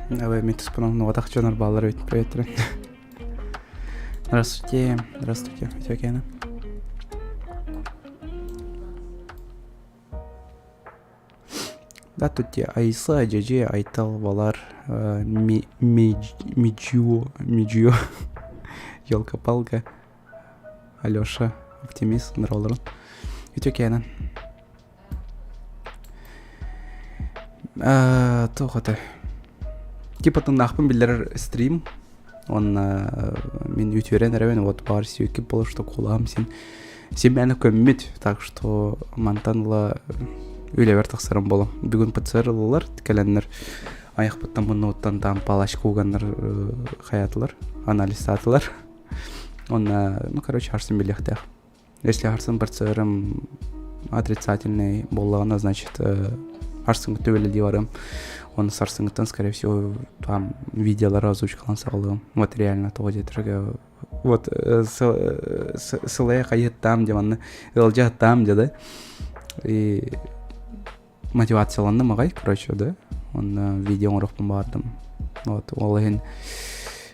Давай мен туспанан нуотах дьонор бааллар эбит привет Здравствуйте, здравствуйте, Тёкена. Да, тут те Айса, Дьэдьэ, Айтал, Валар, Миджио, Миджио, Елка-палка, Алеша, Оптимист, Нролрон. Үтүкээнэн. Туох это? Типа тыннаахпын биллэрэр стрим. Уонна мин үтүөрэн эрэбин вот баар сүүкүп болор что кулаам син син мээнэ көммүт так что мантан ыла үлэбэр тахсарым болом бүгүн ПЦР ыллылар кэлэннэр айахпыттан муннуттан там палочка уганнар хаятылар анализтаатылар уонна ну короче харсын билиэхтээх Если харсын ПЦРым отрицательный буоллаҕына, значит, харсыҥҥы түбэлэ барым. Он сарсыҥҥыттан, скорее всего, там видеолары озвучкалан саҕалыам. Вот реально тоҕо диэтэргэ вот сылайа хайыттаам дьэ манна ыалдьааттаам дьэ да и мотивацияланным аҕай короче да уонна видео оҥоруохпун баҕардым вот ол иһин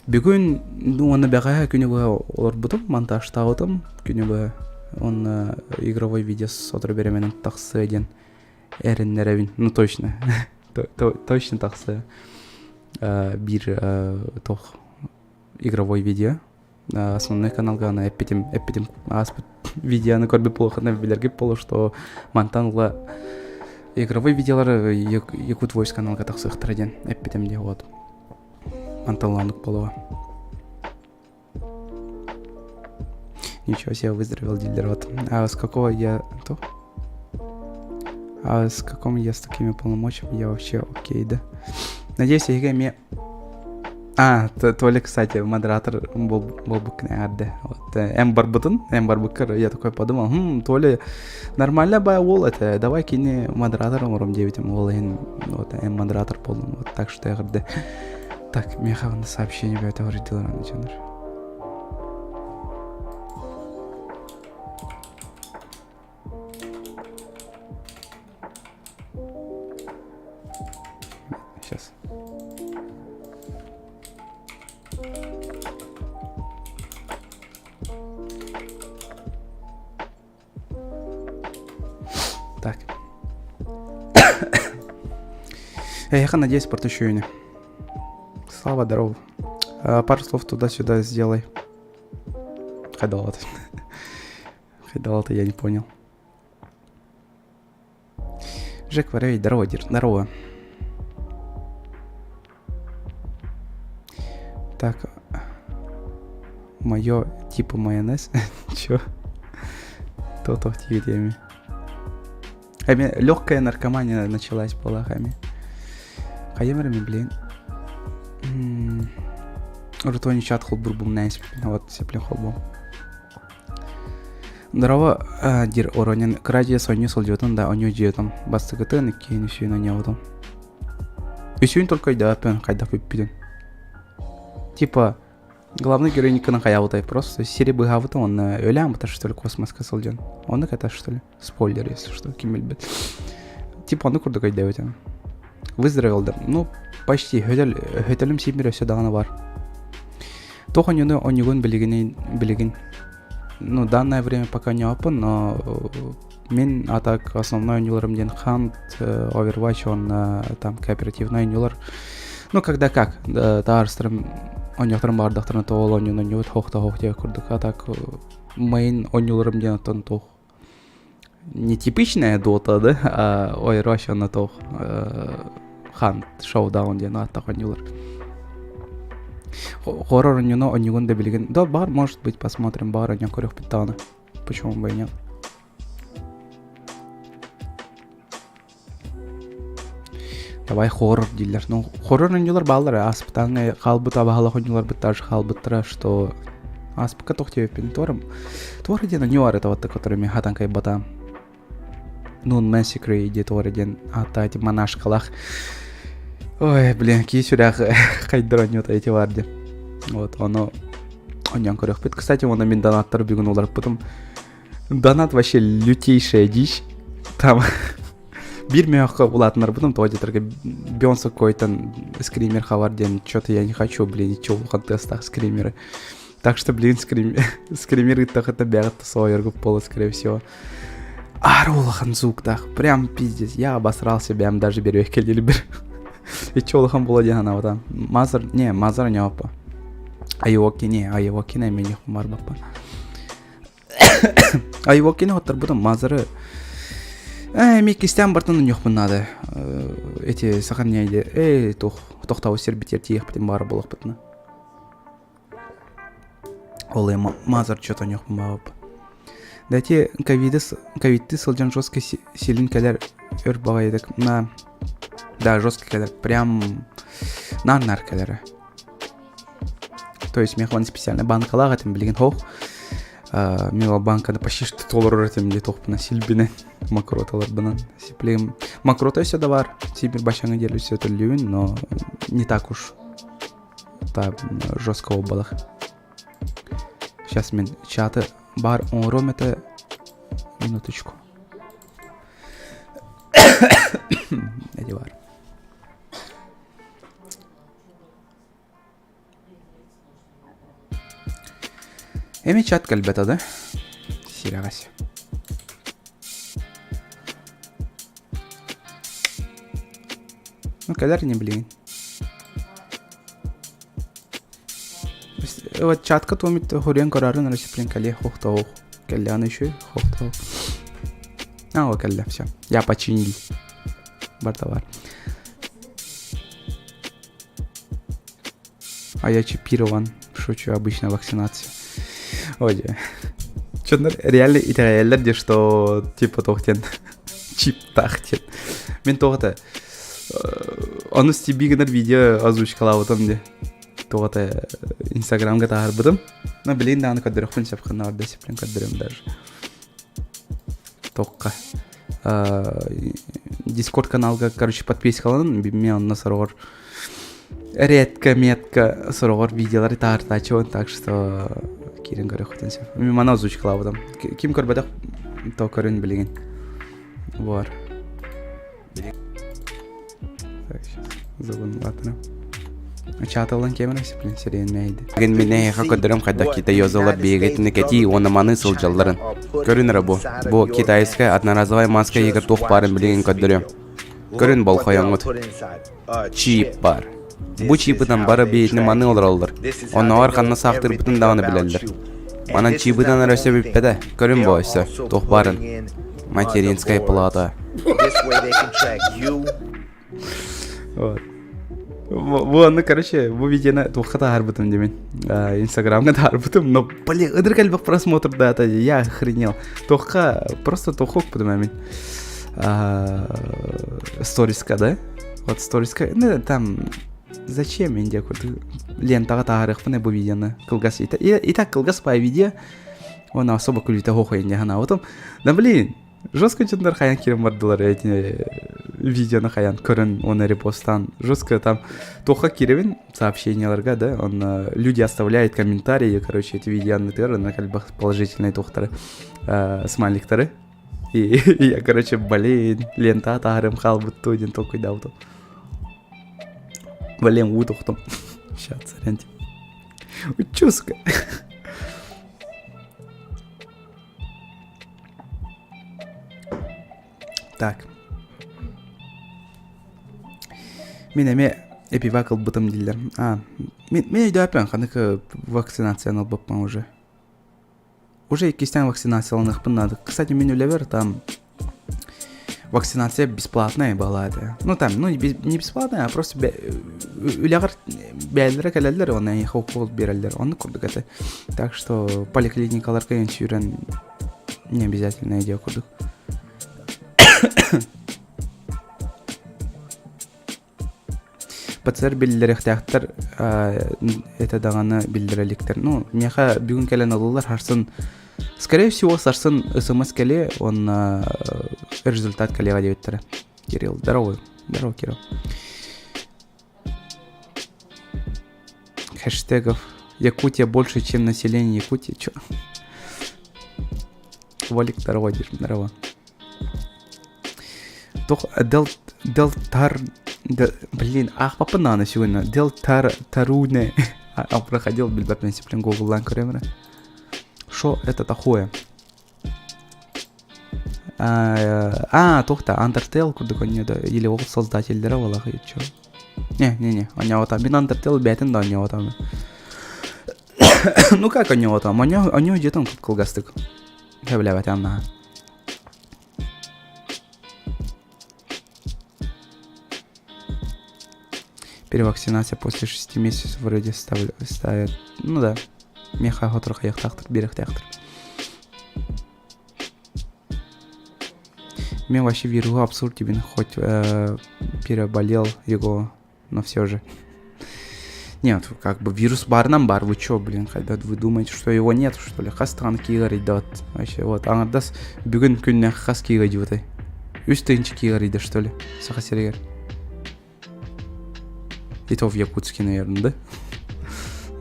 бүгүн уонна бэҕэһээ күнү быһа олорбутум монтажтаабытым күнү быһа уонна игровой видео сотору бириэмэнэн тахсыа диэн эрэннэрэбин ну точно точно тахсыа биир туох игровой видео основной каналга аны эппитим эппитим ааспыт видеоны көрбүт буолуоххутуна билэргит буолуо что мантан ыла игровой видеолар Якут Voice каналга тахсыахтара диэн эппитим дии вот мантан оннук буолуо Ничего себе, выздоровел дилер. Вот. А с какого я... То? А с каком я с такими полномочиями я вообще окей, да? Надеюсь, я мне А, Толя, кстати, модератор был, был бы Вот, М барбытын, М барбыккар, я такой подумал, хм, Толя, нормально бай ол это, давай кини модератор оҥором диэбитим, ол иһин, вот, М модератор болдум, вот, так что я говорю, так, меха на сообщение бэйэтэ говорит, дьонор. Сейчас. Так. Я надеюсь, портущуюни. Слава, здорово. Пару слов туда-сюда сделай. Хайдалат. Хайдалат, я не понял. Жек Варей, здорово, Дир, здорово. Так, мое типа майонез. Чё? То-то в теме. Легкая наркомания началась полахами. Хайемерами, блин. Рутони чат холбурбум найс. Вот сеплин холбум. Здорово, диир Оронин кыра дьиэ сонньу сылдьыбытым да онньуу дьиэтим бастакытын иккиһин үсүһүн онньообутум. Үсүһүн только өйдөөппүн хайдах бүппүтүн. Типа главный героиниканы хайаабытай просто сири быһаабытым уонна өлөөн что ли космоска сылдьан. Оннук это что ли? Спойлер, если что, ким билбэт. Типа ону курдук өйдөөбүтүм. Выздоровел да. Ну, почти хөтөл хөтөлүм сиимир өссө даҕаны бар. Туох онньуну онньугун билигин билигин ну, данное время пока не open, но мин а так основной оонньууларым диэн Hunt, Overwatch, он там кооперативный оонньуулар. Ну, когда как, таарыстарым Оонньуохтарын баҕардахтарына тоҕо оонньуон оонньуубут хоох да хоох диэбит курдук. А так мейн оонньууларым диэн оттон туох нетипичная дота да, а ойрош онно туох Hunt Showdown диэн ааттаах оонньуулар. Хоррор оонньууну оонньуугун да билигин да баар может быть посмотрим баар оонньоон көрүөхпүт даҕаны. Почему бы и нет. Давай хоррор дииллэр. Ну, хоррор оонньуулар бааллар ааспытааҥҥа хаалбыт абаһалах оонньууларбыт даже хаалбыттара, что ааспыкка туох диэбиппин туора туора диэн оонньуу баар этэ который мин хатан кайбатаам. Нун Massacre диэ туора диэн ааттаах эти монашкалаах. Ой, блин, кии сүрэх хайдар оонньуута эти бар диэн. Вот, ону оонньоон көрүөхпүт. Кстати, оны мин донаттар бүгүн уларыппытым. Донат вообще лютейшая дичь. Там биир мөөххө улаатынарбытым тоҕо диэтэргэ Бёнса какой-то скример хабар диэн что-то я не хочу, блин, ничего улахан тыастаах скримеры. Так что, блин, скрим... скример ыыттахыта бэҕэт соойоргуп буола, скорее всего. Аар улахан звуктаах, прям пиздец. Я обосрал себя, даже берүөх кэлилбир. Иччи улахан буола диэн санаабатам. Мазар, не, Мазар не опа. Айуоки не, Айуоки не мен барбаппа. Айвокини хотторбутум Мазары э ми кистээн бартан онньуохпун наада эти сохраняйде э туох тохтообут сирбитигэр тиийиэхпитин баара буолуохпутуна ол э Мазар что-то онньуохпун баабаппын да эти ковиды ковидты сылдьан жестко силин кэлэр өр баҕайытык на да жестко кэлэр прям наар-наар кэлэрэ То есть миэхэ специально банкалаах этим билигин хоох. Мен ол банканы почти что толорор этим дии туохпуна силбинэн мокроталарбынан сиплигим мокрота өссө да бар сибир башаңа диэри өссө төллүүбүн но не так уж та жестко буолбатах сейчас мен чаты бар оҥоруом этэ минуточку эти бар Эми чат кэлбэтэ да? Сирэҕэс. Ну, кэлэр не блин. Вот чатка туомит хурен көрөрүн расиплин кэлиэ хохтоох. Кэллэҕин еще хохтоох. А, о, кэллэ, все. Я починил. Бар товар. А я чипирован. Шучу, обычная вакцинация. Ой, Че реально итэҕэйэллэр дии, что типа туох диэн чиптаах диэн. Мин туох это ону стиби гынар видео озвучкалаабытым дии. Туох это инстаграмга таһаарбытым. Но билигин даҕаны көрдөрүөхпүн сөп ханна барда сиплин көрдөрүм даже. Тоққа. Дискорд каналга, короче, подпискаланын, мен онно сороҕор редко метко сороҕор видеолары таһаартааччыбын так что киирэн көрүөххүтүн сөп мин маны озвучкалаабытым ким көрбөтөх то көрүн билигин бар так сейчас забыл Чатылан кемер блин сириэн мэйди. Бүгүн мин эһиэхэ көрдөрөм хайдах китайозалар биһигитини кэтии уонна маны сылдьалларын. Көрүн эрэ бу. Бу китайская одноразовая маска иһигэр туох баарын билигин көрдөрүөм. Көрүн болхойоҥҥут. Чип баар. Бу чипытан бары биһигини маны олороллор. Оннооҕор ханна саахтыырбытын даҕаны билэллэр. Манан чипытан эрэ өссө бүппэтэ. Көрүн бу өссө. Туох баарын. Материнская плата. Вот. Бу онно, короче, бу видеоны туохха таһаарбытым димин. Инстаграмга таһаарбытым, но, блин, ыдырык элбэх просмотр дата, я охренел. Туохха, просто туохха укпутум мин. Сториска, да? Вот сториска, ну, там, зачем мен диэ курдук лентаҕа таһаарыахпын бу видеоны кылгас и, и так кылгас по видео он особо күлүүтэ хоохойун дии санаабытым да блин Жестко дьоннор хайан киирэн бардылар эти видеоны хайан көрөн уонна репостаан жестко там туохха киирэбин сообщенияларга да он люди оставляют комментарии короче эти видеоны онно элбэх положительные туохтары смайликтары и я короче блин лента таһарым хаалбыт дуу диэн толкуйдаабытым блин уу тохтум сейчас сорян Учуска. Так. Мин эмиэ... Эпивак ылбытым дииллэр. А, мин, мин өйдөөппүн ханнык вакцинацияны ылбыппын уже. Уже иккистээн вакцинацияланыахпын наада. Кстати, мин үлэбэр там вакцинация бесплатная была это. Ну там, ну не бесплатная, а просто үлэҕэр бэйэлэрэ кэлэллэр, уонна эйиэхэ укол биэрэллэр. Оннук курдук это. Так что поликлиникаларга сүүрэн не обязательно идея курдук. ПЦР биллэриэхтээхтэр этэ даҕаны биллэрэ иликтэр. Ну, миэхэ бүгүн кэлэн ыллылар, сарсын, скорее всего, сарсын СМС кэлиэ уонна результат кэлиэҕэ диэбиттэрэ. Кирилл, здорово. Здорово, Кирилл. Хэштегов Якутия больше, чем население Якутии. Чё? Валик, здорово, здорово. Туох Дел Делтар блин аахпаппын даҕаны сүгүннэ Делтар Таруне а проходил билбэппин сиплин гугллаан көрөм эрэ Шо это такое а туох да Undertale курдук оонньууда или ол создателлэрэ буолаах чё не не не оонньообото мин Undertale бэйэтин да оонньообото ну как оонньообото оонньуу дьиэтин кылгастык сөбүлээбэтим наһаа Перевакцинация после шести месяцев вроде ставят. Ну да. Миэхэ сотору хайыахтаахтар, биэриэхтээхтэр. Мен вообще вируһу абсурд диибин хоть э, переболел его, но все же. Нет, как бы вирус баарынан баар, вы чё, блин, когда вы думаете, что его нет, что ли? Хас даҕаны киирэр вот вообще вот аҥардас бүгүн күннэ хас киирэ дьыбытай? Үс тыһыынча киирэрийдэ, что ли, Саха сиригэр? И то в Якутске, наверное, да?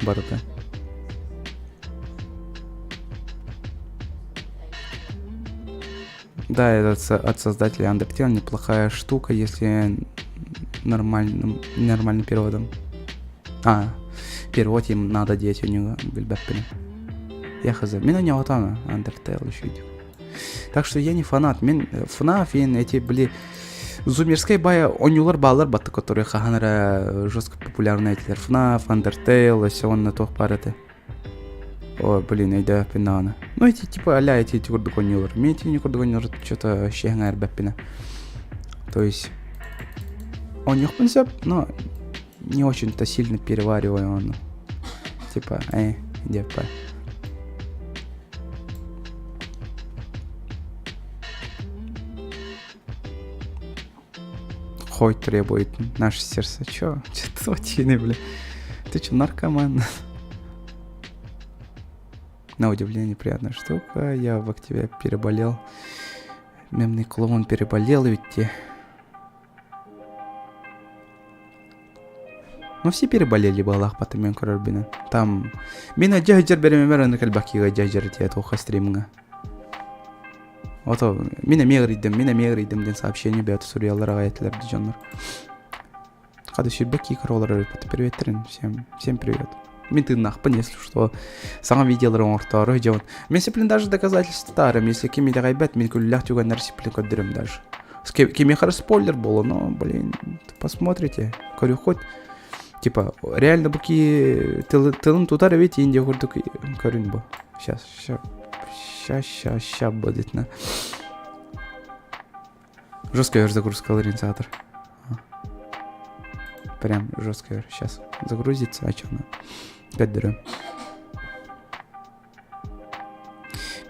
Барыта. Да, это от создателя Undertale неплохая штука, если нормальным, нормальным переводом. А, перевод им надо делать у него билбэппин. Я хз. Мин оонньоотоҕум Undertale еще идет. Так что я не фанат. Мин FNAF эти были зумерскай бая оонньуулар бааллар батты, которые хаһан эрэ жестко популярны этилэр. FNAF, Undertale, все онно туох баар этэ. Ой, блин, өйдөөппүн даҕаны. Ну, эти типа а эти эти курдук оонньуулар. Мин эти курдук оонньуулар что-то вообще эҥээрбэппинэ. То есть оонньуохпун сөп, но не очень-то сильно перевариваю ону. Типа, э, диэппэ. Хоть требует наше сердце. Чё? Чё ты латины, бля? Ты чё, наркоман? На удивление приятная штука. Я в октябре переболел. Мемный клоун переболел ведь те. Ну все переболели балах потом мен көрөрбүнэн. Там мин дьаһдьар беремемер аны кэлбэккига дьаһдьар тиэ туохха стримҥа. Ото мин эмиэ ыарыйдым, мин эмиэ ыарыйдым диэн сообщение бэйэтэ суруйаллар аҕай этилэр дьоннор. Хата сүүрбэ киикер олорор приветтерин всем, всем привет. Мин тыыннаахпын, если что. Саҥа видеолары оҥортоору дьон. Мин сиплин даже доказательство таарым, если ким итэҕэйбэт, мин күллээх түгэннэр сиплин көрдөрөм даже. Кимиэхэ спойлер буолла, но, блин, посмотрите. Көрү хоть типа реально бу ки тылын тутар эбит индия курдук көрүн бу. Сейчас, сейчас, сейчас, сейчас, сейчас будет на. Жесткая загрузка лоренцатор. Прям жесткая. Сейчас загрузится, а что она? Көрдөрөм.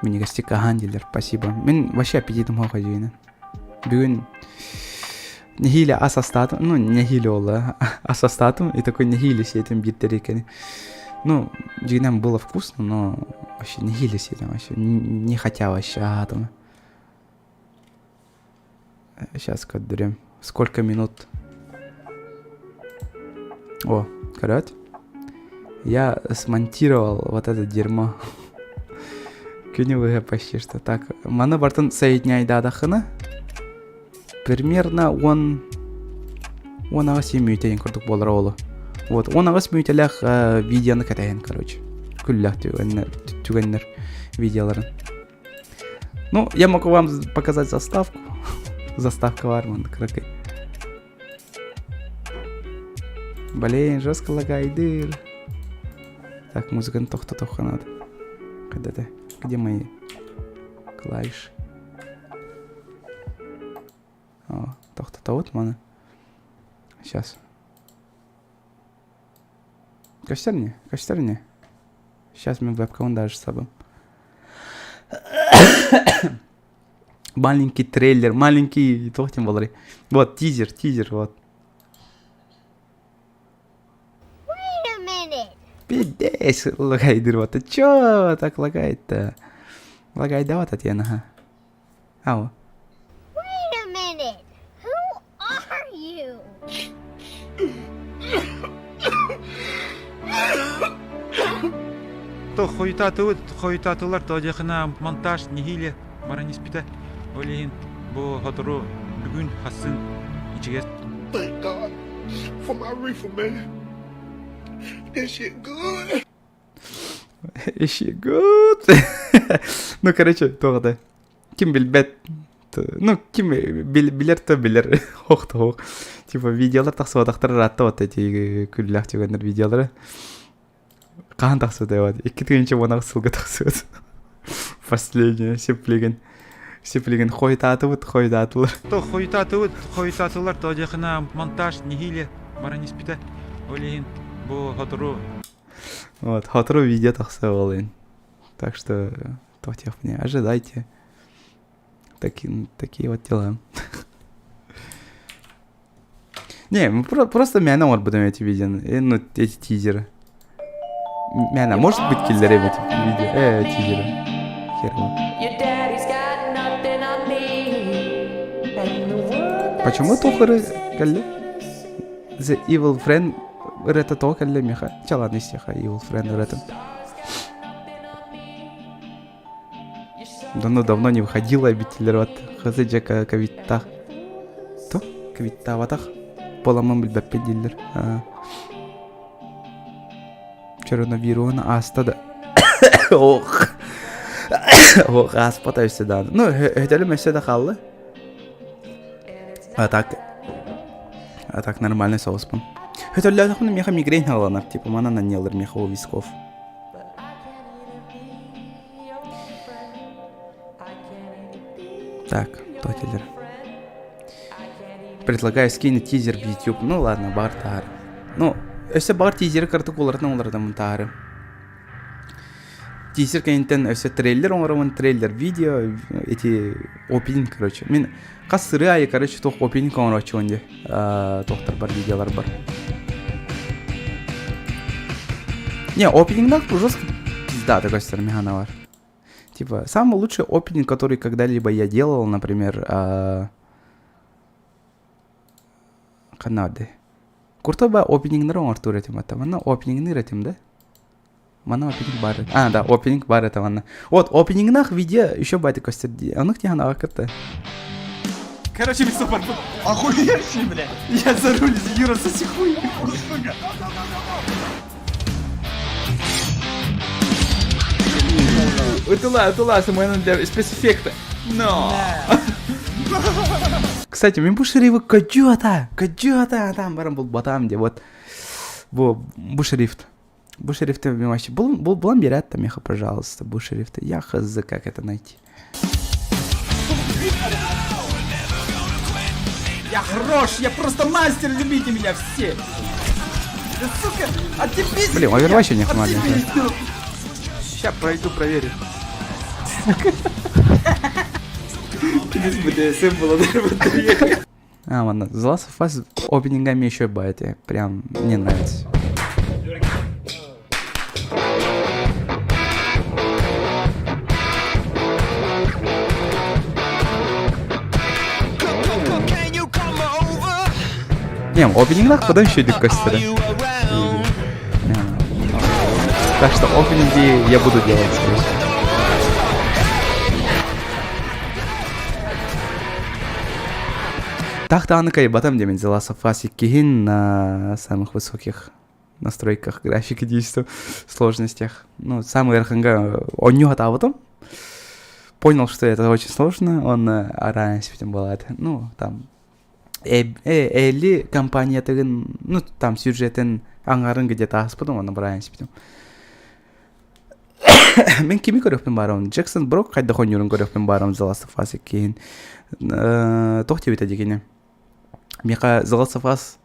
Минньигэстик аһаан дииллэр, спасибо. Мин вообще аппетитым суох дьиҥинэн. Бүгүн нэһиилэ ас астаатым, ну нэһиилэ буолла, ас астаатым и такой нэһиилэ сиэтим биир тэриэлкэни. Ну, дьиҥинэн было вкусно, но вообще нэһиилэ сиэтим, вообще не хотя вообще аһаатым. Сейчас көрдөрөм. Сколько минут? О, көрөөт. Я смонтировал вот это дерьмо. Күнү быһа почти что так. Маны бартын соединяйдаадахына примерно он 18 мүнүүтэ курдук буолар оолу. Вот 18 мүнүүтэлээх э, видеоны кэтэһэн короче. Күллээх түгэннэр, түгэннэр видеоларын. Ну, я могу вам показать заставку. Заставка баар манна кыракый. Блин, жестко лагайдыр. Так, музыканы тохтотуохха надо. Когда-то. Где мои клавиши? О, тохтотобут маны. Сейчас. Көстөр не? Көстөр не? Сейчас мен вебкамын даже сабым. Маленький трейлер, маленький, туох диэн буоларый? Вот, тизер, тизер, вот. Wait a minute. Пиздец, лагайдыр вот. Чё так лагает-то? Лагайдават Татьяна, ага. Ау. Wait a minute. Who are you? То хойутаатыбыт, хойутаатылар то дьахына монтаж нэһиилэ баран испитэ. Ол иһин бу сотору бүгүн хассын ичигэс Thank God for my reefer, man. This shit good. Is she good? Ну, короче, туох да. Ким билбэт. Ну, ким билэр то билэр. Ох то Типа видеолар тахсыбатахтар ыраатта вот эти күллээх түгэннэр видеолары. Хаһан тахсыбытай вот. Икки тыһыынча уон аҕыс сылга тахсыбыт. Последнее сиплигин. Сиплигин хойутаатыбыт, хойутаатылар. То хойутаатыбыт, хойутаатылар то дьахына монтаж нэһиилэ баран испитэ. Ол иһин бу сотору Вот, сотору видео тахса буолуон. Так что, туох не ожидайте. Такие, такие вот дела. Не, мы просто мээнэ оҥорбутум эти видео, ну, эти тизеры. Мээнэ, может быть, киллэрэм эти видео, тизеры. Хер его. Почему тухары кэллэ? The Evil Friend ырыата тоҕо кэллэ миэхэ? Чэ ладно истиэхэ Evil Friend ырыатын. Давно-давно не выходила эбиттилэр вот хызы дьэ ковидтаах то ковидтаабатах буоламмын билбэппин дииллэр коронавируһун ааста да ох ох ааспата өссө даҕаны ну өтөлүм өссө да хаалла а так а так нормальный соуспун өтөллөөтөхпүнэ миэхэ мигрень хааланар типа манан анньалар миэхэ у висков Так, тотелер. Предлагаю скинуть тизер в YouTube. Ну ладно, бар таары. Ну, өссө бар тизери картык уларытан уларытамын таары. Тизер кэнниттэн өссө трейлер оҥоромун, трейлер видео, эти опенинг, короче. Мин хас сырыы аайы, короче, туох опенинг оҥорооччубун дии. Туохтар бар, видеолар бар. Не, опенингнах жестко пизда такой механа бар. Типа, самый лучший опенинг, который когда-либо я делал, например, ханна Куртоба опенингнары оҥортуур этим это. Манна опенингныр этим, да? Манна опенинг бар. А, да, опенинг бар это манна. Вот, опенингнах видео еще байте костер. Онук тихан акырты. Короче, мен сопар. Охуевший, блядь. Я за руль, Юра, соси хуй. Ытыла, ытыла, самое для спецэффекта. Но. Кстати, мин бу шрифт кадьота, кадьота, там баран булбатам де, вот. Бу, бу шрифт. Бу шрифты мен вообще... Был, был, булан берет там, меха, пожалуйста, бу шрифты. Я хз, как это найти. Я хорош, я просто мастер, любите меня все. Да, сука, отъебись Блин, Overwatch не хватит. Сейчас пройду, проверю. А, ладно, The Last of Us опенингами еще байте. Прям мне нравится. Не, опенингах потом еще идут костеры. Так что опенинги я буду делать, скорее всего. Так даҕаны кайбатам диэмин The Last of Us иккиһин на самых высоких настройках графики действия, сложностях. Ну, самый ыараханга оонньуу сатаабытым. Понял, что это очень сложно, он раньше этим была. Ну, там. Элли компаниятыгын, ну там сюжетин аҥарын где-то ааспытым, онно быраан испитим. Мин кими көрүөхпүн баарым? Джексон Брок хайдах оонньуурун көрүөхпүн баарым The Last of Us иккиһин. Туох диэбитэ дии Миэхэ The Last of Us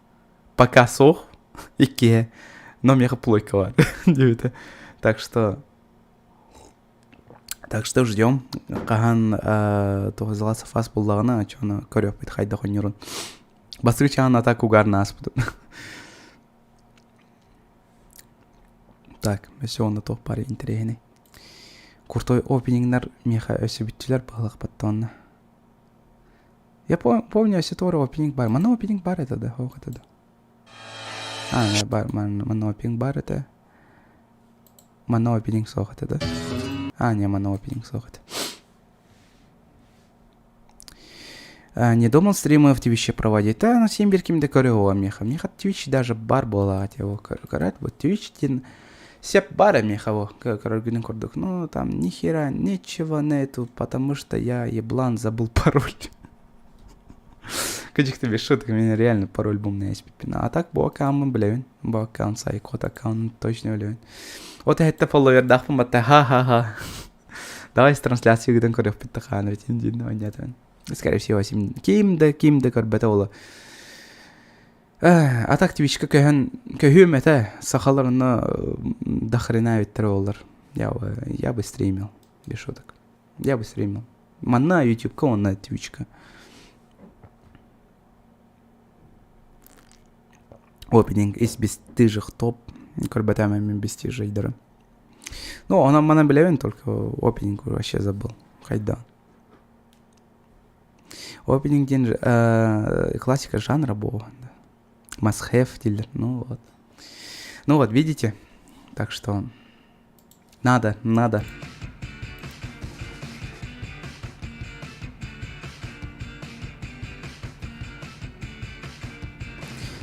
пока суох иккиһэ, но миэхэ плойка бар диэбитэ. Так что Так что ждем. Хаһан туох The Last of Us буллаҕына, оччону көрүөхпүт хайдах оонньуурун. Бастакы чаҕын атак угарна ааспытым. Так, өссө уонна туох баар интэриэһинэй. Крутой опенингнар миэхэ өссө бүттүлэр баһылыкпат онно. Я помню, өссө туора опенинг бар. Манна опенинг бар это да, ох это да. А, бар, манна опенинг бар это. Манна опенинг суох это да. А, не, манна опенинг суох это. Не думал стримы в Твиче проводить. Да, ну син бир кимде көрө меха. Меха Twitch даже бар буолаҕа его көрөт. Вот Twitch дин сеп бар меха во көрөргүнүн курдук. Ну там ни хера ничего нету, потому что я еблан забыл пароль. Кыдьык без шуток, у меня реально пароль бумный А так бу аккаунтмын билэбин. Бу аккаунт сайкот аккаунт точно билэбин. Вот это фолловердаахпын батта ха-ха-ха. Давай с трансляция ыытан көрүөхпүт да хаан эбит диэн оонньоотон. Скорее всего, сим ким да ким да көрбөтө буолуо. А так Твичка көһөн көһүөм этэ. Сахалар онно до хрена эбиттэр буоллар. Я, я бы стримил, без шуток. Я бы стримил. Манна Ютубка, онно Твичка. Опенинг из бесстыжих топ. Көрбөтөм мен бесстыжийдары. Ну, онон манан билэбин, только опенинг вообще забыл. Хайда. Опенинг диэн классика жанра буолла. Must have дииллэр. Ну вот. Ну вот, видите? Так что надо, надо.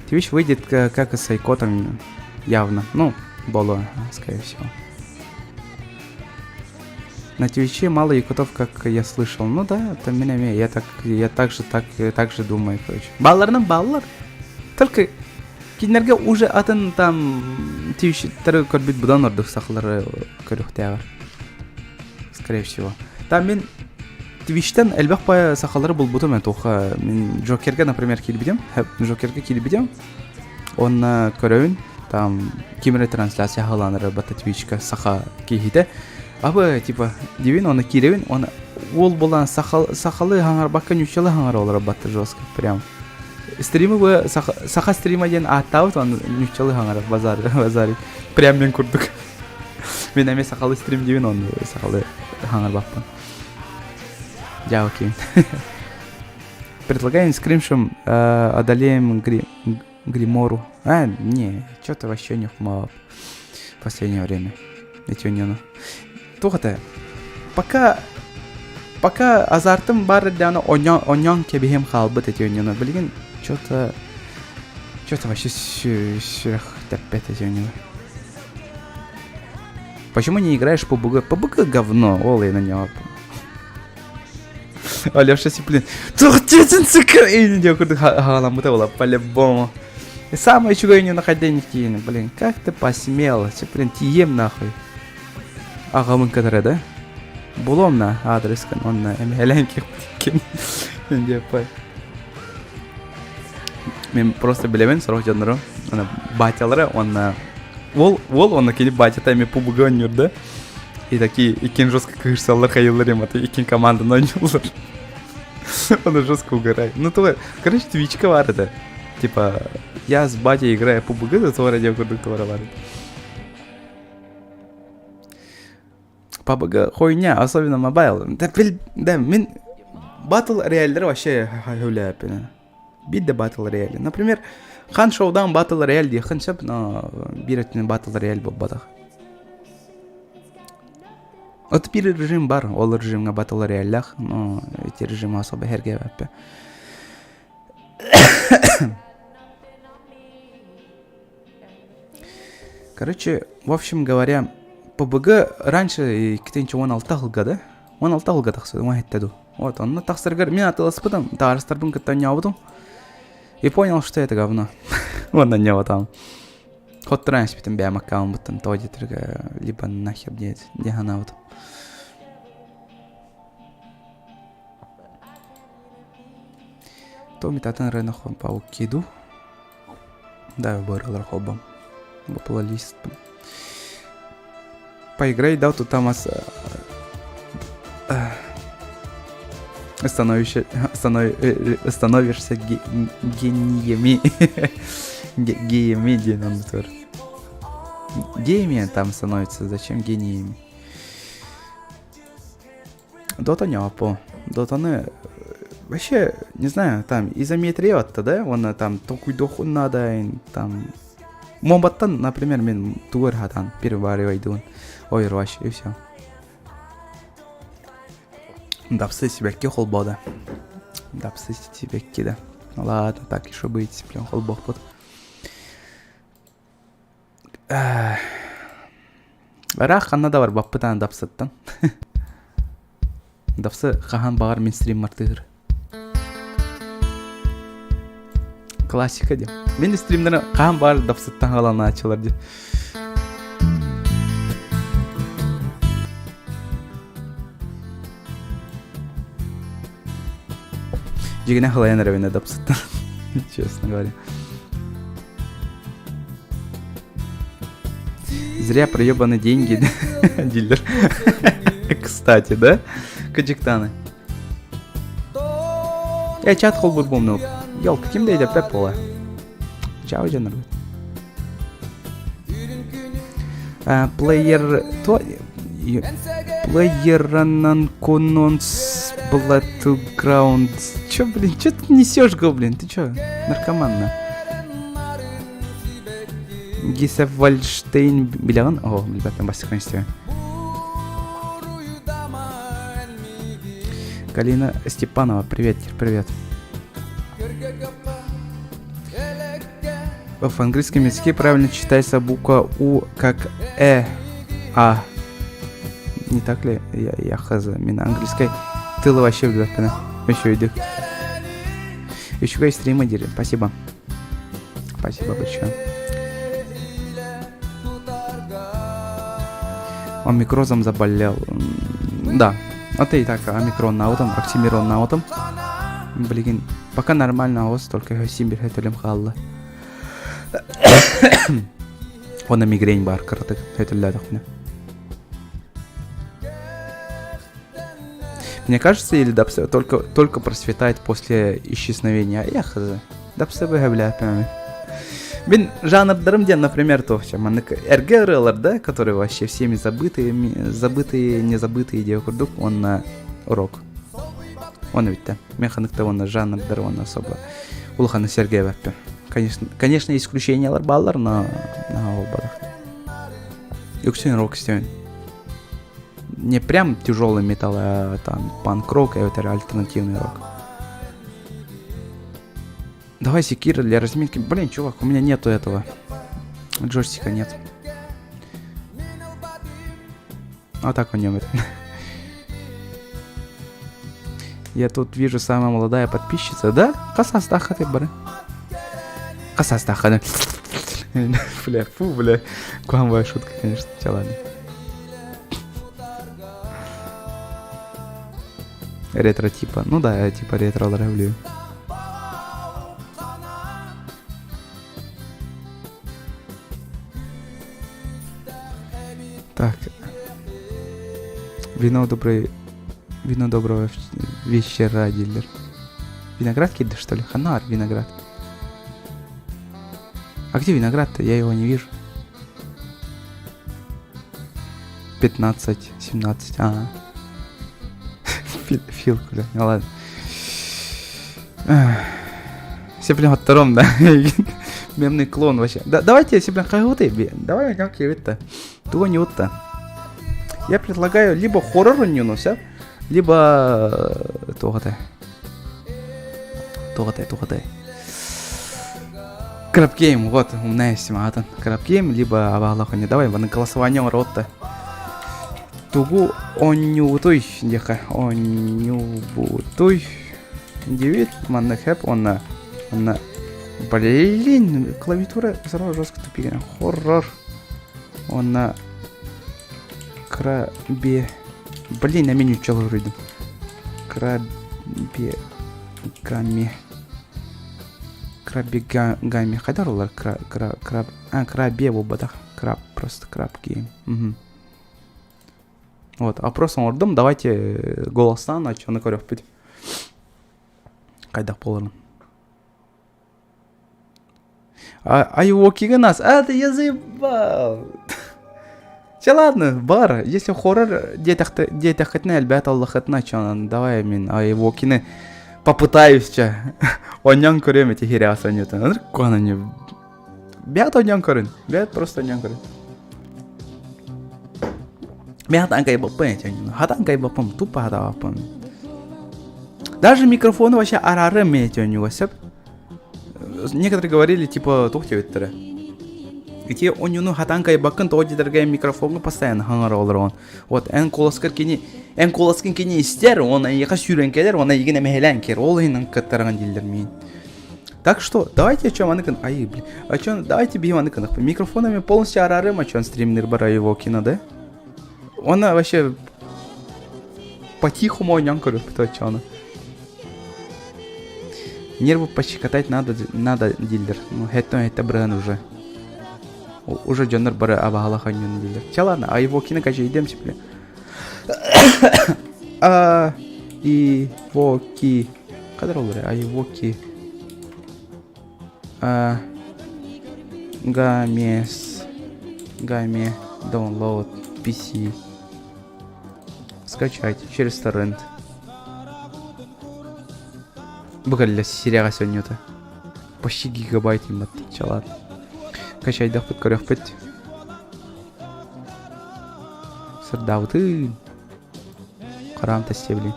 Twitch выйдет как и с Айкотом явно. Ну, Боло, скорее всего. На Твиче мало якутов, как я слышал. Ну да, это меня, я так, я так же, так, так же думаю, короче. Баалларынан бааллар. Только кинилэргэ уже атын там Твичтары көрбүт быдан ордук сахалары көрүөхтээҕэр. Скорее всего. Там мин Твичтен элбэх баайы сахалары булбутум мен туха. Мин Джокерге, например, киирбитим. Джокерге киирбитим. Онно көрөбүн, там ким эрэ трансляция аһылаанара батта Твичка саха киһитэ. Абы, типа, дибин, оны киирэбин, оны уол булан сахалы хаҥарбакка ньуччалы хаҥара олоро батта жестко, прям. Стримы бы саха стрима диэн ааттаабыт, оны ньуччалы хаҥара базар, базари. Прям мен курдук. Мен эмиэ сахалы стрим диибин, оны сахалы хаҥарбаппын. Дьэ, окей. Предлагаем скримшем одолеем гри... Гримору. А, не, что-то вообще не мало в последнее время. Эти Туох Пока пока азартым бар эрдэҕинэ онньоон кэбиһиэм хаалбыт эти онньону. Билигин что-то что-то вообще сүрэх тэппэт эти онньону. Почему не играешь по ПБГ? ПБГ говно, ол я на него. Алеша блин, Тухтетин сука! курдук хаҕаламмыта була по-любому. Самое үчүгэй не находя тиийэн, блин, как ты посмел? Блин, тиийем нахуй. Аҕабын кытары да? Булуом на адрескын онно эмиһэлээн киэхпитиккин. Диэппай. Мен просто билэбин сорох дьоннору, ана батялары уонна ол ол онно кини батята эми пубг оонньуур да. И такие иккиэн жестко кыырсаллар хайыллар эматы иккиэн команданы оонньууллар. Он жестко угорает. Ну, то, короче, твичка бар это. Типа, я с батей играю PUBG, за туора диэн курдук туора бар. PUBG хуйня, особенно мобайл. Да, бил, да, мин Battle Royale'лери вообще сөбүлээбэппин. Биир да Battle Royale. Например, Хан Showdown Battle Royale диэххин сөп, но биир өттүнэн Battle Royale буолбатах. Вот биир режим бар, ол режимҥа Battle Royale-лаах, но эти режимы особо сэргээбэппин. Короче, в общем говоря, ПБГ раньше 2016 сылга да? 16 сылга тахсыбыт, уон сэттэ дуу. Вот, онно тахсарыгар мин атыыласпытым, табаарыстарбын кытта оонньообутум. И понял, что это говно. Вон на него там. Хотторон испитим бэйэм аккаунтбуттан тоҕо диэтэргэ либо нахер диэт дии санаабытым. Томми атын рынок пауки Да, выбрал холбом. Плейлист. Поиграй, да, тут там ас... Становишься, станов, становишься ге, гениями. Геями, где нам Геями там становится, зачем гениями? Дота не по. Дотаны вообще, не знаю, там изометрия да, он там толкуйдуох надо, там Момбаттан, например, мен тугу эрэ хатаан переваривайдыбын Overwatch и все. Дапсы сибэкки холбода. Дапсы сибэкки да. Ладно, так и быть, блин, холбохпут. Ыраах ханна да барбаппыт аан дапсыттан. Дапсы хаһан баҕар мин стриммар тыһыр. Классика диэн. Мин стримнары хаһан баар дапсыттан хааланааччылар диэн. Дьигинэ халайан эрэбинэ дапсыттан, честно говоря. Зря проебаны деньги, дилер. Кстати, да? Кадиктаны. Я чат холбур помнил. Елка, ким дейді Пеппола? Чао, дьоннор. Плеер... То... Плеер Кононс Battleground. Чё, блин, чё ты несешь, гоблин? Ты чё, наркоман, на? Гисев Вальштейн билэҕин? О, билбэттэн бастакы истиэ. Галина Степанова, привет, привет. В английском языке правильно читается буква У как Э, А. Не так ли? Я, я хз. Мин английской тылы вообще билбэппин. Еще иду. Еще стрима дири. Спасибо. Спасибо большое. Он микрозом заболел. Да. А ты и так омикрон наутом, оксимирон наутом. Блин, пока нормально ос, только син бир хөтөлүм хаалла. Онно мигрень бар кыратык хөтөллөөтөхпүнэ. Мне кажется, или дапсы только, только просветает после исчезновения. Я хз. Дапсы быһа Мин жанрдарым диэн, например, то маннык эргэ ырыалар, да, которые вообще всеми забытые, забытые, не забытые диэ курдук, уонна рок. Оны бүттэ. Мен ханыкта уонна жанрдар уонна особо улаханы сэргээбэппин. Конечно, конечно, исключениялар бааллар, но наһаа буолбатах. Үксүн рок истэбин. Не прям тяжелый металл, а там панк-рок, это альтернативный рок. Давай секира для разминки. Блин, чувак, у меня нету этого. Джойстика нет. А так у нем это. Я тут вижу самая молодая подписчица, да? Хас саастааххытый бары. Хас саастааххыны. Бля, фу, бля. Куамбая шутка, конечно. Все, ладно. Ретро типа. Ну да, я типа ретро люблю. Так. Вино добрый... Вино доброго вечера, дилер. Виноград кидды, что ли? Ханар виноград. А где виноград-то? Я его не вижу. 15, 17, ага. Фил, бля, ну ладно. Все, блин, втором, да. Мемный клон вообще. Да, давайте, если, блин, хайгуты, давай, как это. Туго не вот-то. Я предлагаю либо хоррор все, либо тугаты. Тугаты, тугаты. Краб Гейм, вот, умная симатан. Краб Гейм, либо Авалаха не давай, на голосование ротта. Тугу онньуутуй диэхэ онньуубутуй диэбит манна хэп уонна уонна Блин, клавиатура сразу жестко тупит. Хоррор. Уонна крабе. Блин, эмин нууччалыы Крабегами. Крабегами. Хайдах олар кра, кра, краб. А, крабе буолбатах. Краб, просто краб гейм. Угу. Вот, опрос оҥордум. Давайте э, голостаан оччону көрүөхпүт. Хайдах буоларын. Айуокига нас. А, ты я заебал. Чэ ладно, бар. Если хоррор диэтэххитинэ элбэт аллахытына чонон давай мин Айуокины попытаюсь чэ. Онньон көрүөм эти хирэҕэ сонньутун. Ынырык куһаҕан Бэт онньон көрүн. Бэт просто онньон көрүн. Мен хатан кайбаппын эти Хатан кайбаппын, тупо хатаабаппын. Даже микрофону вообще араарым мен эти онньуга сөп. Некоторые говорили, типа, туох диэбиттэрэ. Ити онньуну хатан кайбаккын тоҕо диэтэргэ микрофоҥҥа постоянно хаҥара олороҕун. Вот эн куоласкар кини эн куоласкын кини истэр, он эйиэхэ сүүрэн кэлэр, уонна эйигин эмэһэлээн кэр. Ол иһин кыттараҕын дииллэр миин. Так что давайте о чем аныкын ай блин, о чем давайте биһи аныкын микрофонами полностью араарым о чем стримнер бара его кино да? Она вообще по-тихому оонньоон көрүөхпүт оччоҕуна. Нервы пощекотать надо, надо дииллэр. Ну, хэттэн хэттэ бырыһан уже. Уже дьоннор бары абаһалах оонньоон дииллэр. Чэ ладно, а его кино качайдем сипле. А его ки. Кадр олар, а его ки. А Гамес. Гаме. Download. PC. Скачать через торрент. Бу кэллэ сирэҕэ сөнньүтэ. Почти гигабайт иммат чалаат. Качайдахпыт көрөхпүт. Сырдаабытын. Хараам тестиэбилин.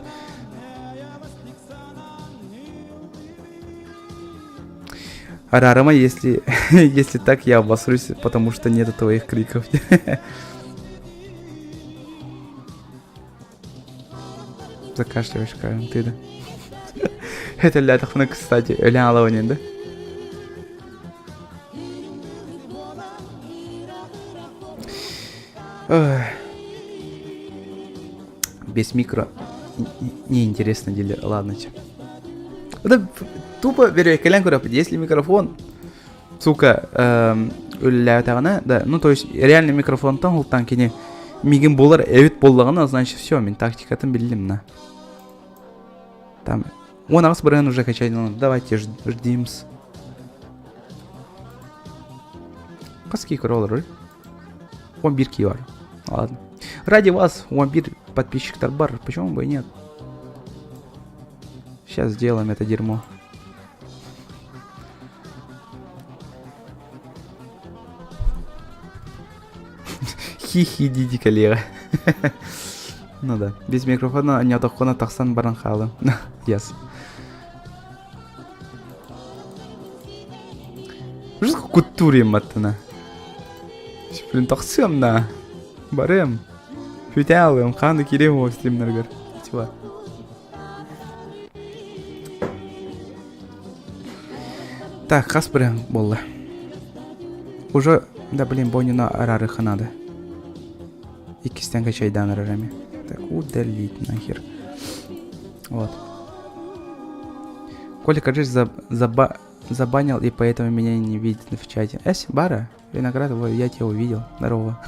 Арарама, если, если так, я обосрусь, потому что нету твоих криков. Закашливаешь, ты, да? Это лятахна, кстати, өлен да? Без микро неинтересно деле. Ладно, че. Это тупо берекелен көрөп. Если микрофон, сука, үллээтэҕинэ, да, ну то есть реально микрофонтан ултан кини мигин булар эбит буоллаҕына, значит все, мин тактикатын биллим на. Там он аҕыс бырыһын уже качать, давайте ждимс. Хас кии көрө олорор? 11 кии бар. Ладно. Ради вас 11 подписчиктар бар. Почему бы и нет? Сейчас сделаем это дерьмо. Хи-хи, диди коллега. Ну да. Без микрофона не отоххуна тахсан баран хаалым. Yes. Жестко куттур маттына. Блин, тахсыам на. Барым. Хүтэ хааны кириэм ол стримнаргар. Типа. Так, хас бырыһан буолла? Уже, да блин, бонюна араарыха надо. Иккистэн качайдаан арар эми. Так, удалить нахер. Вот. Коля, кажись, за, заба, забанил, и поэтому меня не видит в чате. Эс, Бара, Виноград, я тебя увидел. Здорово.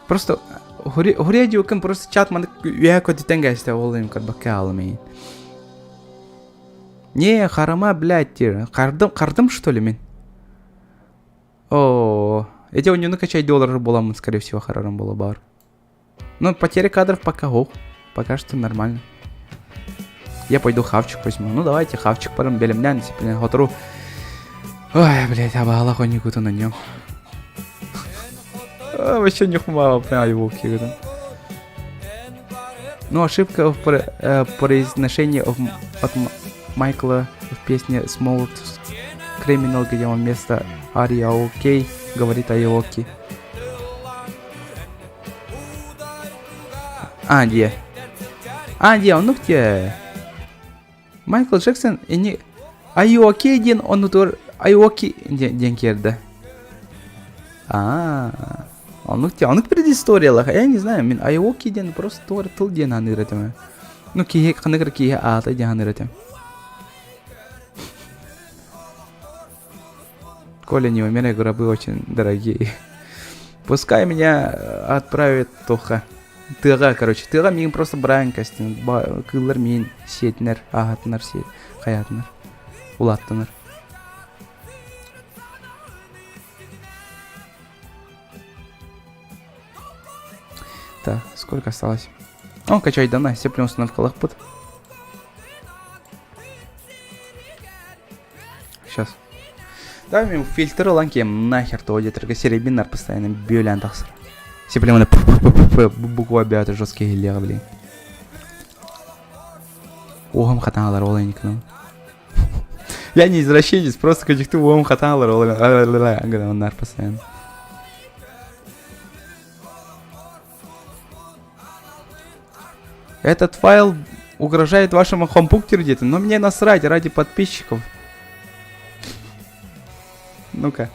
Просто Хуредиукын просто чат маны үөһэ көтүтэн кээстэ ол им карбакка аламын. Не, харама, блядь, Кардым, кардым, что ли, мин? О, эти онньуну качай доллар буоламмын, скорее всего, харарым буола бар. Ну, потеря кадров пока ох. Пока что нормально. Я пойду хавчик возьму. Ну, давайте хавчик барым бэлэмнэн, блин, хотору. Ой, блядь, абаалах онньукутун онньом. Вообще не хумава, прям его кигден. Ну, ошибка в произношении от Майкла в песне Smooth Criminal, где он вместо Are you okay говорит Айоки. А, где? А, где? Ну где? Майкл Джексон и не... Айоки диэн оннутугар Айоки диэн киэрдэ. Аа, оннук оннук предисториялаах. Я не знаю, мин Айоки диэн просто туора тыл диэн аныыр этим. Ну, киһи ханнык киһи аата диэн аныыр этим. Коля, не умирай, гробы очень дорогие. Пускай меня отправит Тоха. Тыаҕа, короче, тыаҕа миигин просто быраан кэстин. Кыыллар миин сиэтинэр, аһатынар, хайаатынар, улааттынар. Так, сколько осталось? О, качайдана, сеплен установкалахпыт. Сейчас. Давай мен фильтр ылан кием нахер того детерге серебинар постоянно бүөлээн тахсар. Сеплеманы буква бэйэтэ жесткий иһиллиэҕэ блин. Уоһум хатаалар ол эникин. Я не извращенец, просто кадикты уоһум хатаалар ол гынан постоянно. Этот файл угрожает вашему компьютеру где-то, но мне насрать ради подписчиков. Ну-ка.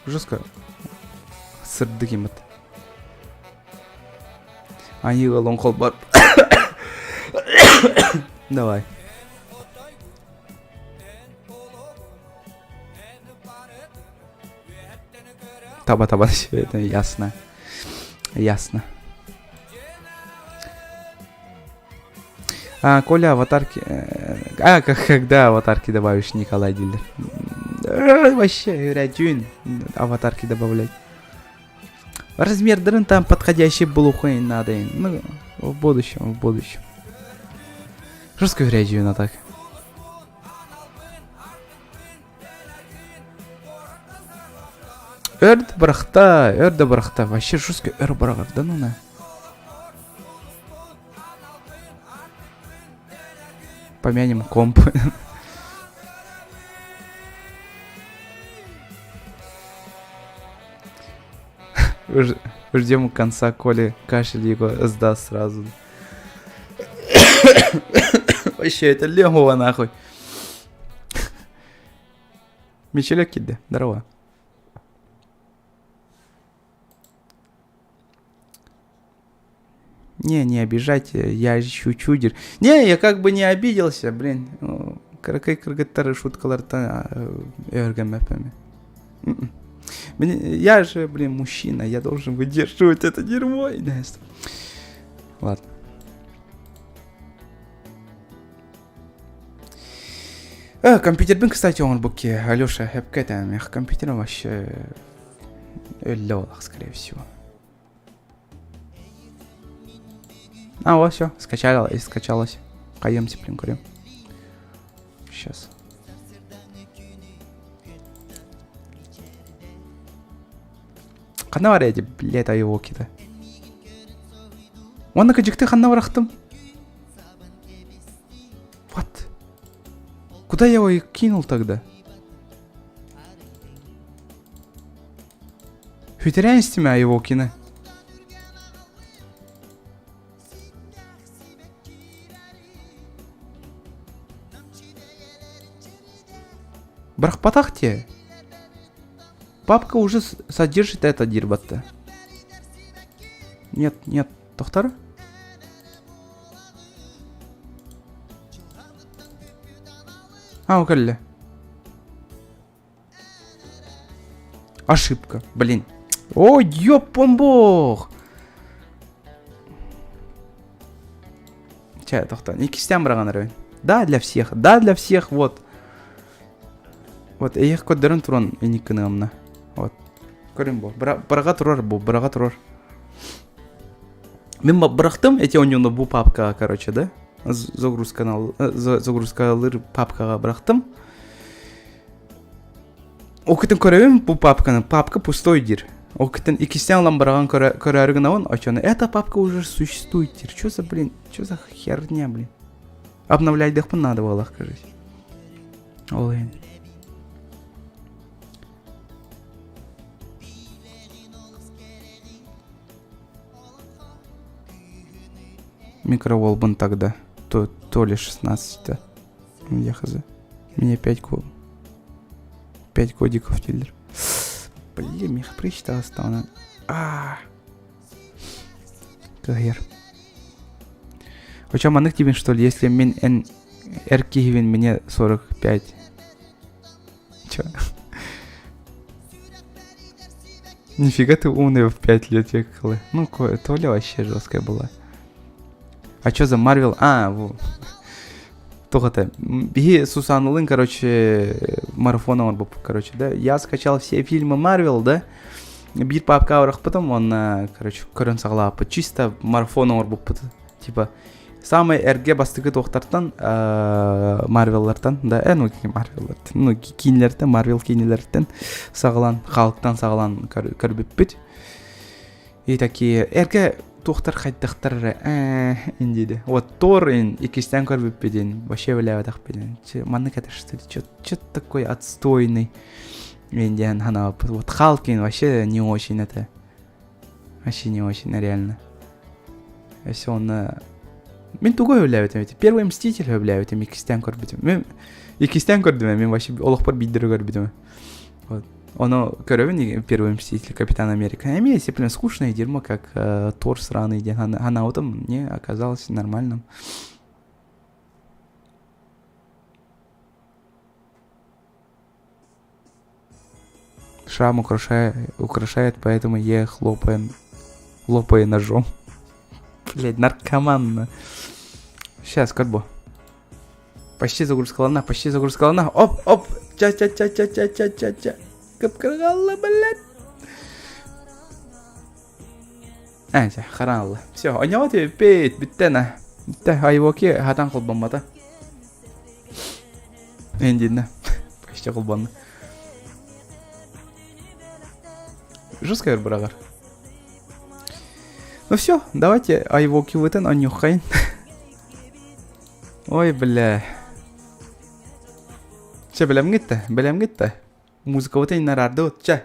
Жестко. Сырдык имат. Они лонгхол бар. Давай. Таба-таба, это ясно. Ясно. А, Коля, аватарки... А, как, когда аватарки добавишь, Николай Дилер? Вообще, рядюн аватарки добавлять. Размер дрын там подходящий был надо. Ну, в будущем, в будущем. Жестко рядюна так. Өр да бырахта, өр да бырахта. Вообще жестко өр быраҕар да ну на. Помянем комп. Ждем конца Коли кашель его сдаст сразу. Вообще, это легово нахуй. Мичелек кидде, здорово. Не, не обижайте, я шучу. Не, я как бы не обиделся, блин. Кыракый кыргыттары шуткалартан өргөмөппүн. Я же, блин, мужчина, я должен выдерживать это дерьмо. Ладно. Э, компьютербин, кстати, оҥорбукки, Алеша, эпке этэ, компьютерым вообще өллө олох, скорее всего. А, вот, все, скачала и скачалось. Хайым сиплин көрем. Сейчас. Ханна бар эти, блядь, айвокита. Уонна кыдьыкты ханна барахтым? Вот. Куда я его и кинул тогда? Хүтэрэн истимэ Айвокины. Бырахпатах те. Папка уже содержит это дирбатта. Нет, нет, доктор? А, укалли. Ошибка, блин. О, ёпомбох! Чэ, тохтоо. Иккистээн быраҕан эрэ. Да, для всех. Да, для всех, вот. Вот, эйэх көрдөрөн туран иник гыныамна. Вот. Көрүн бу. Быраҕа турар бу, быраҕа турар. Мин бырахтым эти оонньууну бу папкаҕа, короче, да? Загрузканы загрузкалыыр папкаҕа бырахтым. Окутун көрөбүн бу папканы. Папка пустой диир. Окутун иккистээн ылан быраҕан көрөөрү гынабын, очону эта папка уже существует диир. Что за, блин, что за херня, блин? Обновляйдыхпын надо было, кажись. Ол иһин. Микроволбун тогда. То, то ли 16-то. Я хз. Мне 5 ко... 5 годиков дилер. Блин, миха прочитала стана. А. Кыһыйар. Очо маннык диибин что ли, если мин эн эр киһибин мне 45. Чё? Нифига ты умный в 5 лет ехала. Ну, Толя вообще жесткая была. А чё за Марвел? А, во. Туох Биһи Сусаналын, короче, марафон оҥорбуппут, короче, да. Я скачал все фильмы Марвел, да. Биир папка потом он, короче, көрөн саҕалаабыппыт. Чисто марафон оҥорбуппут. Типа, самый эргэ бастакы туохтартан, Марвеллартан, да, э, ну, Марвеллартан, ну, киинэлэртэн, Марвел киинэлэриттэн саҕалаан, Халктан саҕалаан көрбүппүт. И такие, эргэ туохтар хайдахтар эрэ, ээ, диде. Вот Тор ин иккистээн көрбүппүтүн, вообще билээбэтэхпитин. Маннык это что ли, что такой отстойный. Диэн санаабыппыт. Вот Халкин вообще не очень это. Вообще не очень, реально. Если он... Мин тугу сөбүлээбитим эти. Первый Мститель сөбүлээбитим, иккистээн көрбүтүм. Мин иккистээн көрдүм, мин вообще олохпор биирдэрэ көрбүтүм. Вот. Ону көрөбүн Первый Мститель, Капитан Америка. Эмиэ если скучное дерьмо, как э, Тор сраный диэн санаабытым, не оказалось нормальным. Шрам украшает, украшает, поэтому я хлопаю, лопаю ножом. Блять, наркоман. Сейчас, как бы. Почти загрузка лана, почти загрузка лана. Оп, оп. Ча-ча-ча-ча-ча-ча-ча-ча. Кып-кыргалла, блядь. Э, хараалла. Все, оньоҕо түппит, бүттэ Бүттэ, айвоки хатан холбоммата. Эндинна. Почти холбонно. Жесткая быраҕар. Ну все, давайте айвоки вытын онюхайын. Ой, бля. Чэ, бэлэмҥит да, бэлэмҥит да. Музыкабытын иннарарды чэ.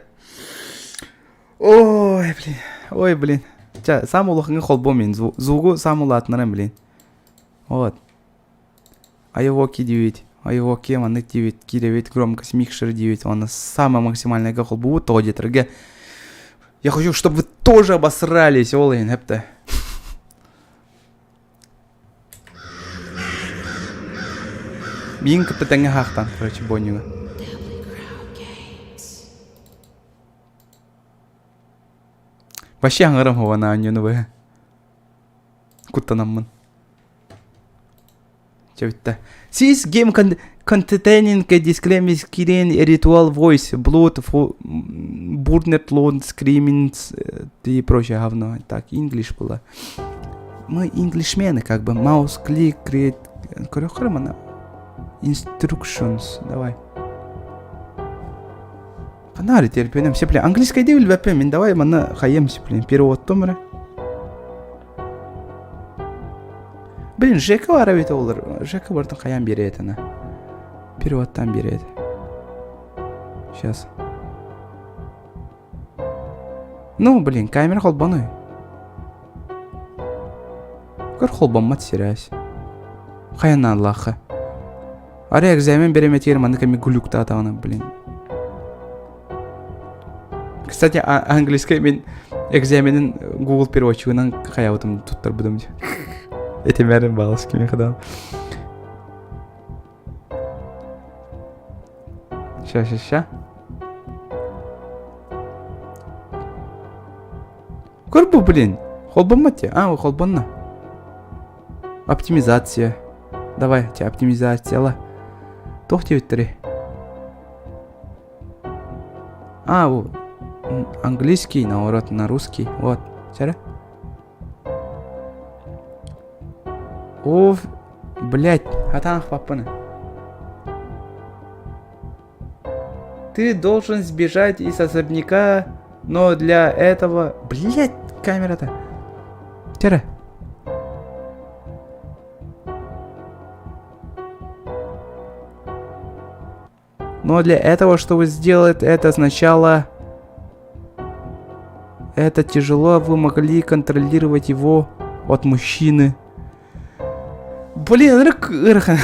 Ой, блин. Ой, блин. Чэ, сам улахаҥҥа холбуом мин. Звугу сам улаатынарым, блин. Вот. Айвоки диэбит. Айвоки маннык диэбит. Киирэбит громкость микшер диэбит. Уонна самое максимальное холбуубут тоҕо диэтэргэ. Я хочу, чтобы вы тоже обосрались, ол иһин хэптэ. Миин кытта тэҥҥэ хаахтаан, короче, бонньуга. Вообще аҥарым хована анньыны быһа. Куттанаммын. Чэ бүттэ. This game con containing a disclaimer screen ritual voice, blood, burned loud screaming и прочее говно. Так, English было. Мы инглишмены, как бы. Mouse click, create... Көрөхөрө Instructions, давай. Фонари терпенем, все, блин, английская билбэппин, мин давай манна хайым, блин, переводтум эрэ. Блин, Жека бар эбит олар. Жека бартын хайан берет ана. Переводтан берет. Сейчас. Ну, блин, камера холбонуй. Көр холбоммат сирээс. Хайан Аллаха. Арай экзамен береметигэр маннык эми глюктаатаҕына, блин. Кстати, английскай мин экзаменин Google переводчигынан хайабытым туттарбытым дии. Этимээрин баалыс кими хадаан. Ща, ща, ща. Көрбу, блин. Холбоммат А, холбонно. Оптимизация. Давай, те оптимизацияла. Туох диэбиттэрий? А, английский, наоборот, на русский. Вот. Чара? Оф, блядь, хатаах паппаны. Ты должен сбежать из особняка, но для этого... Блядь, камера-то. Чара? Но для этого, чтобы сделать это сначала... Это тяжело, вы могли контролировать его от мужчины. Блин, ырык ыарахан.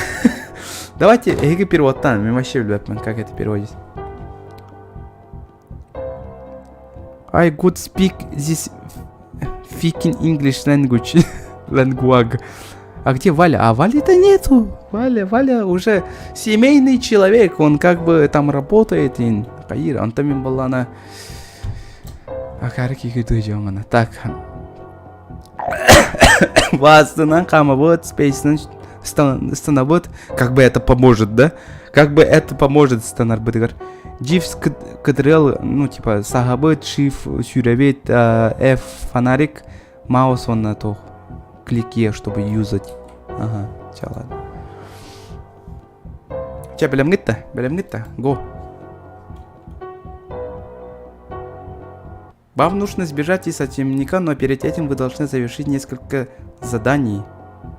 Давайте эһиги переводтан, мен вообще билбэппин, как это переводить. I could speak this freaking English language. Language. А где Валя? А Вали-то нету. Валя, Валя уже семейный человек. Он как бы там работает. И... Он там была на... Акары Так. Вастынан хамабыт, спейсынан станабыт. Как бы это поможет, да? Как бы это поможет станарбытыгар. Дживс кыдрел, ну типа сахабыт, шиф, сюребит, F фонарик, маус он на то клике, чтобы юзать. Ага, ча ладно. Ча бэлэмҥит бэлэмҥит го. Вам нужно сбежать из темника, но перед этим вы должны завершить несколько заданий.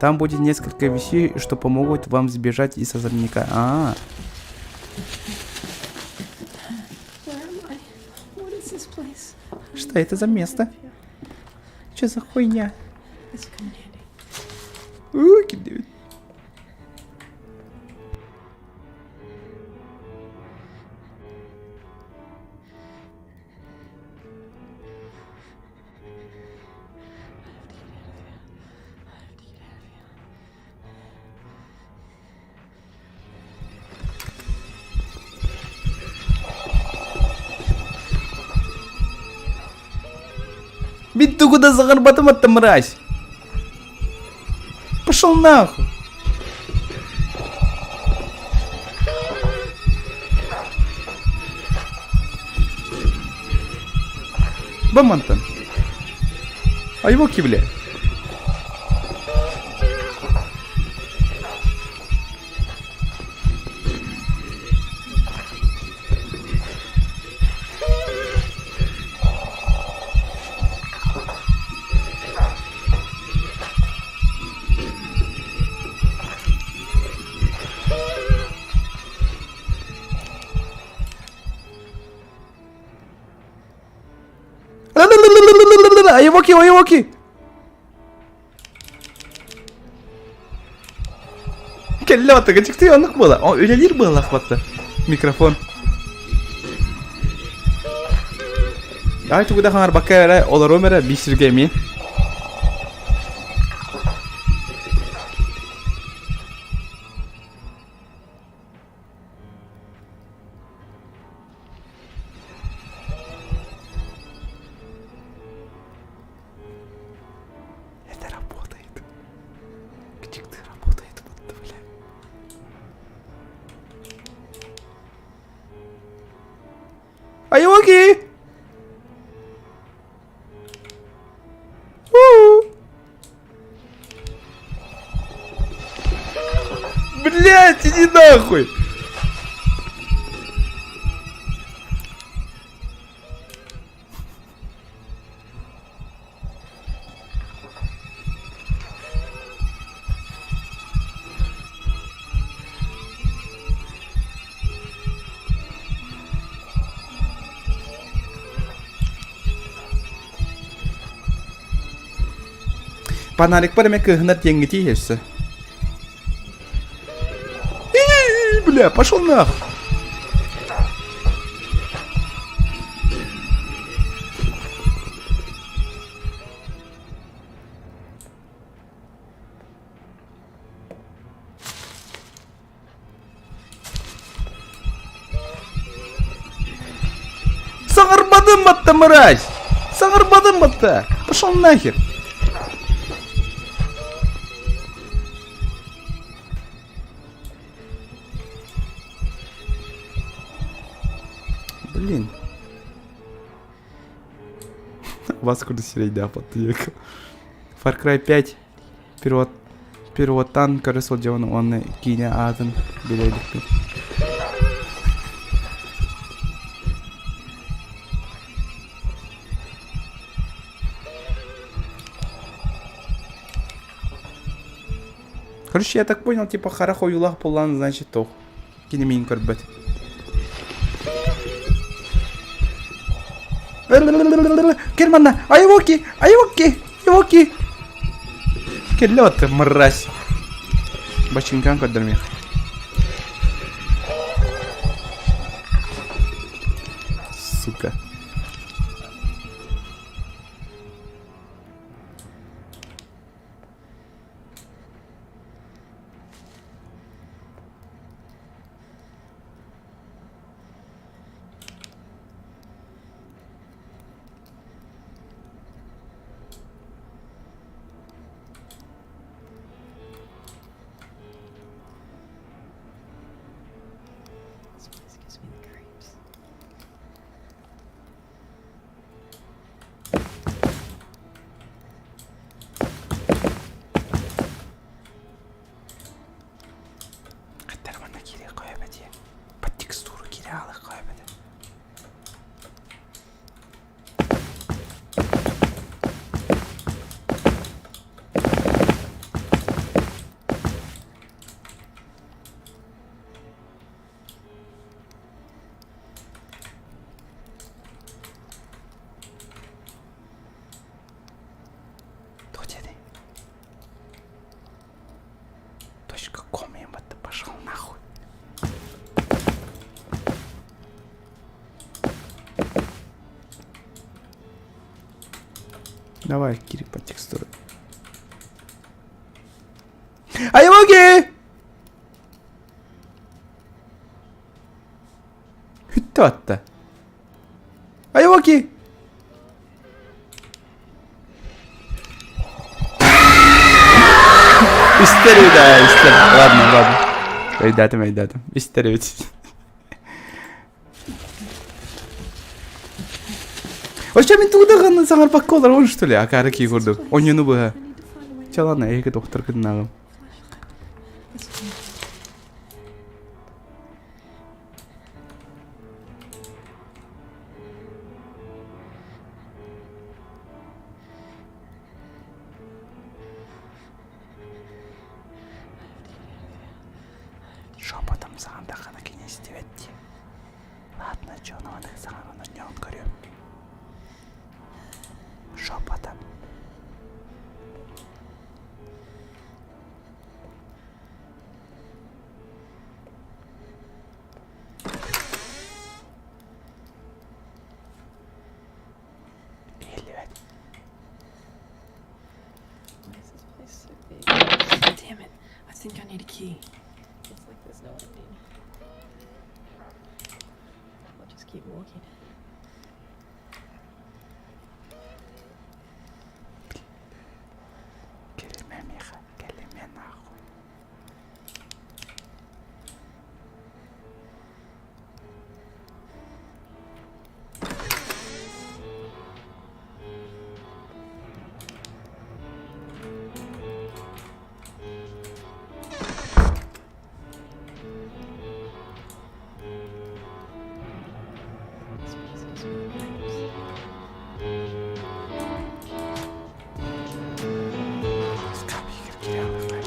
Там будет несколько вещей, что помогут вам сбежать из особняка. А, -а, -а. Что это за место? Что за хуйня? Ведь ты куда загорбатым-то, мразь? Пошел нахуй. Бамантан. А его кивле. Айвоки, айвоки! Кэллэ баттага чыкты оннук буола. О, үлэлиир буоллах батта. Микрофон. Ай тугу да хаҥарбакка эрэ олоруом эрэ биир сиргэ эмиэ. Это работает. Где ты работает, вот, бля. Айоки! Блять, иди нахуй! Панарикпар эмэ кыһынар диэҥҥитий өссө. Бля, пошел нахуй. Саҥарбатым батта, мразь! Саҥарбатым батта! Пошел нахер! Блин. Вас куда сирейда подъехал. Far Cry 5 Перевод переводтан көрө сылдьабын уонна киинэ аатын билэ иликпин. Короче, я так понял, типа харах ойуулаах буоллаан, значит, туох. Кини миин көрбөт. Кэл манна! Айвоки! Айвоки! Айвоки! Кэллэ вот мразь. Бачыҥкаан көрдөрүмүөх. Сука. This place gives me the creeps. Хаттар манна киирэ қойа дии. По текстуру киирэ аалы қойа Туох диэтэй? Точка ком ебать, пошел нахуй. Давай, Кирик, по текстуру. Айвоги! Хүттэ атта. Айвоки! Истер да, истер. Ладно, ладно. Өйдөөтүм, өйдөөтүм. Истер эбит. Вообще мин тугу даҕаны саҥарбакка олоробун что ли? Акаары кии курдук. Онньуну быһа. Чэ ладно, эһиги доктор кытынааҕым. Шепотом саҥардаххына кини истибэт дии. Ладно, дьону аны саҥаран онньоон көрүөм. Шепотом. Иһиллибэт. Why is this place so big? Damn it. I think I need a key. It's like there's no ending. I'll just keep walking. Кэлимэ миэхэ, кэлимэ нахуй. This place gives me the creeps. Скамейкер кириалыхтай.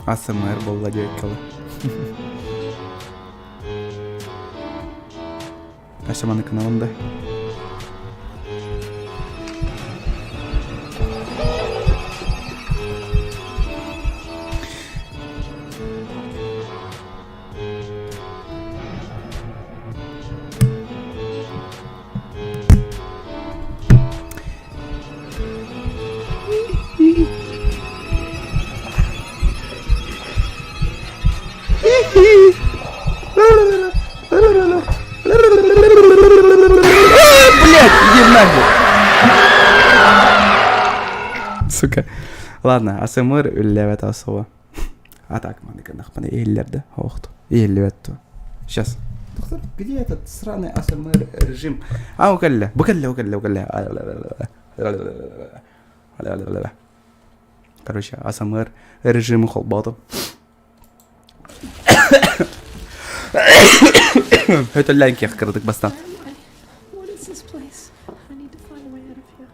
АСМР буолла диэбиккэ Өссө маннык гынабын да. Блять, иди нахуй. Сука. Ладно, АСМР үллээбэт особо. А так, маннык гыннахпына иһиллэр да? Охту. Иһиллибэт дуо? Сейчас. Доктор, где этот сраный АСМР режим? А, бу кэллэ. Бу кэллэ, бу кэллэ, бу кэллэ. Короче, АСМР режимы холбоотум. Хөтөллөөн киэх кыратык бастан. What is this place? I need to find a way out of here.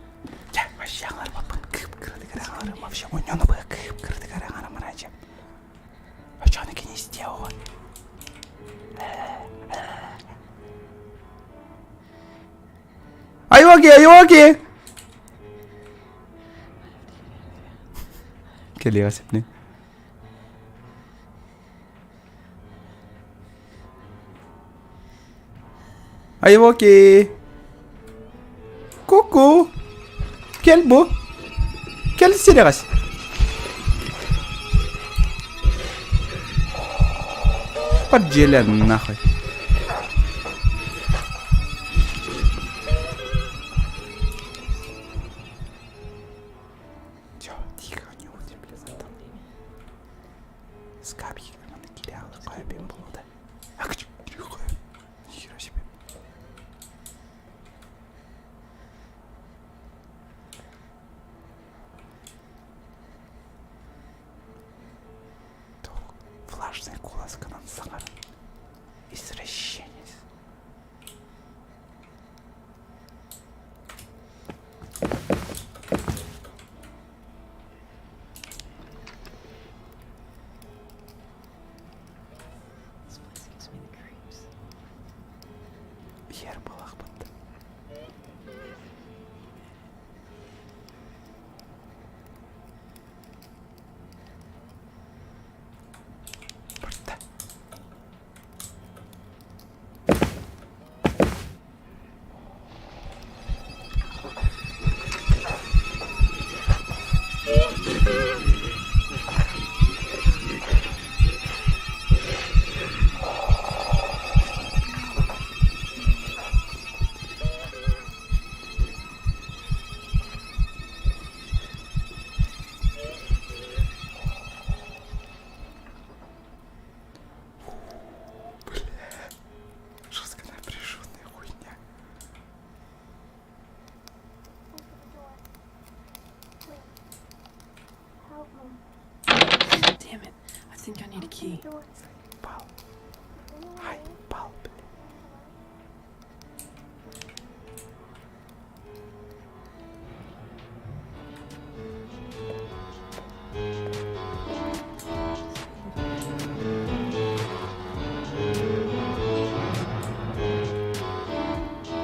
Дьэ, вообще аҥарбаппын кып кыратык эрэ аҥарым вообще мунньуну быһа кып кыратык эрэ аҥарым Очону кини истиэ оҕо. Айвоки, айвоки! Кэлиэҕэ сипни. Айвоки! Ку-ку! Кэл бу! Кэл сирэҕэс! Бар дьиэлэн нахуй. Всё, тихо, не уйди, блядь, там. Скабьи, Нихера себе. Влажный куласканан саҥар. Извращенец. This place gives me the creeps. Иһэр буолахпыт. Барда. Бля, жестко напряженная хуйня. Damn it. I think I need a key. Пал. Ай, пал, бля.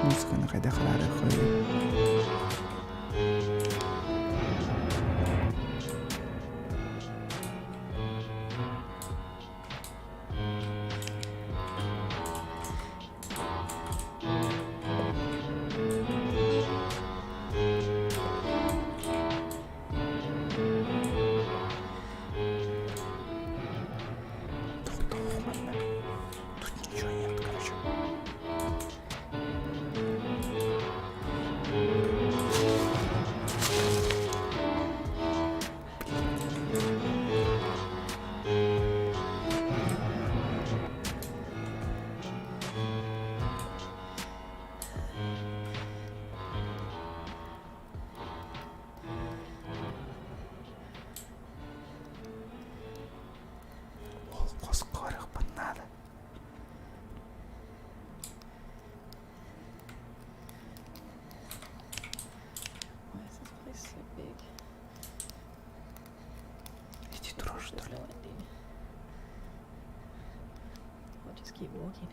Музыканы хайдах араарыаххай? Тут ничего нет, короче. Ол хос көрөхпүн наада. Why is this place so big? Иди трожь, что There's ли? no ending. I'll just keep walking.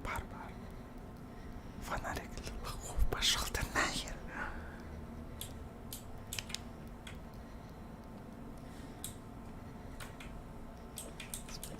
Бар, бар. Фонарик лохов, пошел ты нахер. This place.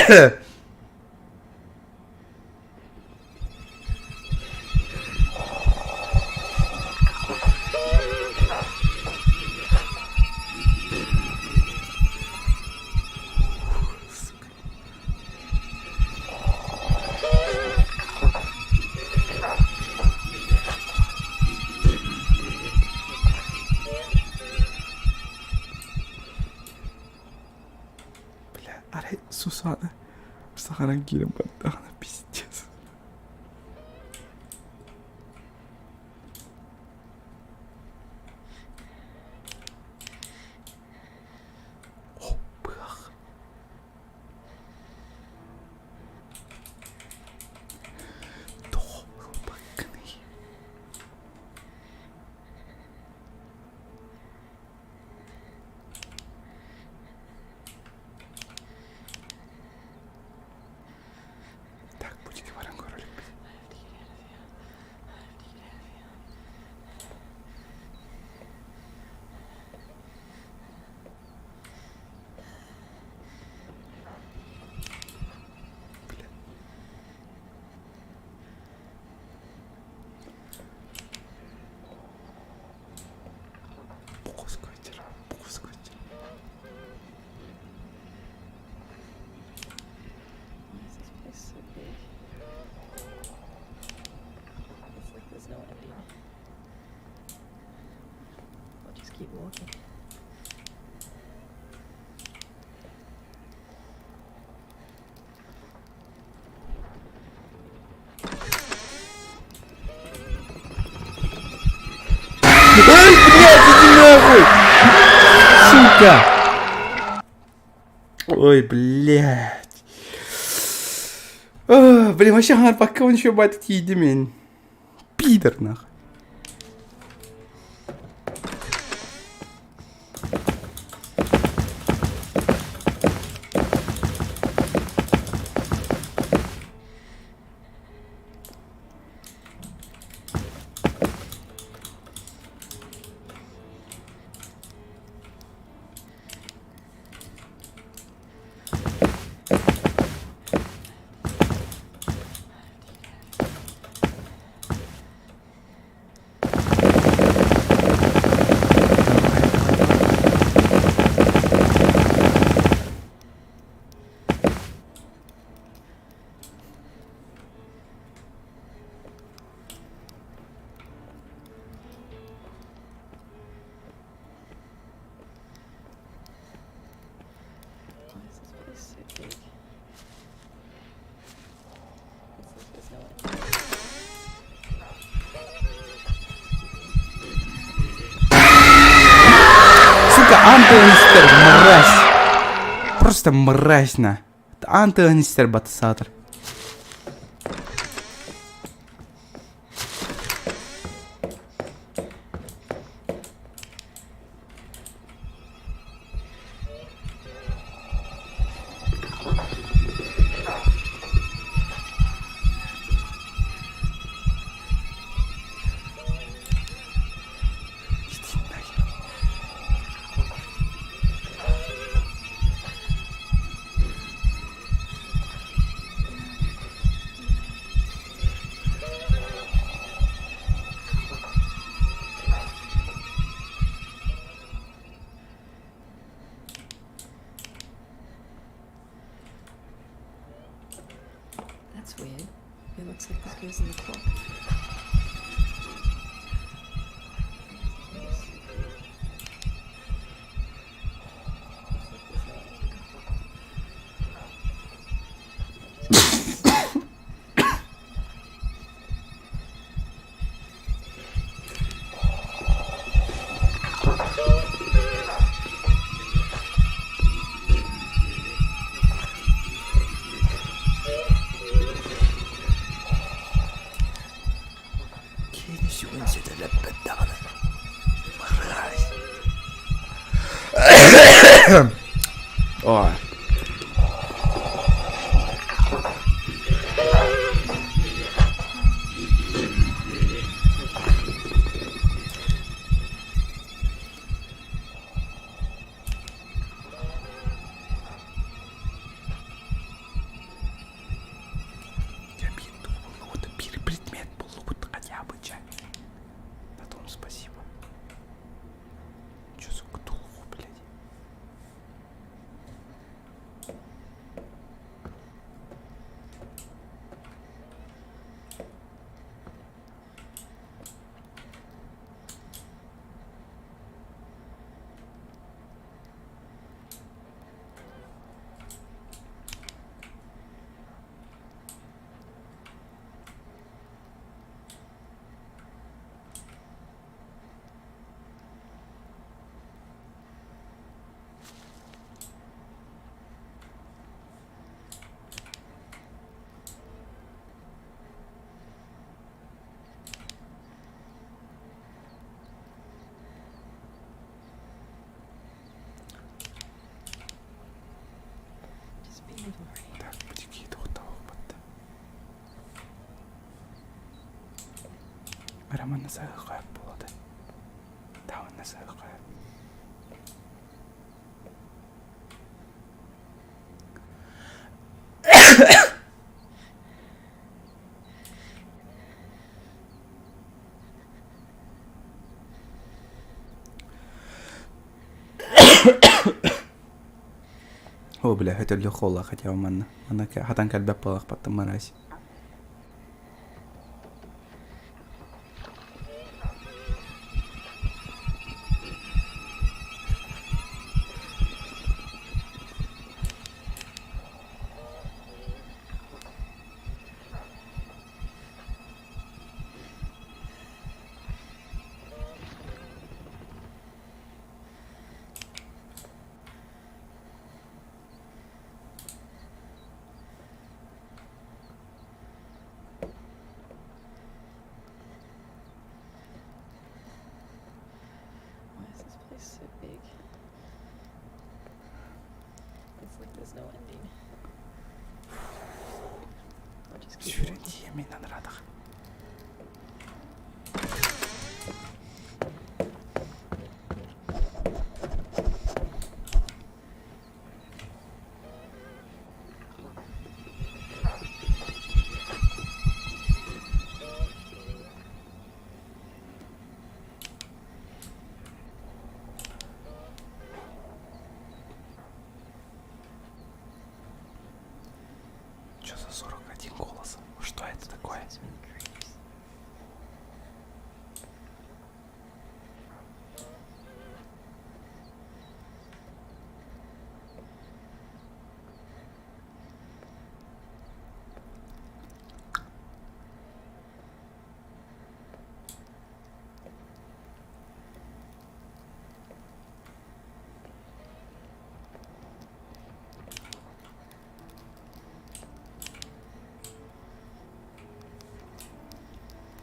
Бля, арай Сусана саҥаран киирэн бардаҕына пиздец. О, быах. Тоҕо ылбаккыный? Так, бутики баран көрөлүк. Бля. Бокус көтөр, бокус көтөр. Why is this place so big? It's like there's no ending. I'll just keep walking. Эй, блядь, иди нахуй! Сука! Ой, блядь. А, блин, вообще, пока он еще бать тиийдим. Пидор, нахуй. Why is this place so big? It's like there's no ending. Сука, антагонистер, мразь. Просто мразь на. Антагонистер батысаатар. Иди нахер. That's weird. It looks like this goes in the clock. Looks like there's no ending. Кини сүгүн сөтөлөппөт даҕаны. Мразь. Ой. Эрэ манна саһыахха буолуо Да манна саһыахха О, бля, өтөллү холла хотя бы манна. Манна хатан кэлбэт буолахпаттан мразь. Why is this place so big? It's like there's no ending. I'll just keep Сүүрэн walking. тиийэммин анараатах. Что за 41 голос? Что это такое? Gives me the creeps.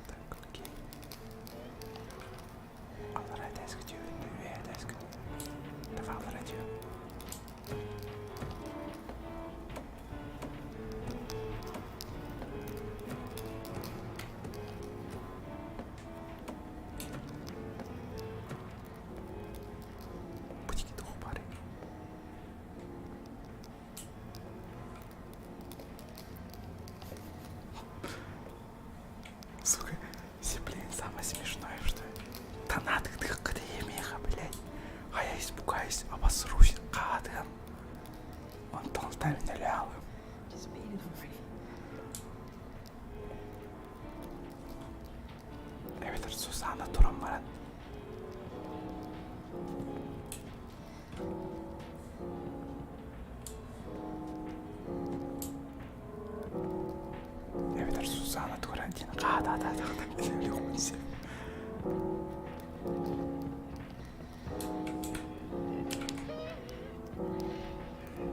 Так, окей. Аллара этээскэ түһүн, үөһэ этээскэ. Давай аллара түһүн. Бутики тухпары. Сука, блин, самое смешное, что донаты меха, блядь. А я испугаюсь, обосрусь, кадым. Онтон ставим Just made it already. Эбэтэр Сусана туран баран. Эбэтэр Сусана туран диэн хаата-хаата-хаата I have to get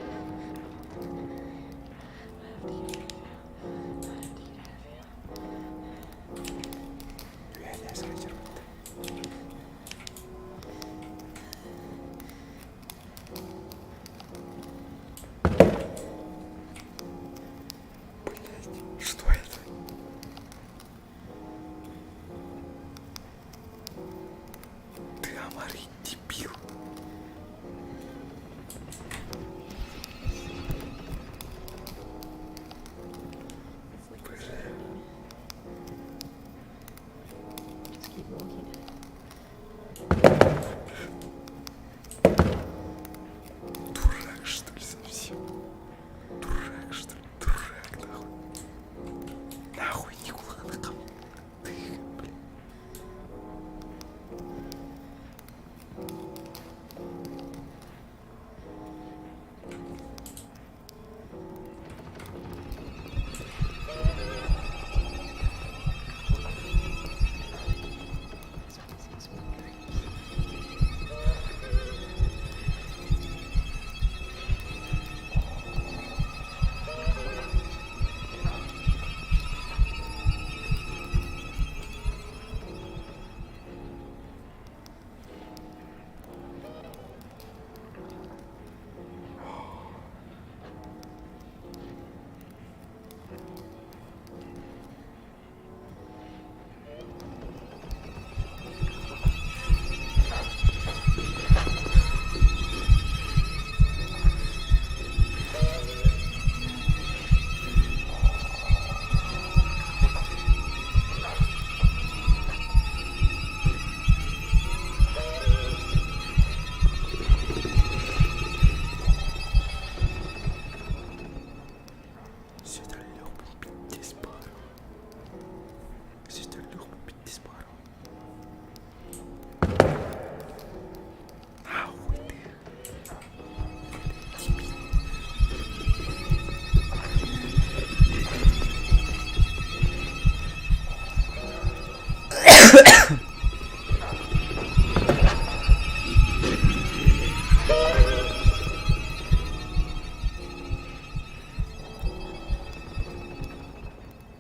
out of here. I have to get out of here. Үөһээ сылдьарбыт. Блять, что это? Ты, Амари, дебил. It's like there's no ending. Just keep walking. Дурак, что ли, совсем? Дурак, что ли? Дурак, нахуй. Нахуй, не кулаком. Ты, блин.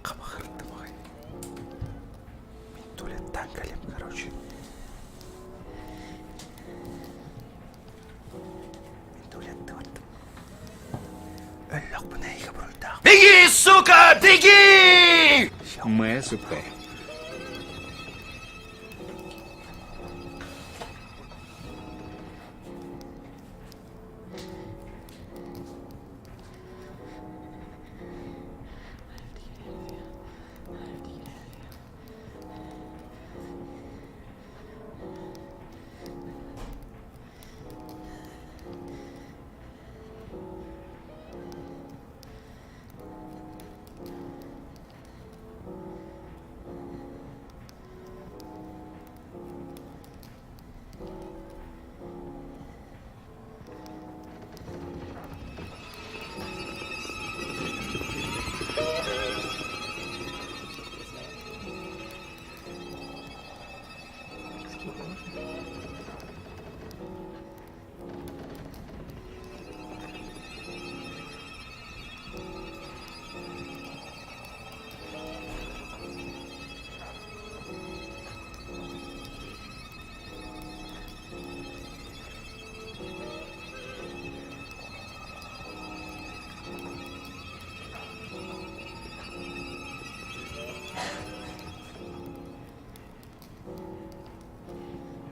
Хабахырдым аҕай. Мин туалеттан кэлим, короче. Мин туалетты бардым. Өллөхпүнэ эйиэхэ буруйдаах. Беги, сука, беги! МСП. Just keep walking.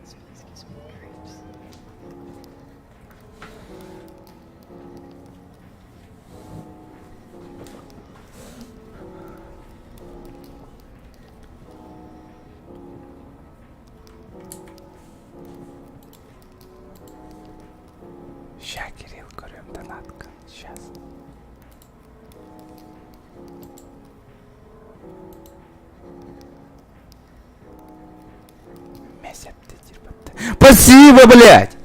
This place gives me the creeps. Ща, Кирилл, көрүөм донаткын. Сейчас. Спасибо, блядь!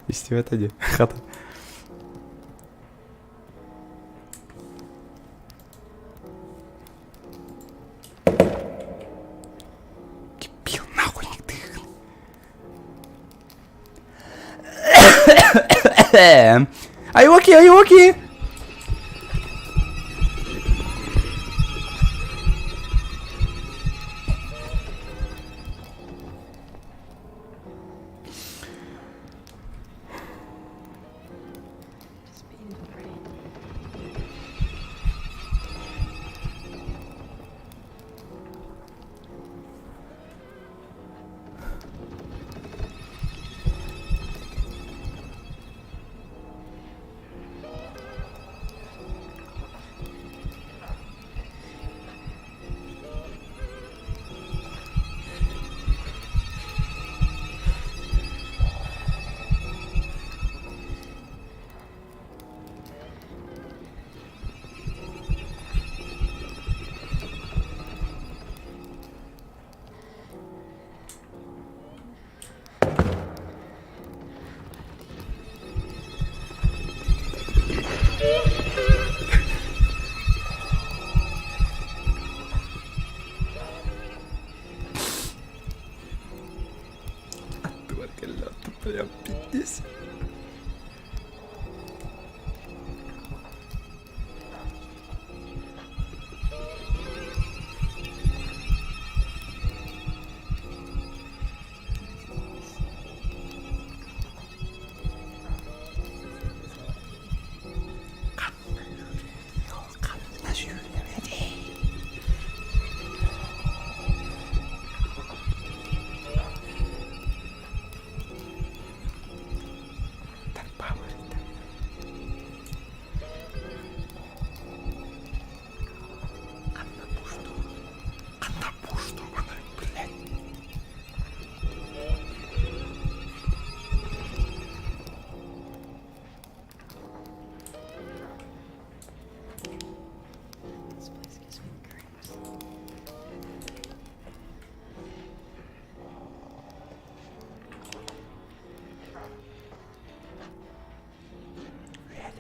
Истибэт дии хата. Кипил нахуй не Are you okay? Are you okay? Just be in the rain.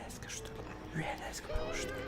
Үөһээскэ что ли? Үөһээскэ барабын что ли?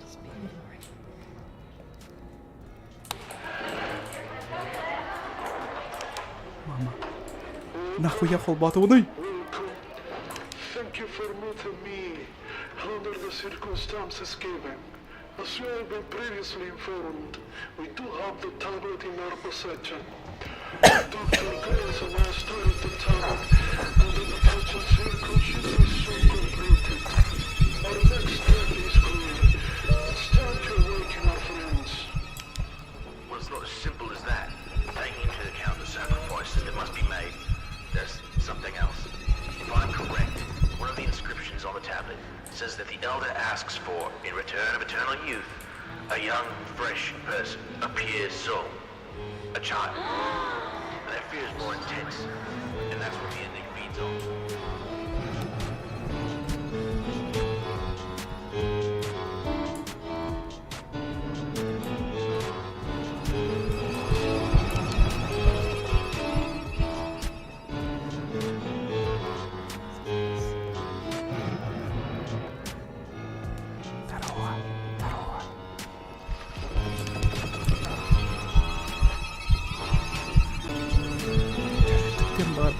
Just be a little ready. Мама. Нахуя холбоотубунуй? Thank you for meeting me under the circumstances given. As you have been previously informed, we do have the tablet in our possession. Dr. Grayson has studied the tablet and the detention circle should be soon completed. Our next step is clear. It's time to awaken our friends. Well, it's not as simple as that. Taking into account the sacrifices that must be made, there's something else. If I'm correct, one of the inscriptions on the tablet says that the elder asks for, in return of eternal youth, a young, fresh person, a pure soul, a child. And that fear is more intense, and that's what the ending feeds on. Здорово, здорово. Баар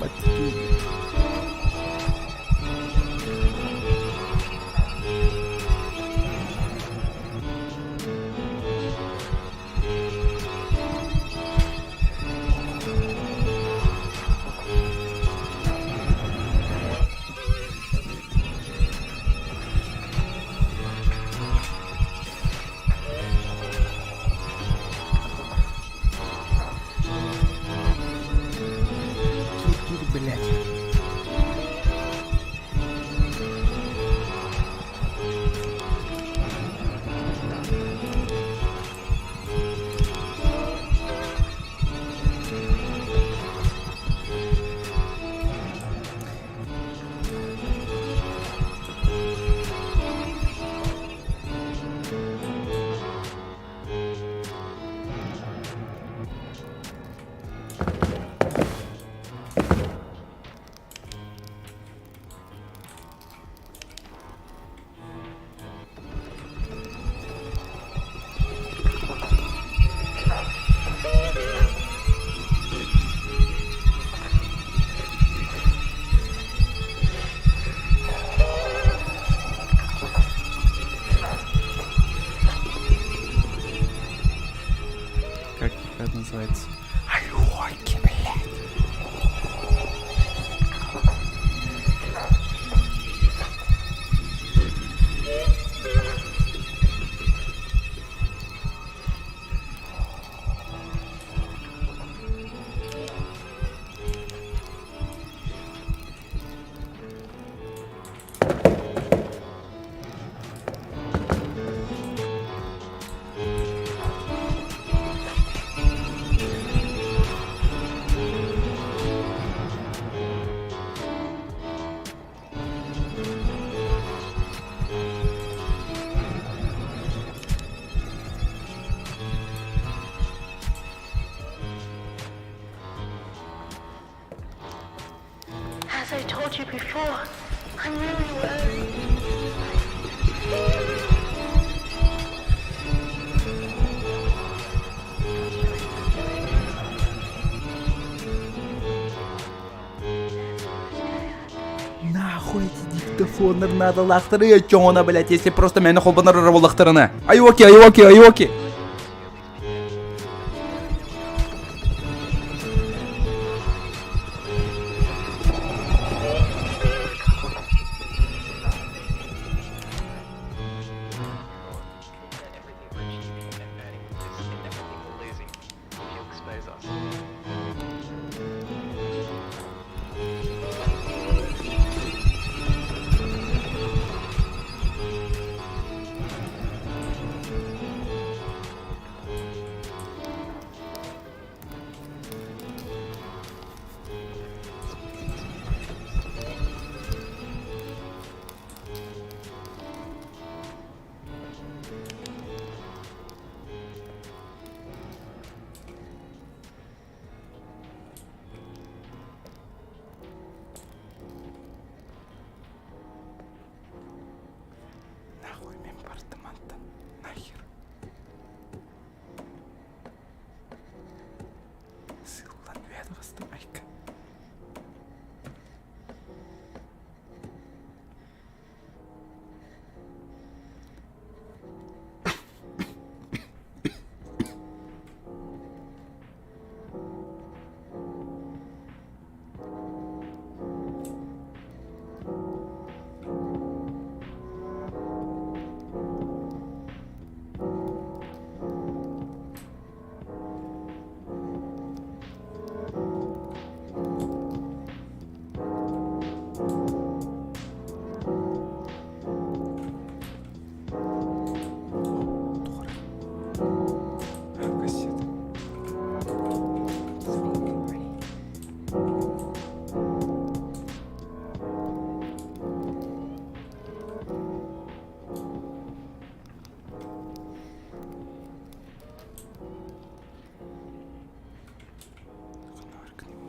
Кир, блядь. Как это называется? Алёки, блядь. As I told you before, I'm really worried. Нахуй эти Магнитофоннар наадалаахтары чоҥона, блядь, если просто мээнэ холбонор эрэ буоллахтарына. Айоки, айоки, айоки. Нахуй мин бардым мантан. Нахер. Сыыллан үөт астым айка. Кассета.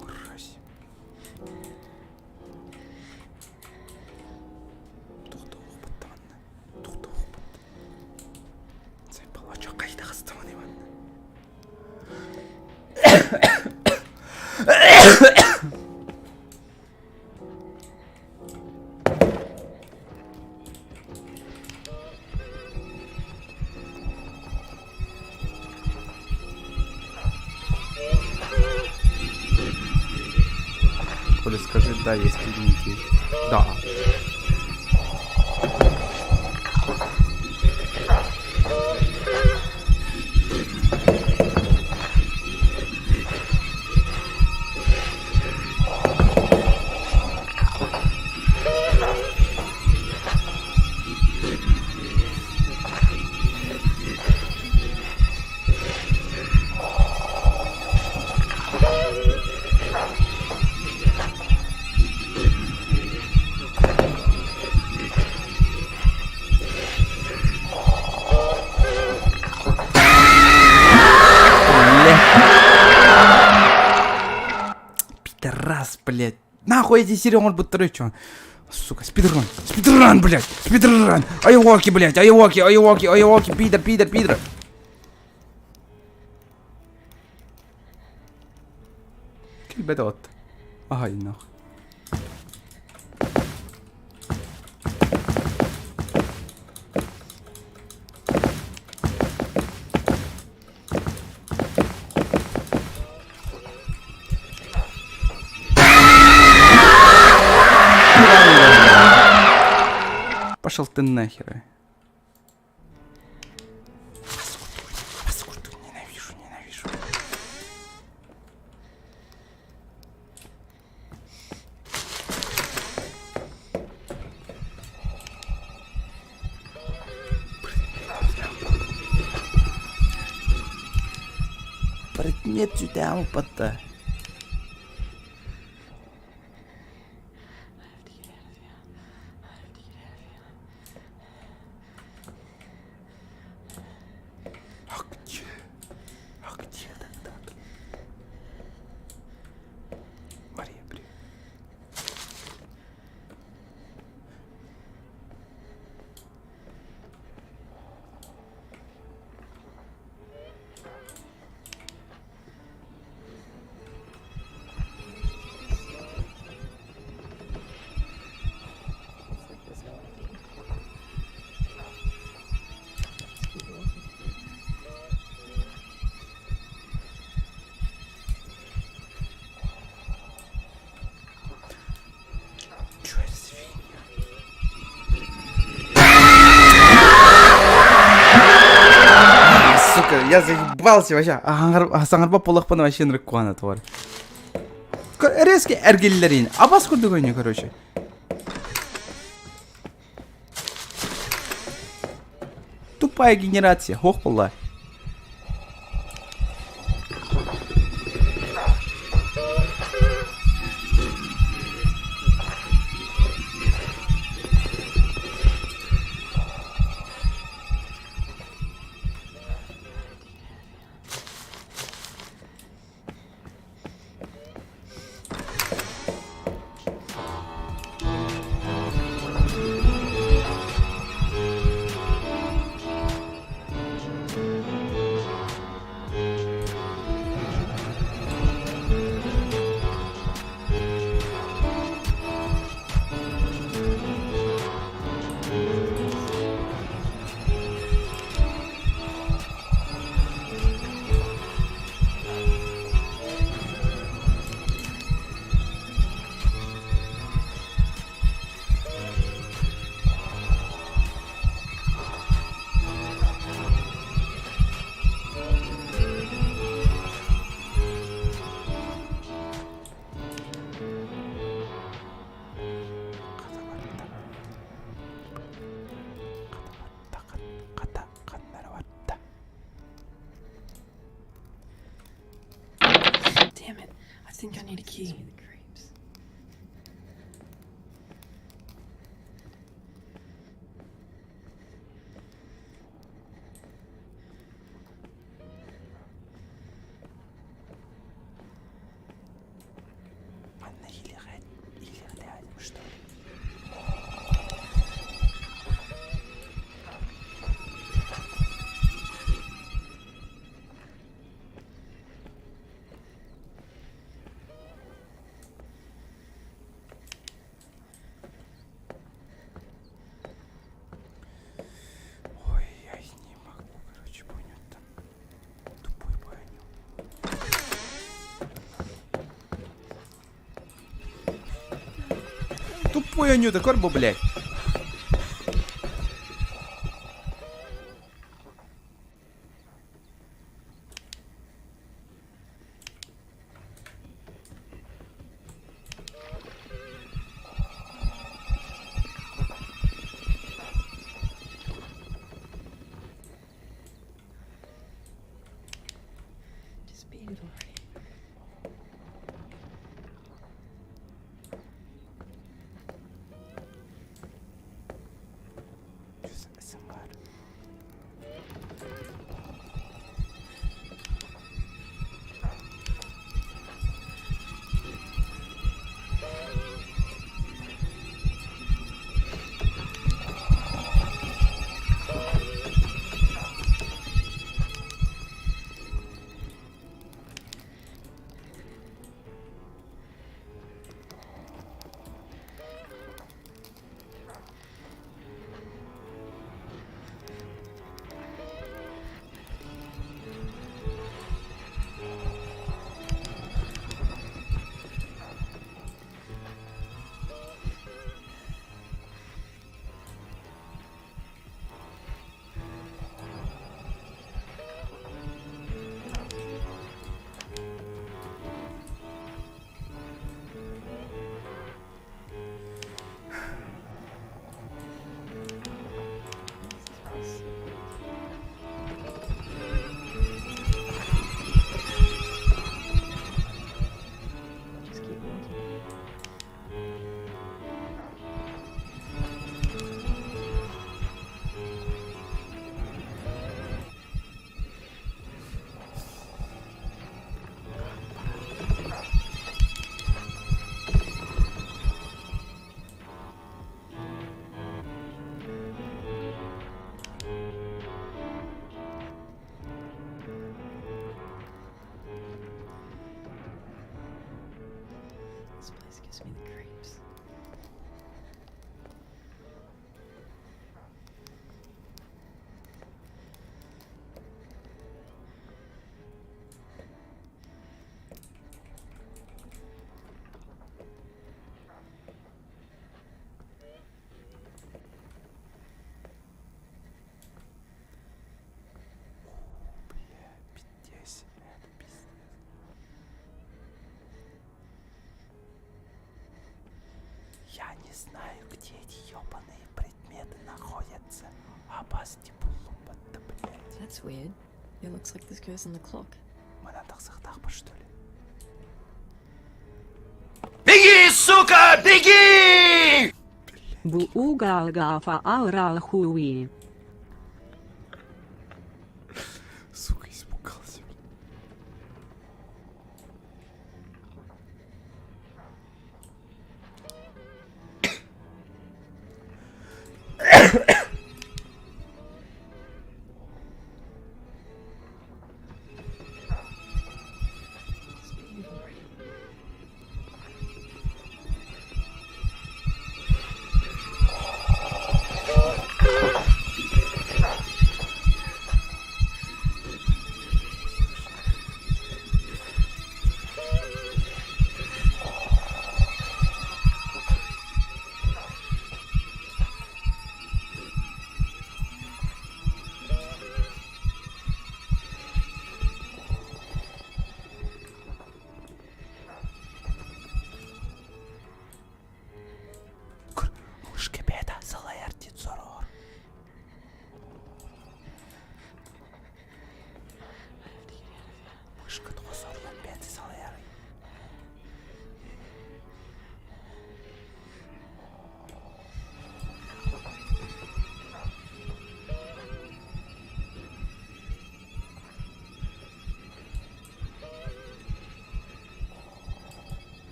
Мразь. Тохтоохпут манна. Тохтоохпут. Сайпалача кайда хастаман Иван. Коля, скажи, да, есть клиники. Да. Пидорас, блядь. Нахуй эти серии оҥорбуттар чё? Сука, спидран, спидран, блядь, спидран! Айуоки, блядь, айуоки, айуоки, айуоки, пидор, пидор, пидор. Кэлбэт от. Ай, нахуй. Пошел ты нахер. Паскуду, ненавижу, ненавижу. Предмет сюда упадта. А где? А где тогда? Мария, привет. Я заебался вообще. Саҥарбат буоллахпына вообще ынырык куһаҕан тварь. Резко эргиллэрин. Абас курдук ойнуу, короче. Тупая генерация, хох была. Хата ханна эрэ барда. Damn it. I think I need a key. The creeps. Манна иилиэҕэ что ли? Ой, я не могу, короче, понять там. Тупой понял. Тупой Анюта, корбу, блядь. Just beat it already. Я не знаю, где эти ёбаные предметы находятся. Абасти буллумматта, блядь. That's weird. It looks like this goes in the clock. Манан тахсыахтаахпын, что ли? Беги, сука, беги! Бу уга фа хуи. Сука, испугался. Мышка бэйэтэ салайар диэн сороҕор. Мышка тоҕо сорлон бэйэтэ салайарый?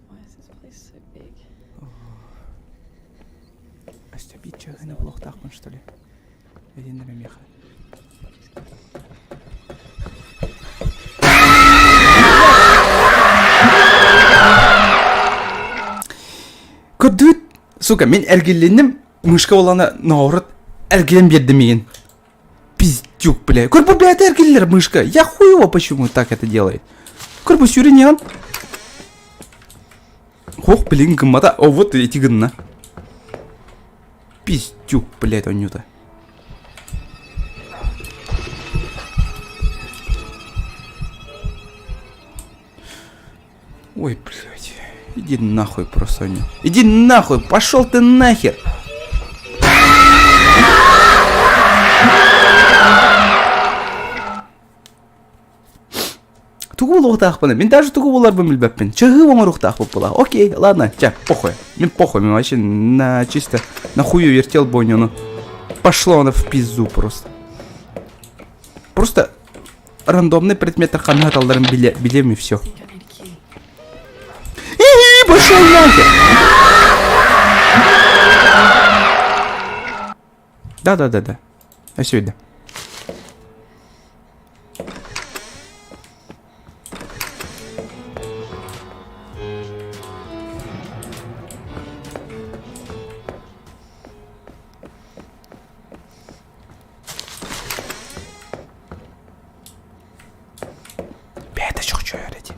Why is this place so big? Өстө биир чаһыны булуохтаахпын что ли? Этиннэ миэхэ. Көрдүгүт, сука, мин эргилинним, мышка буолана наоборот эргилэн биэрдим миигин. Пиздюк, бля. Көрбү, блядь, эргиллэр мышка. Я хуево почему так это делает. Көрбү сүүрэн Ох, блин, гыммата. О, вот эти гынна. Пиздюк, блядь, Анюта. Ой, блядь. Иди нахуй просто, Аню. Иди нахуй, пошел ты нахер. Тугу буолуохтаахпын? Мин даже тугу буоларбын билбэппин. Чаһыы оҥоруохтаахпыт була. Окей, ладно, ча, похуй. Мин похуй, мен вообще на чисто на хую вертел бойнюну. Пошло оно в пизду просто. Просто рандомный предмет ханна талларын биле, билем и все. И пошел нахер! Да-да-да-да. А сегодня. Бэйэтэ чохчойор эти.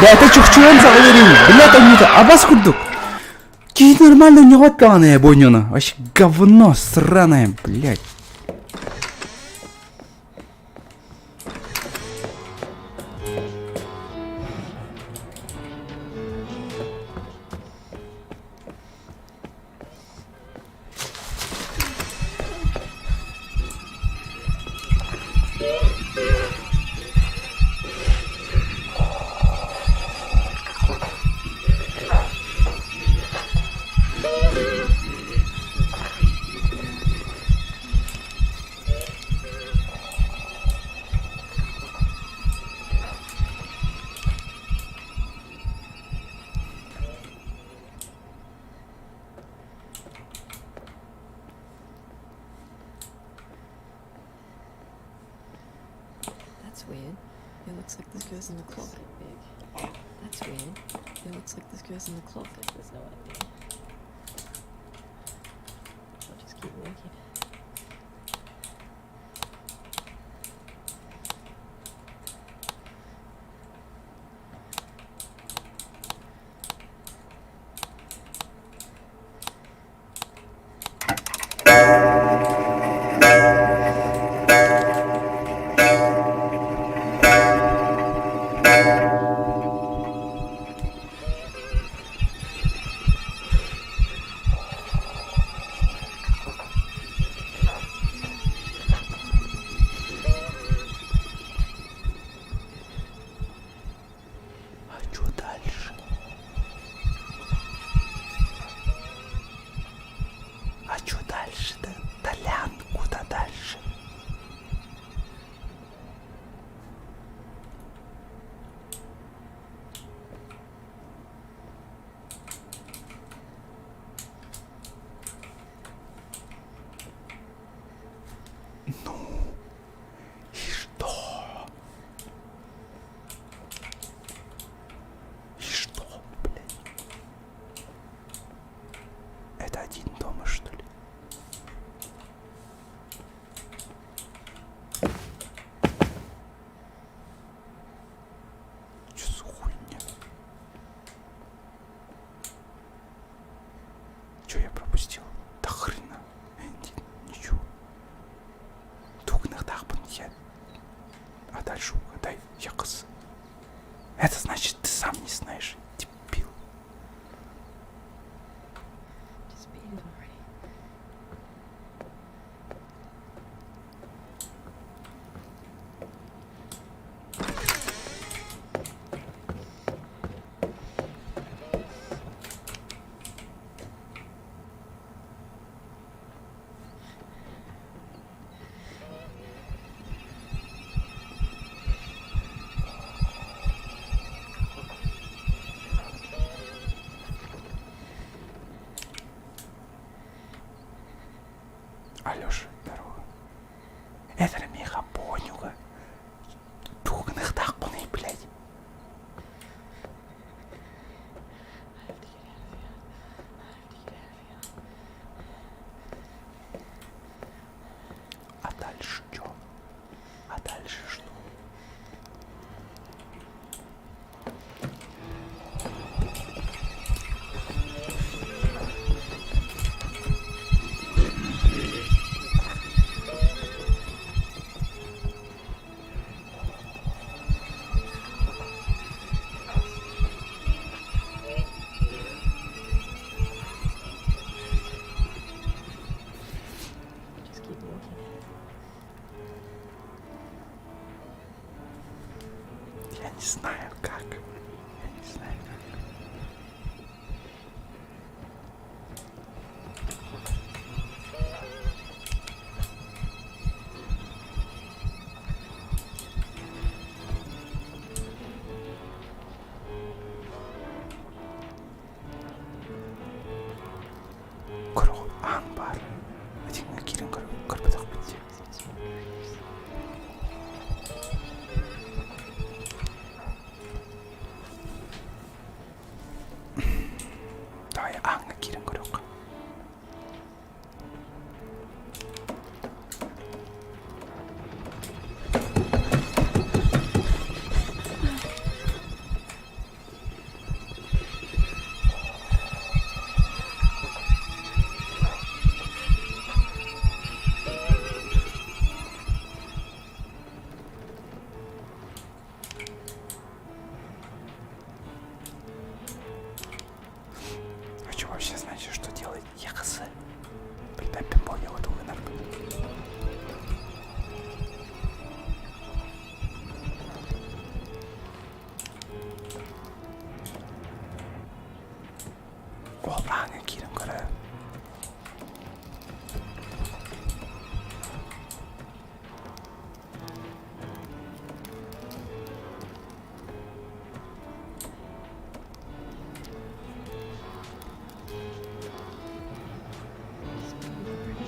Бэйэтэ чохчойон саҕалыырын, блядь, анньыта абас курдук. Киһи нормально ньоҕот даҕаны бойньону. Вообще говно сраное, блядь. That's weird. It looks like this goes in the clock. Big. That's weird. It looks like this guy's in the closet. There's no one in there. I'll just keep walking. А что дальше? А что дальше-то? Толян, куда дальше? Ну, и что? И что, блядь? Это один дома, что ли? Че за хуйня? Че я пропустил? Да хрена. Ничего. Тугнахтахпын я. А дальше угадай, я қыз. Это значит, ты сам не знаешь, дебил. Just beat it already. Алеша, здорово. Это меха понюга. Тугнахтахпыны, блядь. I have to get out of here. I have to get out of here. А дальше что? А дальше что? Just keep walking. Я не знаю как. Я не знаю как. Көрө аан баар. Итиннэ киирэн көрбөтөхпүт дии. Давай ааҥҥа киирэн көрүөххэ. А что вообще значит, что делать? Я хз. Билбэппин буолуо тугунарбын. Ол ааҥҥа киирэн көрө. Just beat it already.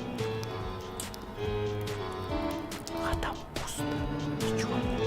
А там пусто. Ничего нет.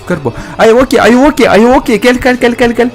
Көр бу. Айоки, айоки, айоки, кел, кел, кел, кел, кел.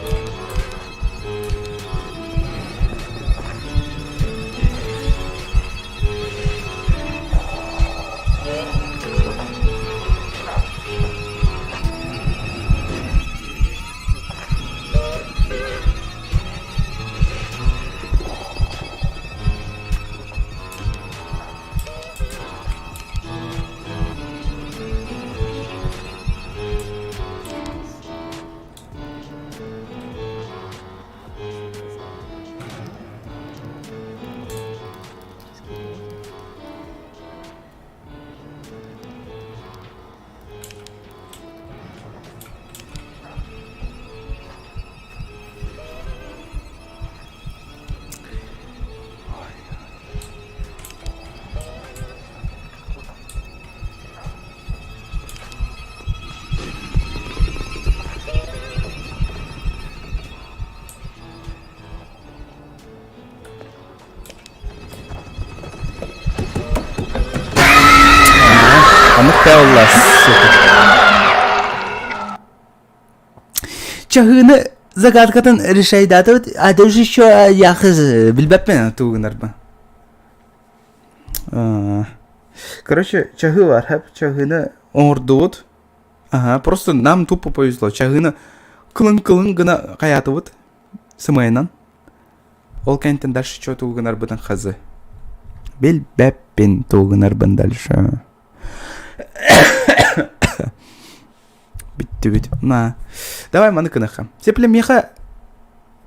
Аннык буолла, сука. Чаһыыны загадкатын решайдаатыбыт, а даже еще яхыз билбэппин тугу гынарбын. Короче, чаһыы бар, хэп, чаһыыны оҥордубут. Ага, просто нам тупо повезло. Чаһыыны кылын-кылын гына хайаатыбыт сымайынан. Ол кэнниттэн дальше что тугу гынарбытын хазы. Билбэппин тугу гынарбын дальше. Бүттүбүт. На. Давай маны кыныхха. Сепле миэхэ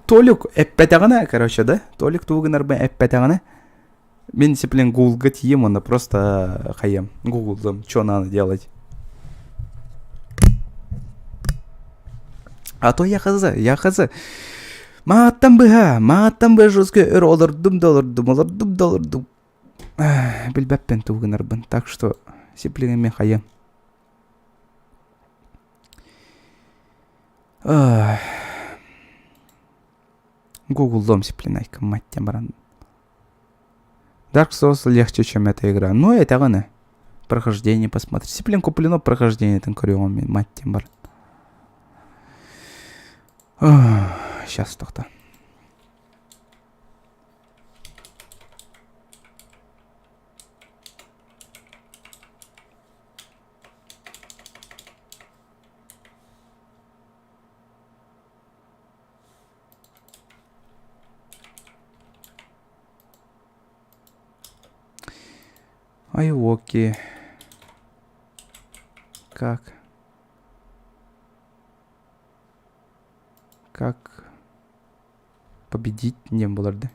Толик эппэтэҕинэ, короче, да? Толик тугу гынарбын эппэтэҕинэ, мин сеплен Гуглга тиийем уонна просто хайыам. Гуглдым, что надо делать. А то я хз, я хз. Мааттан быһа, мааттан быһа жестко өр олордум да олордум, олордум да олордум. Билбэппин тугу гынарбын. Так что сиплигин мен хайыам. Гуглдом сиплинайка мать баран. Dark Souls легче, чем эта игра. Ну, это Прохождение посмотри. Сиплин куплено прохождение там көрүөҕүм мать баран. Сейчас тоқта. Айоки. Как? Как победить не было, да?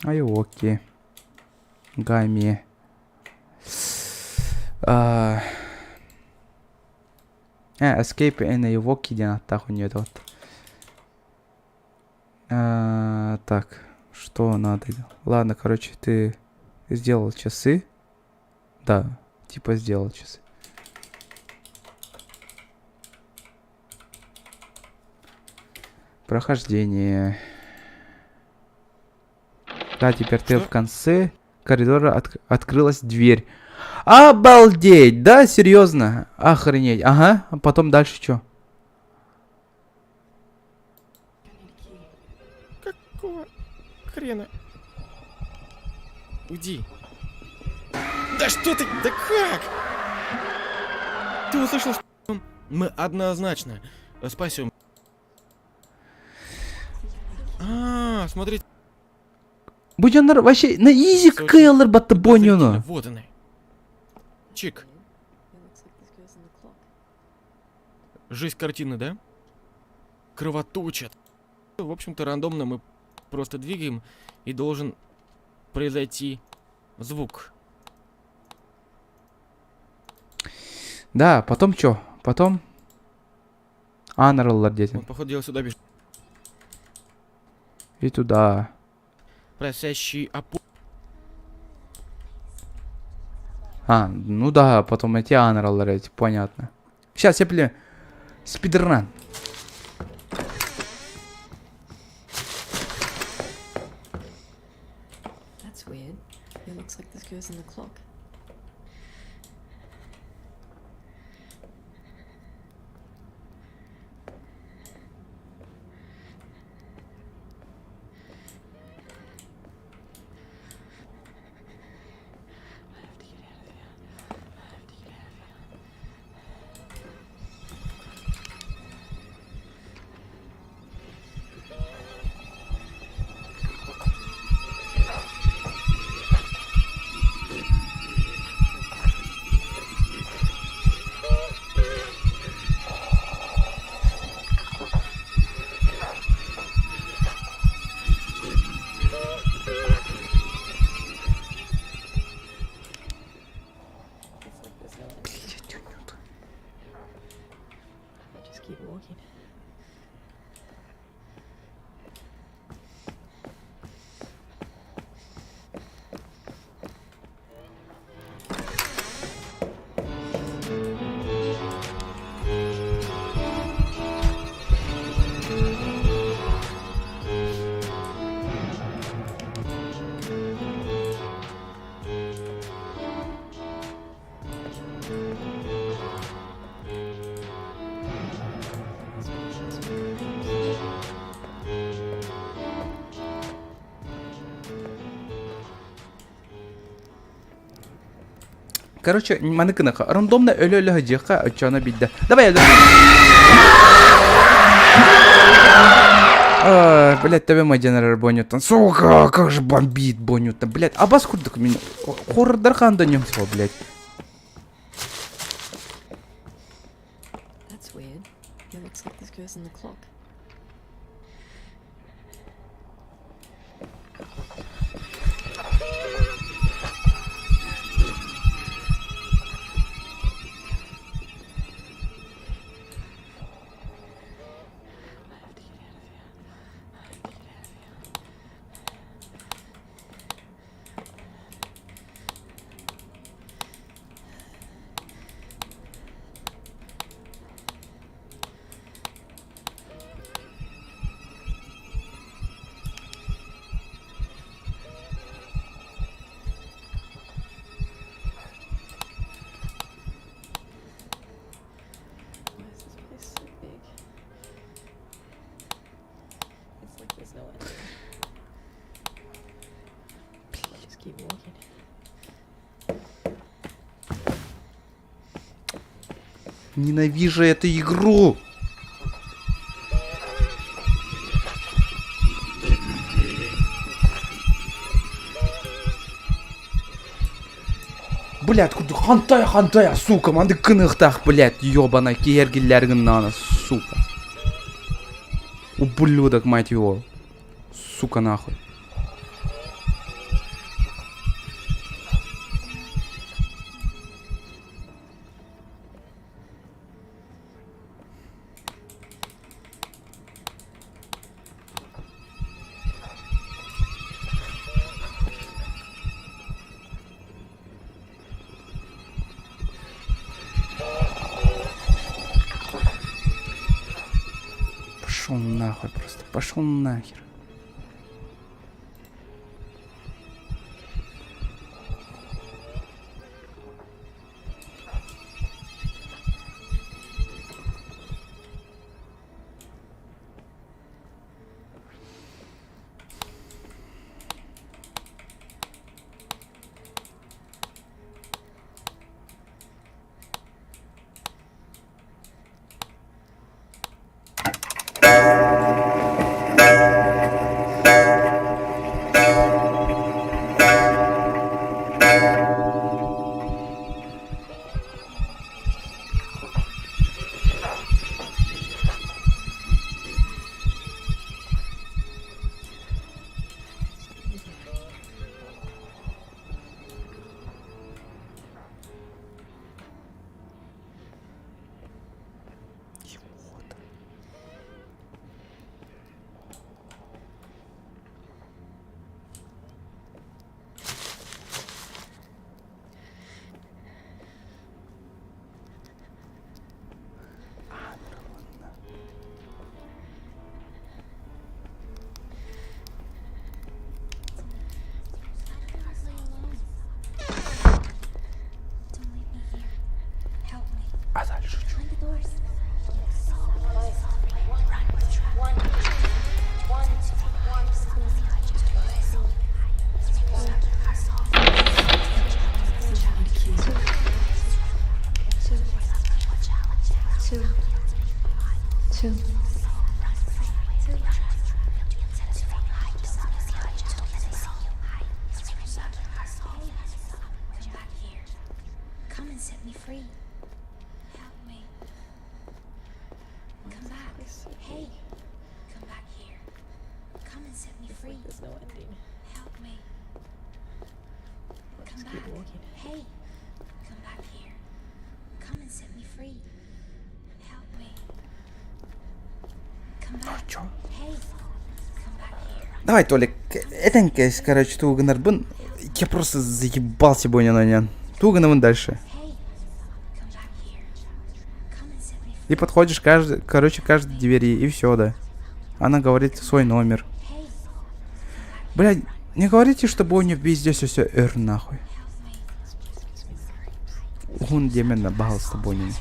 Айоки. Гами. А... Э, Escape in Ayuwoki диэн ааттаах оонньуу вот. А, так, что надо? Ладно, короче, ты сделал часы. Да, типа сделал часы. Прохождение. Да, теперь ты в конце коридора от открылась дверь. Обалдеть, да, серьезно? Охренеть. Ага, а потом дальше что? Какого хрена? Уйди. Да что ты? Да как? Ты услышал, что мы однозначно спасем. А, смотрите. Бу дьоннор вообще на изи кыайаллар батты боньону. Вот они. Чик. Жизнь картины, да? Кровоточат. В общем-то, рандомно мы просто двигаем, и должен произойти звук. Да, потом что? Потом... Анраллар детям. Он, походу, дела сюда бежит. И туда. Просящий опор. А, ну да, потом эти анраллар эти, понятно. Сейчас я, блин, спидран. That's weird. It looks like this goes in the clock. Короче, маны гыныха. Рандомно өлө-өлө сылдьыахха, оччоҕуна биирдэ. Давай өлө. Блядь, төбөм айдьанарар бонньуттан. Сука, как же бомбит бонньуттан. Блядь, абас курдук мин хоррордар хаан да суох, блядь. That's weird. It looks like this goes in the clock. Why is this place so big? It's like there's no end. Just keep walking. Ненавижу эту игру! Блядь, хантай, хантай, сука, маннык гыныахтаах, блядь, ёбана, киһи гыннаҕына, сука. Ублюдок, мать его. Сука, нахуй. Пошел нахуй просто, пошел нахер. А дальше что? Two. Two. Come and set me free. Help me. Come back. Hey, come back here. Come and set me free. There's no ending. Help me. I'll Come just keep back. walking. Hey, come back here. Come and set me free. Help me. Come back. Чё? Hey, come back here. Давай, Толик, этэн кэс, короче, тугу гынарбын. Я просто заебался бойнянан. Тугу гынабын дальше. Hey, come back here. Come and set me free. И подходишь каждый, короче, каждой двери, и все, да. Она говорит свой номер. Hey, Блядь, не говорите, что бойня везде все все эр нахуй. Уһун диэмэн, пожалуйста, бойня.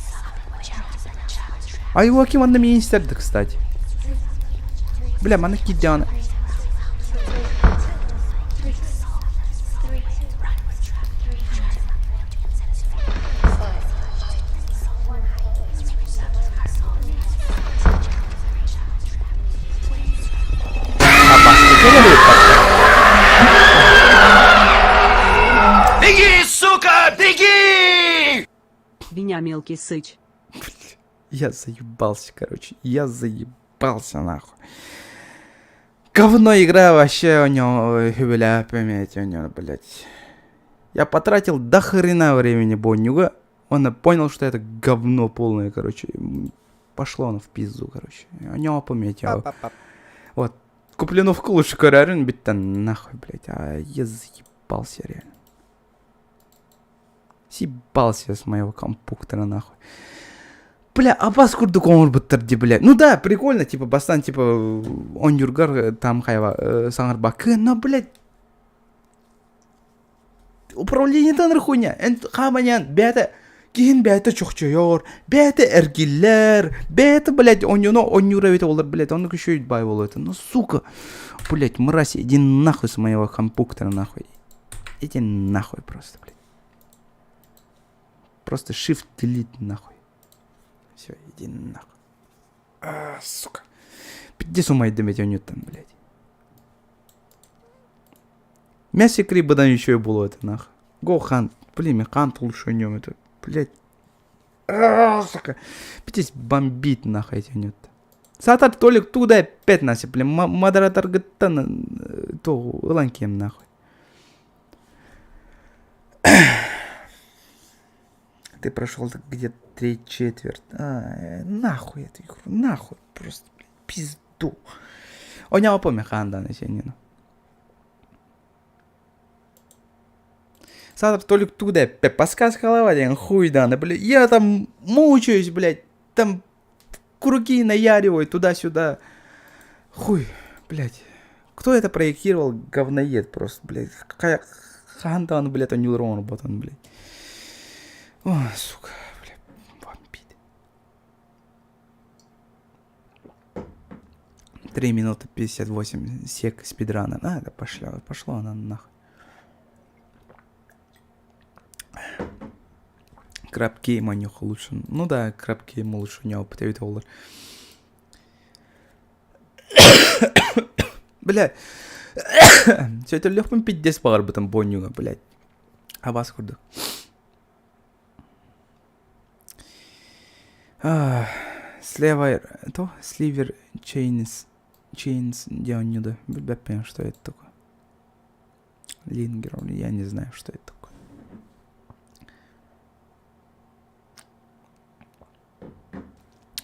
А его ким онно министерді, кстати. Бля, маны кидян. Беги! Меня мелкий сыч. Я заебался, короче. Я заебался, нахуй. Говно игра вообще у него, бля, память у него, блядь. Я потратил до хрена времени Боннюга. Он понял, что это говно полное, короче. Пошло оно в пизду, короче. У него память. Вот. Купленовку лучше көрөрүн биттен нахуй, блядь. А я заебался реально. Съебался с моего компьютера, нахуй. Бля, абас курдук оҥорбуттар дии, блядь. Ну да, прикольно, типа, бастан, типа, оонньуургар там хайва саҥарбаккын, но, блядь, управлениетан хуйня. Эн хааманьан бэйэтэ киһин бэйэтэ чохчойор, бэйэтэ эргиллэр, бэйэтэ, блядь, оонньууну оонньуур эбит олор, блядь, оннук еще бай буолуо этэ. Ну, сука, блядь, мразь, иди нахуй с моего компьютера, нахуй. Иди нахуй просто, блядь. Просто shift delete нахуй. Все, иди нахуй. А, сука. Пиздец умайдым эти там, блядь. Мясо бадан еще и было это нахуй. Го хан. Блин, мен хан лучше нем это. Блядь. А, сука. Пиздец бомбит нахуй эти нет. Сатар Толик туда опять нас, блин, модератор гыттан то ылан кем нахуй. Ты прошел где-то треть четверть. А, нахуй эту игру, нахуй просто, блядь, пизду. Оонньообоппун хаһан даҕаны сиэннин. Саатар Толик туда подсказкалаабат диэн хуй даҕаны, блядь, я там мучаюсь, блядь, там круги наяриваю туда-сюда. Хуй, блядь. Кто это проектировал, говноед просто, блядь. Хаһан даҕаны, блядь, оонньуулар оҥорботун, блядь. Ой, сука, блядь, бомбит. 3 минуты 58 сек спидрана. А, это пошло, пошло она нахуй. Crab Game оонньуохха лучше. Ну да, Crab Game лучше у него эбит буоллар. Бля, сөтөллөхпүн пиздец баҕарбытым бу блядь. Абас курдук. Слева, то, Sliver Chains, Chains, где он не да, билбэппин, что это такое. Лингер, я не знаю, что это такое.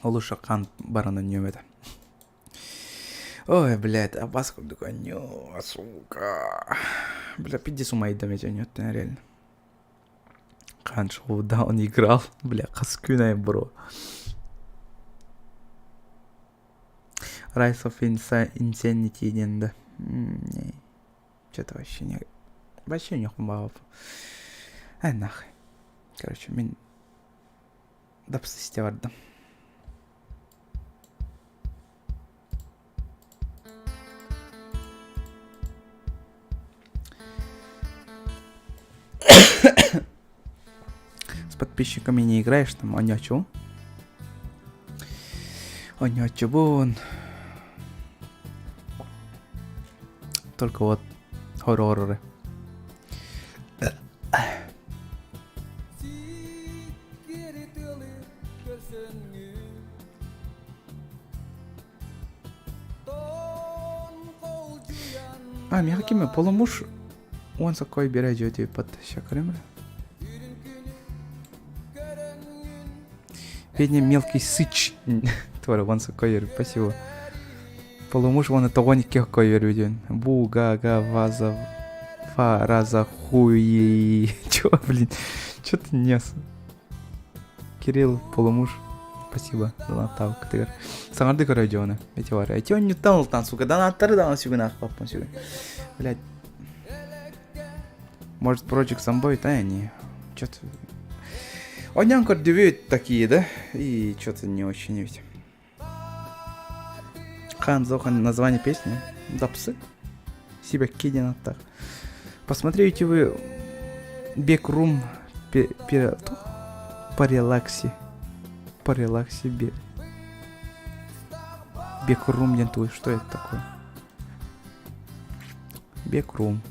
Олус хаан баран оонньуом этэ. Ой, блядь, абас курдук оонньуу, сука. Бля, пиздец умайдым эти оонньууттан реально. Хаан Showdown играл, бля, хас күн аайы бро. Rise of Insanity диэн да. Что-то вообще не... Вообще не баҕарбаппын. Ай нахуй. Короче, мин дапсы бардым. С подписчиками не играешь там, оонньооччу. Оонньооччубун. Только вот хорроры. А, миэхэ ким полумуж он такой бере под щакарым. Бедный мелкий сыч. Тварь, вон такой, спасибо. Полумуж вон это он какой верден. Бу, га, га, ваза, фа, раза, хуй. Чё, блин? Чё ты нес? Кирилл, полумуж. Спасибо, донаттаабыт кытыгар. Саҥарды көрө дьону. Эти бар. Эти онньуттан ылтан, сука. Донаттары даҕаны сүгүн аахпаппын сүгүн. Блядь. Может, Project Zomboid, а не. Чё-то... Оонньоон көрдүбүт такие, да? И что-то не очень ведь. Хан Зохан, название песни. Дапсы. Себя киден так. Посмотрите вы Бекрум Порелакси. Порелакси бе. Бекрум диэн тугуй, что это такое? Бекрум.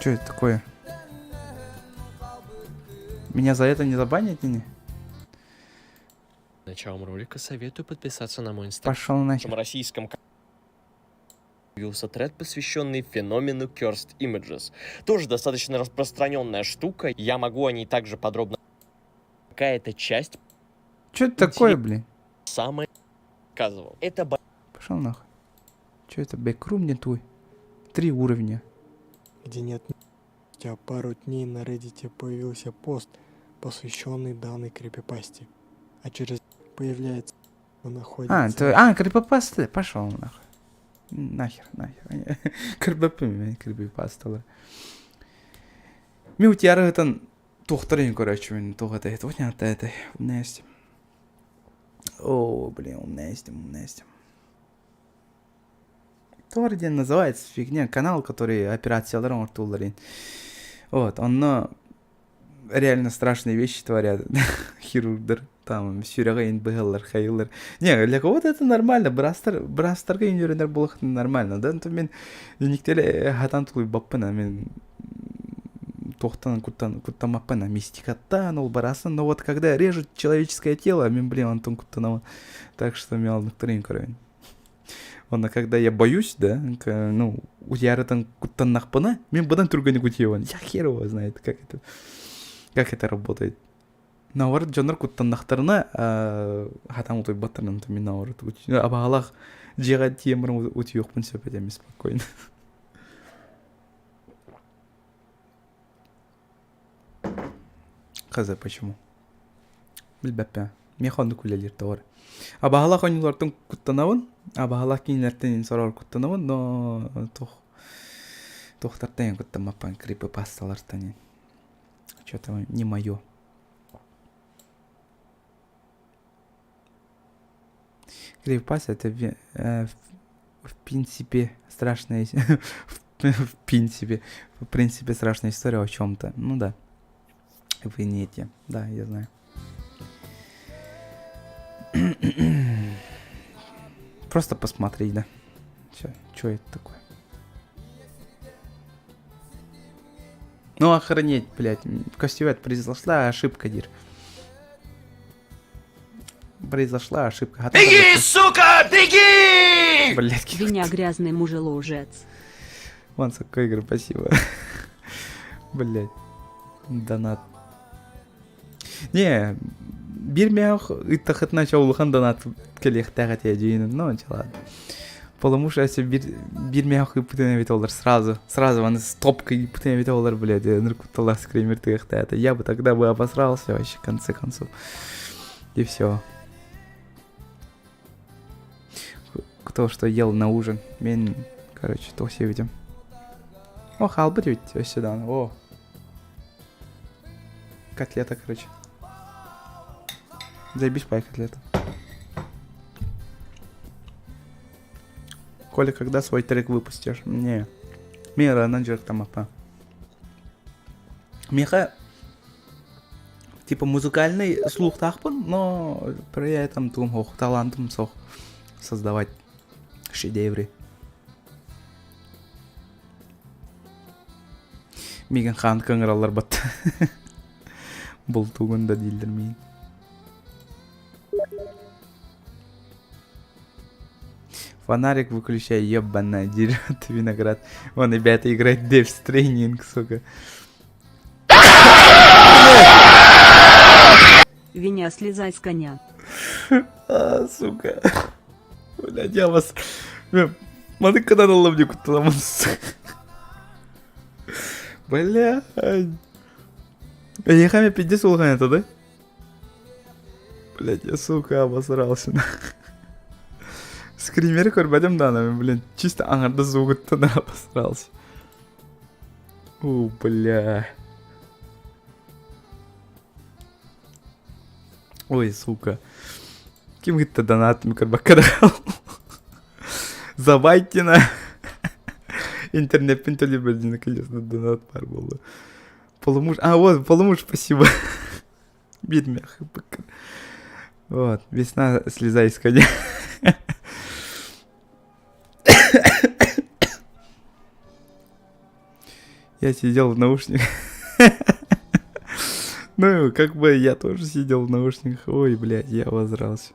Что это такое? Меня за это не забанят, не? Началом ролика советую подписаться на мой инстаграм. Пошел нахер. В российском появился тред, посвященный феномену Cursed Images. Тоже достаточно распространенная штука. Я могу о ней также подробно... Какая-то часть... Что это такое, блин? Самое рассказывал. Это... Пошел нахуй. Что это, бэкрум не твой? Три уровня. Где нет спустя пару дней на Reddit появился пост, посвященный данной крипипасте. А через появляется находится... А, это, а, крипипасты, пошел нахуй. Нахер, нахер. Крипипы, крипипасталар. Мин утуйарыгытан туохтарын көрөөччүбүн туох этэй туох ньаата этэй умна истим. О, блин, умна истим, умна истим. Тор диэн называется фигня, канал, который операциялар оҥортуулларын. Вот, онно реально страшные вещи творят хирургдар. Там сүрэҕи ин быһаллар, хайыллар. Не, для кого-то это нормально, быраастар, быраастарга үөрэнэр буолахтына нормально, да? То мин иниктели хатан тулуйбаппын, мин туохтан куттан куттамаппын, мистикаттан ол барасын, но вот когда режут человеческое тело, мин, блин, онтон куттанамын. Так что мен алдыктырын көрөйүн. Онно когда я боюсь, да, ну, утуйарытан куттаннахпына, мин быдан түргэнник утуйабын. Я хер его знает, как это, как это работает. Наоборот, дьоннор куттаннахтарына хатан утуйбаттарын мин наоборот абаалаах дьиэҕэ тиийэн баран утуйуохпун сөп этэ спокойно. Хз, почему? Билбэппин. Миэхэ оннук үлэлиир тоҕо эрэ. Абаһалаах оонньуулартан куттанабын, абаһалаах киинэлэртэн сороҕор куттанабын, но туох туохтартан куттаммаппын, крипипасталартан Что-то не мое. Крипипаста это э, в принципе страшная в принципе в принципе страшная история о чем-то. Ну да. Вы не те. Да, я знаю. Просто посмотреть, да. Все, что это такое? Ну охренеть, блядь. Костювет произошла ошибка, Дир. Произошла ошибка. Беги, сука, беги! Блядь, Меня грязный мужеложец. Вон такой игры, спасибо. Блядь. Донат. Не, биир мэх ыттахытына улахан донат кэлиэхтээх этэ дьиин, ну, ладно. Потому что если биир биир мэх ыппытын эбит олар сразу, сразу аны стопкой ыппытын эбит олар, блядь, ныркутталар скример тыахта Я бы тогда бы обосрался вообще, в конце концов. И все. Кто что ел на ужин. Мен, короче, то все видим. О, хаалбыт ведь сюда. О. Котлета, короче. Заебись пай котлета. Коля, когда свой трек выпустишь? Не. Мира, на там апа. Миха, типа музыкальный слухтаахпын, но при этом тугум суох, талантым суох создавать шедевры. Миигин хаан кыҥыраллар батта. Бултуугун да дииллэр миигин. Фонарик выключай, ебаная, дерет виноград. Вон, ребята, играет Death Stranding, сука. Виня, слезай с коня. А, сука. Блядь, я вас... Маны канал мне кутталамын, Блядь. Эйиэхэ пиздец улахан это, да? Блядь, я, сука, обосрался. Скример көрбөтүм да, блин, чисто аҥарда звугуттан обосрался. У, бля. Ой, сука. Ким гитта донат көрбөккө Забайтина. Интернеппин төлөбөр наконец-то донат баар буолла. Полумуж. А, вот, полумуж, спасибо. Бедмях. Вот, весна, слезай с коня. Я сидел в наушниках. Ну, как бы я тоже сидел в наушниках. Ой, блядь, я возрался.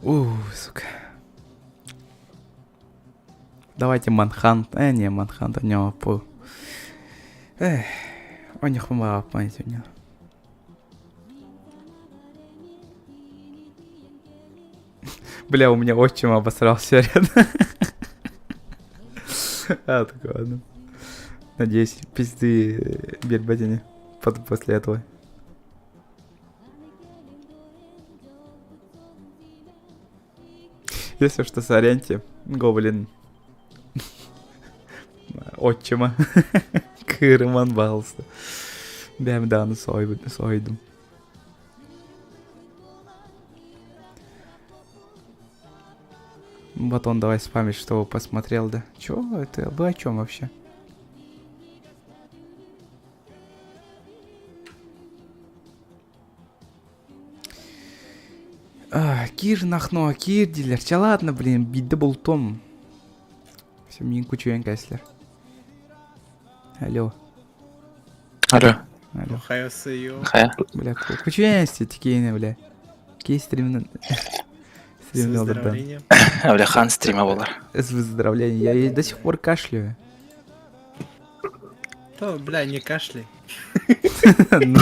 Ух, сука. Давайте Манхант. не, Манхант, у него по... Эх, у них мало памяти у него. Бля, у меня отчим обосрался рядом. А, так ладно. Надеюсь, пизды биэрбэтини после этого. Если что, соряньте, гоблин отчима. Кырыман баҕалыста. Бэм дааны соһуйдум. Батон, давай спамить, чтобы посмотрел, да. Чё это? Вы о чем вообще? А, киир нахно, киир дииллэр. Чэ ладно, блин, биирдэ бултум. Все, мин кучуйан кэслер. Алло. Алло. Алло. Хайа. Бля, кучуйан тикейне, бля. Кей стримнен. С выздоровлением. Бля, хан стрима буолар. С выздоровлением. Я и до сих пор кашляю. То, бля, не кашляй. Ну,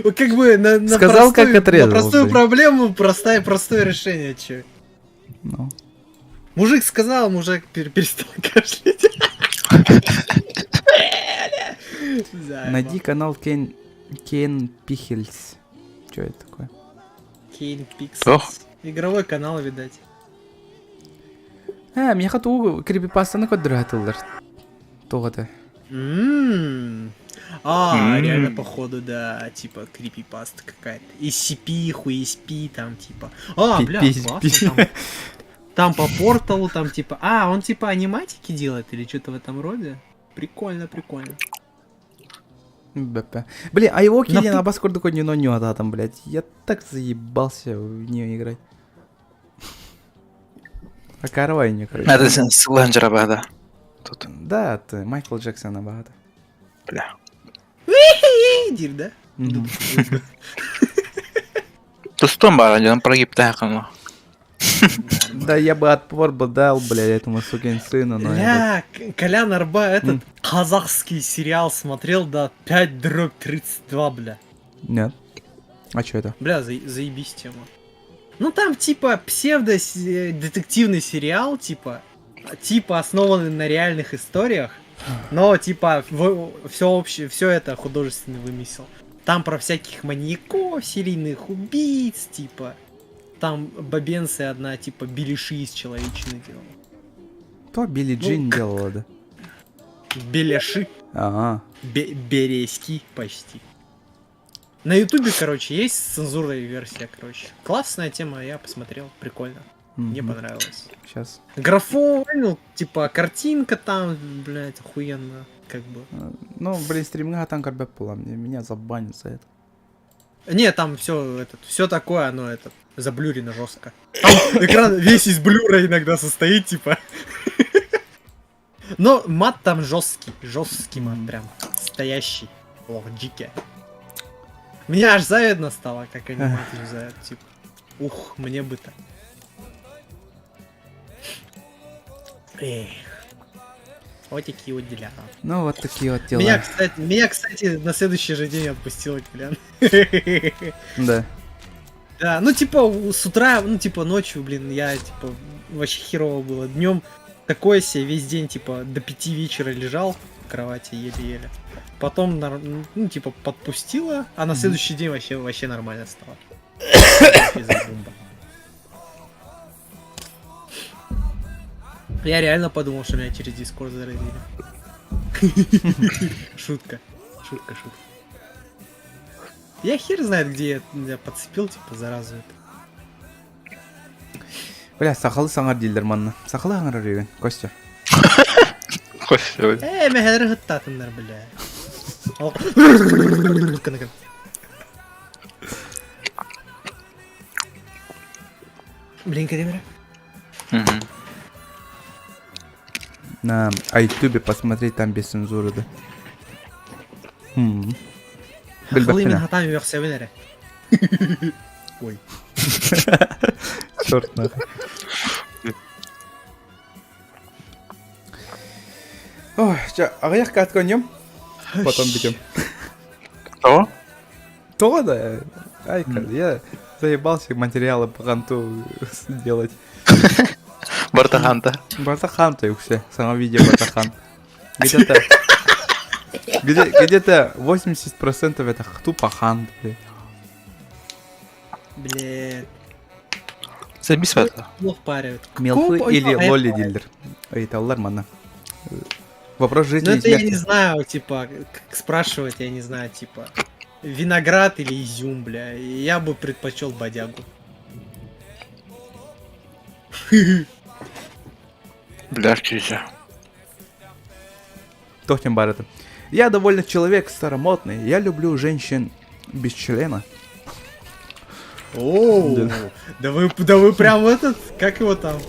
Ну, Как бы на, на Сказал, как простую, отрезал, На простую блин. проблему простая, простое решение, че. Ну. Мужик сказал, мужик перестал кашлять. Заебал. Найди канал Кен... Кен Пихельс. Что это такое? Кейн Пикселс. Ох. Игровой канал, видать. А, миэхэ тугу крипипастаны көрдөрө Туох это? М. А, М. реально, походу, да, типа, крипипаста какая-то. SCP, хуй SP, там, типа. А, бля, классно, там, там по порталу, там, типа... А, он, типа, аниматики делает или что-то в этом роде? Прикольно, прикольно. БП. Блин, а его На Киллиан Аббас такой не но не там, блядь. Я так заебался в нее играть. А Карвайне, короче. Это Сленджера бада. Тут. Да, это Майкл Джексон богато. Бля. Дир, да? Тустон баар, дьон прогиб-таах Да я бы отпор бы дал, блядь, этому сукин сыну, но... Бля, Колян Арба, этот казахский сериал смотрел, да, 5 дробь 32, бля. Нет. А что это? Бля, заебись тема. Ну там типа псевдо-детективный сериал, типа, типа основанный на реальных историях, но типа все общее, все это художественный вымысел. Там про всяких маньяков, серийных убийц, типа. Там бабенцы одна, типа, беляши из человечины делала. То Билли Ну, Джин делала, да? Беляши. Ага. Березки почти. На ютубе, короче, есть цензурная версия, короче. Классная тема, я посмотрел, прикольно. Мне Мгм. понравилось. Сейчас. Графон, ну, типа, картинка там, блядь, охуенно, как бы. Ну, блин, стриминга там как была, мне меня забанят за это. Не, там все этот, все такое, оно этот, заблюрено жестко. Там экран весь из блюра иногда состоит, типа. Но мат там жесткий, жесткий мат прям, настоящий. Ох, дикий. Мне аж завидно стало, как они мат юзают, типа. Ух, мне бы так. Эх. Вот такие вот дела. Ну, вот такие вот дела. Меня, кстати, на следующий же день отпустила Колян. Да. Да, ну типа с утра, ну типа ночью, блин, я типа вообще херово было. Днем такое себе весь день, типа до 5 вечера лежал в кровати еле-еле. Потом, ну типа подпустила, а на следующий день вообще, вообще нормально стало. Вообще забомба. Я реально подумал, что меня через Дискорд заразили. Шутка. Шутка, шутка. Я хер знает, где я подцепил, типа, заразу эту. Бля, сахалыы саҥар дииллэр манна. Сахалыы саҥарар үһүгүн, Костя. Костя. Э, мэһэлэри ыттаатыннар, бля. Гына-гына. Блин, кадемера. На iTube посмотреть, там без цензуры, да. Хылы мин хатаан үөхсэбин эрэ. Ой. Черт нахуй. Ой, чэ, аҕыйах катка нем, потом битем. Кто? То да, айка, я заебался материалы по ханту делать. Бартаханта. Бартаханта үксэ, саҥа видео Бартахан. Где-то где, где-то 80% это тупо хант, блядь. Блядь. Запись это. Плохо парят. Мелфы или лоли дилер. Ыйталлар манна. Вопрос жизни Ну и это я смерти. не знаю, типа, как спрашивать, я не знаю, типа, виноград или изюм, бля. Я бы предпочел бодягу. Бля, чуть Тохтем Баррета. Я довольно человек старомодный. Я люблю женщин без члена. О, да вы прям этот, как его там?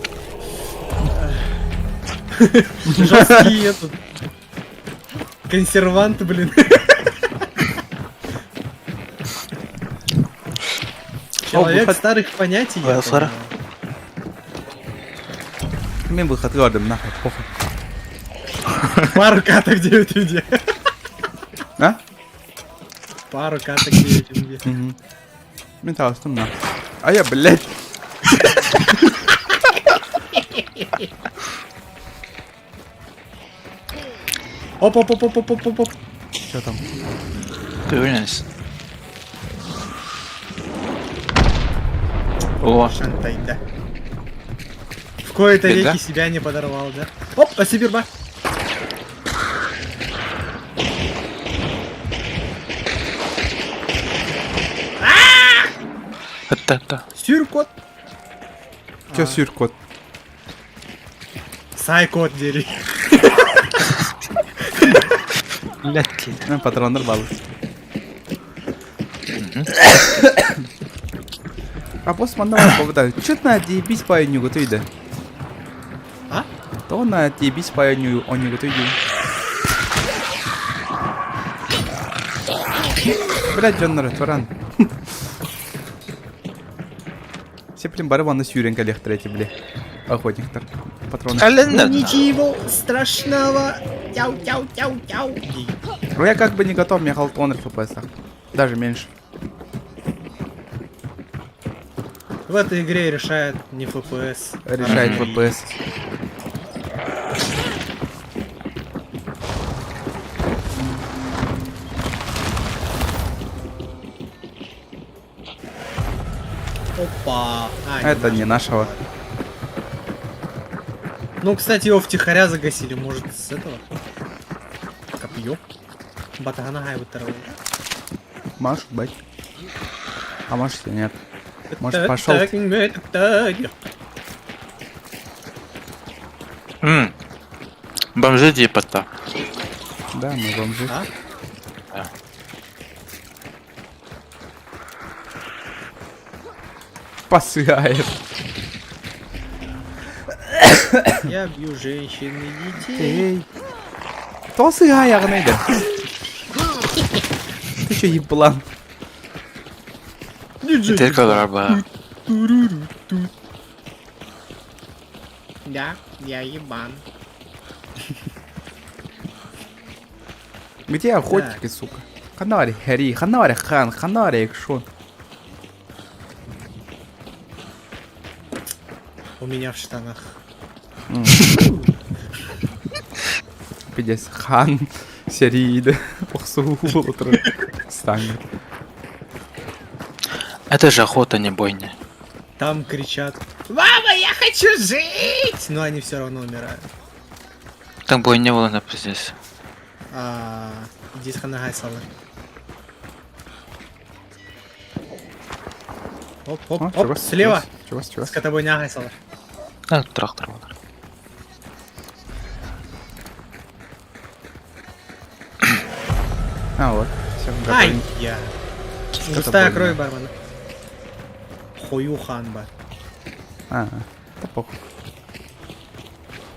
Жесткий этот. Консервант, блин. Человек выход- старых понятий, я Сара. понимаю. Мен выход көрдүм, нахуй, похуй. Пару каток 9 людей. А? Пару каток 9 людей. Мгм. Мин таҕыстым на. А я, блядь. Оп, оп, оп, оп, оп, оп, оп, оп. Что там? Ты уверен? О, Шантай, да. В кои-то Беда. веки себя не подорвал, да? Оп, спасибо, это это. Сюркот. Че сюркот? Сайкот дери. Блядь. Патроннар балы. А босс манна бар Че на дебись по нюгу ты да? А? То на дебись по нюгу ты Блядь, дьоннор, туран. Все, блин, бары ванна сүүрэн кэлиэхтэрэ эти, бля. Охотниктар. Патроны. Ну, ничего страшного. Тяу, тяу, тяу, тяу. Ну я как бы не готов, мне халтонер FPS. Даже меньше. В этой игре решает не FPS. а Решает рандом. FPS. Опа. А, Это не нашего. Ну, кстати, его втихаря загасили. Может, с этого? Копье? Батагана гайбы Может быть. А может и нет. Может пошел. М. Бомжи типа-то. Да, мы бомжи. А? Да. Посыгает. Я бью женщин и детей. Эй. То сыгая Ты че еблан? Это когда Да, я ебан. Где охотники, сука? Ханари Хари, Ханари Хан, Ханари Экшон. У меня в штанах. Пиздец, Хан, Серида, Охсу, Станет. Это же охота, не бойня. Там кричат Мама, я хочу жить! Но они все равно умирают. Там бойня была на здесь. А, Здесь ханагай салы. Оп, оп, О, оп, чего, слева. Чего, чего? Скотобойня гайсала. А, трактор. вон. А, вот. Все, Ай, я. Густая Скотобойня. кровь бармена. Хую ханба. А, да похуй.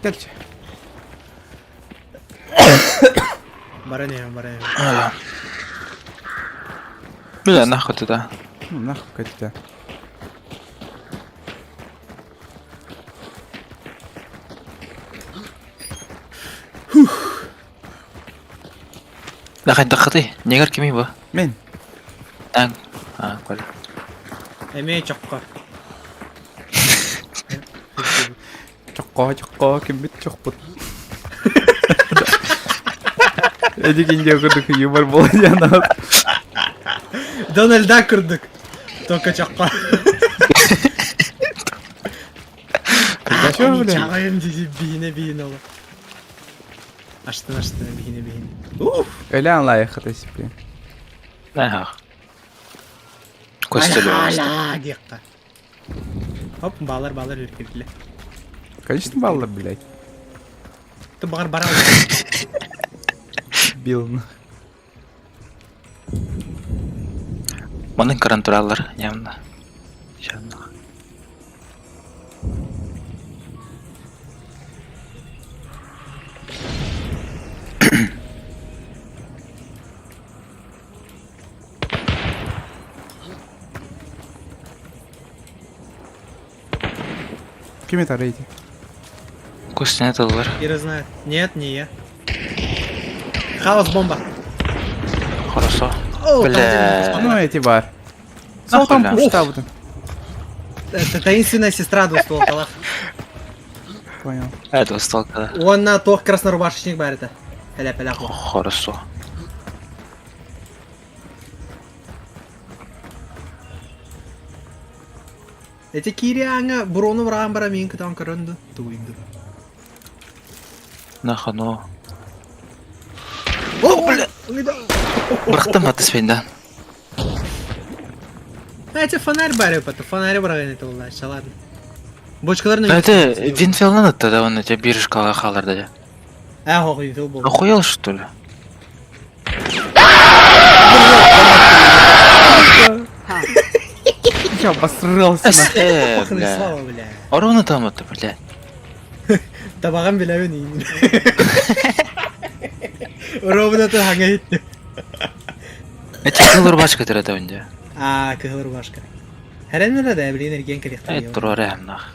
Дальше. Баран иһэн, баран иһэн. Бля, нахуй туда. Ну, нахуй туда. Да хайдаххытый? Негр кимий бу? Мин. Аң. А, Коля. Эмиэ чокко. Чокко, чокко, киммит чохпут. Эдик Индия курдук юмор буолан Дональд Дак курдук. Только чокко. Чё, бля? Чаҕайым дии биһине биһине ол. Аштын аштын биһине биһине. Уф! Өлөөн лайыхыт эсипи. Ага. Костя Айхала диэххэ. Хоп, баалар баалар үркүллэ. Конечно баллар, блядь. Ты баҕар бара Бил. Манын көрөн тураллар явно. Явно. Ким это рейди? Костя не тыллар. Ира знает. Нет, не я. Хаос бомба. Хорошо. О, Бля. Ну эти бар. Сол там Нахуй, пушта вот. Это таинственная сестра двустволкалах. Понял. Это двустволка. Уонна туох краснорубашечник баар этэ. Эля-пэля Хорошо. Эти кириаҥа буруону быраҕан баран миин кытаан көрөн да тугуйду. Нахуй, ну. О, бля! Бырахтым атыспейн да. Эти фонарь баар это фонарь быраҕан это буоллааччы ладно. Бочкаларын Это Винфилдан это да он эти биржкалар халар да. А, ох, Винфил был. Охуел что ли? Я обосрался. Э, Пахнет бля. слава, бля. Ровно там это, бля. Табаҕын билэбин иин. Ровно хаҥа иһиттим. Эти кыһыл рубашка төрөтө үнде. А, кыһыл рубашка. Хэрэннere да билин эрген кэлиэхтэр. Э, туруора нах.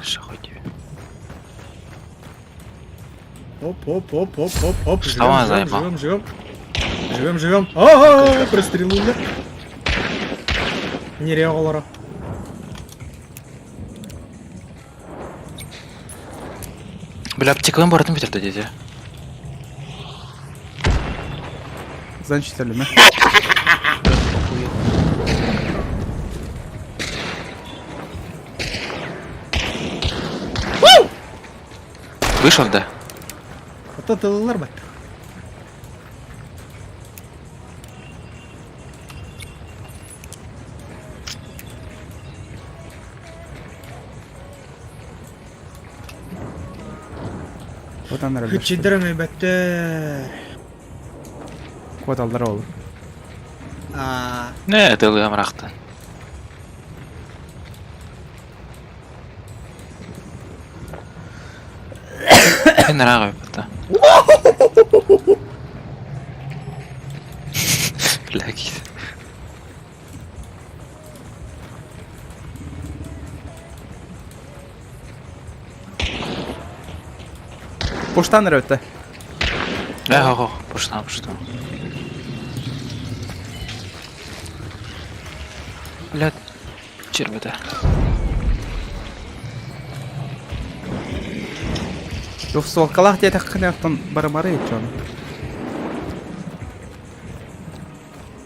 Шахуй тебе. Оп, оп, оп, оп, оп, оп. Живем, Что живем, заебал? живем, живем. Живем, живем. О, прострелили. Нере оҕолоро. Бля, аптекаларын барытын бүтүрдү деди. Значит, өлүмэ. Вышел, да? Ото тылылар бат. Вот она Күччидер өйбөттөр. Код алдар ол. А, Не, тылыам рахтан. Мен рагы бата. Бля, кит. Поштан өрөттө. Э, хо, пошла, пошла. Бля, червята. Двухстволкалаах диэтэххинэ оттон барымары дьон.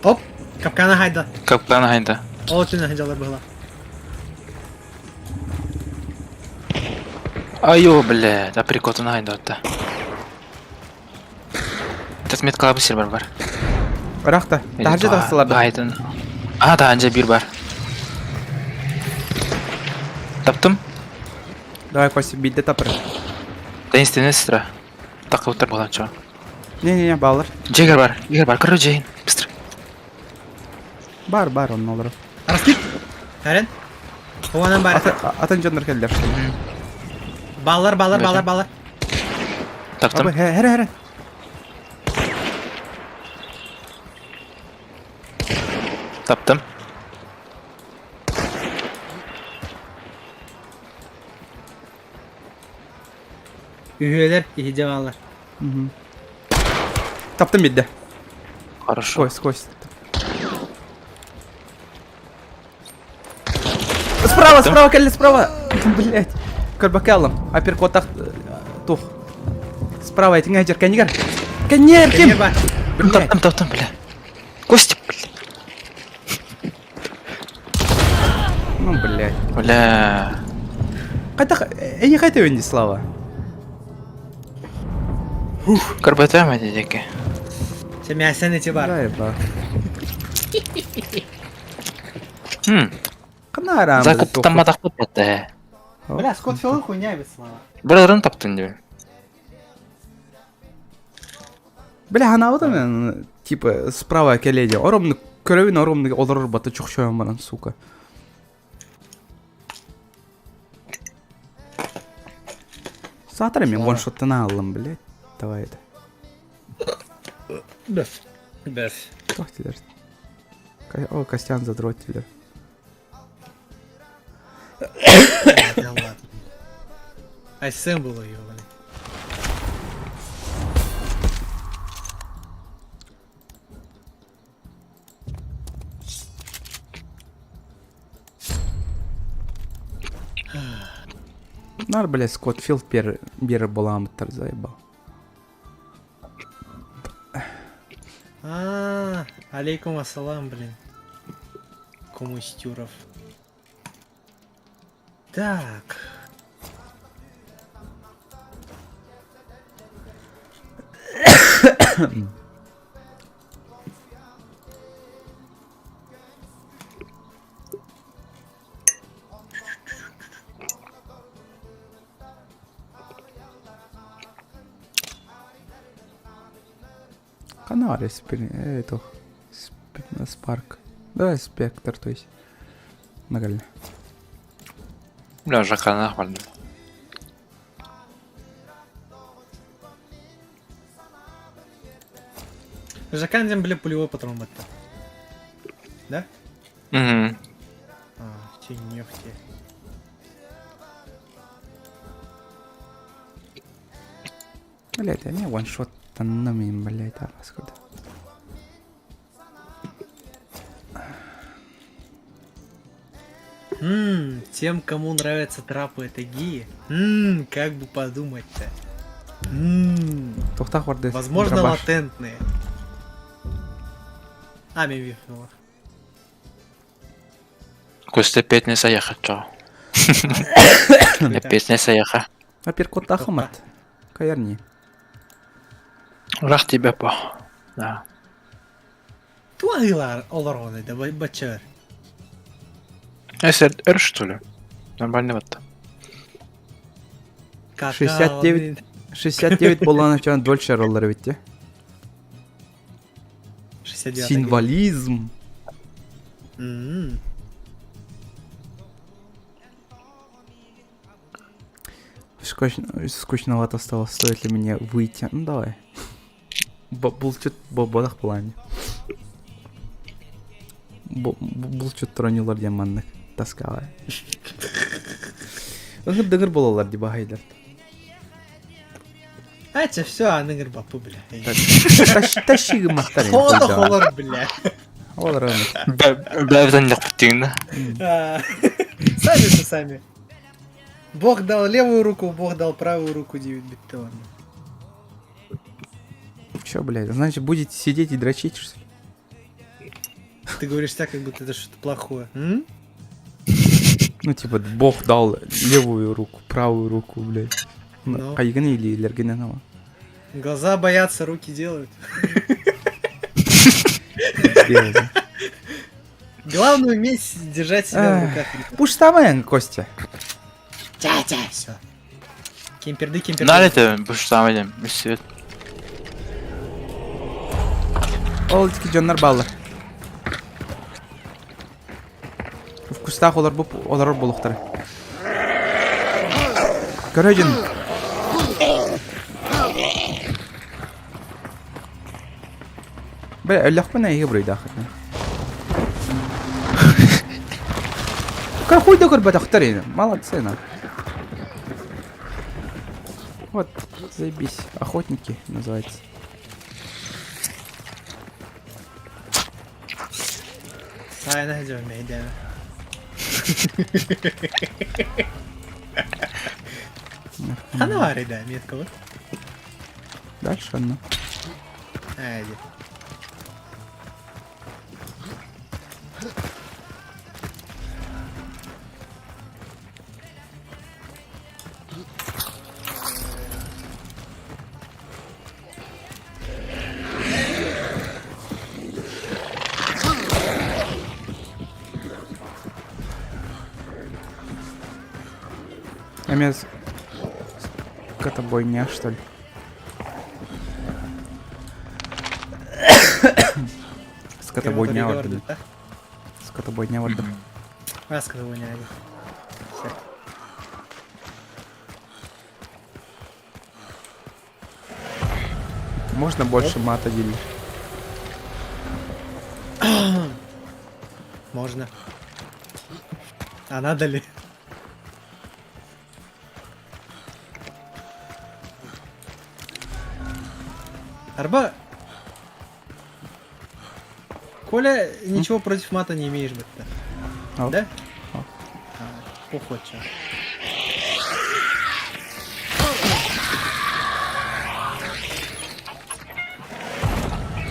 Оп, капкана хайда. Капкана хайда. Ол түнэ хадьалар быһыла. Айо, блядь, априкотун хайда отта. Этот меткалабы сир бар бар. Ырахта. Таһырдьа тахсылар да. Байден. А, да, анжа бир бар. Таптым. Давай, Костя, биирдэ тапыр. Таинственная сестра. Так вот была чё. Не-не-не, баллар. Джегер бар, Джегер бар, короче, Джейн, быстро. Бар, бар, онно олорор. Раскид. Хэрэн. Хуанан бар. Атын дьоннор кэллэр. Баллар, баллар, баллар, баллар. Таптым. Хэ, хэ, хэ. Таптым. Үһүөлэр иһидьэ бааллар. Таптым бидде. Хорошо. Сквозь, сквозь. Справа, справа, кэллэ, справа! Блять. Көрбөккө аллым. Апперкоттах тух. Справа этиҥ эдьэр кэннигэр. Кэннигэр ким? Таптым, таптым, бля. Костя, бля. Ну, блядь. Бля. Хайдах, эйи хайта өнди Слава? Көрбөтөм эти диэки. Сэмээсэн эти бар. Да, ба. Хм. Ханна Закуптамматахпыт этэ. Бля, Скотт Филл хуйня бит Слава. Бырарын таптын диэн. Бля, ханаабыта мен, типа, справа кэлиэ Оромну көрөбүн оромну олорор бата чохчойон баран, сука. Саатар мен ваншоттан ааллым, блядь. Давай это. Бэс. Бэс. Туох тилер? О, Костян задрот тилер. Да ладно. Айсен было ёбаный. Нар, блядь, Скотт Филд бер, бер буламыттар заебал. А, алейкум ассалам, блин. Коммунистюров. Так. Канаре это Спарк. Да, Спектр, то есть. Нагально. Бля, жаканах бардым. Жакан диэн бля пулевой патрон батта. Да? Угу. А, нефти. Блять, они ваншот таннами, блять, а паскуда. Ммм, тем, кому нравятся трапы, это геи. Ммм, как бы подумать-то. Ммм. Возможно, латентные. А, меня вихнуло. Костя опять не заехать, чё? Опять не заеха. Апперкот Ахмат. Каярни. Рах тебя по. Да. Туагилар олорон это бачар. СР, что ли? Нормально вот. 69 69 болан өчен дольше роллар битте. 69. Символизм. М-м. Скучно, скучновато стало, стоит ли мне выйти? Ну давай. Булчут бодах плане. Булчут тронилар диэн маннык таскаҕа. Ыҥыр дыгыр буолаллар ди баһайдар. Ача, все, аныгыр бапы, бля. Тащи гымматтар. Холор, холор, бля. Олор Бля, бля, Сами же сами. Бог дал левую руку, Бог дал правую руку, 9 бит ладно. Че, блядь, значит, будете сидеть и дрочить, что ли? Ты говоришь так, как будто это что-то плохое. М? Ну, типа, Бог дал левую руку, правую руку, блядь. Ну. Хайгын или лергененова. Глаза боятся, руки делают. Главное уметь держать себя в руках. Пуштамэн, Костя. Тя-тя, все. Кемперды, кемперды. Нарете, пуштамэн, свет. Ол ики дьоннор бааллар. Вкустаах олор бу олорор буолуохтара. Көрө дьон. Бля, өллөхпүн эйиги буруйдаах. Хуй да көрбөтөхтөр ини. Молодцы на. Вот, заебись. Охотники называется. Сайына сылдьабын мэйдээмэ. Хана баар да меткабыт? Дальше одно. Ээ дии. Эмес скотобойня, что ли? Скотобойня орден. Скотобойня орден. А, скотобойня орден. Можно больше мата делить? Можно. А надо ли? Арба... Коля, ничего против мата не имеешь бы-то. Да? А, похуй чё.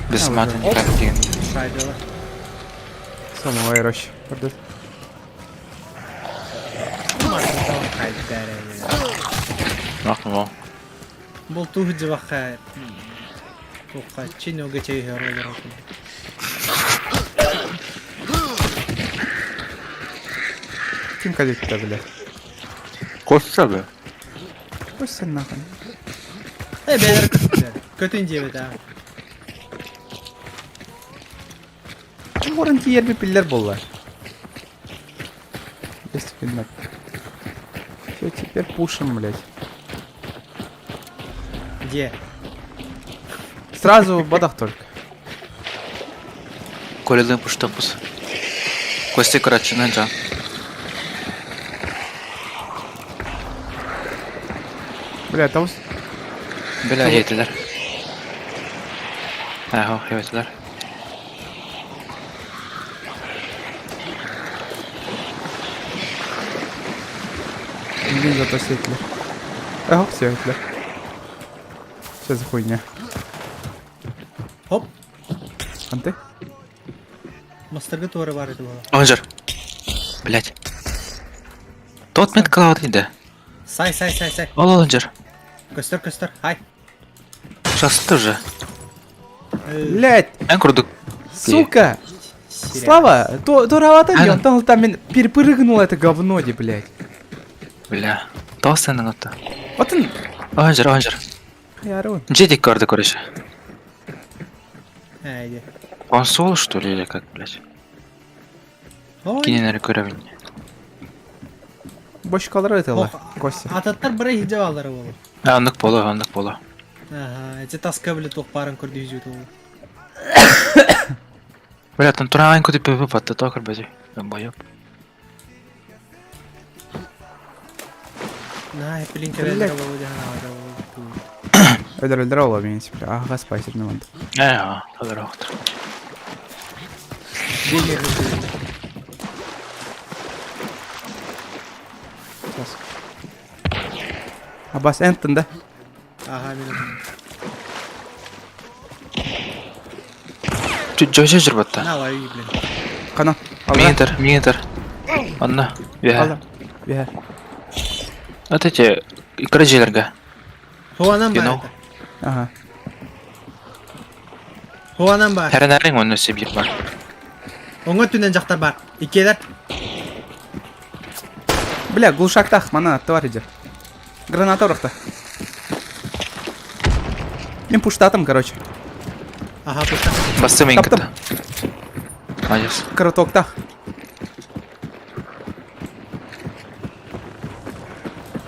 Без мата никак диэн. Шайбела. Самовай рощ. Пардон. Махнул. Бұл тух диваха. Туха чин угачай герой Ким кадетті, бля? Костя, бля. Костя нахуй. Э, бәлер көтін дебет, а. Орын тиер пиллер болла. Есть предмет. Все, теперь пушим, блядь. Где? Сразу в бодах только. Колелын пуштапус. Костя короче, жан. Бля, там... Бля, етилер. Ага, етилер. Блин, зато светлер. Ага, все, светлер. Что за хуйня? Хоп. Анты? Мастерга туары бар еді бала. Онжер. Блять. Тот мет клауд иде. Сай, сай, сай, сай. Ол онжер. Көстөр, көстөр. Хай. Шасты уже. Блять! Эн курдук. Сука! Слава, то, то равата не, он там, там перепрыгнул это говно, де, блядь. Бля. Тоосенің аты. Вот он. Онжер, онжер. Ярун. Джедик көрді, короче. Әйде. Он соло, что ли, или как, блядь? Ой. Киненері көрөбүн. Бочкалары это Костя. Ататтар бір хиде алары болу. А, оннук боло, оннук боло. Ага, эти таска биле туох барын көрдү жүзү болу. Бля, там тураан көтүп пөпө батты, то көрбөдү. Боёп. На, пилин керелер болу жана болу. Өлөр өлдөр ола мен сипре. Ага, спайсер не манды. Э, өлөр оқтыр. Сейчас. Абас Энтон, да? Ага, мен. Жожо жүр батта. На, лови, блин. Қана. Миңетер, миңетер. Анна, бе. Бе. Вот эти икра желерге. Хуанан бар. Ага. Хуанан бар. Хәрәнәрің оны себир бар. Оңа түнен жақтар бар. Икелер. Бля, глушактах, мана, тварь идет. Граната урахта. Мен пуштатым, короче. Ага, пушта. Басты мен кітті. Молодец. Коротоктах.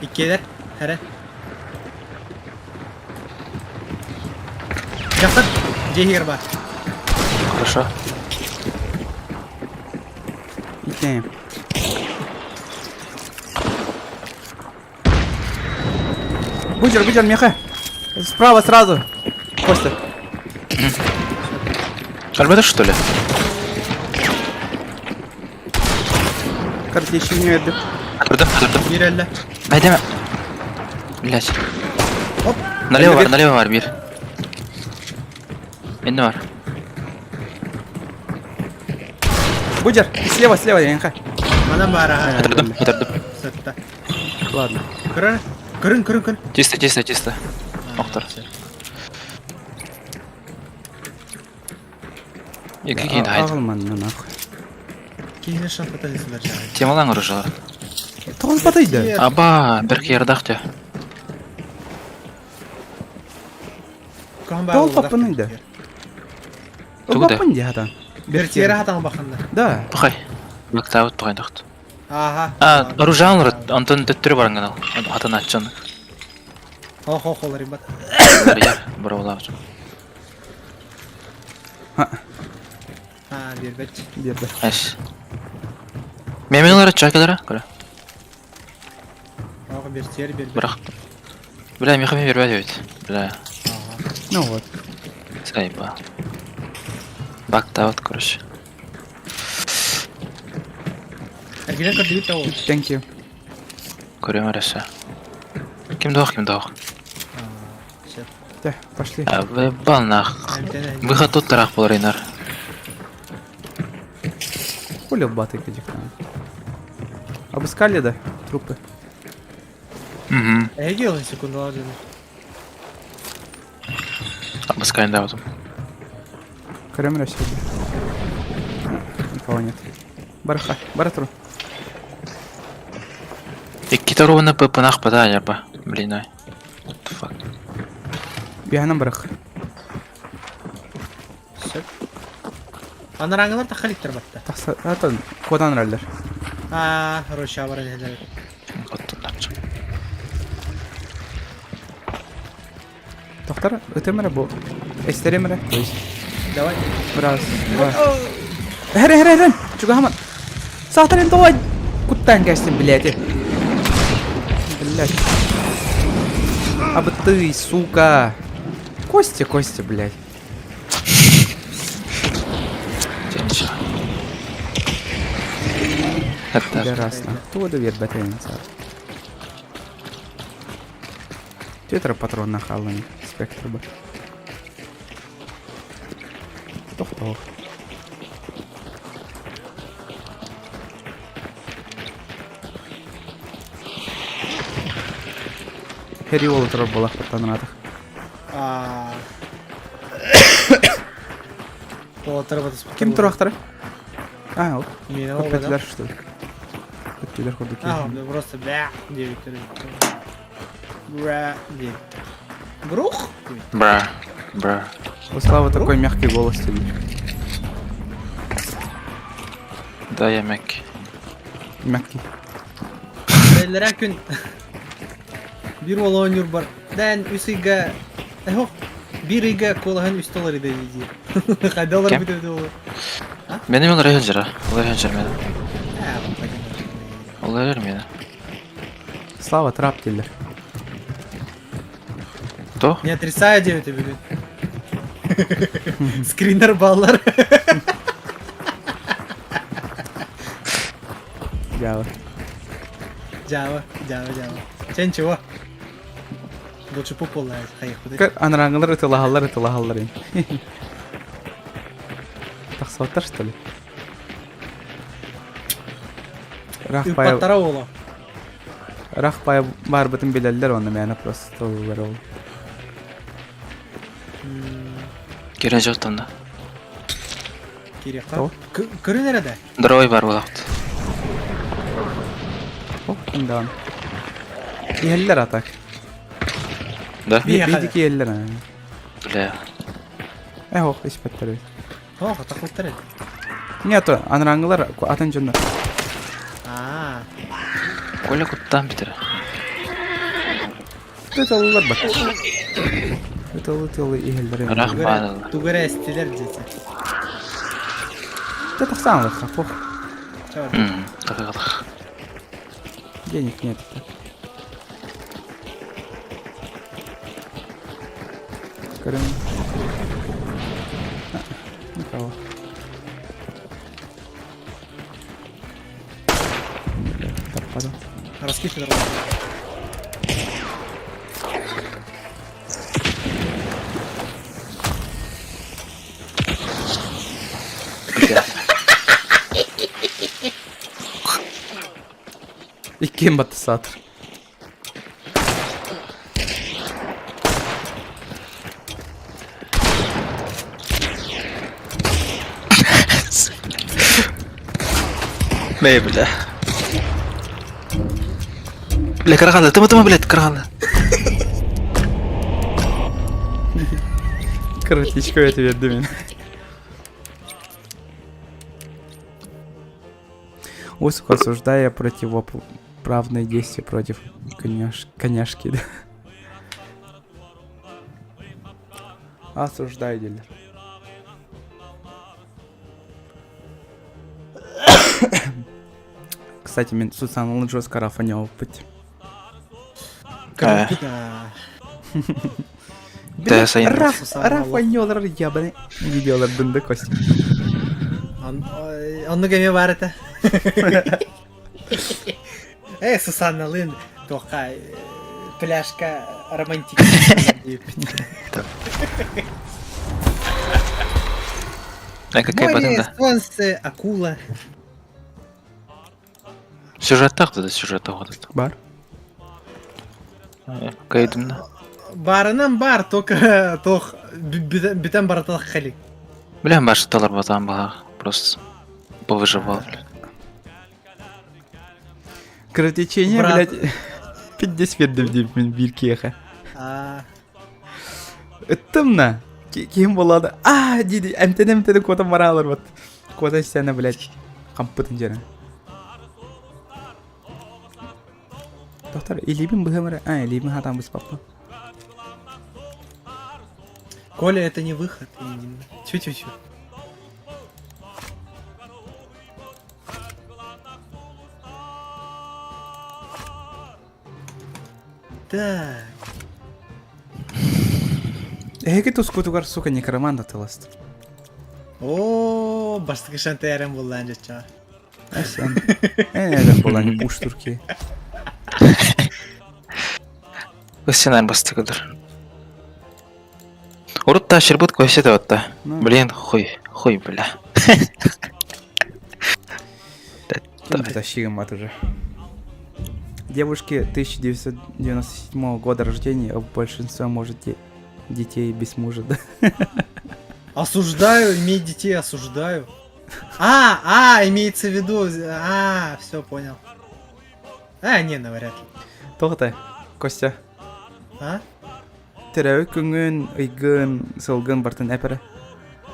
Икелер. Хәрә. Жақтар. Жехер бар. Хорошо. Идем. Бучер, бучер, меха. Справа сразу. Костя. Альберт, что ли? Картечный өрдүк. Көрдüm, көрдüm. Бирелле. Найдем. Блять. Оп. Налево бар, налево бар, бир. Менде бар. Бучер, слева, слева, Янха. Манан баар аха. Өтөрдүм, өтөрдүм. Сытта. Ладно. Көрөр. Көрүн, көрүн, көрүн. Чисто, чисто, чисто. Октор. Екі кейін айт. Ағылман, нахуй. Киһини шаппата сылар жаҕай. Темалаң оружалар. Тоғыз батайды. Аба, бір киердақ те. Ком баар Тоғыз улудах таппын үйді. Тугу да. Баппын де хатан. Бертиэре хатан баханна. Да. Бұқай. Бактабыт бұқайдақт. Ааха. А, оружаң ұрыт, Антон төттірі барыңған ал. Атын атчан. Хо хо холар имбат. Яр, бұрау Аа, биэрбэт. Берді. Әш. Мен мен олар чакалара, көрө. Ага, бертиэре биэрбэт. Бірақ. Бля, меха мен бербәді өйт. Бля, Ну вот. сайба. Бактабыт, короче. Эргинен көрдүгүт да ол. Thank you. Көрөм арасы. Ким доқ, ким доқ. Все. Да, пошли. Балнах. Выход тут тарах болар инар. Хули баты этих Обыскали, да, трупы? Угу. Эһиги ылын секундалар дьону. Обыскали да потом. Кремля сегодня. Никого нет. Барха, баратру. Икки таруына пыпынах пата япа. Блин, ай. What the fuck. Биһанан барах. Сөп. Анараңылар тахаликтер батта. Тахса, атын, кодан раллер. Аа, хороша баран элер. Тохтар, өтемере бу. Эстеремере, то есть. Давай. Раз, два. Хере, хере, хере. Чугахаман. Саатарын давай. Куттан кәстин, блядь. Блядь. А ты, сука. Костя, Костя, блядь. Ничего. Это Прекрасно. Кто доверь бэтэнца? Твиттер патрон на халлане. Спектр бы. Тох-тох. Хериол турар буолах паттанаатах. Аа. Олотор батыс. Ким туруохтара? А, ол. Мен ол Көппэтилэр что ли? Көттүлэр курдук. Аа, бля, просто бля диэбиттэр. Бра диэбиттэр. Брух? Бра. Бра. У Славы такой мягкий голос тебе. Да, я мягкий. Мягкий. Бэллэрэ күн биир уол оонньуур бар. Дээн үс ыйга Эхох, биир ыйга куолаһын үс доллар иде диир. Хайда олар Кем? бүтэ ол. Меним олар ханжара. Олар ханжар мені. Аа, пойдем. Олар мені. Слава трап дилер. То? Не отрицаю диэбитэ бүгүн. Скринер баллар. Дьявол. Жава, жава, жава. Чен чего? Лучше пупол хайых Анраңылар ытылаһаллар ытылаһаллар ин. Тахсыбаттар что ли? Рах пай Ыппаттара ола. Рах пай бар бытын билеллер оны мээнэ просто толулар ол. Кирен жоқтан да. Кириэххэ. Көрүн эрэ да. Здоровый бар болақты. О, кимдаан. Иһэллэр атак. Да? Бидики иһэллэр. Бля. Э, ох, испэттэр. Ох, тахылтар эт. Нету, анраңылар атын дьоннор. Аа. Коля куттан битер. Ытылылар бар. Ытылы ытылы иһэллэр. Рах баалар. Тугара эстилер дети. Ты тахсан лыха, пох. Так, Денег нет. Көрөн. Никого. Тарпада. Раскид нормально. Иккиэн баттасаатыр. Бэй, бля. Бля, караханды, тыма тыма, блядь, караханды. Коротечко это берди мен. Усик, осуждая противоправные действия против коняш... коняшки. Да? Осуждаю, дилер. Кстати, мен Сусаналын жестко Рафаня опыт. Да. Да, сайын. Раф, Рафанёлар ябаны видеолар дынды Костя. Онну кеме бар это. Э, Сусанна Лын, тоқа пляжка романтическая. А какая Море, да? солнце, акула. Сюжеттах да, сюжеттах вот это. Бар. Кайдымна. Барынан бар, только тох бүтән бараталах хали. Бля, башталар батан бага. Просто повыживал, бля. Кровотечение, Брат. блядь. Пиздец бердим деп мен бир киэхэ. А, Ыттымна. Ким болады? А, диди, эмтен эмтен кота маралар вот. Кота сені, блядь. Кампытын жерин. Доктор, илибин быһымыр. А, илибин хатан быспаппа. Коля, это не выход. Чу-чу-чу. Так. Эһиги тускутугар, сука, некромант атыласт. О, бастыкы шантайран буллан жача. Эсен. Э, болан пуш турки. Сценарий бастыкыдыр. Урут та шербут көсе да отта. Блин, хуй, хуй, бля. Кем тащигом мат уже. Девушки 1997 года рождения, в большинство может де- детей без мужа, да? Осуждаю, иметь детей осуждаю. А, а, имеется в виду, а, все понял. А, не, навряд ли. Тоҕо Костя. А? Төрөөбүт күҥҥүн, ыйгын, сылгын бартын эпэрэ.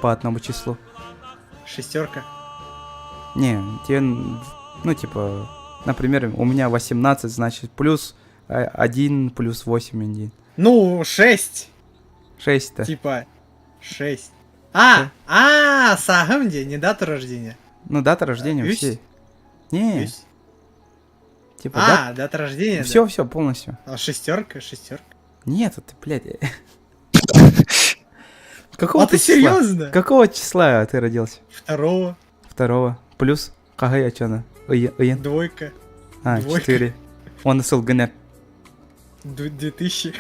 По одному числу. Шестерка. Не, тебе, ну, типа, например, у меня 18, значит, плюс 1, плюс 8, 1. Ну, 6. 6-то. Типа, 6. А, а, сагым где, не дату рождения. Ну, дата рождения Үс? все. Не. Үс? Типа, А, дата рождения, Все, да. все, полностью. А, шестерка, шестерка. Нет, это, блядь. Какого А ты числа? серьезно? Какого числа ты родился? Второго. Второго. Плюс кагай ачана? Ыйын. Двойка. А, Двойка. четыре. Он сылгына. 2000.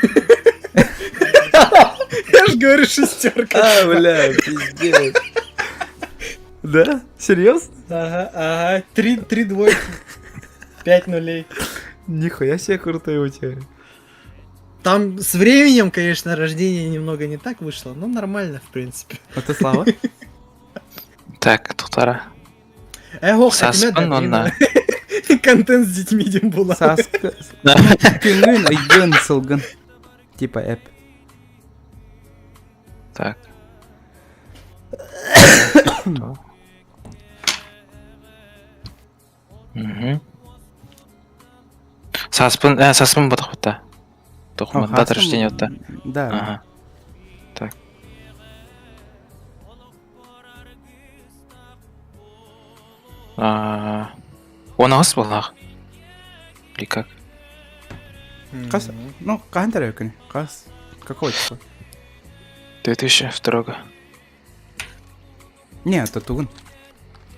Я ж говорю шестерка. А, бля, пиздец. Да? Серьезно? Ага, ага. Три, три двойки. Пять нулей. Нихуя себе крутой у тебя. Там с временем, конечно, рождение немного не так вышло, но нормально, в принципе. А ты Слава? Так, тухтара. Эх, Саспан онна. Контент с детьми дем була. Саска. Күҥҥүн, ыйгын, сылгын. Типа эп. Так. Мгм. Саспын, э, саспын батах бутта. Тухман, дата рождения бутта. Да. Ага. Так. А, Он ағыс болақ. Или как? Қас, ну, қандай күні? Қас, какого числа? 2002 Не, это тугун.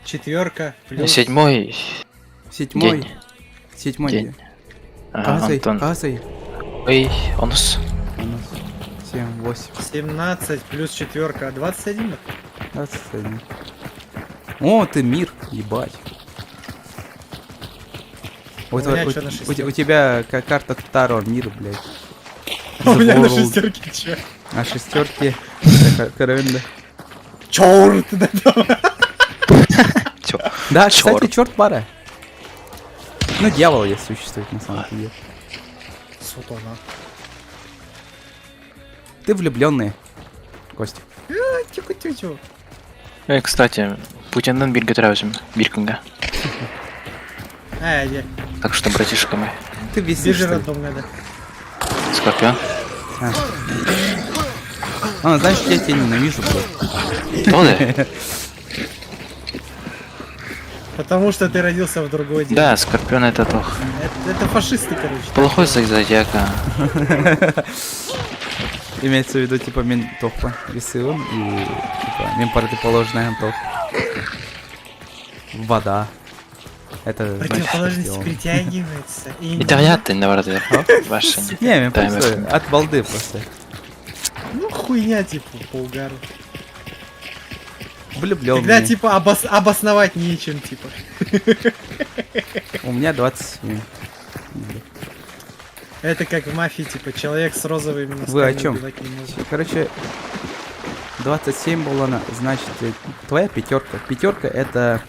Четверка плюс... Седьмой Седьмой. день. Седьмой День. день. Ага, Казай, Антон. Казай. Ой, онус. 7, 8, 17 плюс четверка, 21. 21. О, ты мир, ебать. У Вот, меня у, чё на у- шестерке? у тебя как карта Таро, мир, блядь. У меня на The World. шестерке чё? А шестерки. Каравенда. Черт! Да, Да, кстати, черт пара. Ну, дьявол есть существует на самом деле. Сутона. Ты влюбленный, Костя. А, Тихо, тихо. Э, кстати, Путиннын бир көтөрөбүзүм бир күнгө. А, я. Так что, братишка мой. Ты висишь, Бежи что ли? роддом надо. Скорпион. А. А, знаешь, я тебя ненавижу, блядь. Кто ты? Потому что ты родился в другой день. Да, Скорпион это плохо. Это, это фашисты, короче. Плохой знак зодиака. Имеется в виду, типа, мен тохпа весылым и, типа, мен противоположная тох. Вода. Это, значит, Противоположности дьявол. притягиваются. И Итальянцы, наоборот, ваши. Не, мен Таймер. просто от балды просто. Ну, хуйня, типа, по угару. Влюбленный. Когда, типа, обос- обосновать нечем, типа. У меня 27. Это как в мафии, типа, человек с розовыми носками Вы о чем? убивать не может. Короче, 27 было, на- значит, э, твоя пятерка. Пятерка это...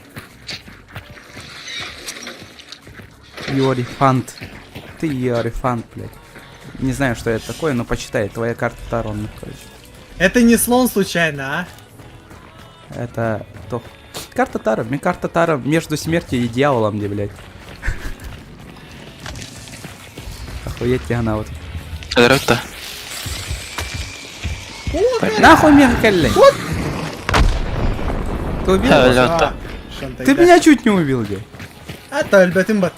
Иорифант. Ты Иорифант, блядь. Не знаю, что это такое, но почитай. Твоя карта Таро, ну, короче. Это не слон случайно, а? Это то. Карта Таро. Мне карта Таро между смертью и дьяволом, где, блядь. Охуеть тебе она вот. Здорово. Нахуй меня коллег. Ты убил? его? Алёта. Ты меня чуть не убил, где? А то альбетым батта.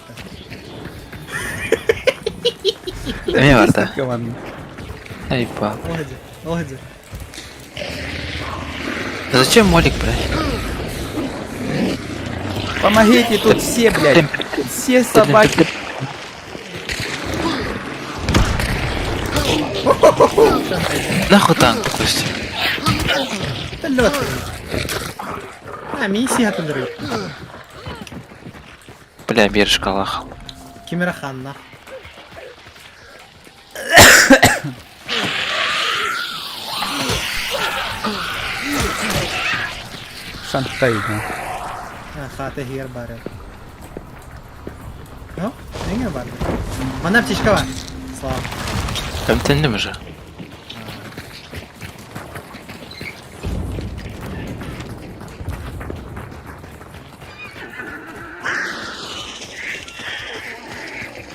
Эмне бар да? Команда. Эй, пап. Лади, лади. Зачем молик, блядь? Помогите тут все, блядь. Все собаки. Нахуй танк, Костя? Это лёд. А, миссия тындыры. Бля, бер шкалах. Кимераханна. Шантай, да. А, хата хер бары. Ну, не бары. Мана птичка бар. Слава. Кемтендим уже.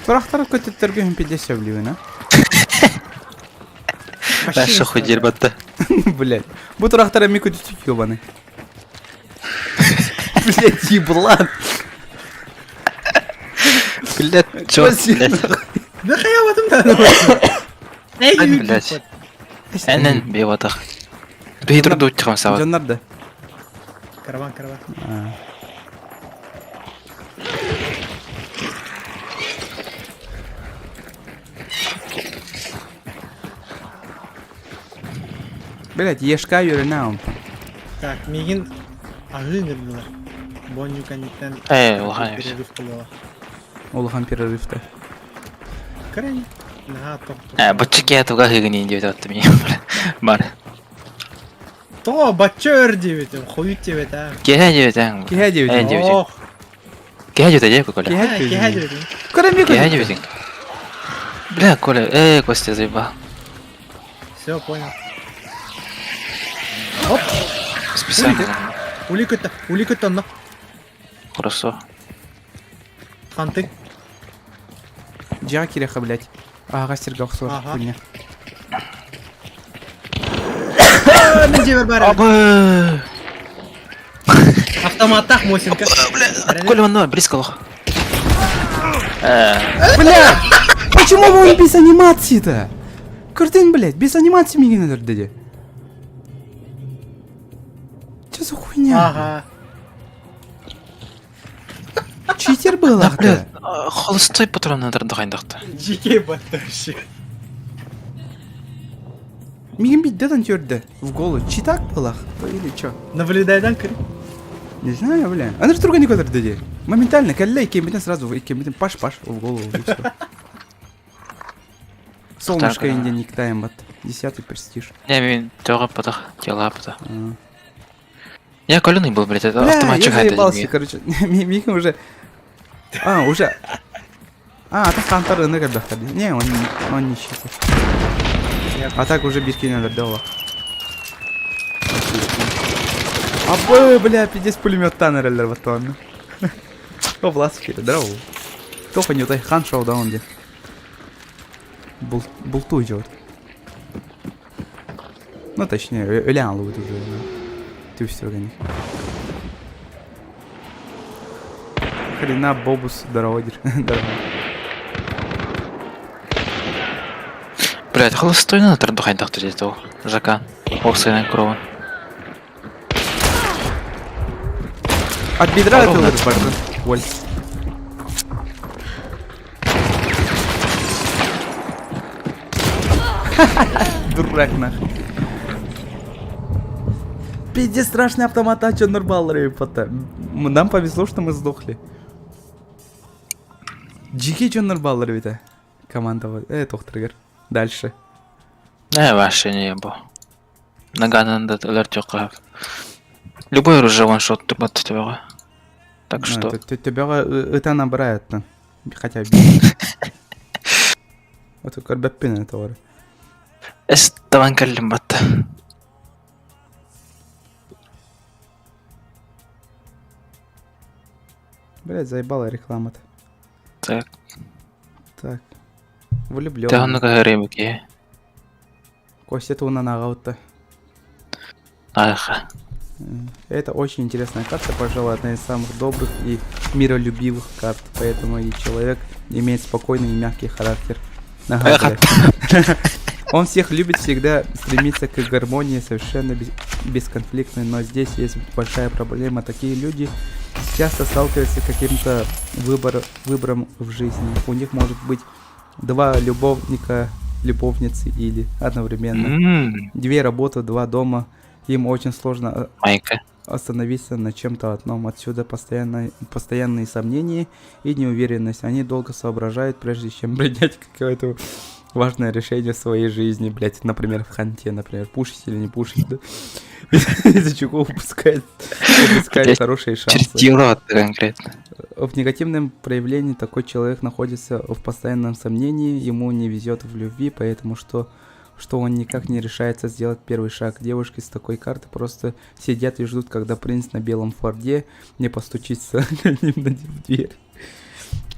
Турахтар көтөттөргө 50 блин, а? Наша хуй дербатта. Блядь. Бу турахтара ми көтөттүк ёбаный. Блядь, еблан. Блядь, чё, блядь. Да хая в этом да. Ай, блядь. Энен бейватах. Бей турду чыгам сабат. Жаннар да. Караван, караван. А. Блядь, ешка юрина Так, мигин агын было. Бонью каниттен. Э, улахан эмес. Перерыв кылыла. Улахан перерывта. Крайне. Ага, топ. Э, бачыке туга хыгын деп атты мен. Бар. То, бачер девять, хуй тебе а. Кеһә деп атаң. Кеһә деп Э, деп Ох. Кеһә деп атаң, Коля. Кеһә деп. Кеһә деп атаң. Бля, Коля, э, Костя заебал. Все, понял. Оп. Специально. Улика-то, улика-то на. Хорошо. Ханты. Джа киреха, блядь. Ага, сергах Ага. хуйня. Абы. Автоматах Мосинка. Коля, он близко лох. Э, Бля! Почему он без анимации-то? Картин, блядь, без анимации меня деді. Понятно. Ага. Читер был Бля, холостой патроннар дохайдахта. Дикий батарщик. Мигин бидден түрді в голову. Читак был или чё? Наблюдай, кыр. Не знаю, бля. Она же другой никуда деді. Моментально, кэллэ иккиэммитин сразу, иккиэммитин паш-паш в голову и всё. Солнышко Так, инде никтайм бат. Десятый престиж. Не, мин тёга потах, тела потах. Я коленный был, блядь, это Бля, я автоматчик это заебался, короче. Миха уже... А, уже... А, так Хантер ынырык элбэхтэр дии. Не, он, он не читер. А так уже биркин өлөрдө олох. Абы, бля, пиздец пулеметтан эрэллэр баттаҕына. О, Власов киирэ, здорово. Тоха не утай, хан шоудаун диэн. Бул, бултуу дьон. Ну, точнее, өлөн алыбыт уже. Түстүргэнник. Хрена Бобус, здорово, Здорово. Блядь, холостой надо трандухайдахта дето. Жака. Охсайнан крован. От бедра это бардын. Оль. Дурак нахуй. Пиздец, страшный автомат, а чё нормал репота. Нам повезло, что мы сдохли. Дьикий чё нормал ребята. Команда, тохтыргар. Дальше. Не, вообще не ебу. Наганан да өлөр Любой оружие ваншот бат тебя. Так что... Тебя это набирает. Хотя Вот көрбөппүн это бар. Эс таван кэллим батта. Блять, заебала реклама-то. Так. Так. Влюблён. Тэхонно каһарыйбыки. Костя туһунан ааҕабыт Аха. Это очень интересная карта, пожалуй, одна из самых добрых и миролюбивых карт, поэтому и человек имеет спокойный и мягкий характер. Ага, Он всех любит, всегда стремится к гармонии, совершенно бесконфликтный, но здесь есть большая проблема. Такие люди часто сталкиваются с каким-то выбор, выбором в жизни. У них может быть два любовника, любовницы или одновременно. Две работы, два дома. Им очень сложно Майка. остановиться на чем-то одном. Отсюда постоянно, постоянные сомнения и неуверенность. Они долго соображают, прежде чем принять какое-то важное решение в своей жизни, блять, например, в ханте, например, пушить или не пушить, да? Из-за чего упускает, упускает хорошие шансы. Чертила конкретно. В негативном проявлении такой человек находится в постоянном сомнении, ему не везет в любви, поэтому что что он никак не решается сделать первый шаг. Девушки с такой карты просто сидят и ждут, когда принц на белом форде не постучится к ним в дверь.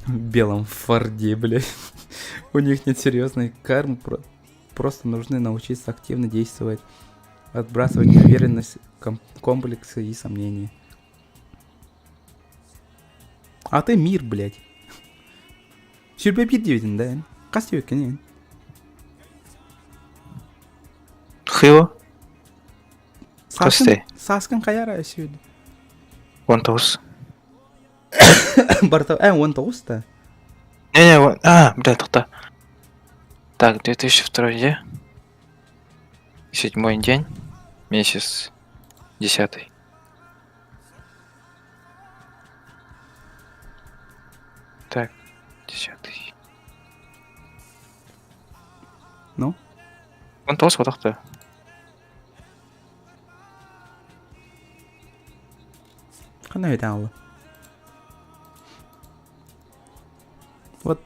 В белом форде, блядь. У них нет серьезной кармы, просто нужно научиться активно действовать, отбрасывать неуверенность, комплексы и сомнения. А ты мир, блядь. Сүүрбэ биир диэбитиҥ да эн? Хас диэбиккиний эн? Хио? Сааскын, Хасты. сааскын хайа сүйді? 19. Барта, 19 да? Не-не, вон... А, бля, тоқта. Так, 2002 день. Седьмой день. Месяц. Десятый. Так, десятый. Ну? 19 вот Ханна өйден Вот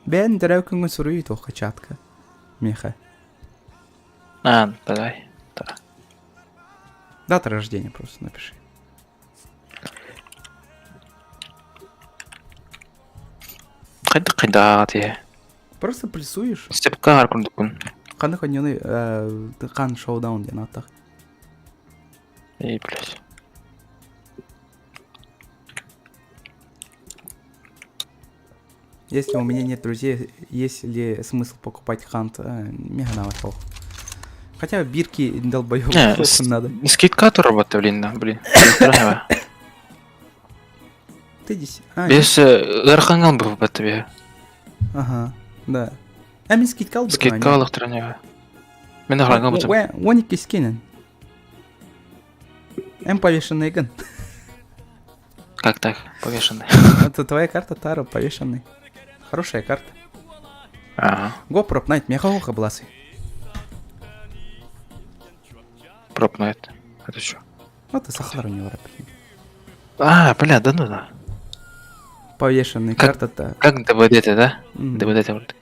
бэйэҥ төрөөбүт күҥҥүн суруй туохха чатка. Миэхэ. А, давай. Да. Дата рождения просто напиши. Хайда хайда дии. Просто плюсуешь. Степка курдукун. Ханнык оонньууну Хан Showdown диэн ааттаах. Эй, блядь. Если у меня нет друзей, есть ли смысл покупать Хант? Меганава. Хотя бирки долбоёб Не, надо. Скидка турбатта блин, да, блин. Ты здесь. А, Без ыарахаҥҥа бу бе. Ага, да. А мин скидка албытым. Скидка алыктыран Мен охранга бутым. 12 скинен. М повешенный гын. Как так? Повешенный. Это твоя карта Таро повешенный. Хорошая карта. Ага. Го пропнайт, меха бласы. Пропнайт. Это что? Вот и сахар у него, блин. А, бля, да ну да. Повешенный Как- карта-то. Как ДВД, да? Мгм. ДВД вроде.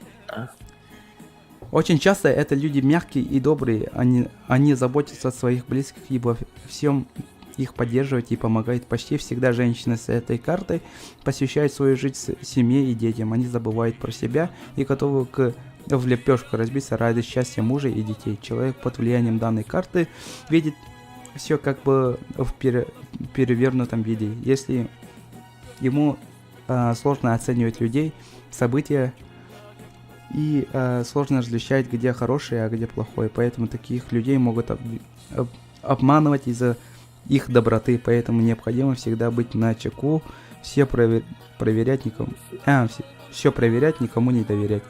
Очень часто это люди мягкие и добрые, они, они заботятся о своих близких и во всем их поддерживают и помогают. Почти всегда женщины с этой картой посвящают свою жизнь с- семье и детям. Они забывают про себя и готовы к в лепешку разбиться ради счастья мужа и детей. Человек под влиянием данной карты видит все как бы в пере- перевернутом виде. Если ему а, сложно оценивать людей, события и э, сложно различать, где хорошее, а где плохое. Поэтому таких людей могут об- об- обманывать из-за их доброты. Поэтому необходимо всегда быть на чеку, все провер- проверять никому, а, все, проверять, никому не доверять.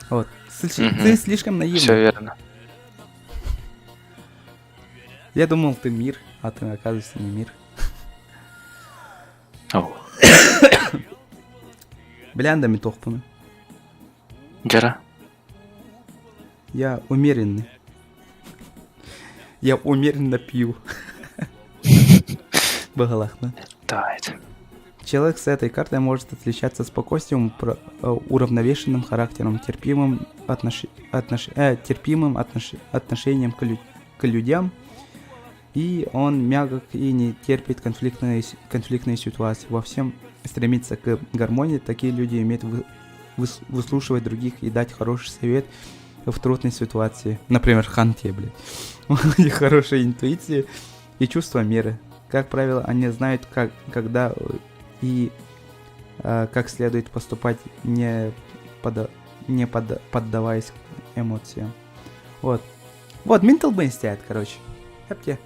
Вот. Ты, Мгм. ты слишком наивный. Все верно. Я думал, ты мир, а ты, оказывается, не мир. Оу. Бляндами тохпаны. Джара. Я умеренный. Я умеренно пью. Багалахна. Да, это. Человек с этой картой может отличаться спокойствием, уравновешенным характером, терпимым, отнош... Отнош... терпимым отнош... отношением к, лю... к людям, и он мягок и не терпит конфликтные, конфликтные ситуации. Во всем стремится к гармонии. Такие люди умеют вы... выс... выслушивать других и дать хороший совет в трудной ситуации. Например, Ханте, блядь. У них хорошая интуиция и чувство меры. Как правило, они знают, как, когда и э, как следует поступать, не, подо, не под, поддаваясь эмоциям. Вот. Вот, Mental Brain стоят, короче. Хепте.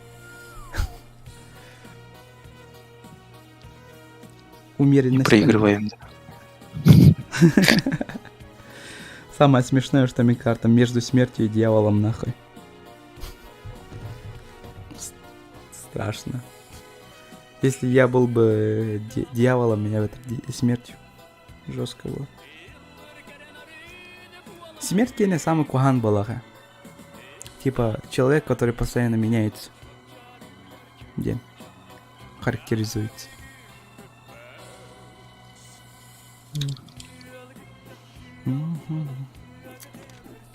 Умеренность. Проигрываем. Самое смешное, что мне карта между смертью и дьяволом нахуй. Страшно. Если я был бы дьяволом, меня бы смертью жестко было. Смерть не самый кухан была. Типа человек, который постоянно меняется. День. Характеризуется.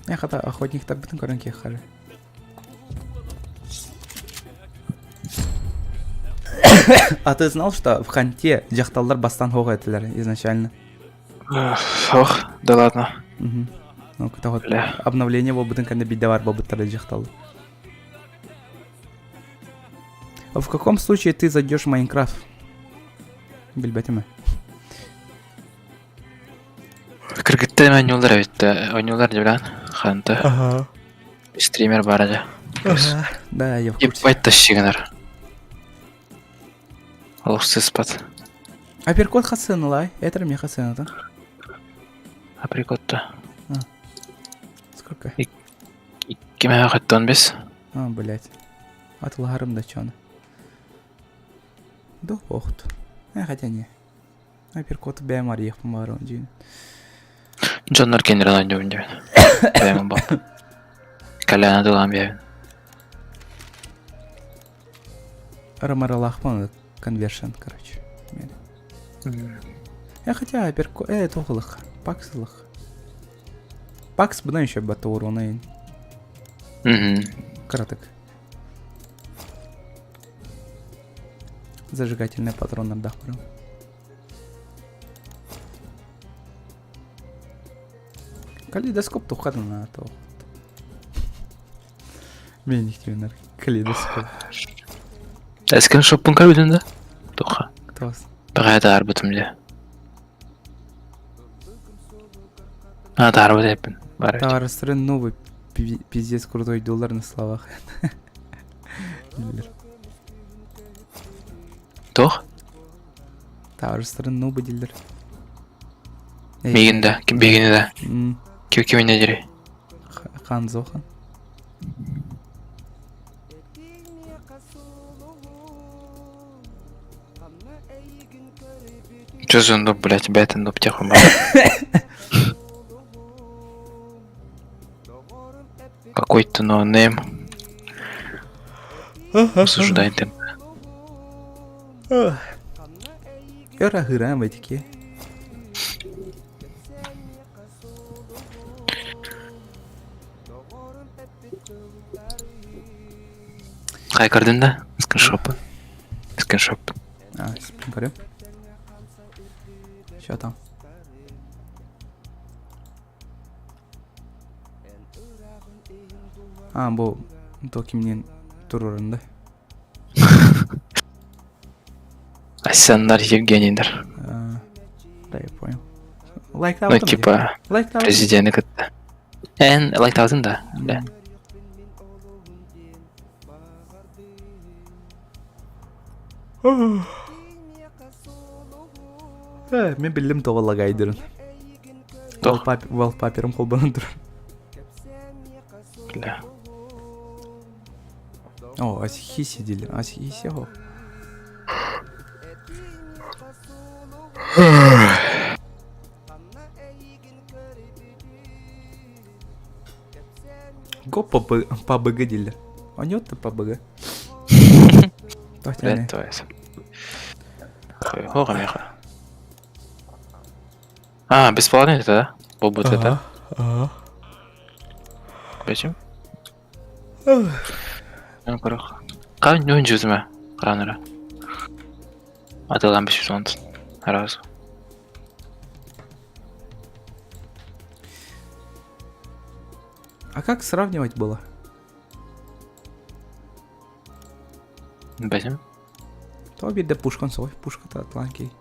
Я хата охотник так бытын көрөн хары. А ты знал, что в Ханте дьахталлар бастан хоға этилэр изначально? Ох, да ладно. Угу. Ну, вот обновление буолбутун кэннэ биирдэ баар буолбуттара дьахталлар. В каком случае ты зайдешь в Майнкрафт? Билбэтим. Кыргыттар оонньууллар эбит оонньууллар дебилан ханта. Ага. Стример баар дьэ. Ага. Да, я в курсе. Ебать тащыгынар. Олох сыспат. Апперкот хасыналай. Это мне хасына, Априкотта. Сколько? Киме хаттон бес. А, блять. Атыларым да чоны. Да охт. А, хотя не. Апперкот бэм арьех помару дин. Дьоннор кеннерен оонньуубун диэбин. Бэйэм бу. Каляна дулаан биэбин. Ромаралахман конвершн, короче. Я хотя апперкот... тух Пакс лых. Пакс бына еще бата урона. Мгм. Краток. Зажигательный патрон нам дахпырым. Калейдоскоп тухадана то. Мен ихтименер. Калейдоскоп. Скриншоппун көрбүтүн да? Туха. Тос. Бага таарбытым дьэ. А, таарбыт эппин. Бар эбит. Таарыстырын новый. Пиздец крутой доллар на словах. Туох? Табарыстарын нубы диллер. Мигин да, бигини да. Ким кимине дири? Ханзохан. Чё за нуб, блядь, бэтен нуб тех Какой-то ноунейм. Обсуждай темп. Өр аһыраан байтики. Хай көрдүн да? Скриншоп. Скриншоп. А, сплин көрөм. Что там? А, бу то кимнен турурун да. Асяннар Евгенийдер. Да, я понял. Лайк Ну, типа, президенти кытта. Эн лайктаабытын да? Да. Э, мен биллим тоҕо лагайдырын. Wallpaper'ым холбонон турар. Бля. О, асихиси дили. Асихиси хо. Го по БГ дили. Онёт по БГ. Блядь, то есть. Хога меха. А, бесплатный это, да? Бобут это? Ага. Зачем? Кай нүүн жүзүмө караныра. Атылган 510 разу. А как сравнивать было? Бәсем. То биирдэ пушкан сой, пушката атланки.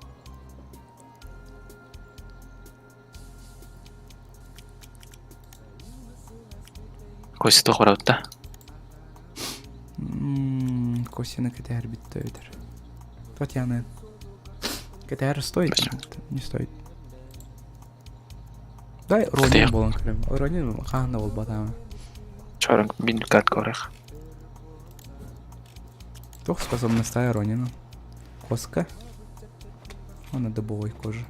Костя туох барабыт да? Костяны кэтэһэр бүттэ өтөр. Татьяна. Кэтэһэр стоит? Не стоит. Дай Ронин болан көрөм. Ронин хаһан да буолбатаҕа. Чорон бин кат көрөх. Туох способностая Ронина? Коска? Он на дубовой коже.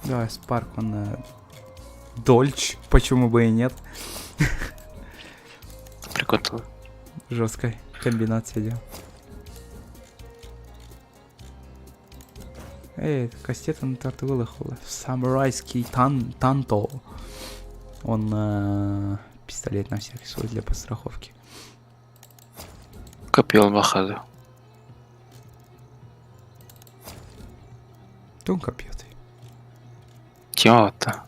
Да, Спарк, он э, Дольч, почему бы и нет. Прикольно. Жесткая комбинация дел. Эй, кастет он тартылы Самурайский тан танто. Он э, пистолет на всякий случай для подстраховки. Копил бахады. Тонко пьет. Тема-то.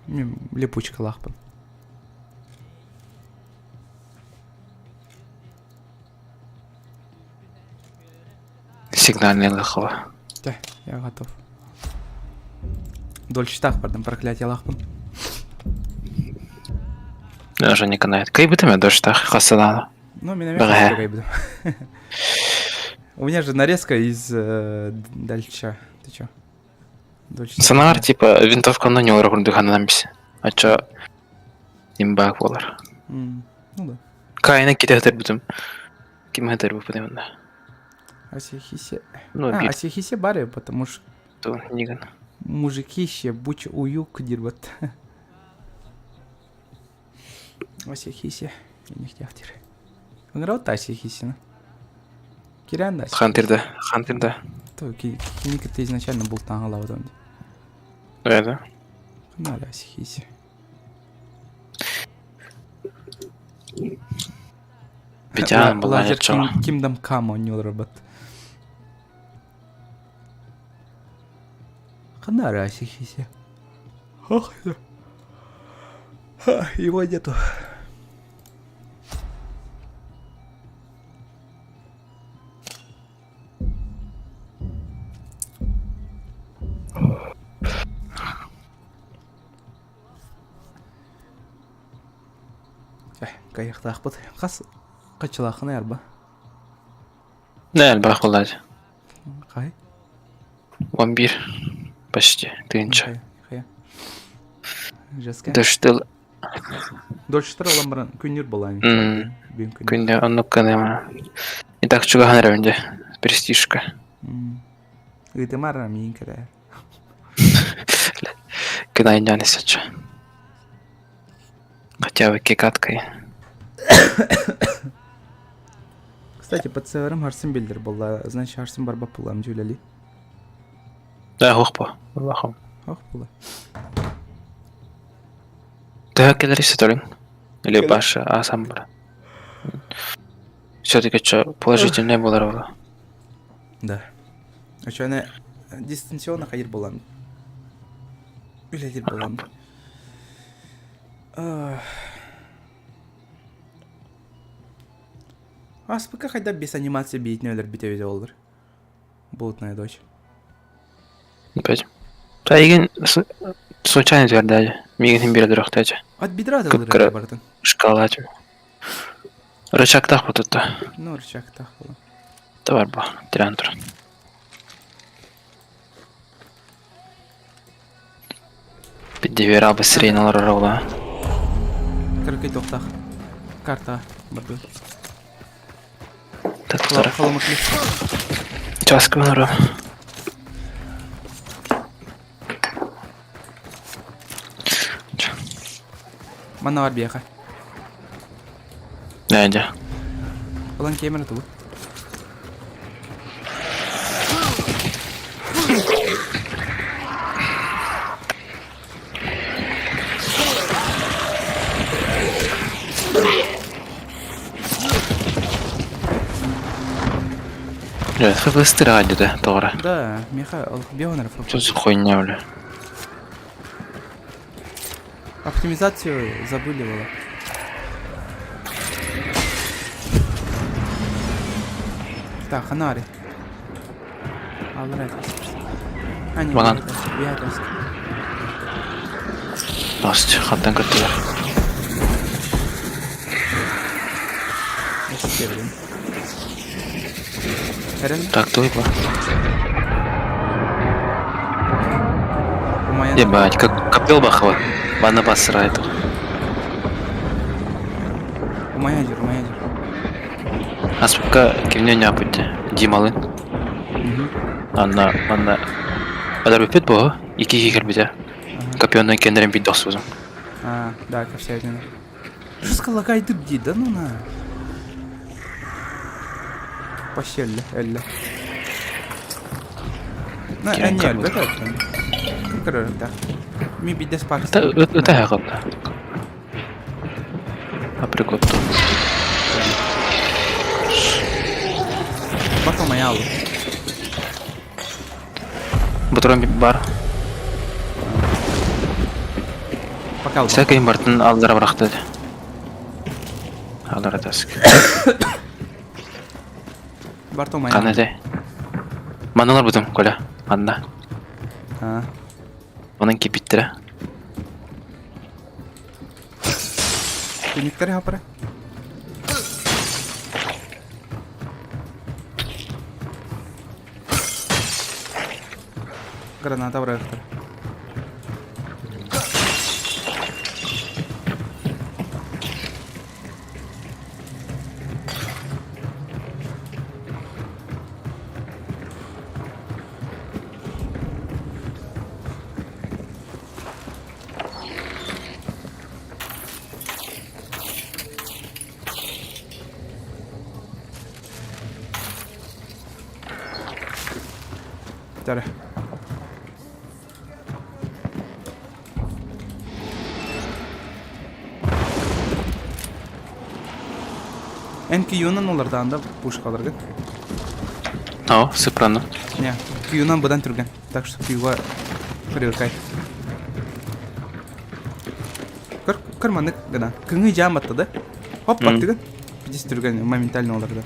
Липучка лахпан. Сигнальный лахова. Да, я готов. Дольше так, пардон, проклятие лахпан. Даже не канает. Кай бы ты меня дольше так хасанала. Ну, меня буду. У меня же нарезка из э, Дальча. Ты чё? Дольче. Санаар типа винтовка на него рухурдуханамис. А чё? Имбак болар. Ну да. Кайна ките бүтүм. Ким хэтэр бу да. Асихисе. Ну, а, Асихисе баре, потому что ниган. Мужикище, буч уюк дирбат. Асихисе. Нихтяхтир. Ыҥырабыт Асихисина. Кирян да. Хантерда, Хантерда. То, кини изначально был таҥалабыт Да, да. Канали Асихисе. Петян была Лазер Кимдам Камо не робот. Канара Асихисе. Ох, его нету. Кайыктаахпыт. Хас качылааххын арба? Не, элбэх буоллаачы. Хай? 11 почти тыынча. Хайа. Жеска. Дождь Дольчтар ылан баран күннүр буолаан. Күндэ оннук гыныма. И так чугаһан эрэбин дьэ. Престижка. Ыытымар миин кэрэ. Күн айньаан исачча. Хотя бы кикаткой. Кстати, ПЦР-ым харсын билдер буолла. Значит, харсын барбап булам дьүүлэли. Да, ох по. Аллахым. Ох була. Төһө кэлэр историн? Или баша асам бар. Все-таки что, положительное было равно. Да. А что она дистанционно хайыр булам. Үлэлир булам. Аспыка хайда без анимация биитин өлөр бүтэ олор. Болотная дочь. Опять. Та игин случайно твердәде. Мигин бир дөрөхтәҗе. От бедра да бардын. Шкала Рычагтах бутутта. Ну, рычагтах була. Давай бу, тиран тур. Биддивера быстрее налар ола. Кыркый тоқтақ. Карта барды. Таттара. Часка бар. Манна бар бияха. Нәйде. Olan кемер тубу. Нет, быстро да, Тора. Да, меха, бионер. Что за хуйня, бля? Оптимизацию забыли было. Так, ханари. Алрайт. Банан. Ность, хаттан көттүлэр. Так, той ба. Ебать, как копил бахова. Бана басырает. Умаядер, умаядер. Аспка кимне не апытте. Дималын. Анна, анна. Адар бипет бо, ики кикер бите. Копионный кендерин бит досузум. А, да, ко вся один. Что лагай дыбди, да ну на. Пощелли, элли. На, а нет, это это. Да. Ми бидес пар. Это это хагат. Априкот. Потом я Батрон бар. Пока. Всякий бартын алдыра быракты. Алдыра таск. Бартон моя. Канаде. Маналар бутум, Коля. Манна. А. Онын кипиттире. Күнүктер хапара. Граната бырахтар. Тара. Эн күйюнан олардаанда пушкаларга. О, сыпраны. Не, күйюнан бұдан түрген. Так что күйюға привыкай. Көр маннык гына. Кыҥыы дьаам баттады. Хоп баттыгын. Битис түргэн моментально олорду.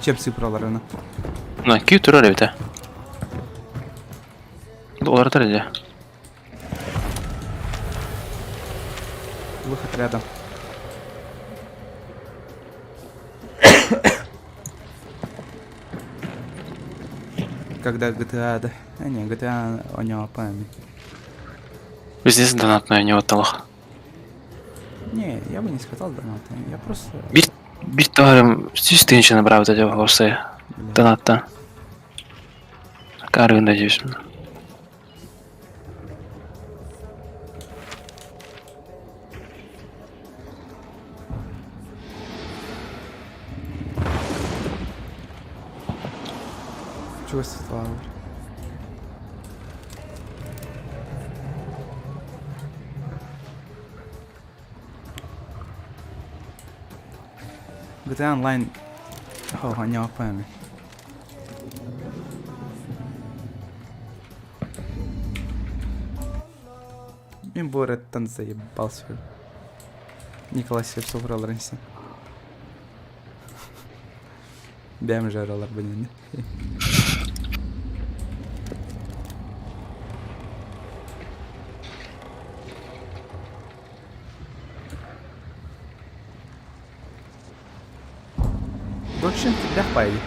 Чем цифраларына. На, күү турар эбит Олордор дьэ. Выход рядом. Когда GTA, да? А не, GTA у него память. Бизнес донатная не отталах. Не, я бы не сказал донатная. Я просто... Бир, бир таарым сүүс тыһыынчаны быраабыта дьэ уопсайа. Донаттан. Карыгында дьиэбин. Чугас сыталар. GTA Online оһоһоньооппами. Мин бу ырыаттан заебался. Николай Слепцов ыраларын истэн. Бэм же ыралар бинини. Дольше всегда пайли.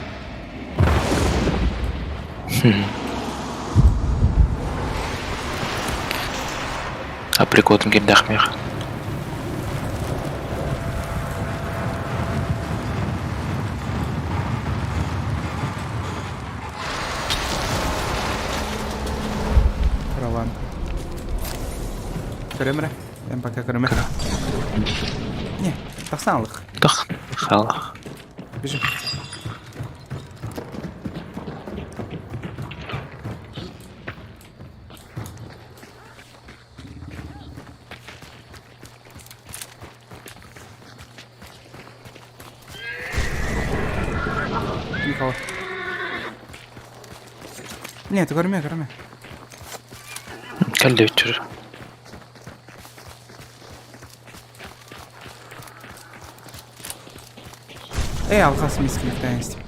Априкотын кирдэх миэх. Караван. Көрөмөрө. Эн пока көрөмөр. Не, тахсан алых. Тах, халах. Бежим. Никого. Нет, көрме, көрме. Кэллэ үчүр. Эй, алхас мискиликтен истим.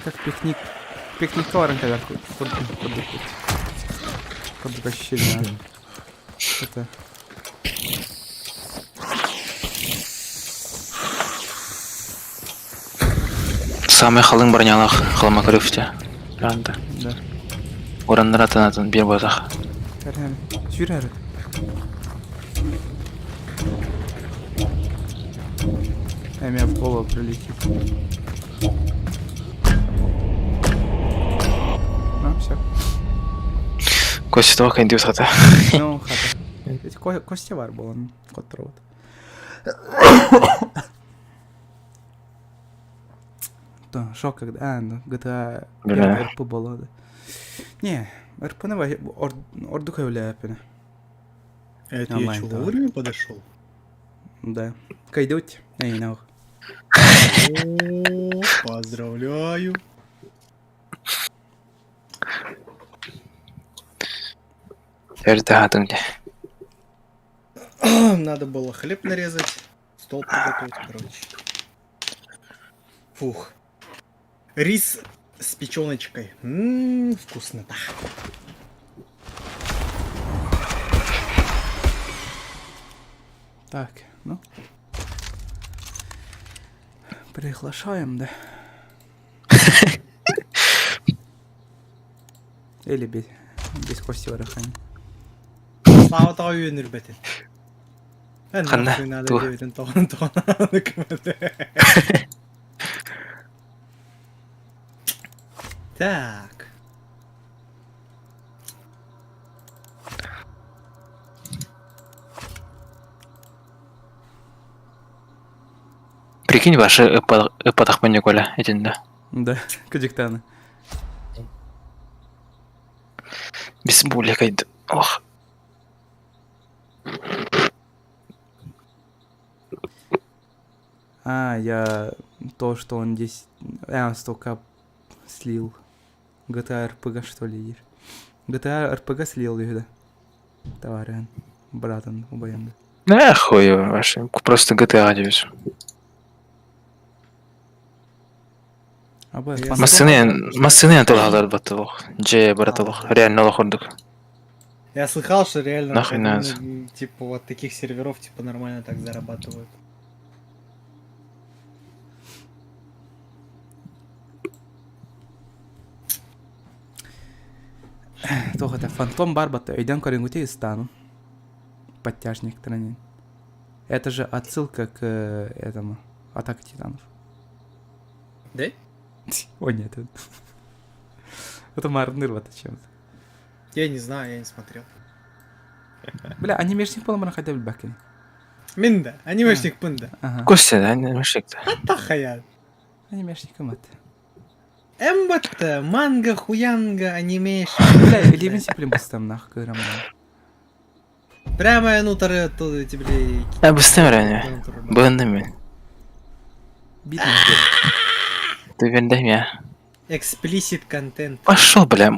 Как пикник. Пикник баран кэлэр курдук курдук курдук ощущение. Это... Самый халыҥ бронялаах халыма көрүөхтэ. Да. Да. Ураннар атын атын биир буотах. Кэрһэм. Сүүрэр. Эмиэ в голову прилетит. Ну, все. Костя того кэнди хата. Ну, хата. Ведь Костя бар буолан хотторобут. То, шок, когда... А, ну, GTA Бля. РП была, да. Не, РП на ордук является. Это я что, вовремя подошел? Да. Кайдуть. Эй, нах. О, поздравляю. Эрдэ аһаатыҥ дии. Надо было хлеб нарезать, стол приготовить, короче. Фух. Рис с печеночкой. Ммм, вкуснота. Так, ну. Приглашаем, да? Или без, без Кости Варахани. Слава тоҕо үөнүрбэтин. Эн Ханна? нахуй надо Туох? диэбитин тоҕон тоҕон көмөтө. Так. Прикинь, ваши ыппатахпын Николя итиннэ. Да, кадиктаны. Бис буле кайд. Ох. А, я то, что он здесь... А, столько слил. GTA RPG, что ли, GTA RPG слил, да. Товарищ, братан, убоянда. Да, хуй вообще. Просто GTA 9. Массыны, массыны тулахалар баттылох. Же баратылох. Реально олохордук. Я слыхал, что реально Нахуй надо. типа вот таких серверов типа нормально так зарабатывают. Туох это фантом бар батта өйдөн көрүнгүтэ ыстаным. Подтяжниктарынен. Это же отсылка к э, этому Атака Титанов. Да? Ой, нет. Это, это Марныр вот чем-то. Я не знаю, я не смотрел. Бля, анимешник буолан хотя бы бакин. Мин да, анимешник пында. Ага. Костя, да, анимешник да. Тахая. Анимешник мат. Эмбатта, манга, хуянга, анимеш. Бля, илиибин сиплин быстам нах көрөм. Прямо ну тары то тебе. Я быстым реально. Бындым мин. Ты бендем я. Explicit контент. Пошел, бля.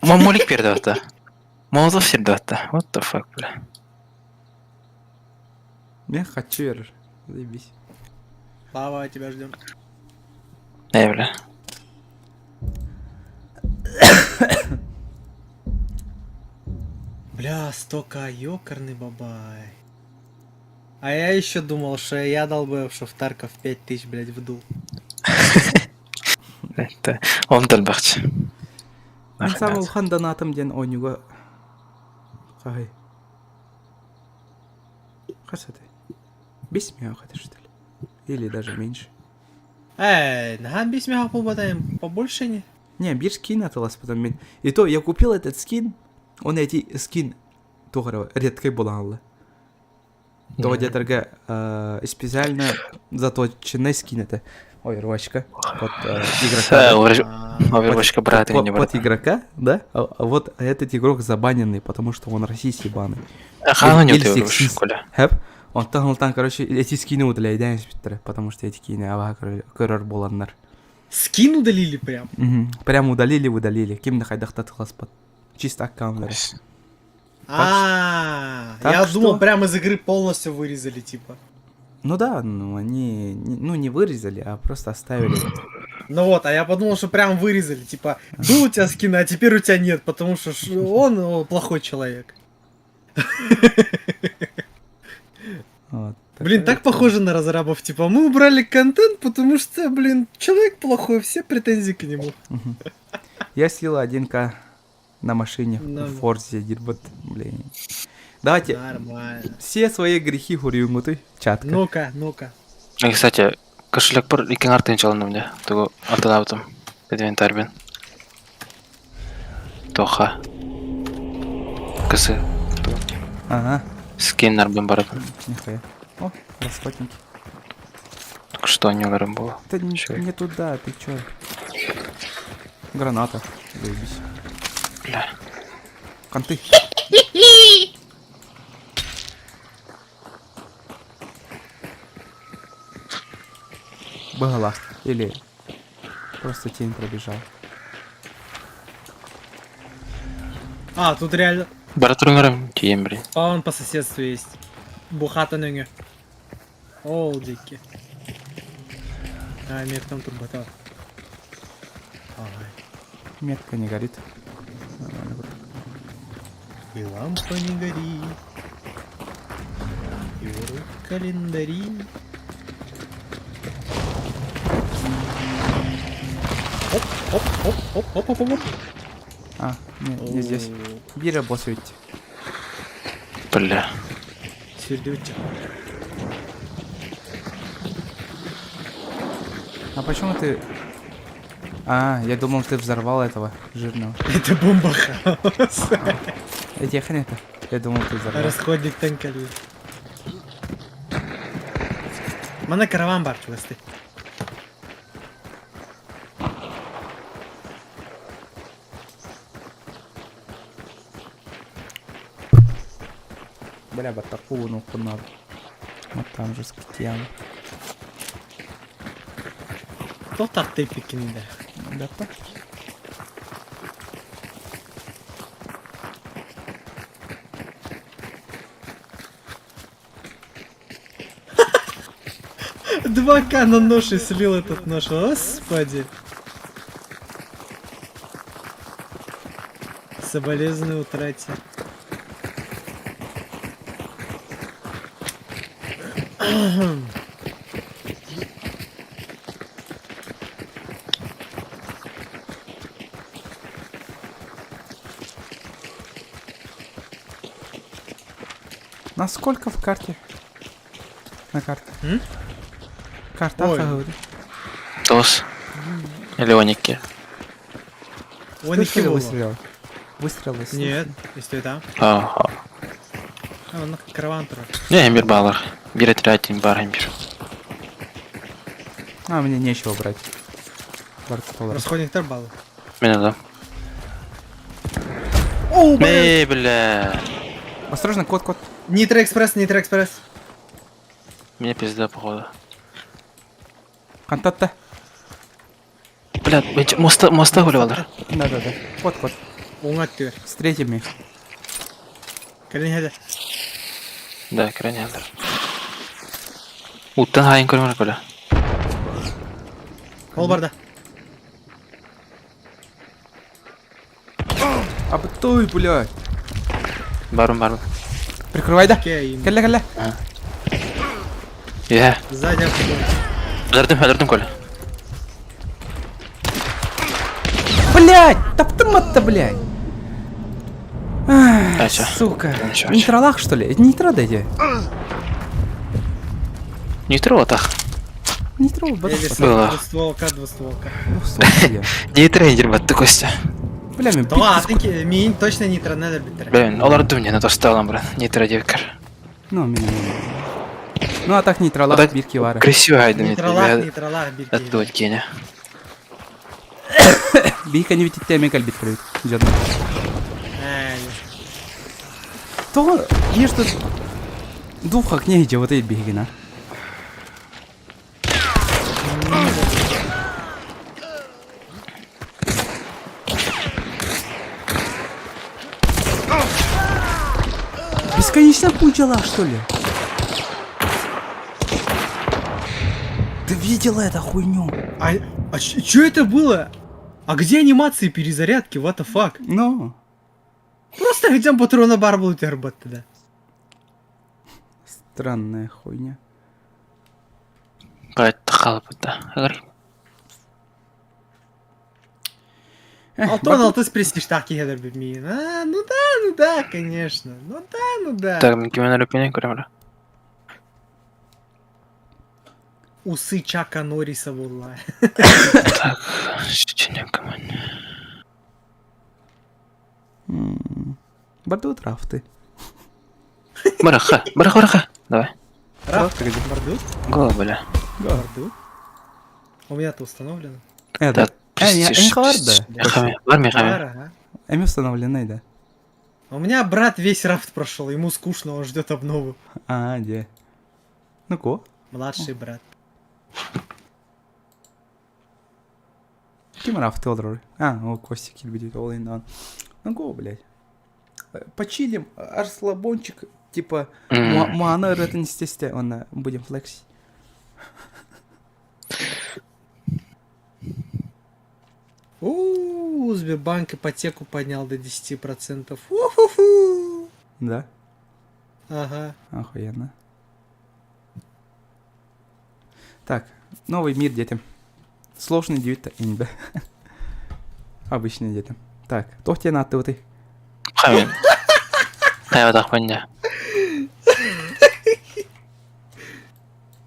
Мамулик передавата. Молотов передавата. What the fuck, бля. Мен хочу, заебись. Слава, тебя ждем. Эй, бля. Бля, столько ёкарный бабай. А я еще думал, что я долбоеб, что в Тарков 5000, блядь, вдул. Это он долбахчы. Мен сам улахан донатым диэн оонньууга хаһый. Хас этэй? Бес миэхэ это что ли? Или даже меньше. Эй, наһаа бес миэхэ буолбатаем, побольше не? Не, биир скин атыыласпытым мин. И то я купил этот скин, он эти скин туох редкой буолан Тоҕо диэтэргэ специально заточенный скин это. Ой, рвачка. Под э, игрока. Рвачка брата под, под игрока, да? А, а вот этот игрок забаненный, потому что он российский ебаный. Ага, ну не Коля. Хэп. Онтон онтон, короче, эти скины удаляйдаан испиттэрэ, потому что эти киини абаһа көрөр буоланнар. Скин удалили прям? Угу. Прям удалили, удалили. Ким да хайдах татыласпат. Чисто аккаунт. А, я думал, прям из игры полностью вырезали, типа. Ну да, ну они, ну не вырезали, а просто оставили. Ну вот, а я подумал, что прям вырезали, типа, был у тебя скин, а теперь у тебя нет, потому что он плохой человек. Вот, блин, так похоже на разрабов, типа, мы убрали контент, потому что, блин, человек плохой, все претензии к нему. Я слила 1к на машине в Форзе, вот, блин. Давайте Нормально. все свои грехи хуриумуты, чатка. Ну-ка, ну-ка. И, кстати, кошелек пар икки артын чалыным дьэ. Тугу атылаабытым. Инвентарьбын. Тоха. Кысы. Ага. Скиннарбын барабын. Нихуя. О, расходники. Так что они уверен было. Да не, не туда, ты чё? Граната. Заебись. Бля. Конты. Была. Или просто тень пробежал. А, тут реально... Бара турунарым тиийэн бри. А он по соседству есть. Бухата нөҥө. Ол дикки. А, меткам турбата. Ай. Метка не горит. Нормально вот. И лампа не горит. И врут календари. Оп, оп, оп, оп, оп, оп, оп. А, не, не здесь. Бира босс ведь. Бля. Сердюча. А почему ты... А, я думал, ты взорвал этого жирного. Это бомба хаоса. Эти это. Я думал, ты взорвал. Расходник танкали. Манна караван баар чугасты. Бля, баттаху ну надо. Вот там же скотьян. Кто так ты пикинде? Да, то. Два К на нож и слил этот нож, господи. Соболезную утрате. На сколько в карте? На карте. М? Карта Ой. говорю. Тос. Или оники. Он их Слышали было. выстрелы? Выстрелы слышали? Нет, если там. Ага. А, он караван турар. Не, бир балар. Бир отряд бар бир. А, мне нечего брать. Бар Расходниктар баллы. Мен да. О, блин! Эй, бля. Осторожно, кот, кот. Нитро Экспресс, Нитро Экспресс. Мне пизда, походу. Кантатта. Бля, моста, моста гулялар. Да-да-да. Кот, кот. Оңат Встретим их. Кэлин Да, крайне Уттан хайын көрмөр көлө. Ол барда. А той, блядь. Барым, барым. Прикрывай, да? Окей. Кэллэ, кэллэ. Е. Сзади автомобиль. Өлөрдүм, өлөрдүм көлө. Блядь, таптым блядь. А, Ах, чё? сука. Ничего, Нейтралах, что ли? Это нитро дайте. Нитро атах. Нитро, Было. Двустволка, двустволка. Нитро индир батты Костя. Бля, мен Да, а ты мин точно нитро надо битер. Блин, олар дүмне тосталам, брат. Нитро девкер. Ну, мен. Ну, а так нейтралах, бирки вары. Красиво айдым. Нейтралах, нейтралах, бирки. Оттуда Геня. Бийка не видит мен кальбит кірет. Жадно. То, есть тут духа книги, вот эти бигина. Бесконечно пучала, что ли? Ты видела эту хуйню? А, а что это было? А где анимации перезарядки? What the fuck? Ну. Просто хотим патрона барбулу тогда. Странная хуйня. Бат халып да. Алтон алтыс престиж так кедер бит А, ну да, ну да, конечно. Ну да, ну да. Так, мен кимен өрөпенен көрөм. Усы Чака Норриса была. Так, щечене коман. Бордо трафты. Бараха, бараха, бараха. Давай. Рафт, Борду? Го, бля. Борду? У меня-то установлено. Э, да. Так, престиж. Э, Бар мехами. Эми установлены, да. У меня брат весь рафт прошел, ему скучно, он ждет обнову. А, где? Ну ко? Младший брат. Ким рафт олдыр? А, о, Костя килбидит, ол индан. Ну го, блядь. Почилим, арслабончик, типа, муаны это не стесте, он будем флексить. У, Сбербанк ипотеку поднял до 10%. У-ху-ху. Да? Ага. Охуенно. Так, новый мир детям. Сложный дьют инбе. Обычный детям. Так, то тебе надо ты. Хамин. Хайва тахпанья.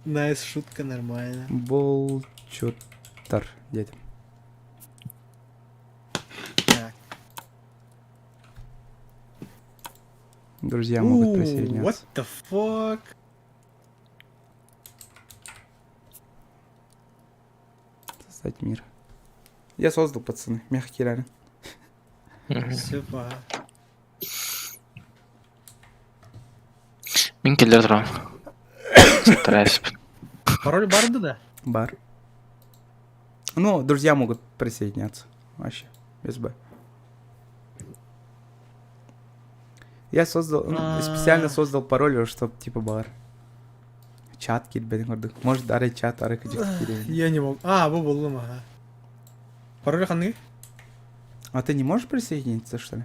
Найс, шутка нормально. Болчутар детям. Так. Друзья могут присоединяться. What the fuck? Создать мир. Я создал, пацаны, мягкий реально. Сюда. Киллер туран. Стараюсь. Пароль бар да? Бар. Ну, друзья могут присоединяться. Вообще, без Б. Я создал, ну, специально создал пароль, чтобы типа бар. Чат килбедин көрдүк. Может, ары чат, ары кыжык Я не могу. А, бу булдум, ага. Пароль ханныгы? А ты не можешь присоединиться, что ли?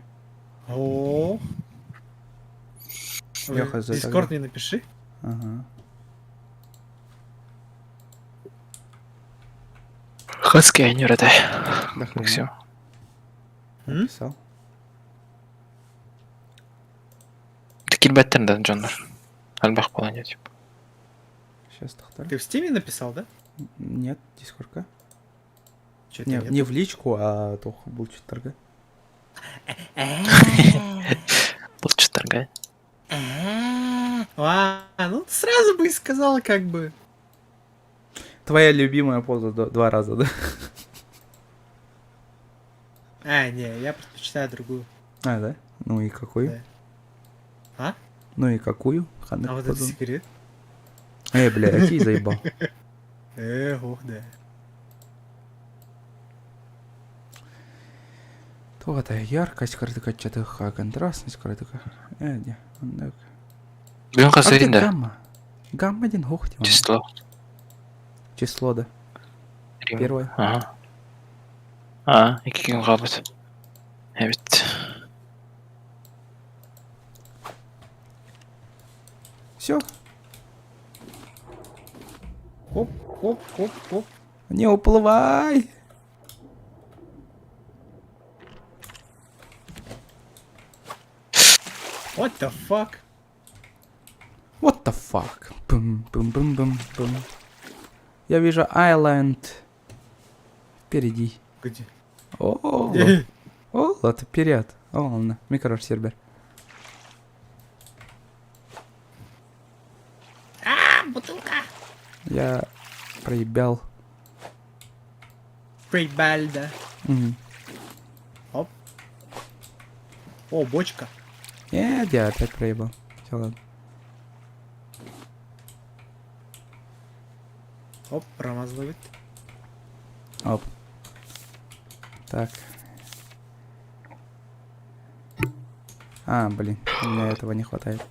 О. Я хз Дискорд тогда. мне напиши. Ага. Хаски айнюрата. Максим. Написал. Килбэттэр да дьоннор. Альбах буолан типа. Сейчас тохтар. Ты в стиме написал, да? Нет, дискордка. Чё-то Не, нет. не в личку, а только был торга. Булчуттарга. А, ну сразу бы и сказал, как бы. Твоя любимая поза два раза, да? А, не, я предпочитаю другую. А, да? Ну и какую? Да. А? Ну и какую? Ханнык А вот это позу? секрет. Эй, бля, какие заебал. Эх, ох, да. Туох яркость кырдыка чатыха, контрастность кырдыка. Э, не, оннук. Бүгүн А где хасырын да. гамма? Гамма один хох тема. Число. Число, да. Первое. Ага. А, икки күн хаалбыт. Эбит. Все. Хоп, хоп, хоп, хоп. Не уплывай! What the fuck? What the fuck? Бум, бум, бум, бум, бум. Я вижу Island. Впереди. Где? О, Где? о, это вперед. О, ладно, микросервер. А, бутылка! Я проебал. Проебал, да. Мгм. Оп. О, бочка. Нет, я опять проебал. Все, ладно. Оп, промазывает. Оп. Так. А, блин, мне этого не хватает.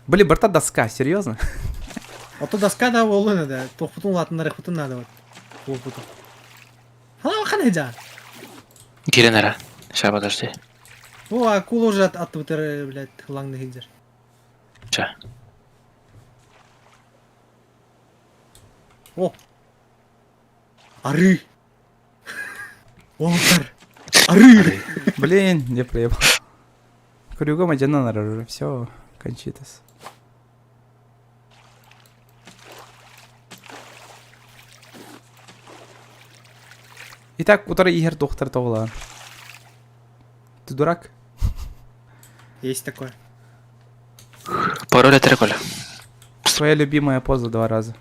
Блин, барта доска, серьезно? А то доска да буолла да. Тохпутун латыннары хутун надо вот. Буолбутун. А, ханайдя. Кирен эрэ. Ща, подожди. О, акула уже от от блядь, лаңны хиджер. Ща. О! Ары! Уолтер! Ары! Блин, я проебал. Кругом один уже, все, кончитас. Итак, утары иһэр доктор тоҕулаан. Ты дурак? Есть такое. Пароль этэрэ Коля. Твоя любимая поза два раза.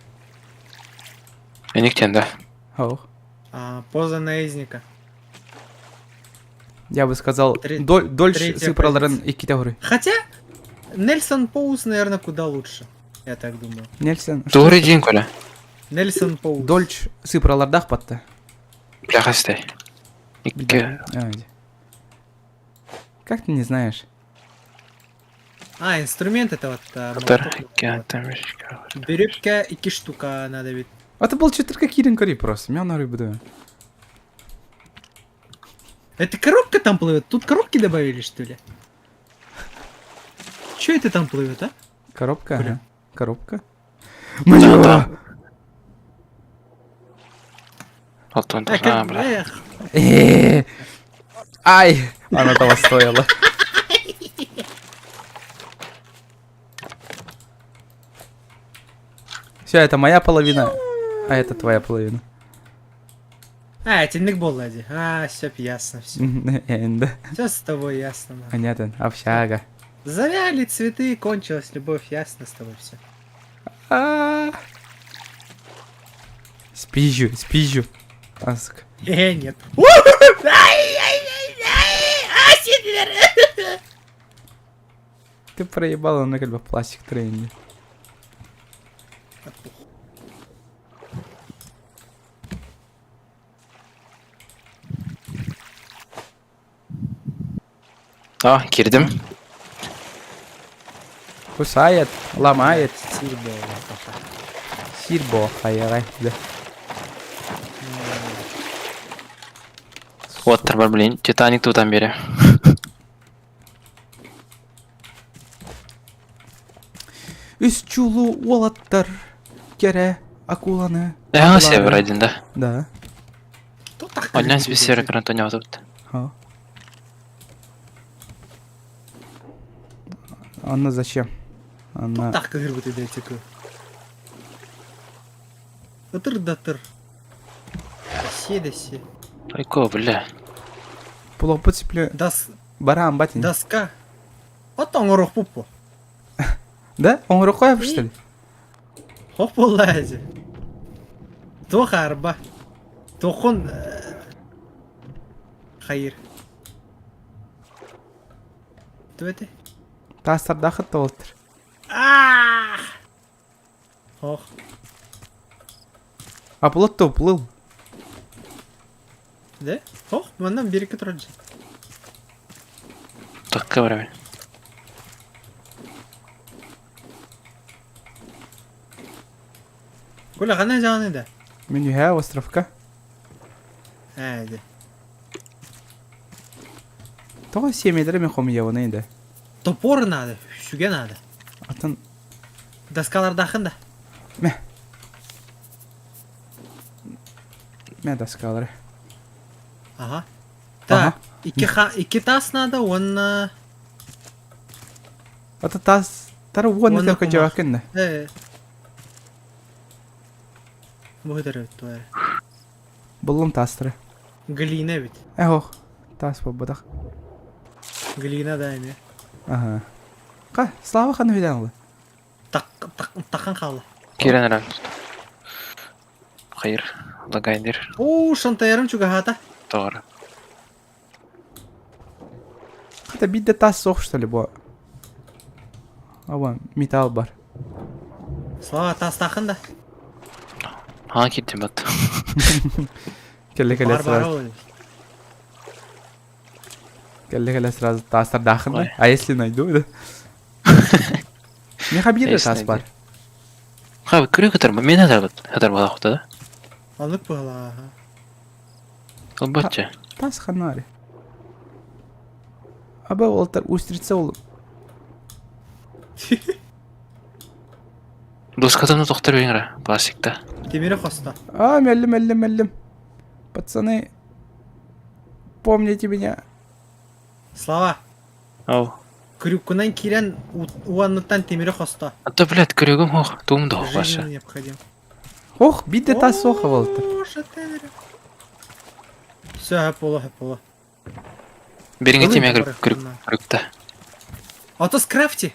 Эниктен да. Ох. А, поза наездника. Я бы сказал, Тре- дольше третья сыпраларын позиция. иккитэ горы. Хотя, Нельсон Поуз, наверное, куда лучше. Я так думаю. Нельсон. Тугур дин Коля. Нельсон Поуз. Дольч сыпралардах батта. Бляха стай. Икки. А, иди. Как ты не знаешь? А, инструмент это вот. а, Котор. молоток. Икки алтан беш, икки. Берепка икки штука надо ведь. Это был четырка кирин кори просто. Мен ары буду. Это коробка там плывет? Тут коробки добавили, что ли? Че это там плывет, а? Коробка? Бля. Ага. Коробка? Да, да. Алтан А, а, как- бля. эх, Э, Ай! Она того стоила. Все, это моя половина, а это твоя половина. А, это Ник Боллади. А, все ясно, все. Энда. Все с тобой ясно. нахуй. Понятно, общага. Завяли цветы, кончилась любовь, ясно с тобой все. А. Спизжу, спизжу. А, сука. Э, нет. Ты проебал, ону кэлбэ пластик тренинги. А, кирдим. Кусает, ломает. Сир буолла Сир бо хайаҕай да. Уоттар бар, блин, Титаник тутан бере. Үс чулуу уолаттар кэрэ акуланы Эһэҥэ сервер один, да? Да. Одна из сервер Антонио тут. Ха. Анна зачем? Анна... Так кыһырбыт идэтику. Ытыр да тыр. Се да се. Айко, бля. Пулоппут сипле... Дас... Бараан батин. Доска. От оҥоруохпут бу. Да? Оҥоруохха что ли? Хоп буолла эти. Туох арба. Туохун хайыр. Туэти? Таастардаахыт толтыр. Ох. А плот-то уплыл. Да? Ох, манна берекке турар дьэ. Такка барабын. Коля, ханна дьаҕаны да? Мин үһээ островка. Ээ, дьэ. Тоҕо сиэмэлэри мин хомуйабыный да? Топор надо, сүгэ надо. Атын Доскалардаахын да. Мэ. Мэ доскалары. Ага. Так, икки, ха, икки таас надо, уонна... Ата таас тары уонна Уонна только кумах. жабакын да. Э. Бу туары. Буллум таастары. Глина ведь. Эх, таас буолбатах. Глина да эми. Ага. Ка, Слава ханы хүдэн олы. Так, так, тахан хаалла. Кирен эрэн. Хайыр, лагайдыр. Оо, шантайарым чугаһаата. Тоҕор. Хата бидде таас суох что ли бу? Аба, металл бар. Слава таастаахын да. Аға киттим бат. Кэллэ кэлэ Бар бар сразу. ол. Кэллэ кэлэ сразу таастардаахын да. А если найду, да? Меха биир Если таас бар. Ха, күрү көтөр, мен хатар бат. Хатар бала хута да. Оннук быһалаа. Албатча. Таас ханари. Аба олтар устрица ол. Доскатаны тохтор бериңра, пластикта. Темири хосто. А, меллим, меллим, меллим. Пацаны, помните меня. Слава. Ау. Крюкунан киирэн уанныттан темири хосто. А то, блядь, күрүгүм хох, туум да хох Жизненно баша. необходим. Ох, бидде таас суох олтар. Все, пола, пола. Бериңе Ылын тимэ топоры, күрүк на. күрүкта. А то скрафти.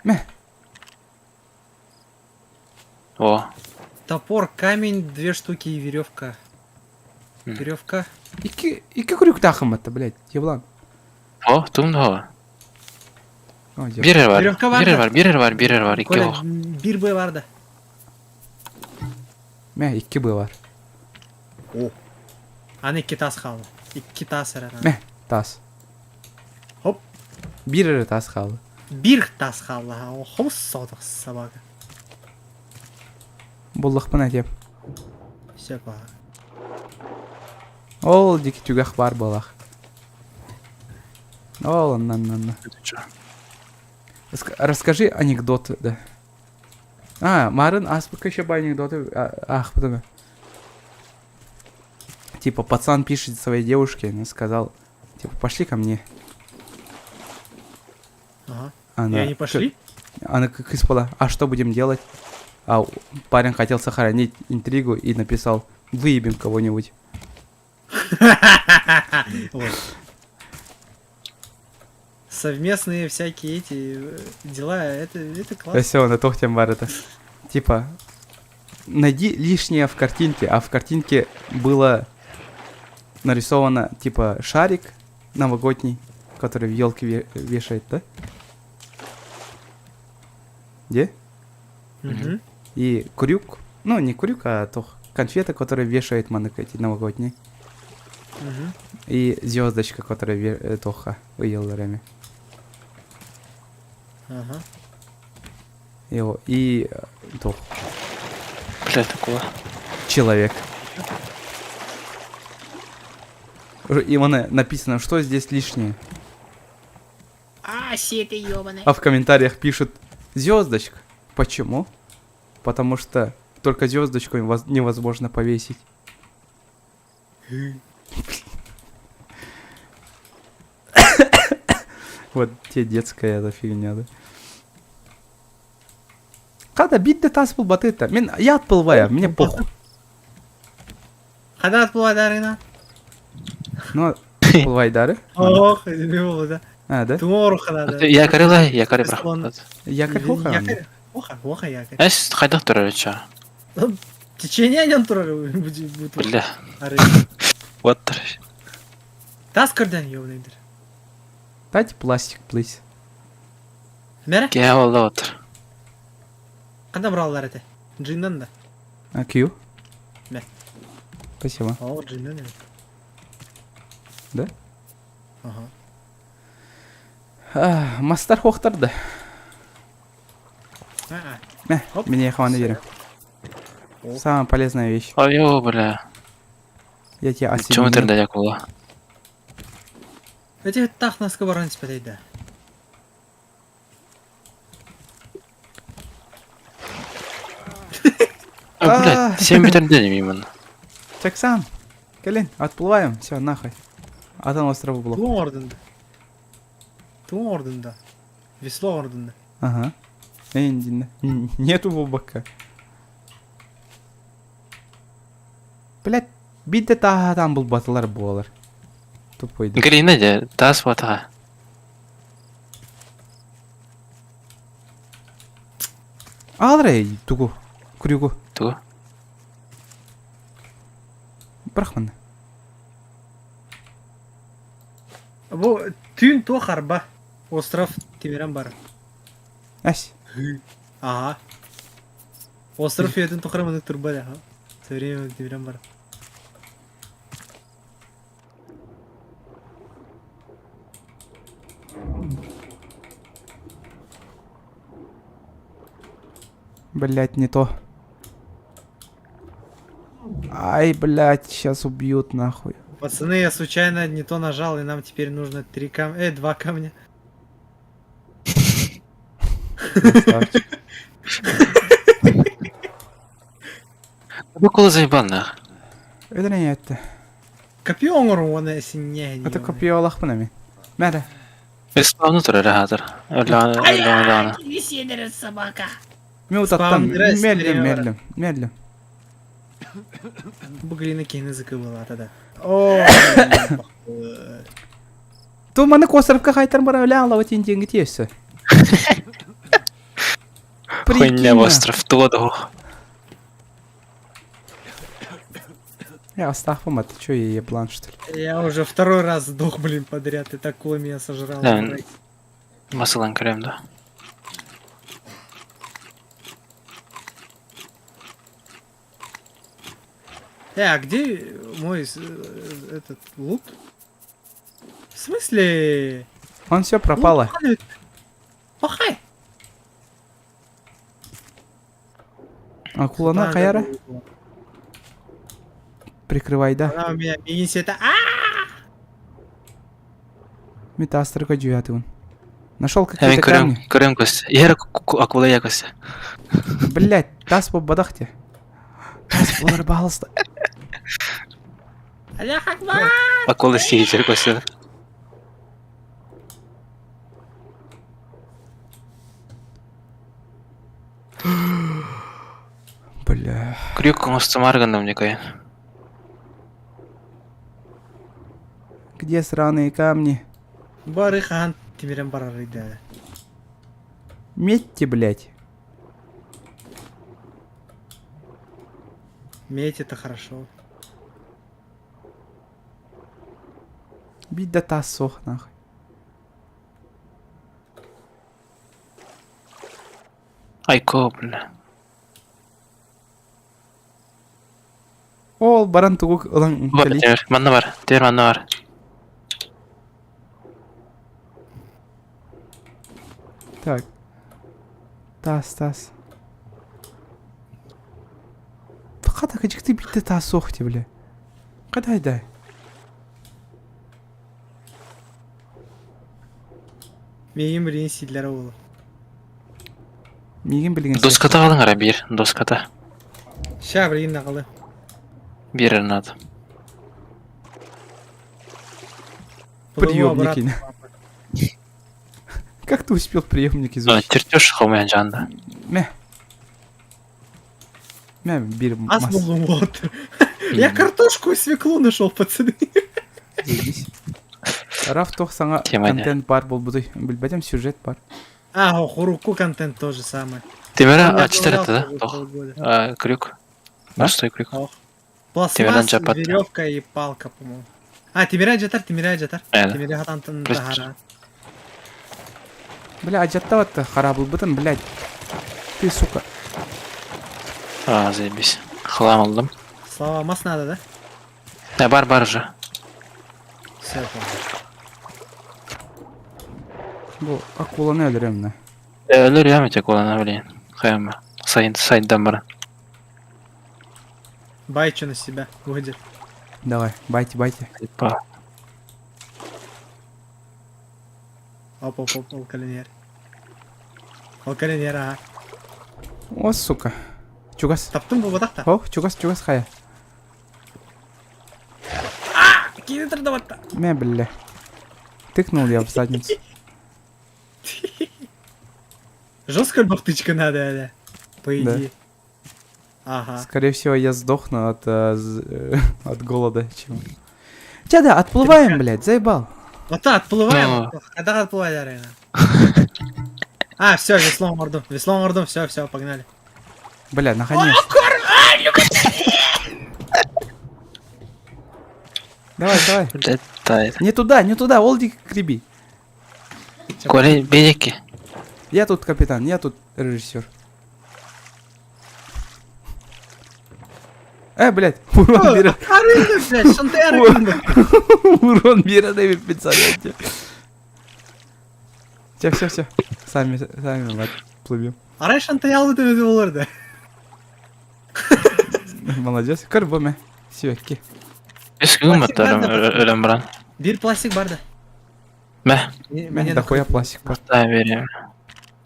Мэ. О, Топор, камень, две штуки и веревка. Веревка. Икки, икки күрүктаахын батта, блядь, еблан. о, туум да хох. О, дьэ. Бирер бар. Веревка бар Бирер да. бар, бирер бар, бирер бар, икки Коля, хох. бир б бар да. Мэ, икки бы бар. О. Аны икки таас хаалла. Икки таас эрэ. Мэ, таас. Хоп. Биир эрэ таас хаалла. Биир таас хаалла. Хос соодох собака. Буллахпын этиэм. Все па. Ол дики түгэх бар буолах. Ол, на на на. Расскажи анекдот, да. А, Марын аспыка еще бы анекдоты ах, потом. Типа, пацан пишет своей девушке, он сказал, типа, пошли ко мне. Ага. Она, И они пошли? Она как испала, а что будем делать? А парень хотел сохранить интригу и написал, выебем кого-нибудь. Вот. Совместные всякие эти дела, это, это классно. Все, на тохтем бар это. Типа, найди лишнее в картинке, а в картинке было нарисовано, типа, шарик новогодний, который в елке вешает, да? Где? И крюк, ну не крюк, а то конфета, которая вешает маннык эти новогодние. И звездочка, которая ве- тоха ыйыллар Ага. И, и тох. Бля, такого. Человек. И вон написано, что здесь лишнее. А, сеты ёбаный. А в комментариях пишут звездочка. Почему? Потому что только звездочку невозможно повесить. Вот те детская эта фигня, да. Когда бит тас был батыта. Мен, я отплываю, мне похуй. Когда отплывай дарына? Ну, отплывай дары. Ох, не да. А, да? Тумору хана. Якорь якорь брахмат. Якорь хоха. Якорь. Оха, оха якорь. Эс хайдах турар ча. Течение нем турар будет. Бля. Вот. Тас көрден ёбаныйдыр. Дайте пластик, please. Мере? Ке олда отыр. Канда бралар это? Джиннан да. А, Q? Да. Спасибо. О, джиннан. Да? Ага. А, мастар хохтарды. Мә, меня хваны верим. Самая полезная вещь. Ой, бля. Я тебя Чему осеменил. ты дядя Эти тах нас кабаран спадайда. А, блядь, 7 метр день именно. Чаксан, Калин, отплываем, все, нахуй. Атан острова блок. Туң ордында. Туң ордында. Весло ордында. Ага. Нету бока. Блять, бидде тағадан бұл батылар болар. Тупой. да. Галина де, тас вата. Алрай, тугу. Крюгу. Тугу. Брахман. Бу түн то харба. Остров Тимиран бар. Әс. Ага. Остров етін тоқыраманы турба да. Со временем Тимиран бар. Блять, не то. Ай, блять, сейчас убьют нахуй. Пацаны, я случайно не то нажал, и нам теперь нужно три камня, два камня. Красавчик. Бу кола заебал нах. Это не это. Копье оңор оны синне. Это копье Аллах нами. Мәре. Бесплатно турар хазыр. Өллән өллән Кини собака. Мен утаттам. Спаунера Медленно, медленно, медленно. Бу глина кени закыбыла тогда. О, Ту маны косырыпка қайтарым бара өлә алла өтен деньги тиесі. Хуйня остров туоду. Я астахпам, а ты чё, я еблан, что ли? Я уже второй раз сдох, блин, подряд, и такое меня сожрало. Да. Масылан көрөм да. А где мой этот лут? В смысле? Он все пропало. Пахай! Акулана Каяра? Прикрывай, да. Она у меня мини-сета. А! Метастрка он. Нашел Мен какие-то көрөм, камни. көрөм көз. Ер акула я көз. Блять, тас по бадахте. Тас болар балыста. Аллах акбар! Акула сиежер көз. Бля. Крюк коңостомар гынным никоен. Где сраные камни? Бары хан тимирен барар иде. Метьте, блять. Медь это хорошо. Бить да тас сох, нахуй. Айко, бля. Ол баран тугу ылан Бар, кэлий. Тимир, манна бар, Тимир манна бар. Так. Таас, таас. Хата кыдьыкты биитэ таас суох ти бля. Кадай дай. Миигин билигин сииллэрэ буолуо. Миигин билигин Доската қалың ара биир, доската. Ща билигин наҕалы. Биэрэр надо. Приемники. Как ты успел приемник изучить? Чертеж хомуйан жаанда. Мэ. Мэ, бир Ас мас. буллум вот. Я картошку и свеклу нашел, пацаны. Заебись. Раф тох саҥа Тема не. контент бар буолбутуй. Билбэтим сюжет бар. А, хуруку контент тоже самое. Темира Он не ачтар это, да? обновлялся уже Тох. полгода. А, Крюк. Простой крюк. Ох. Темирдан Пластмасс, жапат. веревка и палка, по-моему. А, Тимиря Джатар, Тимиря Джатар. Э, Тимиря Хатантан Просто- Тахара. Бля, адьаттабатта хараабылбытын, блядь. Ты, сука. А, заебись. Хлам алдым. Слава, мас надо, да? Э, бар, бар уже. Все, понял. Бу акуланы өлөрөм на. Э, өлөр я эти акуланы, блин. Хайма. Сайын, сайындан баран. Байчу на себя, выйдет. Давай, байте, байте. Типа. Оп, оп, оп, алкалинер. Алкалинер, ага. О, сука. Чугас. Таптым бу так-то. О, чугас, чугас хайа. Кинетр даватта. Мэ, бля. Тыкнул я в задницу. Жестко бахтычка надо, да. По идее. Ага. Скорее всего, я сдохну от, э, з- э, от голода. Чем... Ча да, отплываем, блядь, заебал. Вот так, отплываем. Ну. Когда отплывать, арена? А, все, веслом морду. Веслом морду, все, все, погнали. Бля, наконец. Давай, давай. Летает. Не туда, не туда, Олдик греби. Коля, бедики. Я тут капитан, я тут режиссер. Э, блядь, урон берет. Арына, блядь, шанты арына. Урон берет, представляете. Все, все, все. Сами, сами отплывем. Арай шанты алды деп олар да. Молодец. Көр Сүйекке. Үс күн Пластик баттарым бар да, өлөм баран. Бир пластик бар да. Мә. Мен дохуя пластик бар. Дай берем.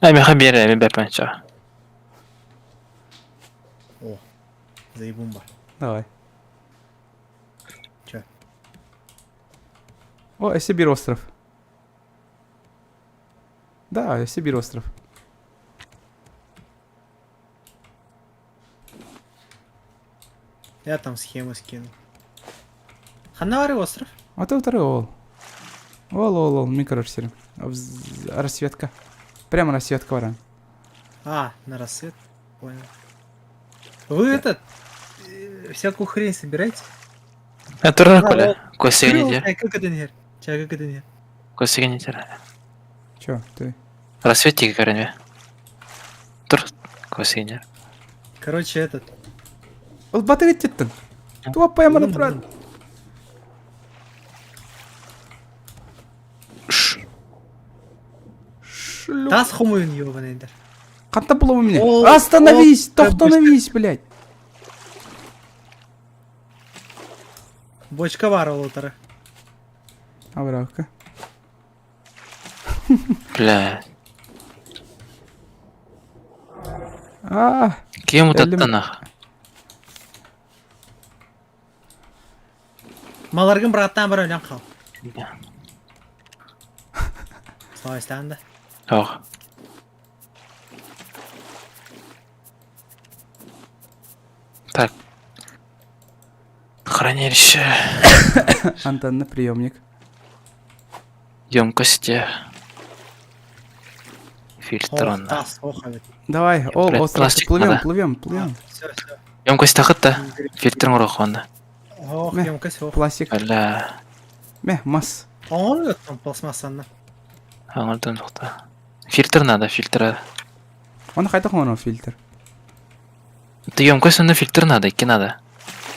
Ай, меха берем, бепенча. О, заебумба. Давай. Чё? О, Сибирь остров. Да, Сибирь остров. Я там схему скину. Ханавары остров. А то второй ол. Ол, ол, ол, мен короче серем. Рассветка. Прямо рассветка баран. А, на рассвет. Понял. Вы этот всякую хрень собираете? Э, турар Коля. Көсеген Крыл, итер. Как это не? Ча, как это не? Көсеген итер. Чё, ты? Рассвет тиги көрінбе. Тур. Көсеген Короче, этот. Ол батыр еттеттің. Туап паяманы тұрады. Тас хумуин ёбаный дер. Қанта было у меня? Ол- Остановись! ол- Тоқтановись, блядь! Бочка бар ол отыры. Абравка. Бля. А, Кем Эллим- утаттан ах? Маларгын браттан бір өлен қал. Слава да. Ох. Так. Хранилище. антенна приемник. Емкости. Фильтр Ох, он. тас, ох, а ведь. Давай, ол, Блядь, остров, пластик плывем, надо. плывем, плывем. Все, все. Емкость тахыт Фильтр урохонда. Ох, Мә. емкость, ох. Пластик. Бля. Мә, мас. Он там пластмассанна. Аңырдан тоқта. Фильтр надо, фильтр. Оны хайдах оҥорон фильтр? Ты емкость на фильтр надо, икки надо.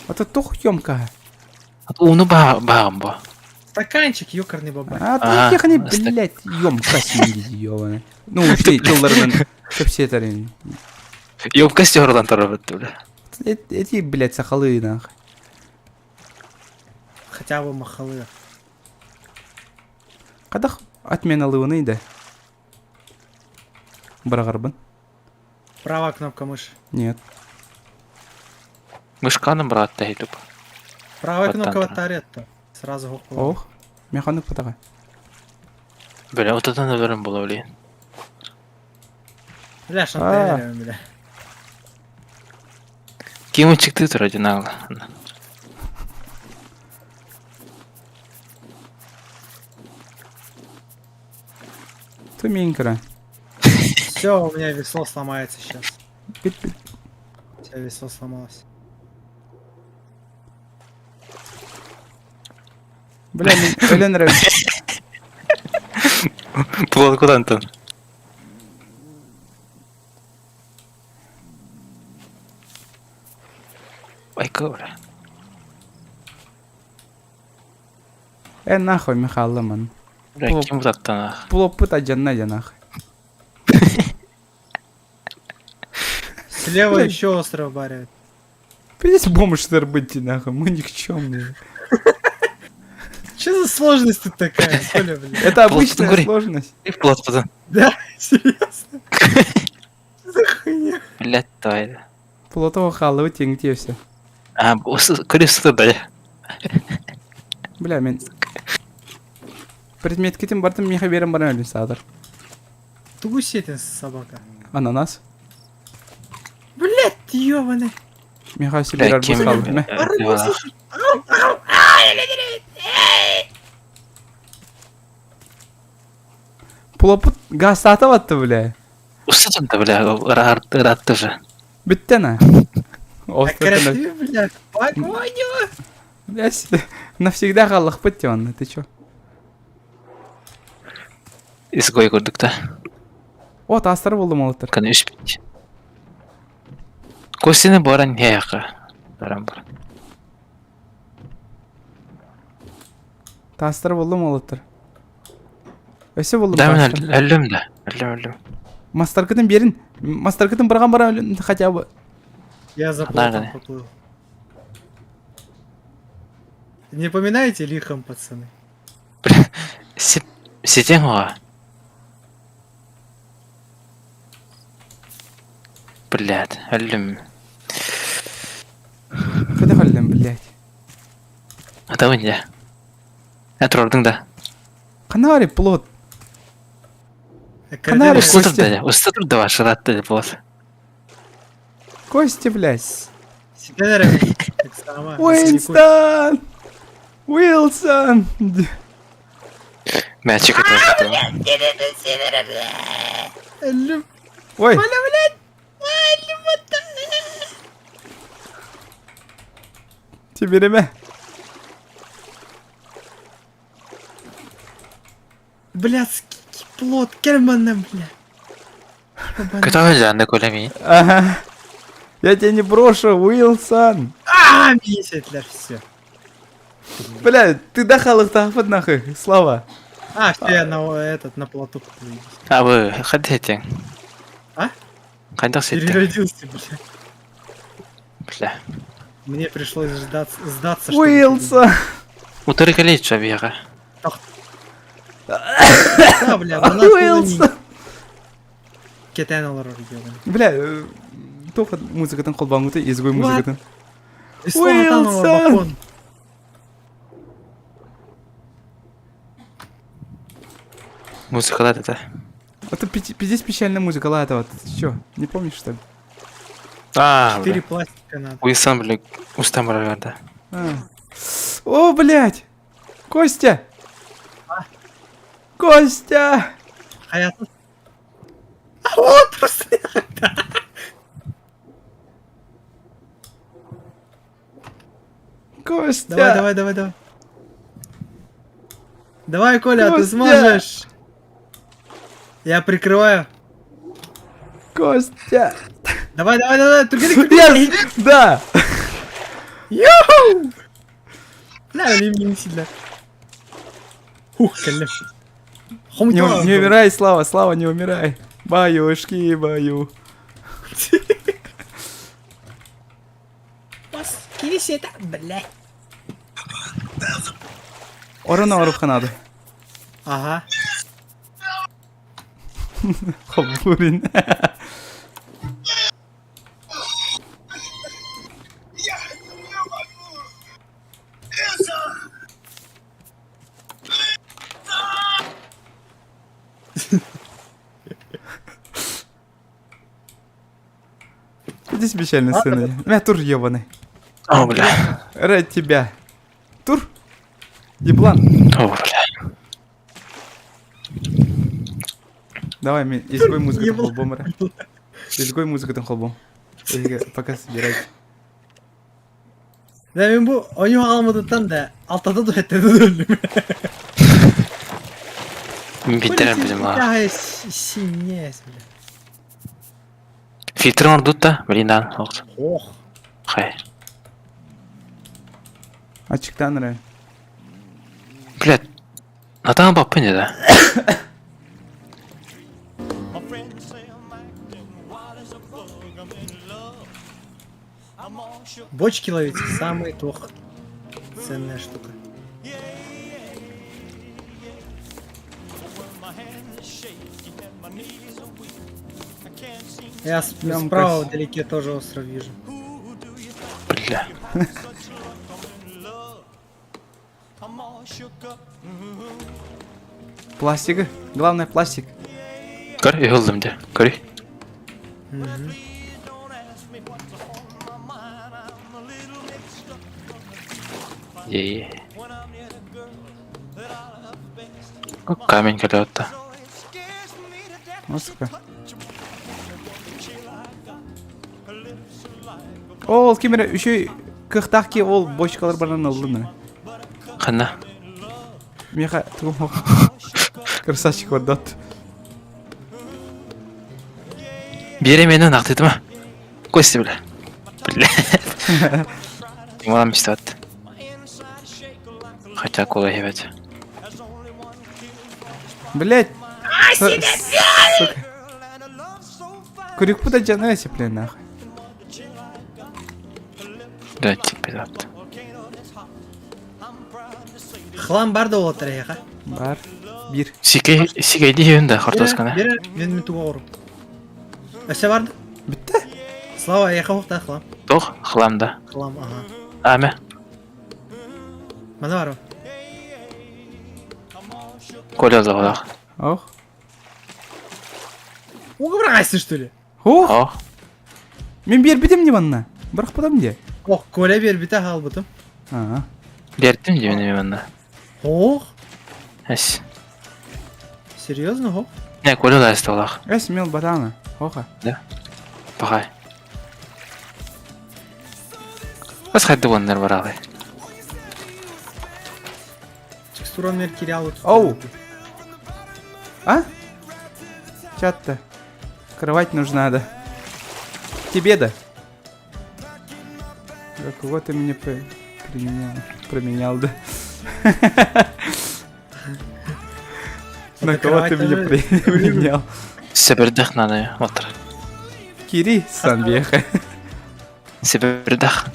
А то туох емкоһа? Ууну бааҕым бу. Стаканчик, ёкарный бабай. А ты ехани, блядь, емкость ёбаный. Ну, ушли тылларынан кэпсиэтэрин. Емкость орудан турабыт, бля. Эти, блядь, сахалы нахуй. Хотя бы махалы. Хайдах отменалыыный да? Быраҕарбын. Правая кнопка мыши. Нет. Мышканы брат тахитып. Правая кнопка батарея-то. Сразу хоп. Ох, механик патага. Бля, вот это наверное было, блин. Бля, шантаря, бля. Ким чыкты тур одинагла. Ты минкара. Все, у меня весло сломается сейчас. Все, весло сломалось. Бля, өлөн эрэ. Плот куда Антон? Байка, бля. Э, нахуй, Михаил ман. Бля, ким утаттан Плоппут адьанна дьанах. Слева еще остров барят. Пиздец бомж быть нахуй, мы никчемные. Че за сложность тут такая, Коля, блин? Это обычная сложность. И в плот потом. Да, серьезно? За хуйня? Блядь, давай. Плотого халавы теңте все. А, көресті да. Бля, мен... Предметкитин бартым меха берем барам өлүн саатар. Тугу сетин собака. Ананас. Блядь, ёбаный. Меха себе арбуз халды. Плопут газ атты, бля. Устатын бля, ыраатты же. Бүттен Красивый, бля, погоню. Блядь, навсегда халлахпыт он, ты чё? Изгой көрдүк да. О, таастар болду молоттор. Каны үспит. Костины баран яяка. Баран бар. Таастар болду молоттор. Өсө болду. Да, мен өллөм да. Өллөм, өллөм. Мастаркытын берин. Мастаркытын барган баран хотя бы. Я за плотом поплыл. Не поминайте лихом, пацаны. Сидим го. Блядь, өллүм. Кайда өллүм, блядь? Атабын я. Әтірордың да. Канари плот. Канари Костя. Уста турда вашыратты плот. Костя, блядь. Уинстон! Уилсон! Мячик это. Ой. Тибереме. Блядский плот, керманна, бля. Кто жанны колеми? Ага. Я тебя не брошу, Уилсон. А, месяцлер, все. Бля, ты дахал их нахуй, Слава. А, все, я на этот, на плоту А вы хотите? А? Хотел Переродился, бля. Бля. Мне пришлось сдаться, сдаться. Уилсон. Утыры колечко бега. Да, бля, Уилсон. Кетен олар ёбаный. Бля, тоқ музыкатын қолбаңыты, изгой музыкатын. Уилсон! Музыка, да, да. Это пиздец печальная музыка, ладно, вот. Ты чё, не помнишь, что ли? А, Четыре пластика надо. Уилсон, бля, устам да. О, блядь! Костя! Костя! А я тут... А вот просто... Костя! Давай, давай, давай, давай. Давай, Коля, Костя! ты сможешь. Я прикрываю. Костя! Давай, давай, давай, түргенник, түргенник. Yes! Да! Йоу! Бля, мин сильно. Хух, кэллим. Не, не умирай, Слава, Слава, не умирай. Баюшки, баю. Кирисета, бля. Орон оруха надо. Ага. Хобурин. Здесь печальная сцена. Мя тур ебаный. О, бля. Рад тебя. Тур. Еблан. О, бля. Давай, ми, изгой музыка холбом, ра. Изгой музыка холбом. Пока собирайте. Да мен бу ойнуу хаалмытыттан да алтата да сэттэтэ да өллүм. Биттэрэн билим лаа. Синнээс бля. Фильтр ордут да, блин, да. Ох. Хай. Ачыктан эрэ. Блядь. Натаан баппын да. Бочки ловить самый тох ценная штука. Я справа вдалеке тоже остров вижу. Бля. Пластик. Главное пластик. Көр, ыһыллым дьэ. Көрүй. Е. Камень кэлэ Сука. Ол ким эрэ үчүгэй кыахтаах киһи ол бочкалар баран ыллын Ханна? Миэхэ тугум Красавчик отдат. Биэрэ миэнэ ынахтыытыма. Костя бля. Бля. Тималам истибэт. Хотя кола иһибэт. Блять! Сука. Күрүкпүт да сеплен нахуй. Да, типа Хлам бар да уолаттар эһиэхэ. Бар. Биир. Сикэй сикэйди иһин да хортуосканы. Бер, мен мен туга орум. Өссө барды? Бүтте. Слава, эһиэхэ уохта хлам. Тох, хлам да. Хлам, ага. Аме. Мана бар. Коля заҕалаах. Ох. Уга быраҕайсың, что ли? Ох. Ох. Мин биэрбитим не манна. Бырахпытым дии. Ох, Коля биэрбитэ хаалбытым. Аа. Биэртим дии мин манна. Ох. Эс. Серьезно, ох? Не, Коля да эсталах. Эс мел батана. Оха. Да. Пахай. Бас хайды воннер баралы. Текстуран меркериал. Оу. А? Чат-то. Кровать нужна, да. Тебе да. Да кого ты меня применял? Променял, да. На кого ты меня применял? Сэбирдэх надо, отыр. Кири, санбеха. Сэбирдэх.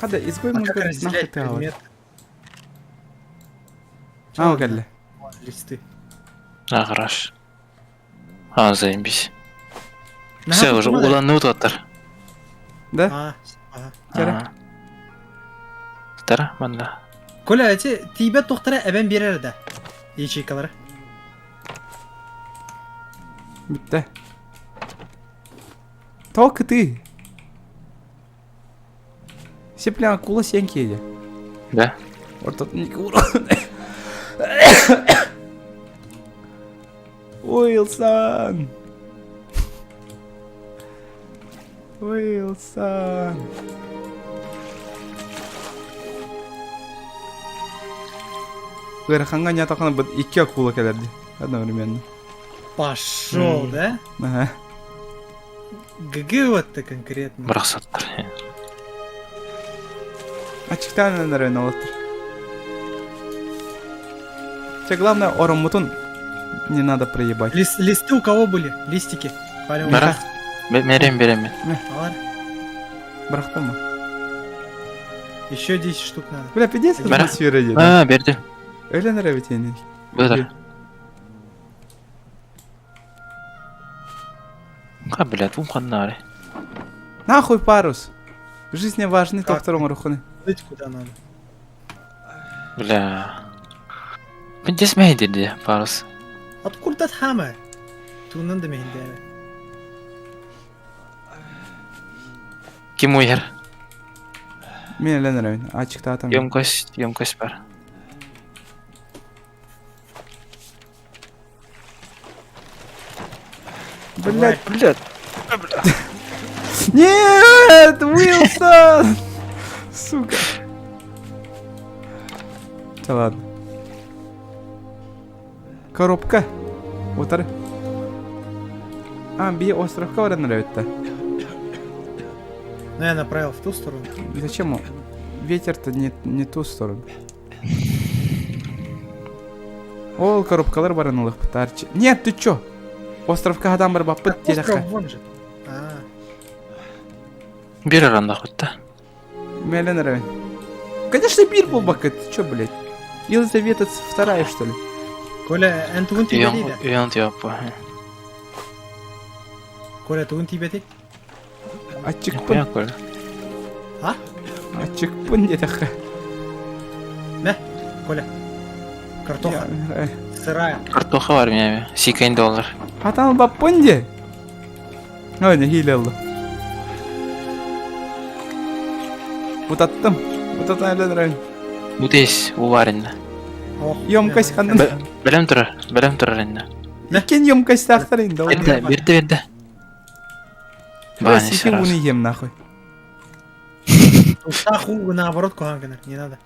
Хада, изгой А как музыка нахуй разделять ты аут. предмет? А, кэллэ. Листы. А, хорош. А, заебись. Все, уже уланны утаттар. Да? А, ага. Тара. Тара, манна. Коля, эти тиибэт туохтара эбэн биэрэр да? Ячейкалары. Бүттэ. Только ты. Сепля акула сенки Да. Ортотун Уилсон! Уилсон! Ыарахаҥҥа ньатаххына быт икки акула кэлэр дии одновременно. Пошел, да? Ага. ГГ вот ты конкретно. Бырахсаттар. Аччыктаан эрэн олоттор. Че, главное, ороммутун не надо проебать. Лис, листы у кого были? Листики. Палево. Бара. Мерем берем. Алар. Бырахтым ма? Еще 10 штук надо. Бля, пиздец, Бара. атмосфера дии. А, берди. Өлөн эрэ битиэни. Быдар. Ха, блядь, ум ханнаары. Нахуй парус. В жизни важны доктор оҥороххуну. Плыть куда надо. Бля. Пиздец мэйдирди парус. Откуда хама? Туунан да мэһиндээбэ. Ким уйар? Мен өлөн эрэбин. Ачыктаатам. Емкость, емкость бар. Блять, блять. Нет, Уилсон! Сука. Да ладно. Коробка. Утары. А, би островка баран нравится. Ну я направил в ту сторону. Зачем? Ветер-то не, не ту сторону. Ол коробкалар баран ылыхпыт Нет, ты чё? Островка хадан бар баппыт Остров вон же. А, Бир аранда хотта. Мелен район. Конечно, бир был бак, ты чё, блядь? Елизавета вторая, что ли? Коля, эн тугун тибети да? Үйөн тиоппу. Коля, тугун тибети? Ачыкпын. Коля. А? Ачыкпын диэтэххэ. Мэ, Коля. Картоха. Сырая. Картоха бар меня. Сикайн доллар. Атан баппын де. Ой, не хилелла. Бутаттым. Бутаттан элен район. Бутес уварен. Емкость ханнын. Белем турар, белем турар инде. Иккен емкость тахтар инде. Берде, берде, берде. Бля, сики уны ем нахуй. Устах наоборот куханканар, не надо.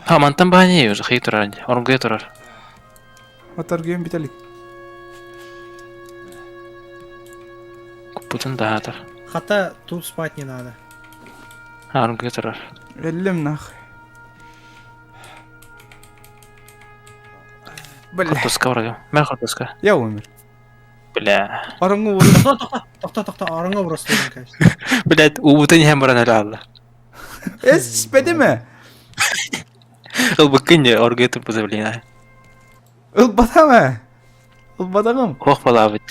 А, мантан баани уже хей турар инде. Оргуя турар. Оторгуем биталик. Купутун даатар. Хата тут спать не надо. А, оргуя турар. Эллем нахуй. Бля. Картоска вроде. Мэр картоска. Я умер. Бля. Орангу Тохто, тохто, орангу просто, конечно. Блядь, убутын иһэн баран эле алла. Эс испедиме? Ылбыккын же оргуя турбуза блин. Ылбатама. Ылбатагым. Ох балабыт.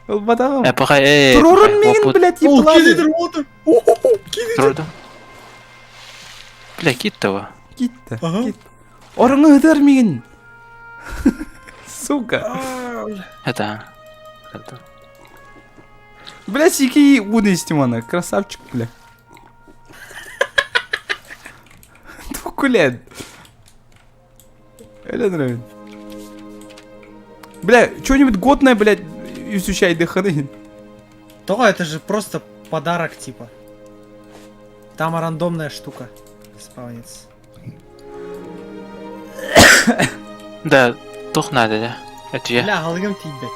Ылбатагым. Э, пока, э, Турорун мигин, блядь, ебланы. Турду. Бля, кит того. Китте. Кит. Ораңы ытар мигин. Сука. Это. Это. Бля, сики уны истимана. Красавчик, бля. Тукулен. Элен Бля, что-нибудь годное, блядь, изучай дыханы. То это же просто подарок типа. Там рандомная штука спавнится. Да, тух надо, да. Это я. Бля, алгым тебе.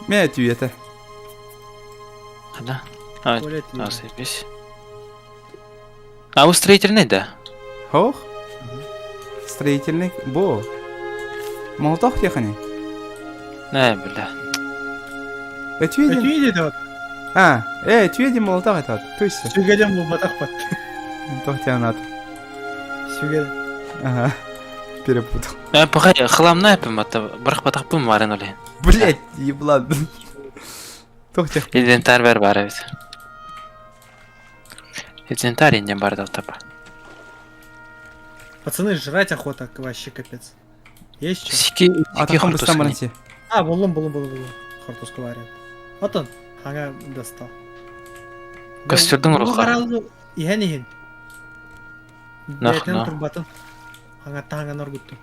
Мя это. Да. А, а, заебись. А у строительный, да? Ох. Строительный. Бо. Молотов тихони. Не, бля. Этюдин? Этюдин вот. А, э, этюдин молотов это. То есть. Сүгеден бу батах пат. Тохтянат. Сүгеден. Ага. Перепутал. Э, пока хламна эпим, это барах батах пым варен оле. Блять, еблан. Тохтях. Инвентарь бар бар бит. Инвентарь инде бар да тапа. Пацаны, жрать охота вообще капец. Есть что? Сики, А сики таком быстро хортуска. А, буллум, буллум, буллум, буллум. Хортуска вариант. Вот он, хага достал. Костердың руха. Иһэн иһин. Нах, Бэйтен нах. турбатын. Хага таңа норгутту.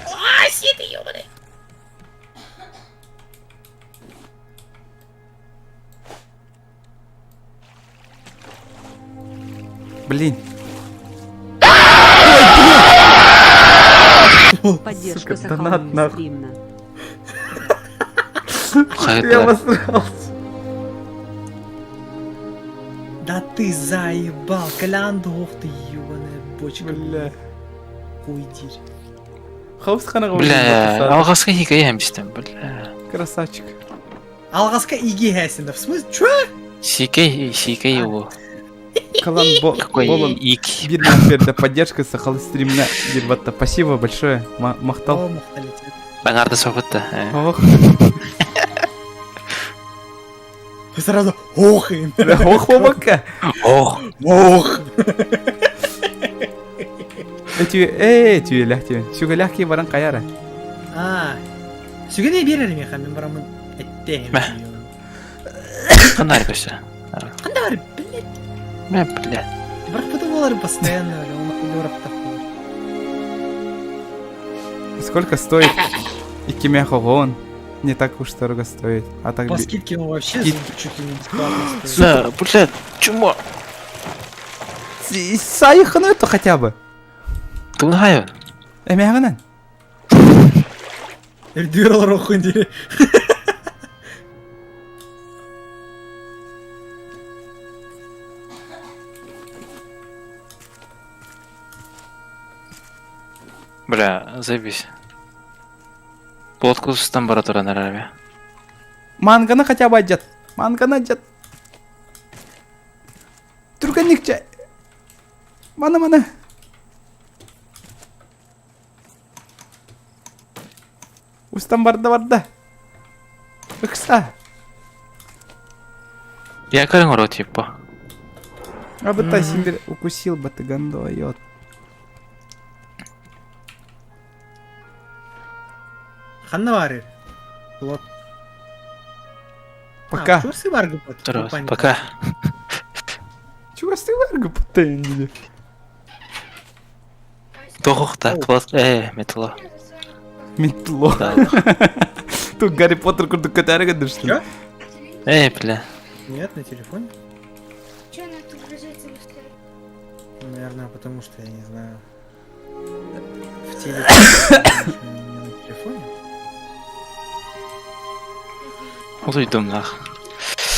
А, ситы, ёбаный. Блин. Поддержка Сука, донат нахуй. стримна. Я обосрался. Да ты заебал, Колян, ох ты, ебаная бочка. Бля. Хуй дерь. Хаус хана Бля, алғашқы хикая эмчтен, бля. Красавчик. Алғаска иги хәсінде. В смысле, чё? Сикей, сикей его. Калан бо Какой болон ик. бир берді поддержка сахал стримна дербатта. Спасибо большое. Махтал. О, махталитет. Баңарды соғытты. Ох. Ты сразу ох и- Ох, бабака. Ох. Ох. Эти, э, түйелях түйе. Сүгелях ки баран каяра. А. Сүгене берер меха, мен барамын. Этте. Мә. Қандай көсі? Қандай бар, блядь. Мә, бля. Бірақ бұты болар постоянно, бля, оны хуй Сколько стоит икимяхогон? Не так уж дорого стоит. А так По би- скидке он вообще Скид- чуть ли не бесплатно стоит. Да, бля, чума. Сайханы это хотя бы. Тунхаю. Эмягынан. Эрдюрал рохун дири. Бля, заебись. Плотку с температура на рабе. Манганы хотя бы одет. Манганы одет. Түргенникче. Мана мана. Устан барда барда. Ыкса. Я көрің ұры типа. Абытай симбир укусил бы ты гандойот. Ханна барыр. Плот. Пока. Чурсы бар гыпат. Пока. Чего ты варгу путаешь? Тоғықта, плот, метло. Метло. Тут Гарри Поттер курдук көтәрі что ли? Бля. Нет, на телефоне. Че она отображается быстрее? Наверное, потому что я не знаю. В теле не на телефоне. Уйдум нах.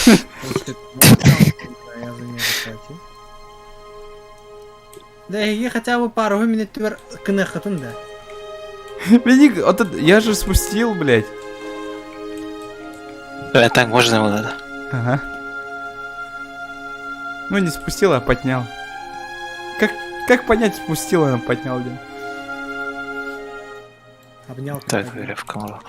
Значит, мой аккаунт, Я за нее заплатил. Да, я хотя бы пару минут твер кнехатын да. Меня, вот это- я же спустил, блядь. Так можно было, да. Ага. Ну не спустил, а поднял. Как понять, спустил, а поднял, блин? Обнял. Так, в камеру.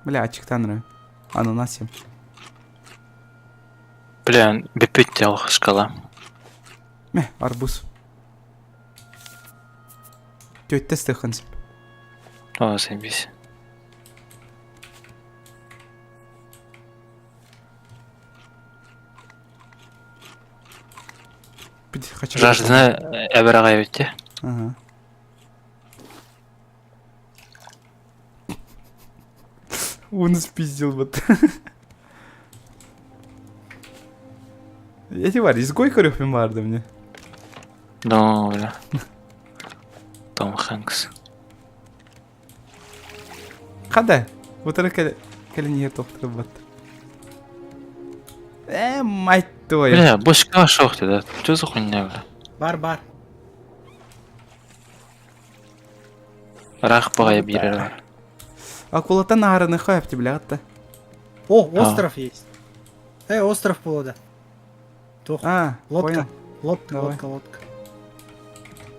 Бля, ачыктан Ананасим. Бля, бепет шкала. Мeh, арбуз. Тетя стыхансып. О, заебись. Хочу. Жажданы әбір өтте. Ага. Он спиздил вот. Я тебе изгой көрөкпүн барды мне. Ну, бля. Том Хэнкс. Када? Вот это кэлен тоқтырып бат. Мать твою. Бля, бочка шохты, да? Что за хуйня, бля? Бар, бар. Рах бағай бирер. Акулатан арыны хайпты, бля, атта. О, остров есть. Эй, остров полода. Тох. А, лодка. понял. Лодка, Давай. лодка, лодка.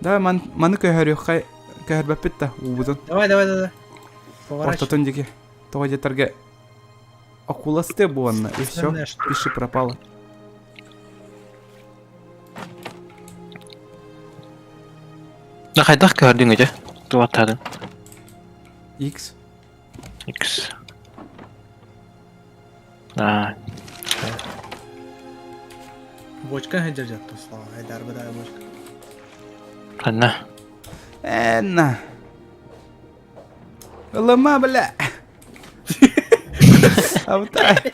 Давай, ман, маны көһөрү хай көһөрбөппүт да уубутун. Давай, давай, давай. Поворачивай. Ортотун диги. Того детерге акуласты буонна, и все, пиши пропало. Да хайдах көрдүң өте. Туаттадын. X. X. А, Бочка держат то слава. Айдар бы дай бочка. Ладно. Энна. Лома, бля. Абытай.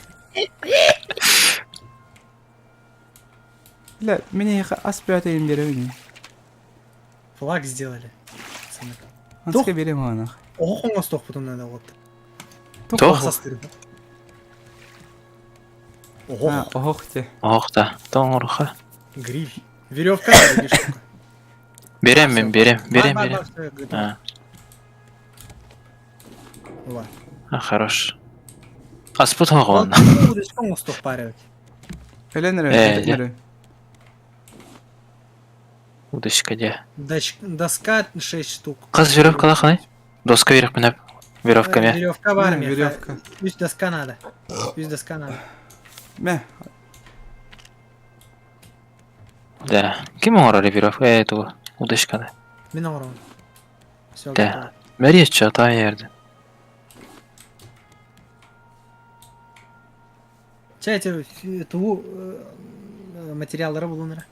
Бля, мин эһиэхэ ас бөҕөтөйүн биэрэбин. Флаг сделали. Пацаны. Анска биэрэм оҕонох. Оһох оҥостуохпутун надо вот. Туох? Оһох. Оһох те. Оһох да. Тоҥоруха. Гриль. Веревка надо или штука? Берем мен, берем, берем, Бар, берем. бар, бар, всё, А, Ла. а, хорош. Аспыт оҕон. Удочка оҥостуох паривать. Өлөн эрэ, Э, өлөн эрэ. Удочка де. Доч- Доска 6 штук. Қыз веревка қандай? Доска веревка Веревка ме. Веревка в армии. Веревка. Үс доска надо. Үс доска надо. Мэ. Да. Ким оҥорор веревка? Э, тугу. Удочканы. Мин оҥоробун. Все Да. готово. Мэрия чата ерді. Чэ, эти ту материаллары булунара.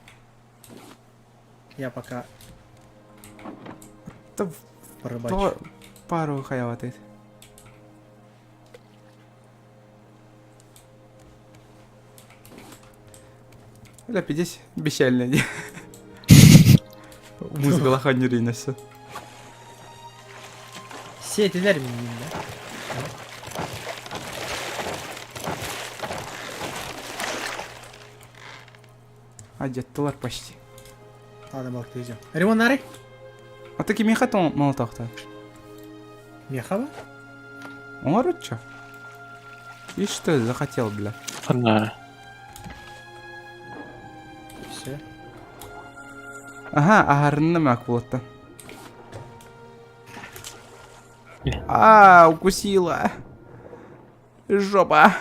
Я пока порыбачу. Пару хаяватыт. Бля, пиздец, бещальный. Музыка лоха не все. Сетилер мин да? А деттылар почти. Ладно, балык идем. Ремонары? А ты кимиха тон молотохта? Мехова? Он чё? И что захотел, бля? Погнали. Все. Ага, агарынным акулатта. А, укусила. Жопа.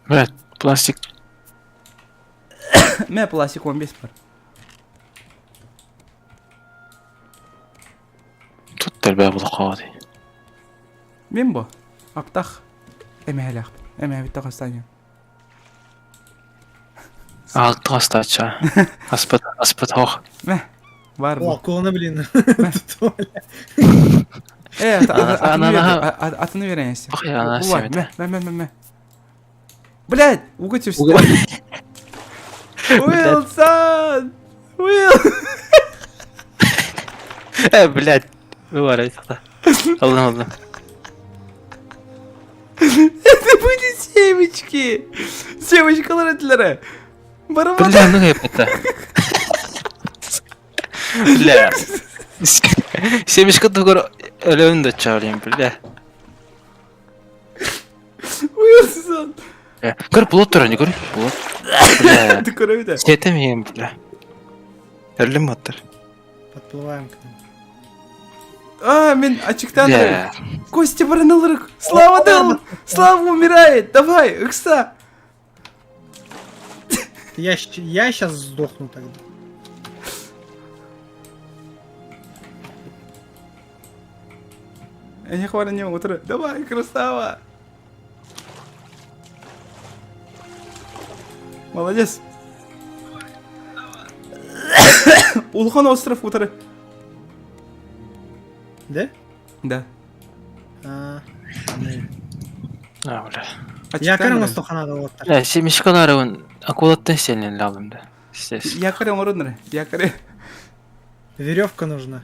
Блядь, пластик. Мэ пластик он без пар. Тут тәрбә булып калды. Мин бу. Аптах. Эмэһэлээх. Эмэһэбит тахастаня. Алты астача. Аспыт, аспыт хох. Мэ. Бар О, акуланы, блин. Э, атыны веренesi. Мэ, мэ, мэ, мэ, мэ. Блядь, уготив. Уилсон! Уилл! Э, блядь. Вываривай тогда. Аллах, аллах. Это были семечки! Семечкалар этилere. Барабан. Бля, ну это. Бля. Семечка тугар өлөөн да чалым, бля. Уилсон. Көр булот турар, не көр? Булот. Бля. Ты көрөбүт. Сетем ем, бля. Өлүм аттар. Подплываем к ним. А, мен ачыктан Костя баранылырык. Слава дал! Слава умирает! Давай, ыкса! Я, я сейчас сдохну тогда. Я не хвалю не утро. Давай, красава! Молодец! Улхан остров утро. Да? Да. А, А, бля. Я карам надо вот. Бля, семечкалар акулаттан сенен алым да. Якорь оруннары, якорь. Веревка нужна.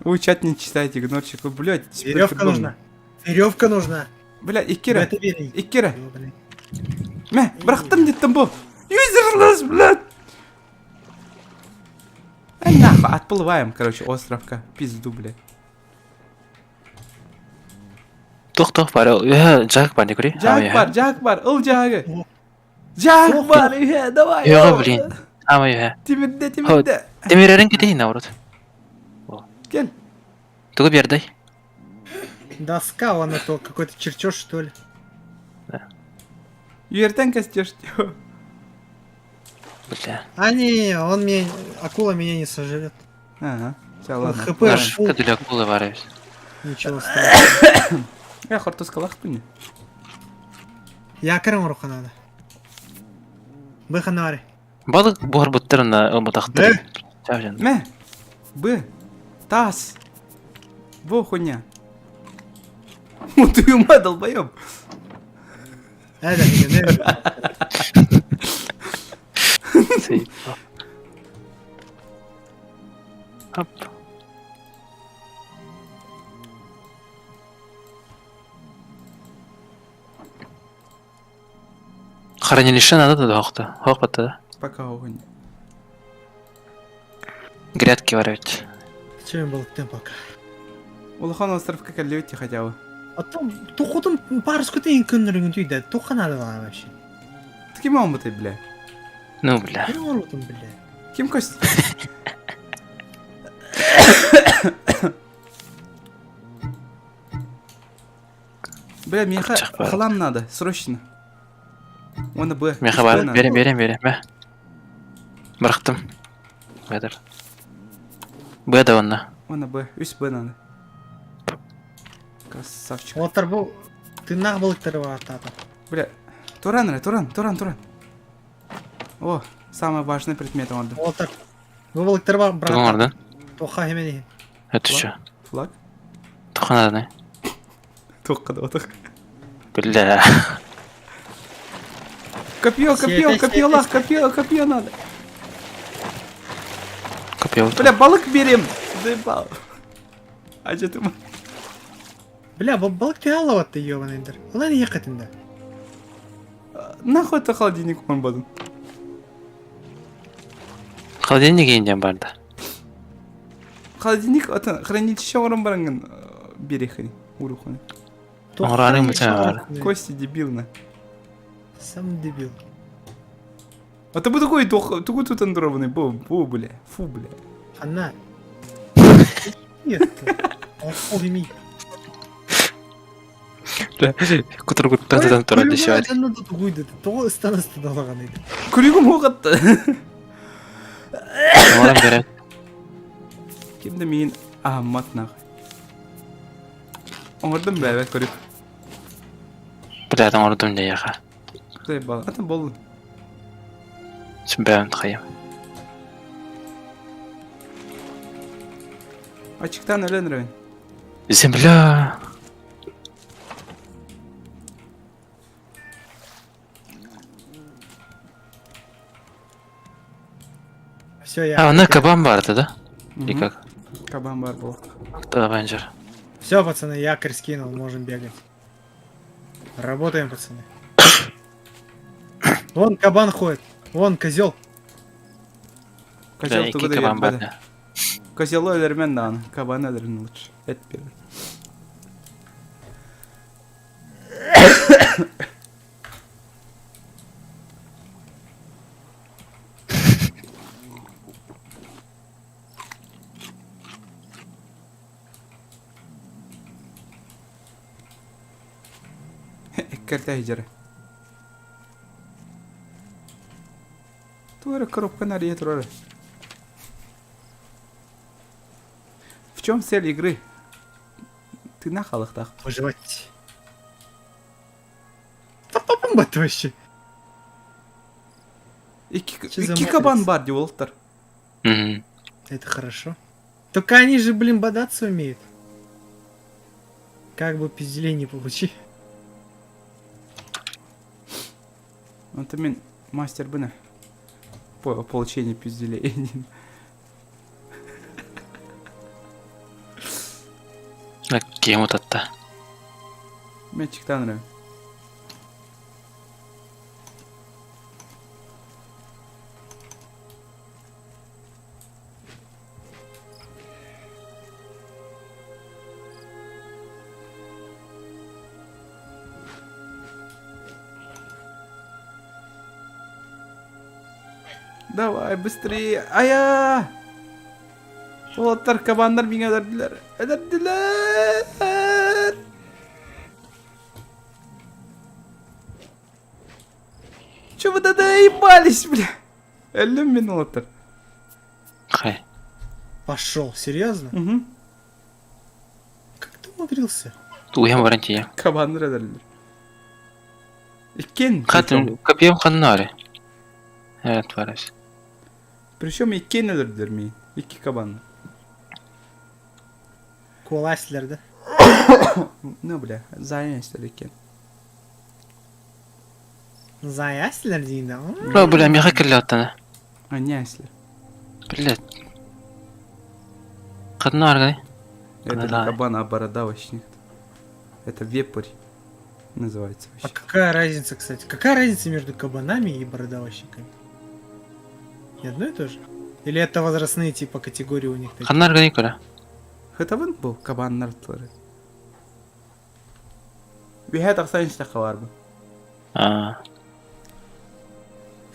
Вы чат не читаете, игнорчик. Вы, блядь, Веревка нужна. Веревка нужна. Бля, Иккира. Иккира. Мә, бырахтым деттім бу. Юзерлес, блядь. А нахуй, отплываем, короче, островка. Пизду, блядь. Тох-тох бар, э, жак бар, не көрей? Жак бар, жак бар, ыл жагы. Жак бар, э, давай. Йо, блин. Ама э. Тимирде, тимирде. Темирерин кетейин, наоборот. Кел. Тугу бердай. Доска, вон это какой-то чертеж, что ли? Да. Ертен костешь. Бля. А не, он меня, акула меня не сожрет. Ага, все, ладно. ХП. Наш для акулы вараюсь. Ничего страшного. Я хортускалах пыни. Я крым рука надо. Быханари. Балык буар буттарына ылбатахтыр. Мә. Б. Тас. Во хуйня. Утуюма, долбоёб. Оп. Хранилище надо да хоқта. Хоқ батта да. Пока огонь. Грядки варить. Чем был тем пока. Улахан островка кэллибит хотя бы. Оттон тухутун парускутын күннөрүн түйдэ туха надо вообще. Ты ким он ты, бля? Ну, бля. Ким оҥорбутун бля. Ким кость? Бля, миэхэ хлам надо, срочно. Уонна б. Миэхэ бар, берем, берем, берем, бэ. Бырахтым. Бэдэр. Б да онно. Уонна Б, үс Б надо. Красавчик. Уолаттар бу тыыннаах балыктары бааттаата. Бля, туран эрэ, туран, туран, туран. О, самый важный предмет оҥордум. Уолаттар бу балыктары Тугу бырааттаата. оҥордун? Туохха иһимэн иһин. Это что? Флаг? Туохха нааданы? Туохха да отох. Бля. Копье, копье, копье, лах, копье, копье надо. Копье. Бля, балык берем. Заебал. А что ты? Бля, балык түһэ ты ебаный дыр. Ылан иһиэххитин да. Нахуй это холодильник он буду. Холодильник индиан барды. Холодильник это хранилище орын барангын берехани, уруханы. Оҥороорун бүтэн бар. Кости дебилна. Сам дебил. А ты бы такой тугу тут андрованный, бу, бу, бля, фу, бля. Она. Нет. Ол ми. Кутургуттан сытан турар дешевать. Тоҕо ыстан ыстадалаган Күрүгүм уоҕатта. Оҥорон берет. Ким да миин аһаммат нах. Оҥордум бэбэ көрүк. Блядь, оҥордум дьайаха. Заебал. Атын боллун. Сүбээн хайым. Ачыктан өлөн рэбин. Земля. Все, я. А, она кабан бар да? И как? Кабан бар был. Кто Авенджер? Все, пацаны, якорь скинул, можем бегать. Работаем, пацаны. Вон кабан ходит. Вон козел. Козел Да, тугу икки да кабан бар. өлөрбөтө. Козелу өлөрмөн даҕаны, кабаны өлөрүн лучше. Эт берер. Эккэртэ иһдьэрэ. Туора коробка нария турара. В чем цель игры? Ты на халахтах. Выживать. Бомба вообще. Икки кабан бар диолтар. Это хорошо. Только они же, блин, бодаться умеют. Как бы пизделей не получи. Это мин мастер бына. По получению пизделей. Кем вот это? Мячиктан нравится. Давай, быстрее. Ая! Уолаттар кабаннар миҥэ өлөрдүлэр. Өлөрдүлэр! Че вы доебались, бля? Өллүм мин уолаттар. Хай. Пошел, серьезно? Угу. Как ты умудрился? Туйам баран тиийэ. Кабаннар өлөрдүлэр. Иккиэн. Хатын копьем ханнари. Evet var hepsi. Причем иккиэн өлөрдүлэр миин. Икки кабан. Куолаастылар да? Ну, бля, занялись иккиэн. Заяслер диин да. О, бля, миэхэ кэллэ оттана. А, не аслер. Блядь. Ханна аргай? Это не кабан, а бородавочник. Это вепрь называется А вообще. какая разница, кстати? Какая разница между кабанами и бородавочниками? Не одно и то же? Или это возрастные типа категории у них такие? Ханна аргай коля. Хытабын был кабан нартлары. Үһэ тахсан истэххэ бар бу. А,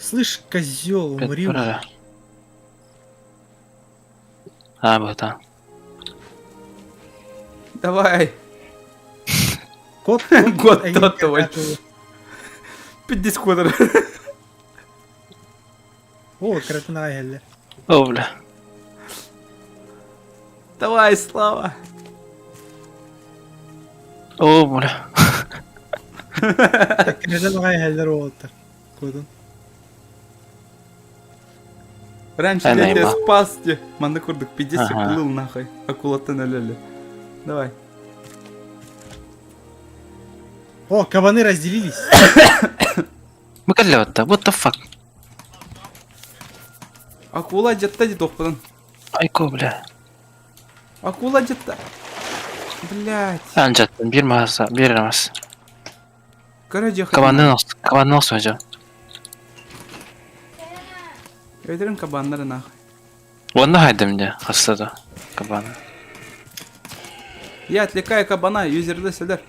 Слышь, козел, умри уже. А, бата. Давай. Кот, Год тот твой. Пиздец кодер. О, кратына келді. О, бля. Давай, Слава. О, бля. Кратына келді уолаттар. Кодун. Раньше я тебя спас, те. Манна курдук, пиздец, Ага. плыл нахуй. Акулаттан өлөлү. Давай. О, кабаны разделились. Бу кэллэ батта. What the fuck? Акула дьатта дии тохпутун. Айко, бля. Акула дьатта. Блять. Анжаттын бир маса, бир мас. Короче, Кабанын ос, кабанын ос жо. Өйдөрүн кабаннары нахуй. Онна хайдым де, хастада. Кабаны. Я отвлекаю кабана, юзерді сілер.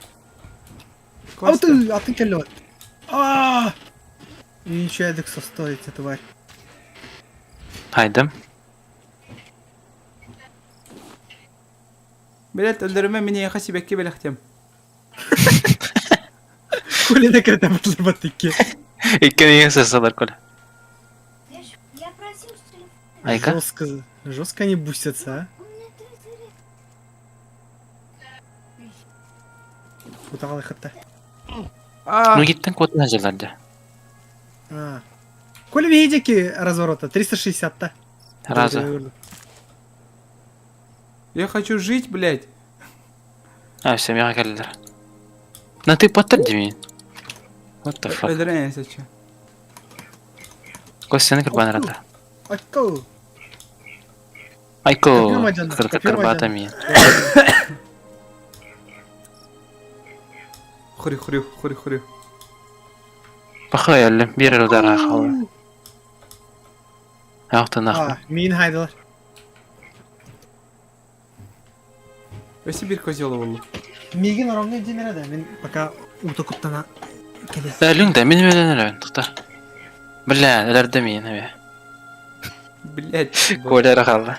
А ты, а ты келді. А! И ничего, Эдекса стоит, эта тварь. Хайдым. Блять, өлдөрүмө мени яха сибекке белехтем. Коля на крата батыке. Иккен ең сасалар коля. Я просил с телефона. Айка? Жестко, жестко они бустятся, а? Кутағалы хатта. Ну гиттен кодна жыларды. А. Коля видите разворота? 360-та. Раза. Я хочу жить, блять. А, все, мега келдер. На ты поттер димин. What the fuck? Өлдөрүн эсечи. Костяны кырбан рада. Айко. Айко, Копьем один, копьем кырбата один. мин. Хури хури хури хури. Пахай әлі, бир удара халы. Ақтан А, мин хайдалар. Өсі бир козел болду. Мигин оромны димере да, мен пока ута куттана келе. Әлің да, мен мен әлі, тоқта. Бля, әлерді мен, әбе. Блять. Коля қалды.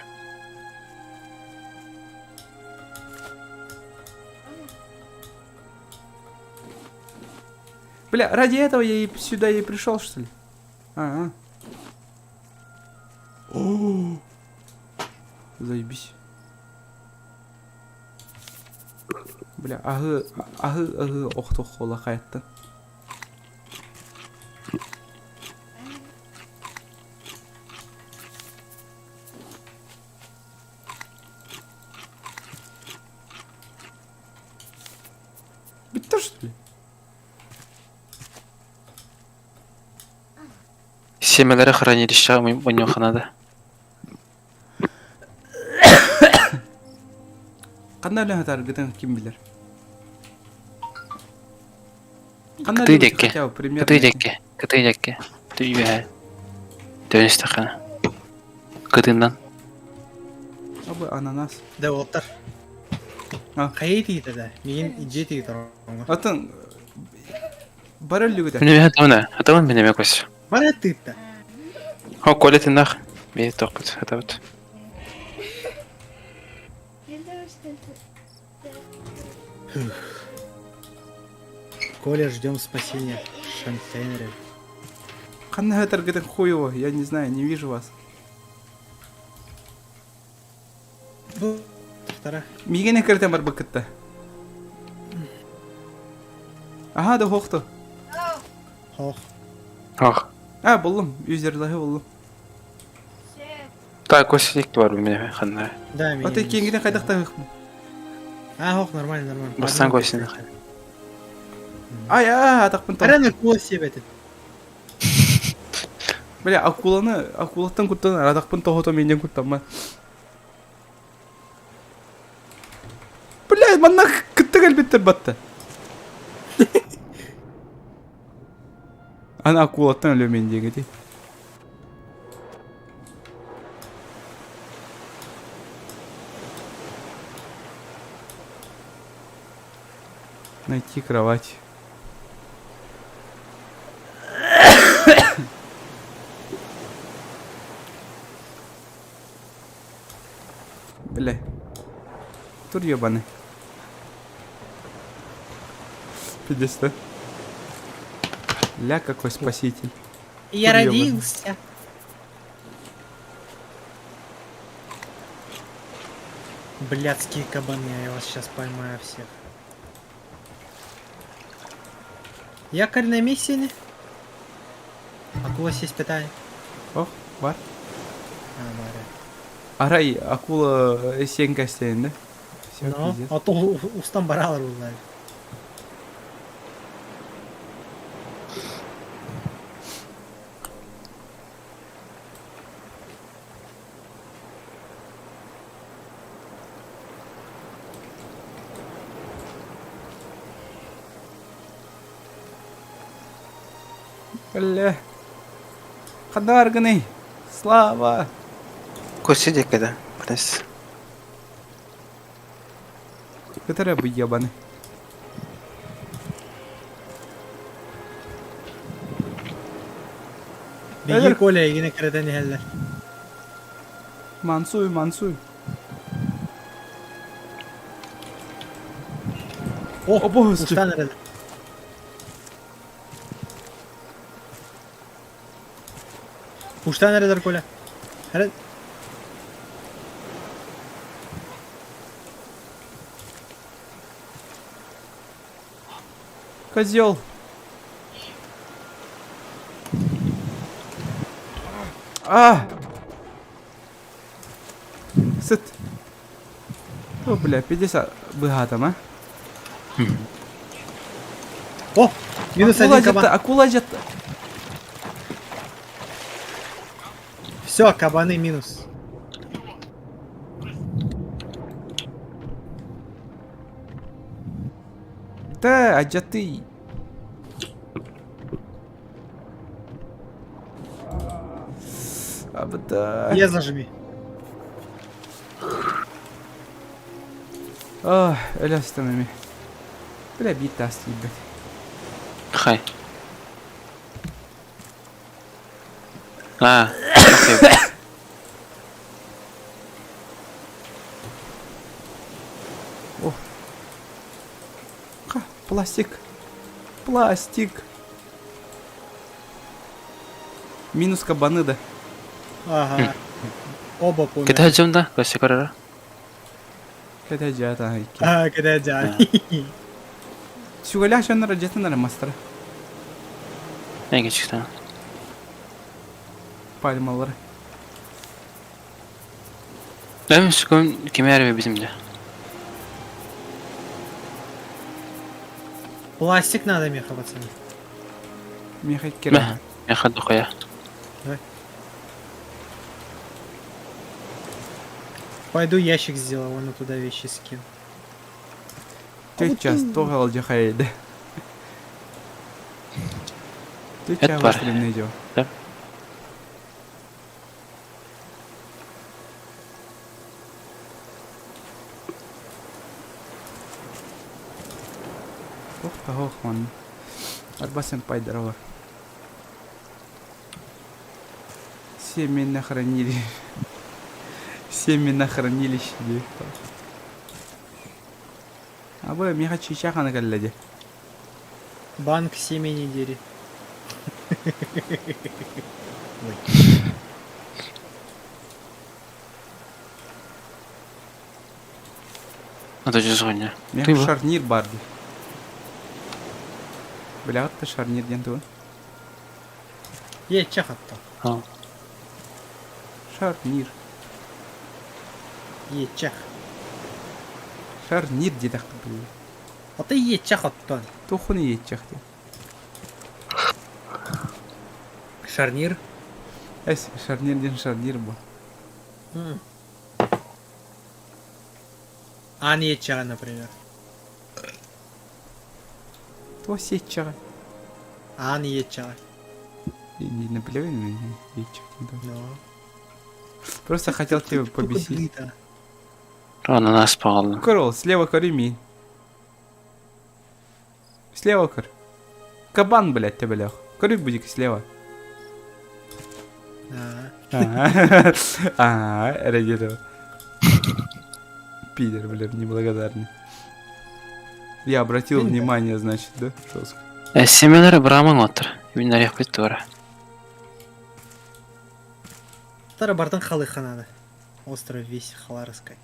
Бля, ради этого я и сюда и пришел, что ли? А, а. О, Заебись. Бля, агы, агы, агы, охто хола хаятта. Битті, что ли? Семелері хранилище ханада. Қандай өлең атар гытын ким билер? Қандай Кытый өлең декке. хотя бы примерно? Кытый декке. Кытый декке. Түйбе. Төністақана. Кытындан. Абы ананас. Да, оттар. А. Хайы тиги да. Мигин иже тиги торонго. Атын бар өлүгү да. Менеме хатамына. Хатамын менеме көс. Бар тыытта. О, коля тыннах. Бе тоқпыт, хатабыт. Я думаю, что это... Коля, ждем спасения. Шантенеры. Қандай атар гытын хуево, я не знаю, не вижу вас. Бу втора. Мигене кіртен бар бакытта. Ага, да хохто. Хох. Ох. А, болдум, юзерлахы болдум. Так, көс декке бар менеме ханна. Да, мигин. Аты кеңгиден кайдакта А, хох, нормально, нормально. Бастан көсін. Ай, ай, атақпын там. Арена кула себе ты. Бля, акуланы, акулаттан куттан аратахпын тоһото миинен куттаммат. Бля, манна кытта кэлбиттэр батта. Аны акулаттан өлөмүн диэҥити. Найти кровать. Бля. Тур ебаный. Пиздец, да? Ля, какой спаситель. Я Тур ебаный. родился. Блядские кабаны, я вас сейчас поймаю всех. Якорь на месте не? Акула сесть питание. Ох, бар. А, баре. Арай, акула сен кастен, да? Все, Ну, пиздец. а то устан баралар узнали. Бля. Хадарганы. Слава. Көсө диэки да, пресс. Которая бы ебаны. Биги Коля егине кирэтэн иһэллэр. Мансуй, мансуй. О, Обоһус. устан эрэллэр. Устан эрэллэр Коля. Эрэ... Козел. А! Сыт. О, бля, 50 быгатым, а? О! Минус акула один кабан. жатты, акула жатты. Все, кабаны минус. Да, ажаты. Абда. Я зажми. Ах, өлөстөн эми. Бля, бит тас ебать. Хай. А, О. Ха, пластик. Пластик. Минус кабаны, да. Ага. Оба померли. Кэтэһэ дьон да, көссө көрөрө. Кэтэһэ дьаата икки. А, кэтэһэ дьаа. Сүгэлээх дьоннор дьэтин мастара. Эҥин чикта. Пальмалары. Эм сүкүн кими эрэ битим дэ. Пластик надо меха, пацаны. Меха керек. Меха дохуя. Давай. Пойду ящик сделаю, вон туда вещи скину. Ты час тоҕо алдьархайда. Ты Это час бар. выстреленный идёт. Да. Ох, ох, он. Арба сэмпай, здорово. Семенохранилище. Семенохранилище диэх. Абы миэхэ чыычаах аны кэллэ дии. Банк семени дери. Ой. А то дьэ Миэхэ шарнир баар дии. Билэҕит да шарнир диэн тугун? Е, чахатта. Шарнир. Е, чах. Шарнир диэтэххэ биллэ. А ты е, чахаттан. Туохуну иэччэх диэн. Шарнир. Эс, шарнир диэн шарнир бу. Аан иэччэҕэ, например. Туох сиэччэҕэ? Аан иэччэҕэ. Не наплевай на меня, Но. Просто хотел тебя побесить. Ананас паҕалла. Көр слева көрү Слева көр. Кабан, блядь, төбөлөөх. Көрүк будик слева. А, эрэ Пидор, блядь, неблагодарный. Я обратил внимание, значит, да? Жестко. Семенер браман отыр. Минарих бит тура. Тара бартын халыха надо. Остров весь Халаровской.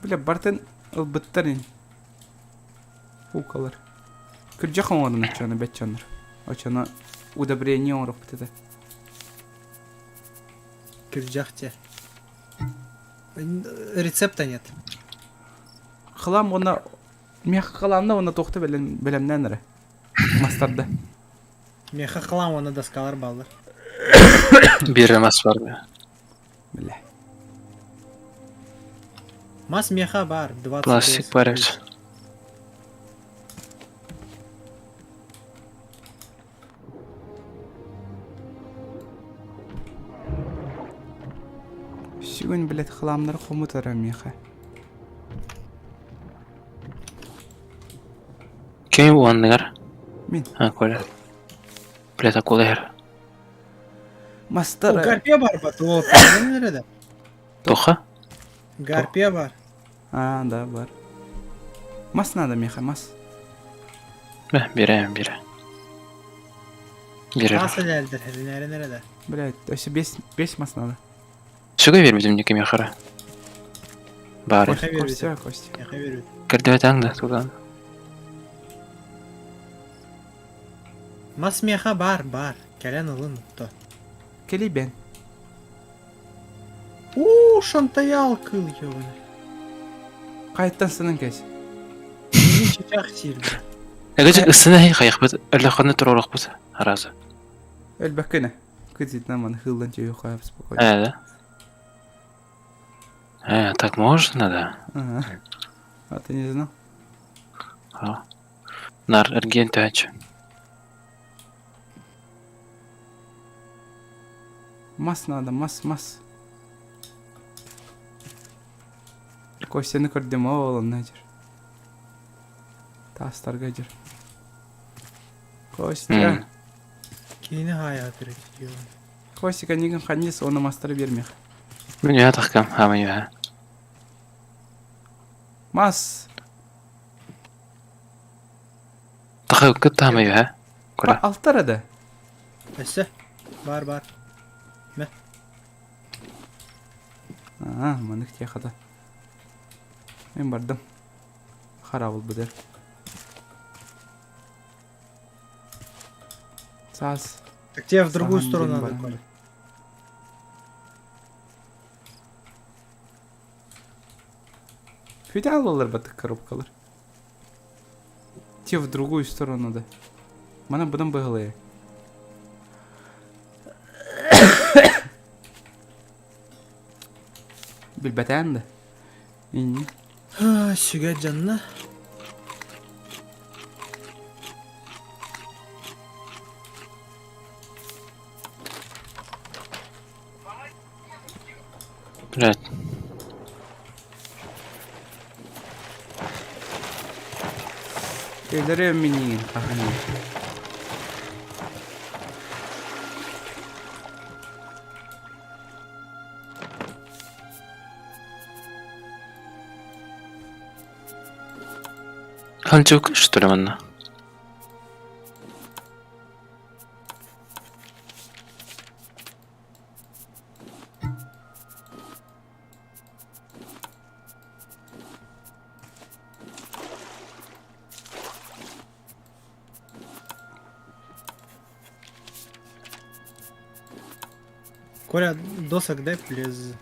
Бля, бартын ылбыттар ин. Кукалар. Күрдьэх оҥорун оччону бэччоннор. Оччону удобрение оҥорохпут этэ. Күрдьэх те. Рецепта нет. Хлам уонна миэхэ хламна уонна туохта бэлэмнээн эрэ. Мастарда. Миэхэ хлам уонна доскалар бааллар. Биир мас бар. Бля. Мас меха бар, 20 Пластик бар эбит. Сүгүн, блядь, хламнар хомутара миэхэ. Ким уонныгар? Мин. А, Коля. Блядь, акула иһэр. Мастар. Гарпия бар ба, то nerede? Тоха? Гарпия бар. А, да, бар. Мас надо, миэхэ, мас. Бе, биэрэ, биэрэ. Биэрэр. Мас элэлдер, нere nerede? Блядь, өссө бес, бес мас надо. Сүгэ биэрбитим ники миэхэ Баар. Костя, Костя. Миэхэ биэрбит. Кэрдибэтаҥ да тутан. Мас меха бар, бар. Кэлэн ылын то. Кэлибен. У, шантаял кыл ёбаный. Қайттан сынын кэс. Мин чычах сиир. Эгэ ысына хей хайахпыт, өлөхөнө туруорахпыт аразы. Өлбөккүнэ. Кытытна маны хылдан чөйү хаап спокойно. Э, да? Э, так можно, да? Ага. А ты не знал? А. Нар эргиэн төһөчү. Мас надо, мас, мас. Костяны көрдүм, ол онно дьэр. Таастарга дьэр. Костя. Кини хаайаатыр ёбаный. Костика нигин ханнис, оны мастары бермех. Мин үһэ тахкам, хаама үһэ. Мас. Таха кыт таама үһэ. Кура. Алтара да. Өссө. Бар, бар. Мэ. Аа, манык тиэхата. Мен бардым. Харабыл быдыр. Саас. Так тебе в другую Саҥан сторону диэн надо, баран. Коля. Фидал алалар батык коробкалар. Те в другую сторону да. Мана бұдан быһылы. Билбэтэн да. Инни. Сүгэ дьанна. Блядь. Өлөрө минигин хаханы. Ханчук, что ли, манна? Коля, досок дай, плиз.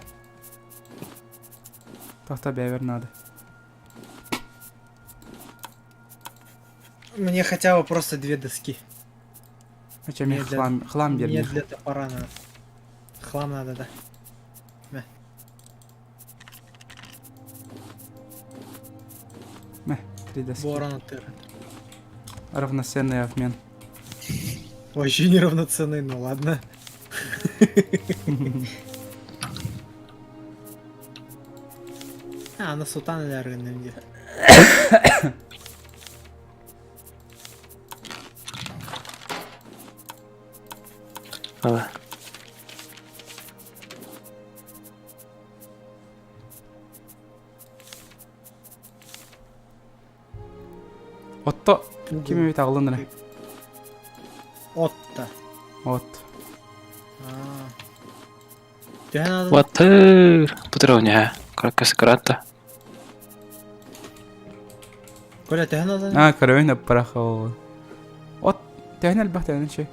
Тахта бэвер надо. Мне хотя бы просто две доски. Хотя мне хлам, хлам Мне для топора надо. Хлам надо, да. Мэ. Мэ, три доски. Ворона тыры. Равноценный обмен. Вообще неравноценный, ну ладно. А, она султан или где? Ала. Отто ким эбит аҕалын эрэ? Отто. От. Батыр. Путровня. Кракас крата. Коля, төһөн надо? А, көрөбүн аппарах ол. От төһөн элбэх төһөн үчүгэй.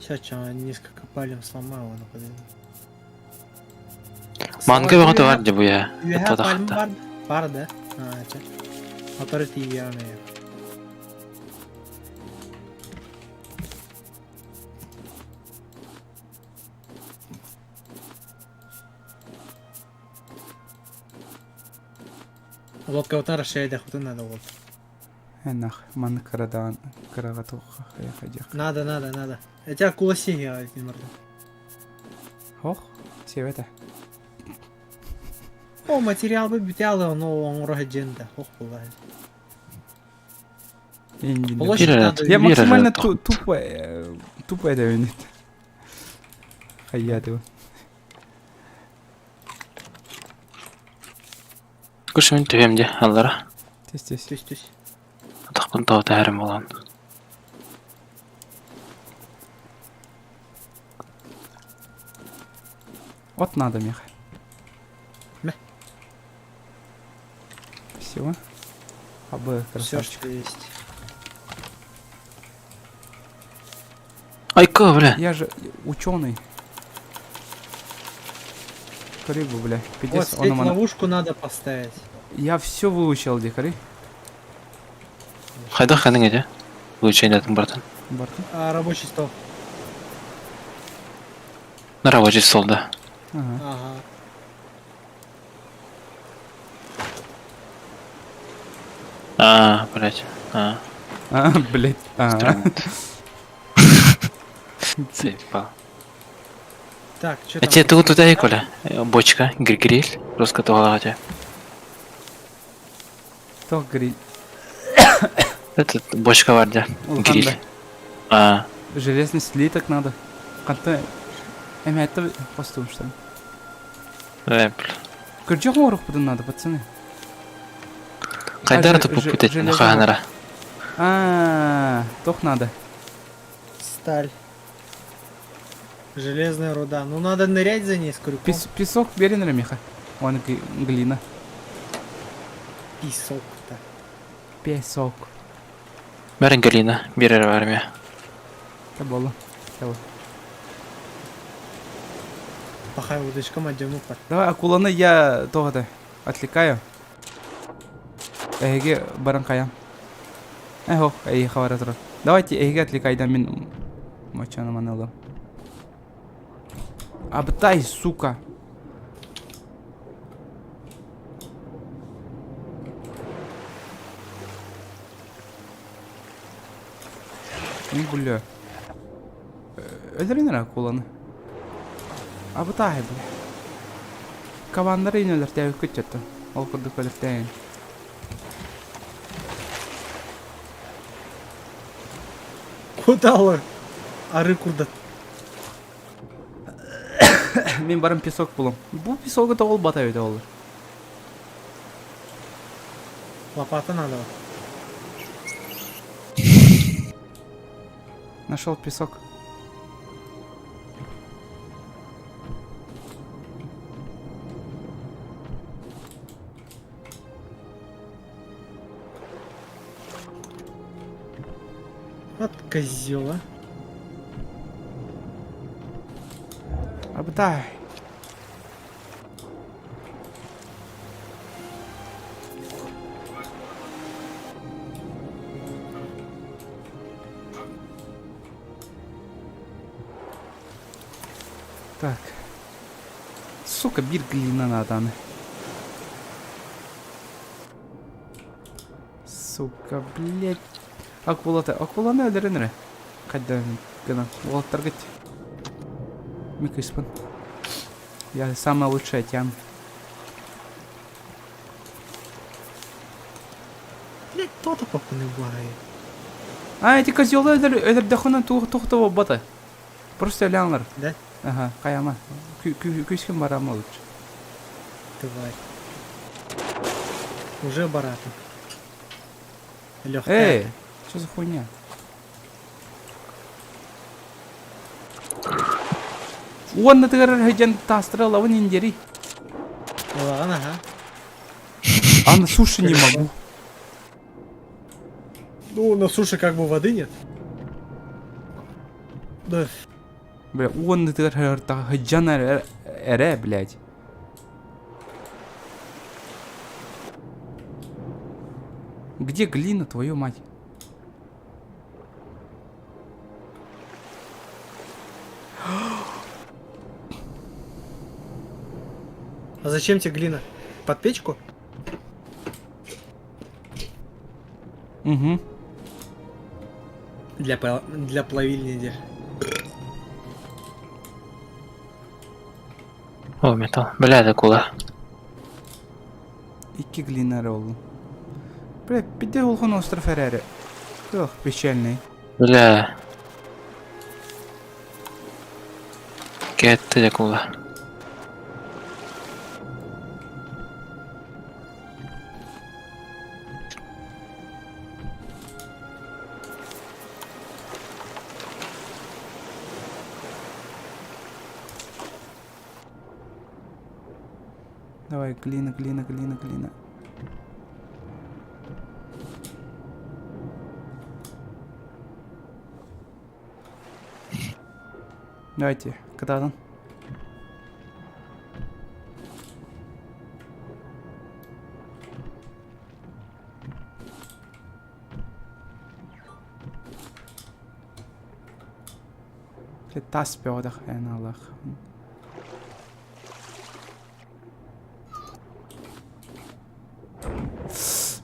Сейчас, что, низко копали, сломаю его, подойду. Манга бөҕөтө бар дьэ бу я. Үөһэ пальма бар, бар да? А, чэ. Моторы тиийиэҕин Лодкабытын расширять надо вот. Энах, маны кырадаан кыраҕа туохха хайа Надо, надо, надо. Эти акула сиги Ох, сиэбэтэ. О, материал бы бүтэ но оҥоро дьиэн да. Ох, буолла. Я максимально тупо тупо это Хайя Кушмин түһэм дьэ аллара. Түс түс. Түс түс. Атахпын тоҕо түһэрим буолан. Вот надо меха. Мэ. Все. Абы Все, красавчик. что есть. Айка, бля. Я же ученый. Рыбу, бля. Вот, Пиздец, он сеть ловушку надо поставить. Я все выучил, дикари. Хайдах ханың эдэ? Выучение братан. Бартын. А, рабочий стол. На рабочий стол, да. Ага. Ага. А, блять. А. А, блять. А. Заебал. Так, что там? Эти тут туда и коля. Бочка, гриль, русская туалете. То гриль. Это бочка варда. Гриль. А. Железный слиток надо. Канта. Эми это постум что ли? Э, бля. Кырдьык оҥоруохпутун надо, пацаны. Хайдара туппуппут этин хаанара. А, тох надо. Сталь. Железная руда. Ну надо нырять за ней с крюком. Пес песок берин Миха. Он глина. Песок-то. Песок. Бәрін глина. Берер армия. Табола. Табола. Пахай удочком отдерну пар. Давай акуланы я тоҕо отвлекаю. Эһиги баран хайам. Эхо, эйиэхэ бара турар. Давайте эһиги отвлекайдан мин мочаны маны ылам. Абытай, сука! Ну, бля. Өлөрүн эрэ акуланы. Абытай, бля. Кабаннары иин өлөртөөбүккүт чөттө. Ол курдук өлөртөөйүн. Куда ол? Ары курдат. Мин баран песок булам. Бу песогу тоҕо ылбата эбитэ ол. Лопата надо. Нашел песок. Вот козел, а. Абытай. Так. Сука, биир глина надо. Сука, блядь. Акулата. Акуланы өлөрөн эрэ. Хайда гынан. Уолаттаргыт. Мин кыыспын. Я самая лучшая тян. Блядь, то-то похуй бывает. А, эти козелы өлөрдөхүнэ туох туох да буолбата. Просто өлөҥөр. Да? Ага, хайама. Күүскүн барама лучше. Тварь. Уже барата. Легкая. Эй, что за хуйня? Уонна тыгар сылдьан таастара ылабын индери. Ылаҕын аха. А на суше не могу. Ну, на суше как бы воды нет. Да. Бля, уонна тыгар сылдьан эрэ, блядь. Где глина, твою мать? А зачем тебе глина? Под печку? Угу. Для плавильни где? О, металл. Бля, это кула. Икки глина эрэ буоллум. Бля, пиде улахан остров эрээри. Ох, печальный. Бля. Кэтти кула. Давай, глина, глина, глина, глина. Давайте, катадан. Тас бөҕөтөх эн алах.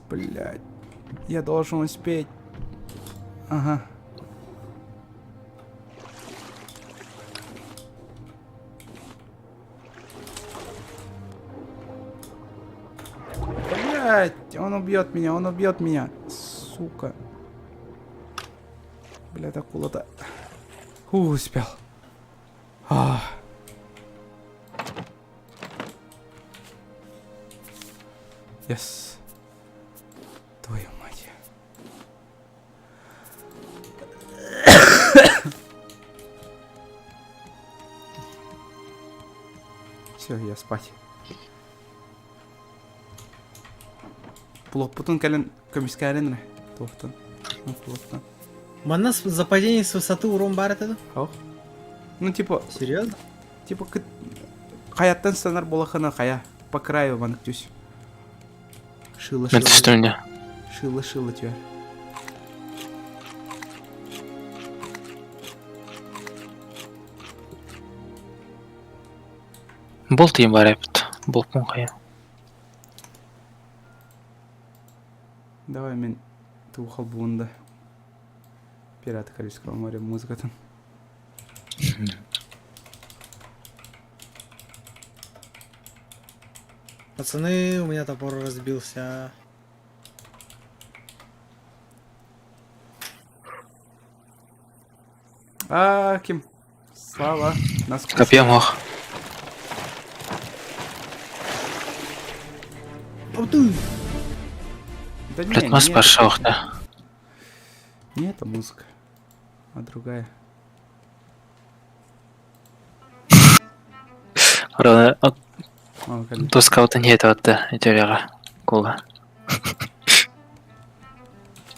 Блядь. Я должен успеть. Ага. Блядь, он убьет меня, он убьет меня. Сука. Блядь, акула-то. Успел. А. Yes. Твою мать. Все, я спать. Плоппутун кэлэн көмүскээрин эрэ. Туохтан. Плоттан. Манна за падение с высоты урон баар этэ Ох. Ну типа... Серьезно? Типа хайаттан станар болохана хайа. По краю маннык түс. Шило Это шило. что у меня? Шило шило тебя. Болт им барайпыт. Болт хайа. Давай мен туухал буунда. Пираты Карибского моря музыкатын. Пацаны, у меня топор разбился. А, ким? Слава. Нас Копьем ох. Да не, Блядь, нас не пошел, да. Не эта музыка, а другая. Ровно. Тоскаута не это вот да, идея Кула.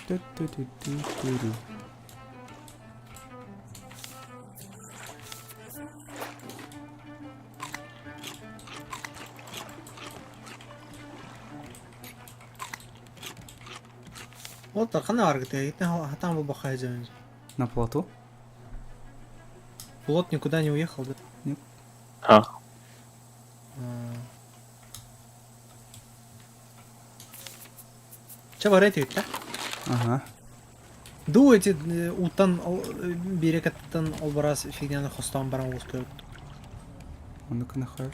Ту-ту-ту-ту-ту-ру. Вот хана аргыты, там бабаха На плоту? Плот никуда не уехал, да? Нет. А. Чэ бары этибит да? Ага. Ду эти уттан биэрэкэттэн ол барас фигняны хостоон баран уус көрүт. Ону кынахар.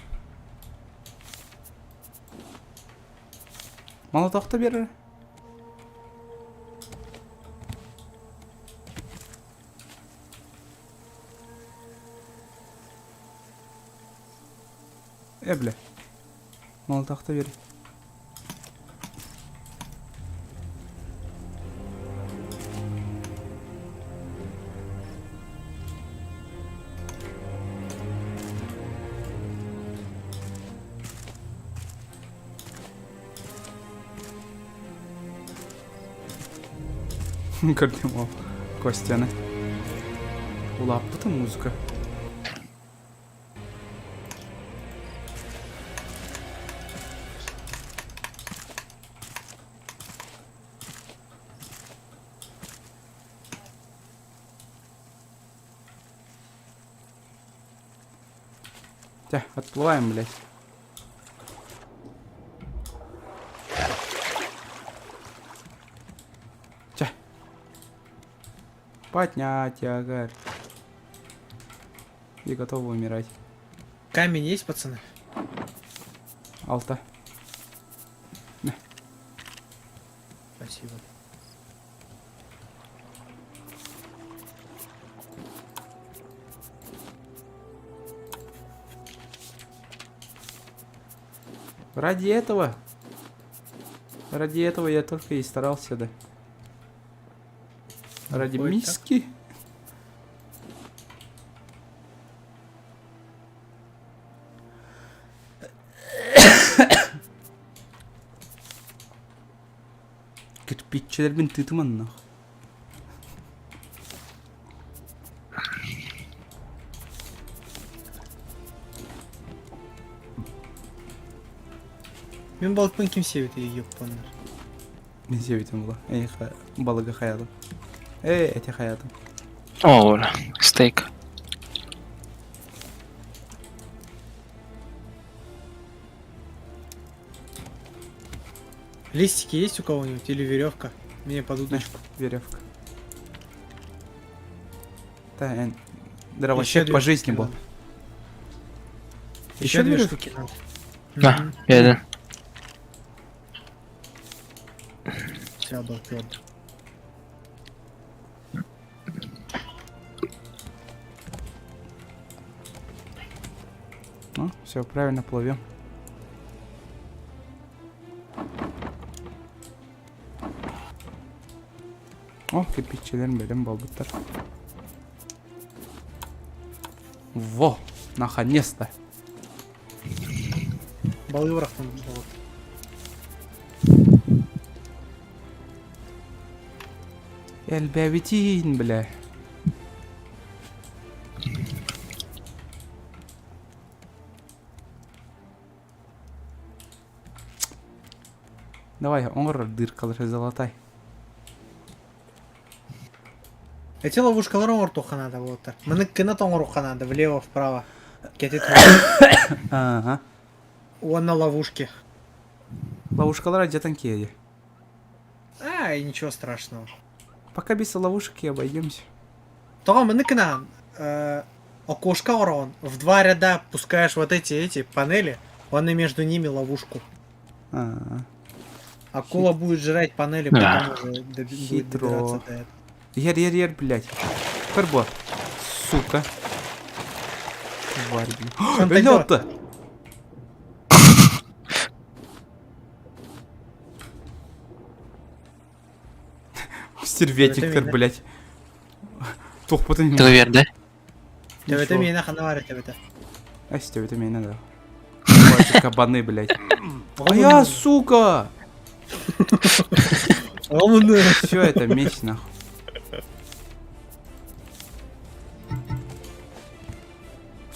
Молотовта берер. Э, бля. Молотовта бер. Көрдүм ол Костяны. Улааппыта музыка. Тя, отплываем, блядь. Тя. Поднять, Агарь. И готовы умирать. Камень есть, пацаны? Алта. На. Спасибо. Ради этого? Ради этого я только и старался, да. Ради Ой, так. миски? Кирпиччилэрбин тыытыман нах. Мин балыкпын ким сиэбитий ёппоннор. Мин сиэбитим була. Эйха балыгы хаятым. Эй, эти хаятым. О, стейк. Листики есть у кого-нибудь или веревка? Мне под удочку. Веревка. Да, дровосек по жизни был. Еще две штуки надо. На, я Все, был Ну, все, правильно плывем. О, кирпиччилэрин бэлэм буолбуттар. Во, наконец-то. Балыырахтан вот. Элбэбитин, бля. Давай, оҥор дыркалары залатай. Эти ловушкалары оҥортуохха надо буолтар. Маны кынат оҥоруохха надо, влево-вправо. Кэтит Ага. Уонна ловушки. Ловушкалар алдьатан киэди. А, и ничего страшного. Пока без ловушек и обойдемся. Тоҕо маны кынаан окошко ороон в два ряда пускаешь вот эти эти панели, он и между ними ловушку. А-а-а. Акула будет жрать панели, потом уже будет Хитро. добираться до этого. Ер, ер, ер, блядь. Карбо. Сука. Тварь, блядь. Лёд-то! Стервятник, блядь. Туох потын. Ты верде? Төбөтө миэнэ ханна баар төбөтө. Ась, төбөтө миэнэ да. Кабаны, блядь. А я, сука! Все это месть, нахуй.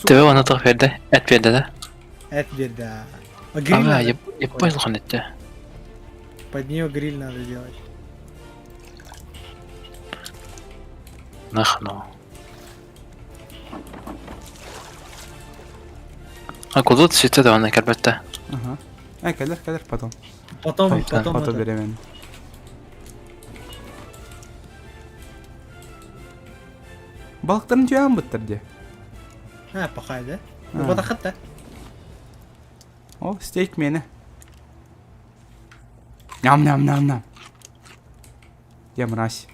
Төбө оны туох берде? Эт берде да? Эт берде. Гриль Ага, я, я понял, он это. Под нее гриль надо делать. Нахну. Акулут сүтэ даҕаны кэлбэттэ. Ага. Э, кэлэр, кэлэр потом. Потом, потом Потом это. беременна. Балыктарын түйээн быттар дии. А, пахай, да? А. Ну, батахат да. О, стейк миэнэ. Ням-ням-ням-ням. Я мразь.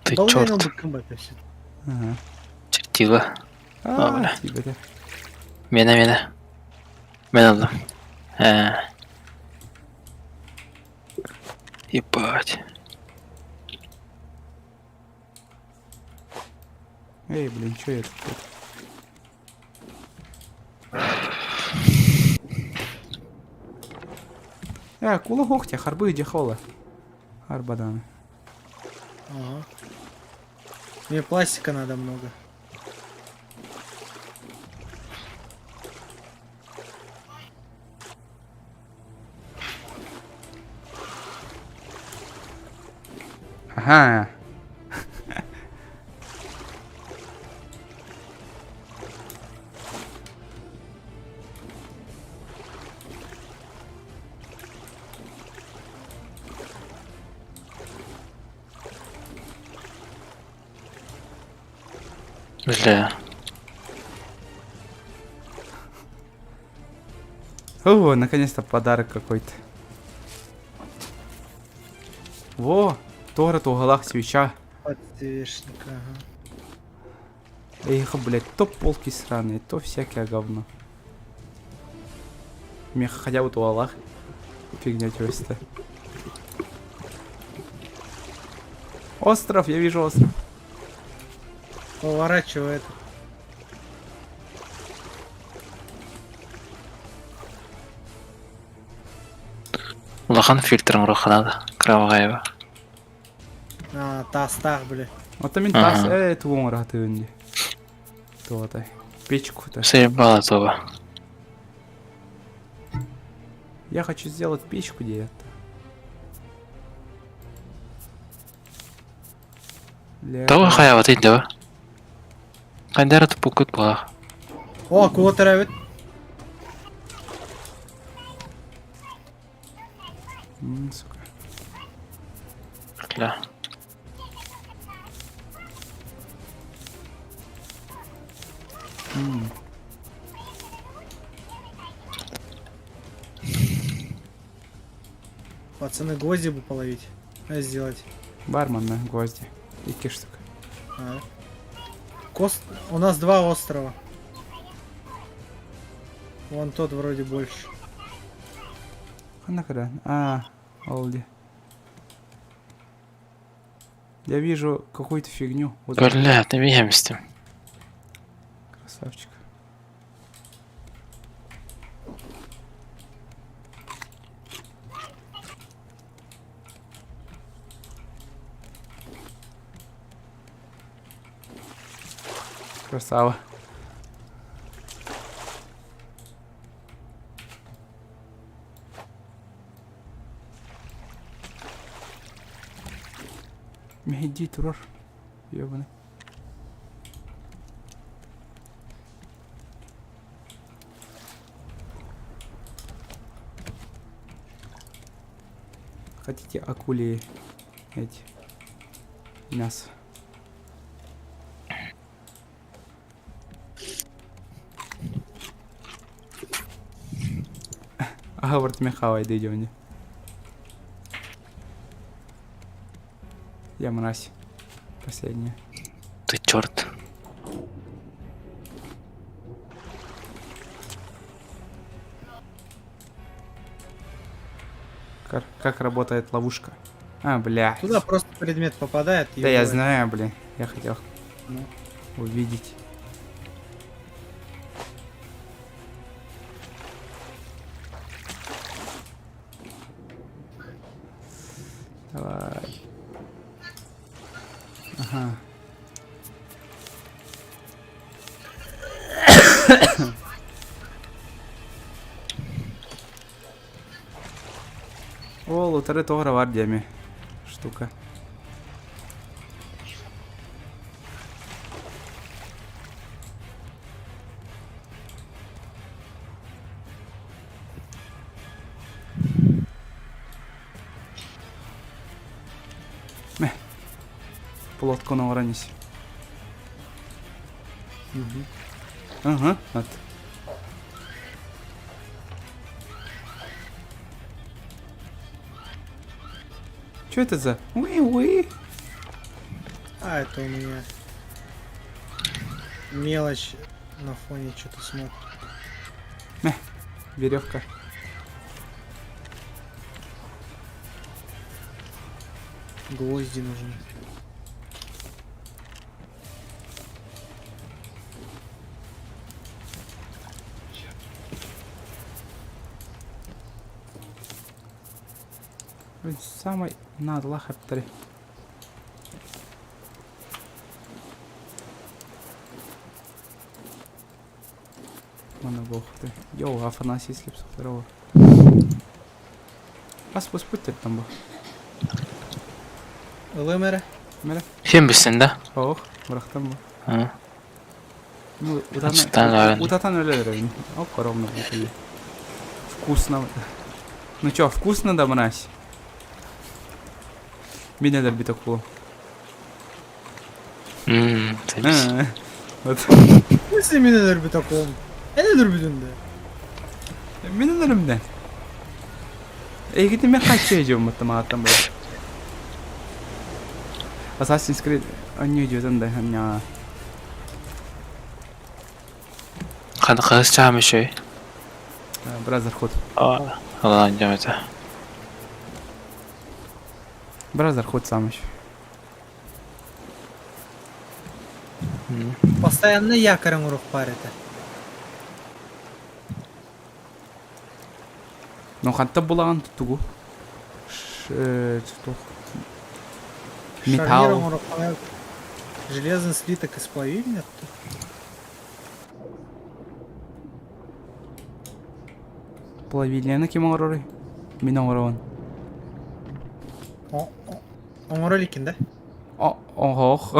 Ты Да уверен, черт. бы кымбат вообще. Ага. Чертила. А, бля. тибете. Миэнэ миэнэ. Мен ыллым. Э. Ебать. Эй, блин, чё я тут? Э, акула хохтя, харбы иди хола. Арбаданы. Ага. Мне пластика надо много. Ага. Бля. О, наконец-то подарок какой-то. Во, Тора тугалах свеча. Подсвечник, ага. Эх, блядь, то полки сраные, то всякое говно. Мне хотя бы туалах фигня тёста. Остров, я вижу остров. Поворачивай это. Улахан фильтр оҥоруохха Кроваева. А, тастах, бля. Вот мин тас э тугун оҥоро дии. Туотай. Печку-то. Заебало това. Я хочу сделать печку где-то. Тоҕо хайаабатый дуо? Хайда эрэ туппуккут буолаах. О, акула төрөөбүт. Сука. Бля. Пацаны, гвозди бы половить. А сделать. Бармен на гвозди. Икки штук. А. Кост... У нас два острова. Вон тот вроде больше. Ханна когда? А, Олди. Я вижу какую-то фигню. Вот Бля, ты меня Красавчик. Красава. Иди, турор. Ёбаный. Хотите акули эти мясо? Ага, вот мехавай, дойдем. Я мразь. Последняя. Ты черт. Как, как работает ловушка? А, бля. Туда просто предмет попадает. и Да я убивает. знаю, блин. Я хотел Ну. увидеть. Давай. Ага. О, лутары тоҕо бар диэми штука. Мэ. Плотка оҥорон ис. Ага, вот. Что это за? Уи-уи. А, это у меня мелочь на фоне что-то смотрит. Мэ, веревка. Гвозди нужны. Блин, самый надлах эптери. Манна буолуохтар. Йоу, Афанасий Слепцов, Ас буспут там бу. Ылым эрэ. Мэрэ. Сен билсин да? Ох, бырахтым бу. А. Ну, Ачтан арын. утатан өлөр О, коровна Вкусно. Ну чё, вкусно да, мразь? Мин өлөрбүт окулу. Мм, Вот. Nasıl min өлөрбүт окулум? Эн өлөрбүтүн да. Мин өлөрүмдэ. Эйгити мен каччы жоммуттум ааттан була. Assassin's Creed анню идет да ханья. Ханы кыз чаам үшөй. Brotherhood. Алан жамата. Brotherhood сам еще. Постоянно якорь оҥоруох баар этэ. Ну хантан булаҕын тугу? Туох? Шарнир Металл. оҥоруохха Железный слиток из плавильни Плавильняны ким оҥоророй? Мин оҥоробун. Оҥоро иликкин да? Оһох.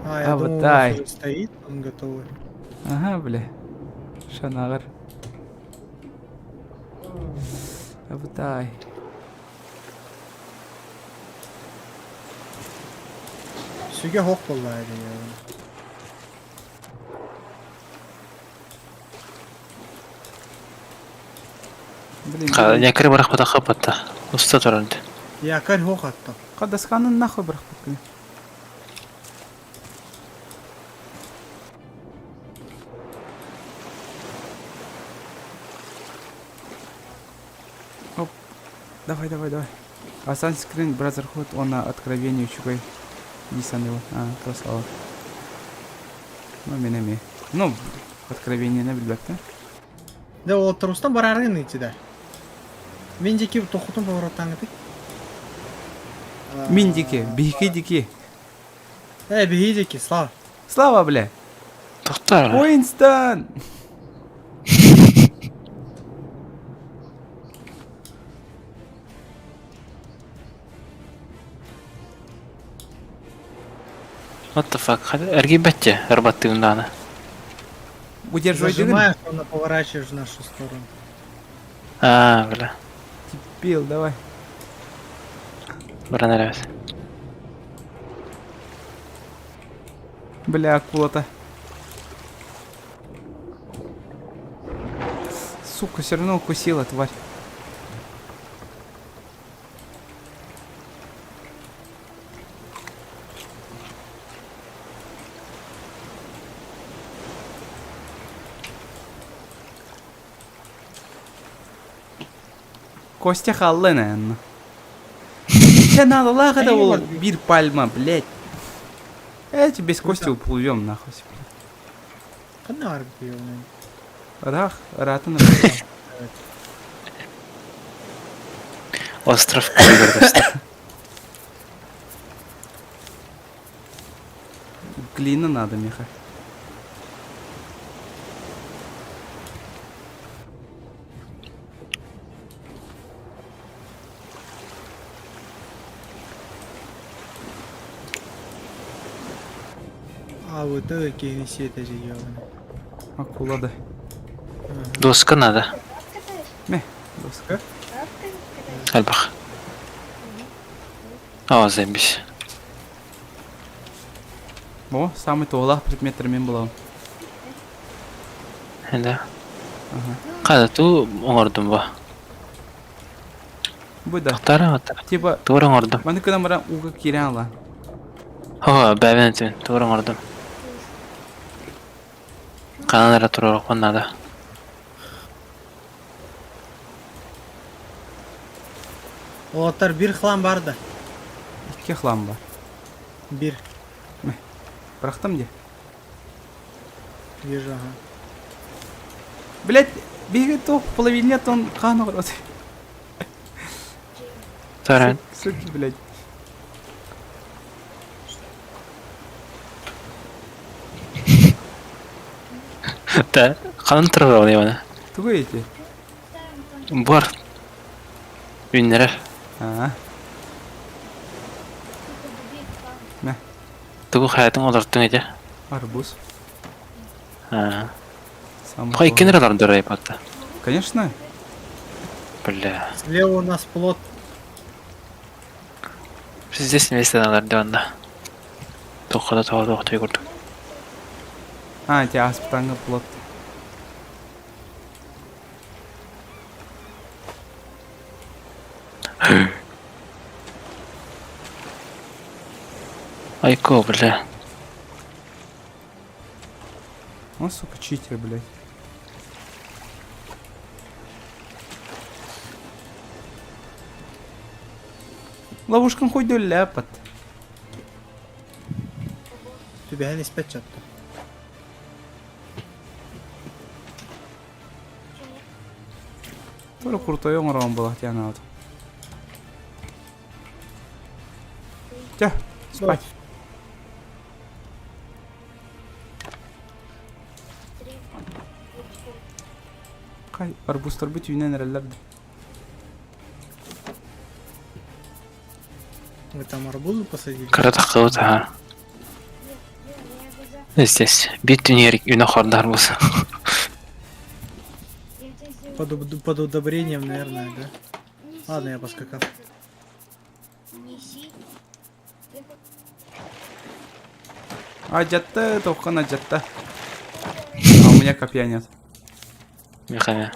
А, я А, думал, у вот нас дай. уже стоит, он готовый. Ага, бля. Шанагар. Абытай. Сүгэ суох буолла ээ. Блин. Якорь бырахпатахха батта. Уста турар Якорь суох аттан. Хадасканы нахуй бырахпыккын. Оп. Давай, давай, давай. Assassin's Creed Brotherhood, он на откровении үчүгэй. Дии саныыбын. А, красава. Ну, мин эмиэ. Ну, откровениены билбэттэн. Да уолаттар барарын ити да. Мин диэки тохутун повороттааҥҥытый. Мин диэки, биһиги диэки. Э, биһиги диэки, Слава. Слава, бля! Тохтор. Уинстон! What the fuck? Эргийбэт ырбаттыгын даҕаны. Удерживай Зажимаешь, он поворачиваешь в нашу сторону. Аа, бля. Пил, давай. Баран эрэбит. Бля, акула-то. Сука, все равно укусила, тварь. Костя хаалла, наверное. Тебе надо лага ол бир пальма, блядь. Эти без Кости уплывем нахуй. Ханна арбиелный. Рах, ратана. Остров Куйбер Глина надо, Миха. А вот это киһини сиэтэ дьиэҕинэ. Акула да. Доска надо. Мэ, доска. Элбэх. О, заебись. О, самый туолаах предметтер мен булабын. Да. Хада ту оҥордум бу. Бу да. Тахтара Типа Тугу оҥордум. Маны гынан баран ууга киирэн ала. О, бэбэн этин, тугу оҥордум. Ханан эрэ туруорукпун наада. Уолаттар бир хлам бар да. Икки хлам бар. Бир. Бырахтым дии. Вижу, ага. Блять, биһиги туох половине тон хаан оҕорот. Саран. Суки, блять. Да, ханан турар ол Ивана? Тугу эти? Бар. Үүннэрэр. Аа. Мэ. Тугу хайатын олортуҥ ити? Арбуз. Аа. Самый Хой иккин эрэ олордор айпатта. Конечно. Бля. Слева у нас плот. Здесь вместе надо онно. Тоххода тоҕо тохтой курдук. А, те аспытанга плот. Айко, бля. Он, сука, читер, блядь. Ловушкам хоть ляпат. Түбэһэн испэт чатта. Тура крутой оҥорон буолах диэн аат. Тя, спать. Хай, арбузтарбыт үүнэн эрэллэр да. Вы там арбузы посадили? Кыра таххыбыт аха. Здесь. Биир түнүгэр үүнэ хорда арбуз. Под, под удобрением, наверное, да? Ладно, я поскакал. Адьатта, тоққан адьатта. А у меня копья нет. Михаил.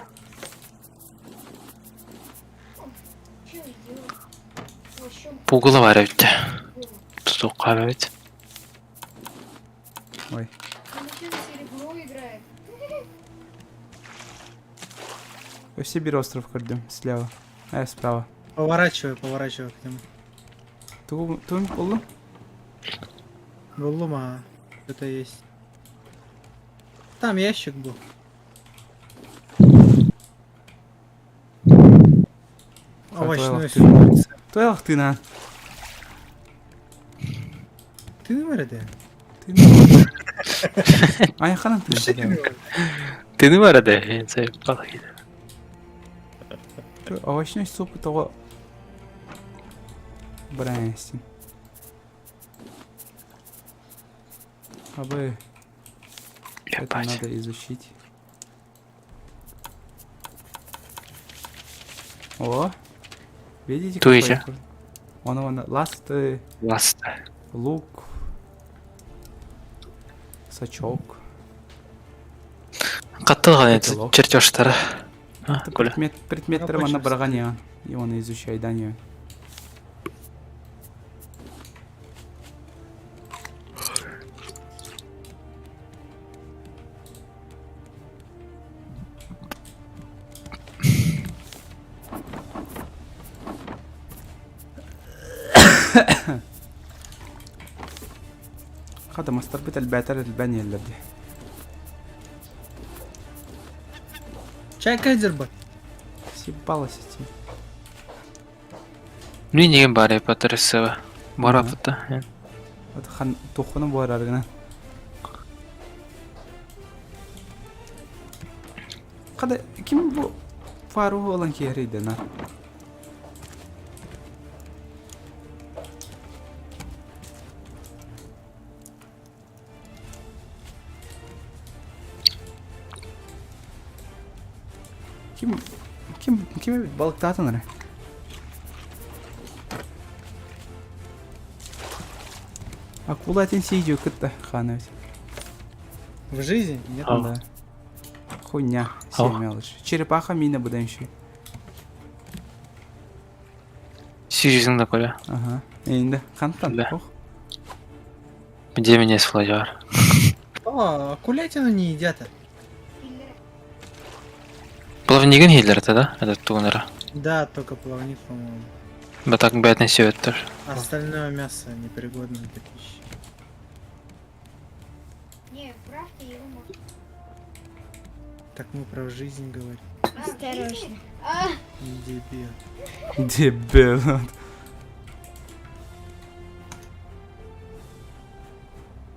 Пугало бар эбит. Тутуққа эбит. Ой. Все бери остров көрдүм слева. А я справа. Поворачивай, поворачивай к нему. Тугу тугу буллум? Буллум, а это есть. Там ящик был. Овощной суп. Туялахтына. Ты не мэрде? Айханан ты. Ты не мэрде? Овощной суп того Брэнстин. Абы. Это надо изучить. О! Видите, Ту эти? Он, он, ласты. Ласты. Лук. Сачок. Каттылган чертежтары. Предмет, предметтер манна барган И он изучай, да, не. Хата мастарбыт элбээтэр элбээн иһэллэр дии. Чайка дербат. Съебалась идти. Мин деген бар ПТРСВ. Бар апыта. Вот хан тухуну буар аргына. Када ким бу фару olan киһирийдэ на? Ким ким ким эбит балыктаатын эрэ? Акула этин сиидьү кытта хаана эбит. В жизни? Нет? Да. Хуйня, сиэмэ мелочь. Черепаха мина быдан еще. Сижизин да Коля. Ага. Енді хантан. Да. Ох. Где меня флажар? О, акулятину не едят. Плавнигин хиллер это, да? Этот тунера. Да, только плавник, по-моему. Да так бедный севеттер. Остальное мясо непригодно для пищи. Не, правда его можно. Так мы про жизнь говорим. Осторожно. Дебил. Дебил.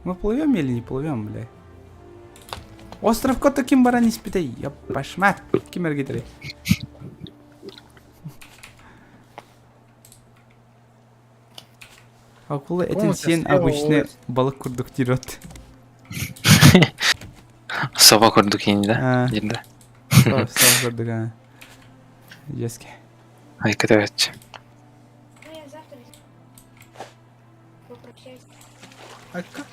Мы плывем или не плывем, бля? Островка таким баран испитай. Я пошмат. Ким эргитери. Акула этин О, сиэн слева обычный ловят. балык курдук тирот. Сова курдук ини, да? А. Дирда. Сова курдук, а. Жески. Ай, кытаваччы. Ну я завтра попрощаюсь. А как?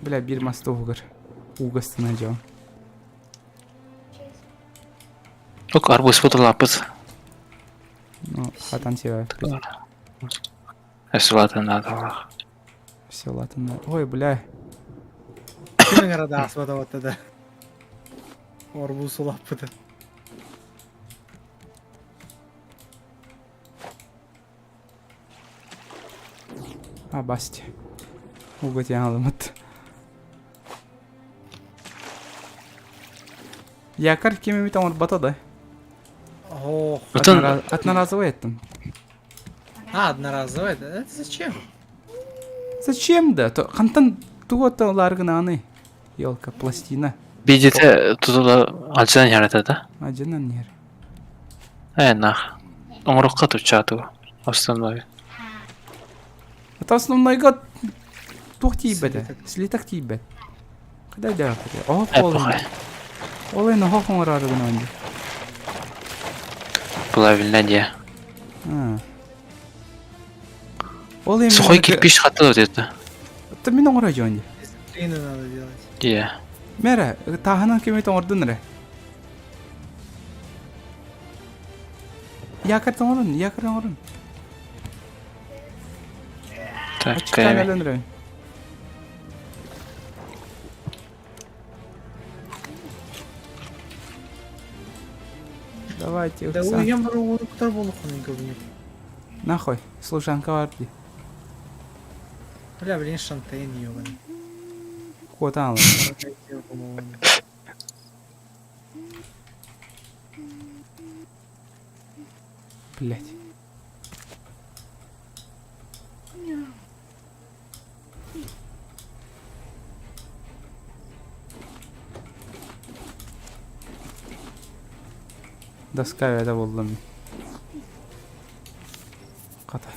Бля, бир маста угар. Угастына жон. Ок, арбуз фотолапыт. Ну, хатан сева. Эсулатын надо. Все, ладно. Ой, бля. Ким города асвата тогда? Арбуз лапыта. А, басти. Уга тягаламат. Якорь кими там бата да? Ох. Одноразовый это. А, одноразовый? Это, это зачем? Зачем да? То хантан туота ларгнаны. Елка, пластина. Бидете тутула алжан ярата да? Ажынан нер. Э, нах. Оңрокка тучату. Основной. Это основной год тух тиибэт. Слиток тиибэт. Када да. О, Э, холын. похай. Ол энэ хох оҥорору гынан. Правильно де. А. Ол эми Сухой кирпич хатыл вот это. Та мин оҥоро дьон. Глины надо делать. Де. Мэрэ, таһынан кемет оҥордун эрэ. Якорь оҥорун, якорь оҥорун. Так, Ачыктаан кайме. өлөн эрэ. Давайте, Да Оксан. уем кто был говнюк. Нахуй, служанка варди. Бля, блин, шантейн ёбаный. Куотаан. Блять. Доска это булдум. Ката.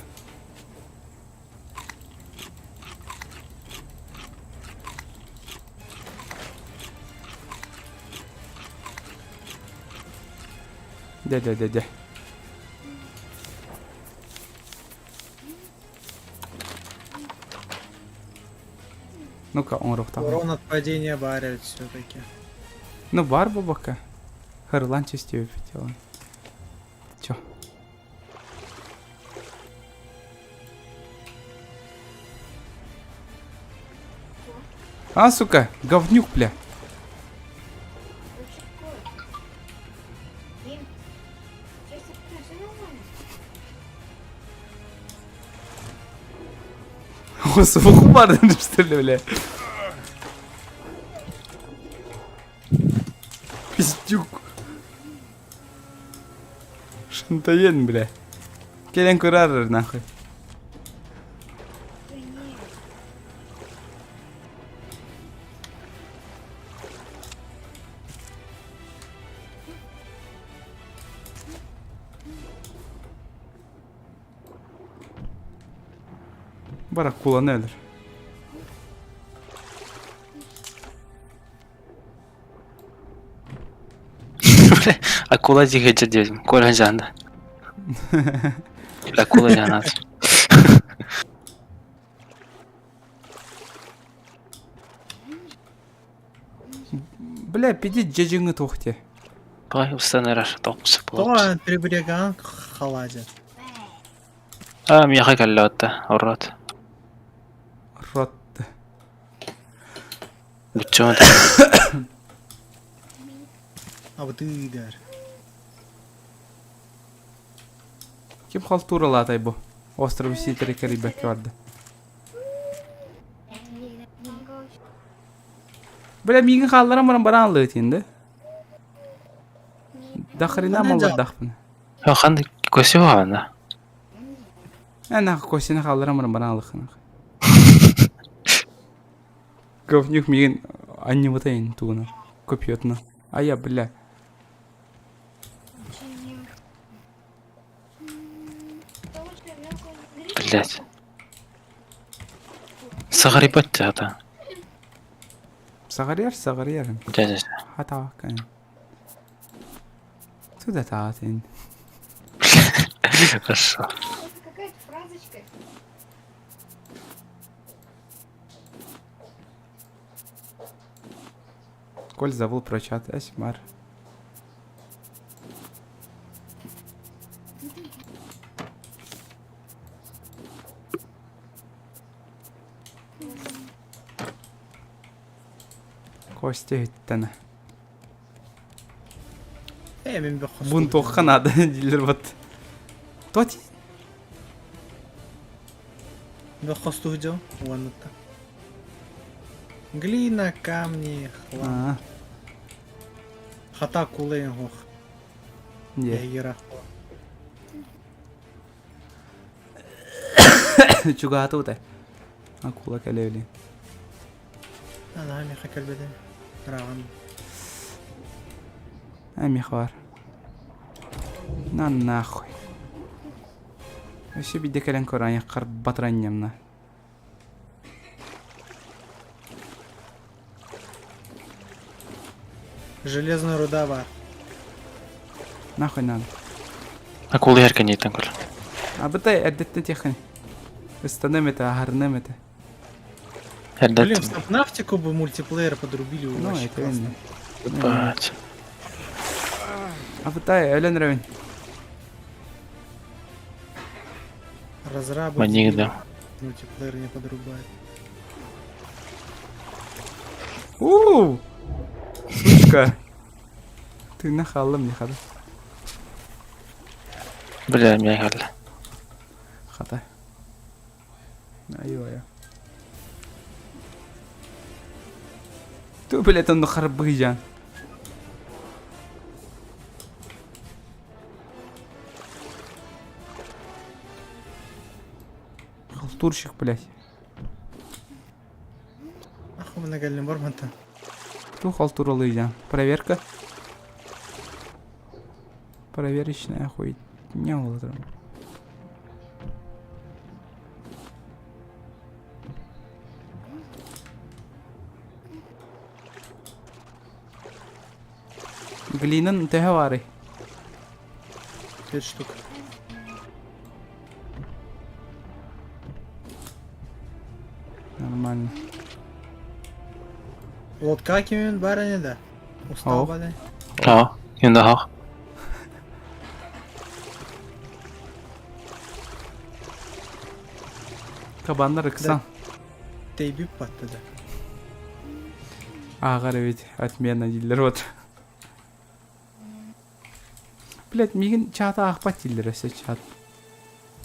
Дядя, дядя. Ну-ка, он рухтал. Урон от падения барят все-таки. Ну, бар бабака. Харлан чистил петела. Чё? А, сука, говнюк, бля. Звук бардын, что ли, бля? Пиздюк. Шантаен, бля. Келен курарыр, нахуй. Барак куланы өлөр. Акула дьиһэдьэ диэтим. Коля дьаанда. Акула дьаанат. Бля, пиди дьэдьиҥҥи туох те. Пай устан эрэр тоқсы Тоҕо прибреган халадят. А, миэхэ кэллэ отта, урот. Рот. Буччума Абытыыдар. Ким халтуралаатай бу? Остров ситэри кэрийбэккэ барда. Бля, миигин хаалларан баран баран аллыытин да? Да хрена маллардахпын. Хан көсө ана. Ана косина хаалларан баран баран алыхына. Говнюк миигин анньыбытайын тугуна копьетна. А я, бля. Блять. Саҕарыйбат дьаата. Саҕарыйар, саҕарыйар. Дьэ, дьэ. Хатааккан. Туда таатын. Хорошо. Какая-то фразочка. Коль забыл про чат, Эсмар. Костя иһиттэнэ. Э, мин бөххө Бунтуохха наада дииллэр бат. Тоти. Бөххө дьон уоннатта. Глина, камни, хлам. Хата кулейн хох. Не. Чугаата утай. Акула кэлэбили. Ана миха кэлбэдэ. Раган. А миха бар. На нахуй. Өссө биирдэ кэлэн көрөн айаххар батыранньамна. Железная руда бар. Нахуй надо. Акула иһэр кэнниттэн көр. А бытай эрдэттэн техни. Ыстаным это, аһарным это. Блин, в Сабнавтику бы мультиплеер подрубили. Ну, вообще это классно. Ебать. А бытай, өлөн рэбин. Разрабы Маник, дебилы. да. Мультиплеер не подрубает. У! Сучка. Ты нахалым не хада. Бля, меня халла. Хата. Айо, айо. Ту, блядь, он харбыжан. Халтурщик, блядь. Аху мына бар мантан. Ту халтуралыйжан. Проверка. Проверочная хуйня вот. Глинан төһө баарый? 5 штук. Нормально. Лодка кимин барыны да. Устал бады. А, енді хақ. Кабандар ыксан. Тейбип батты да. Ааҕар эбит отмена дииллэр вот. Блять, миигин чата аахпат дииллэр өссө чат.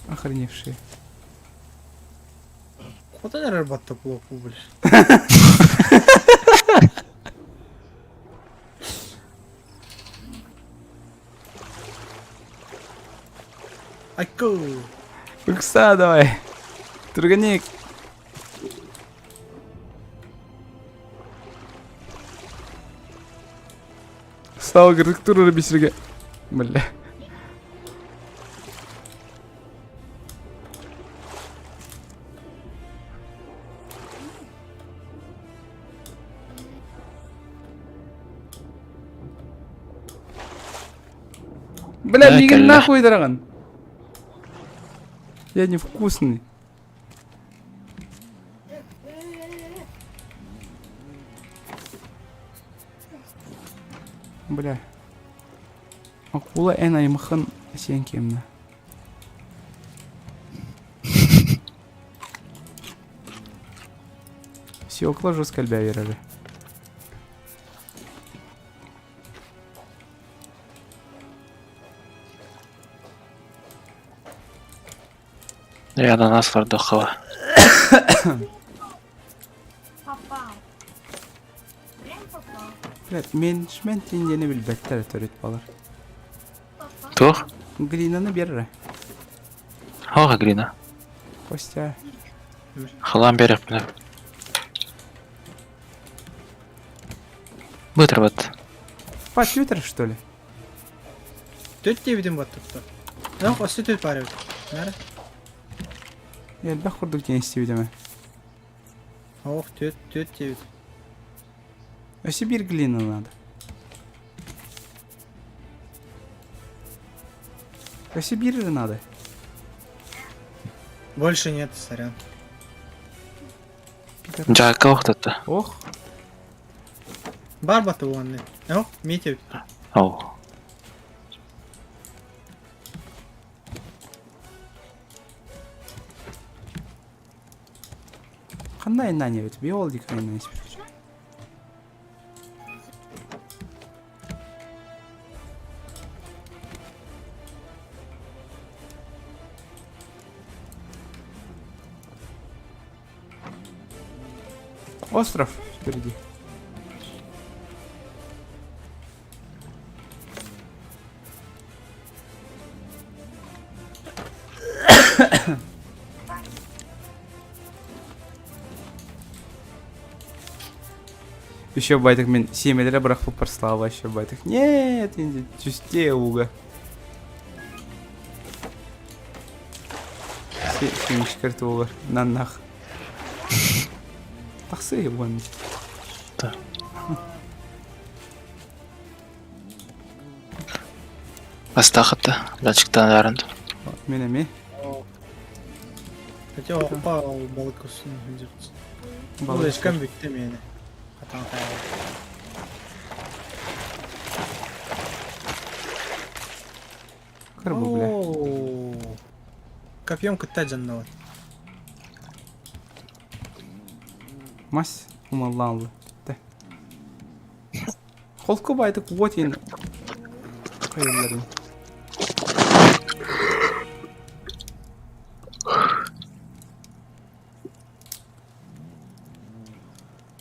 Охреневшие. Куда эрэр батта плоху, бля. Айку. Ыкса давай. Түргэнник. Сталкер турары бисерге. Бля. Бля, миигин нахуй дараҕын. Я невкусный. Бля. Акула эн аймахын сиэн киэмнэ. Сиокла жестко элбээбирэр. Рядом нас Вардохова. Попал. Прям попал. Блядь, менеджмент диэни билбэттэр төрүт балар. Туох? Глинаны биэрэрэ. Хоға Глина. Костя. Халан береппин. Бытырбат. По Твиттер, что ли? Төт диэбитим баттатта. Нах өссө төт баар эбит. Нары. Элбэх курдук диэн истибитим. Ох, төт, төт диэбит. Өссө биир глина надо. Өссө биир эрэ надо. Больше нет, сорян. Дьаакка охтатта. Ох. Бар баты уонны. Ох, Митя. Оу. Ханна айнаан эбит, биол дик айнаан испит. Остров впереди. Еще байтых мен семелere бырахпыппар Слава еще байтых. Нет, инди түсте уга. Семечкер туолар. Наннах. Тахсы уон. Да. Астахатта. Датчиктан аранд. Мен эми. Хотя опа, ол балык үстүн идет. Бұл ешкім бүкті мені. Атан қайғы. Кырбу, бля. Копьем кытта жаннабат. Мас умаллаанлы. Холку байтык вот ин. Хайылларын.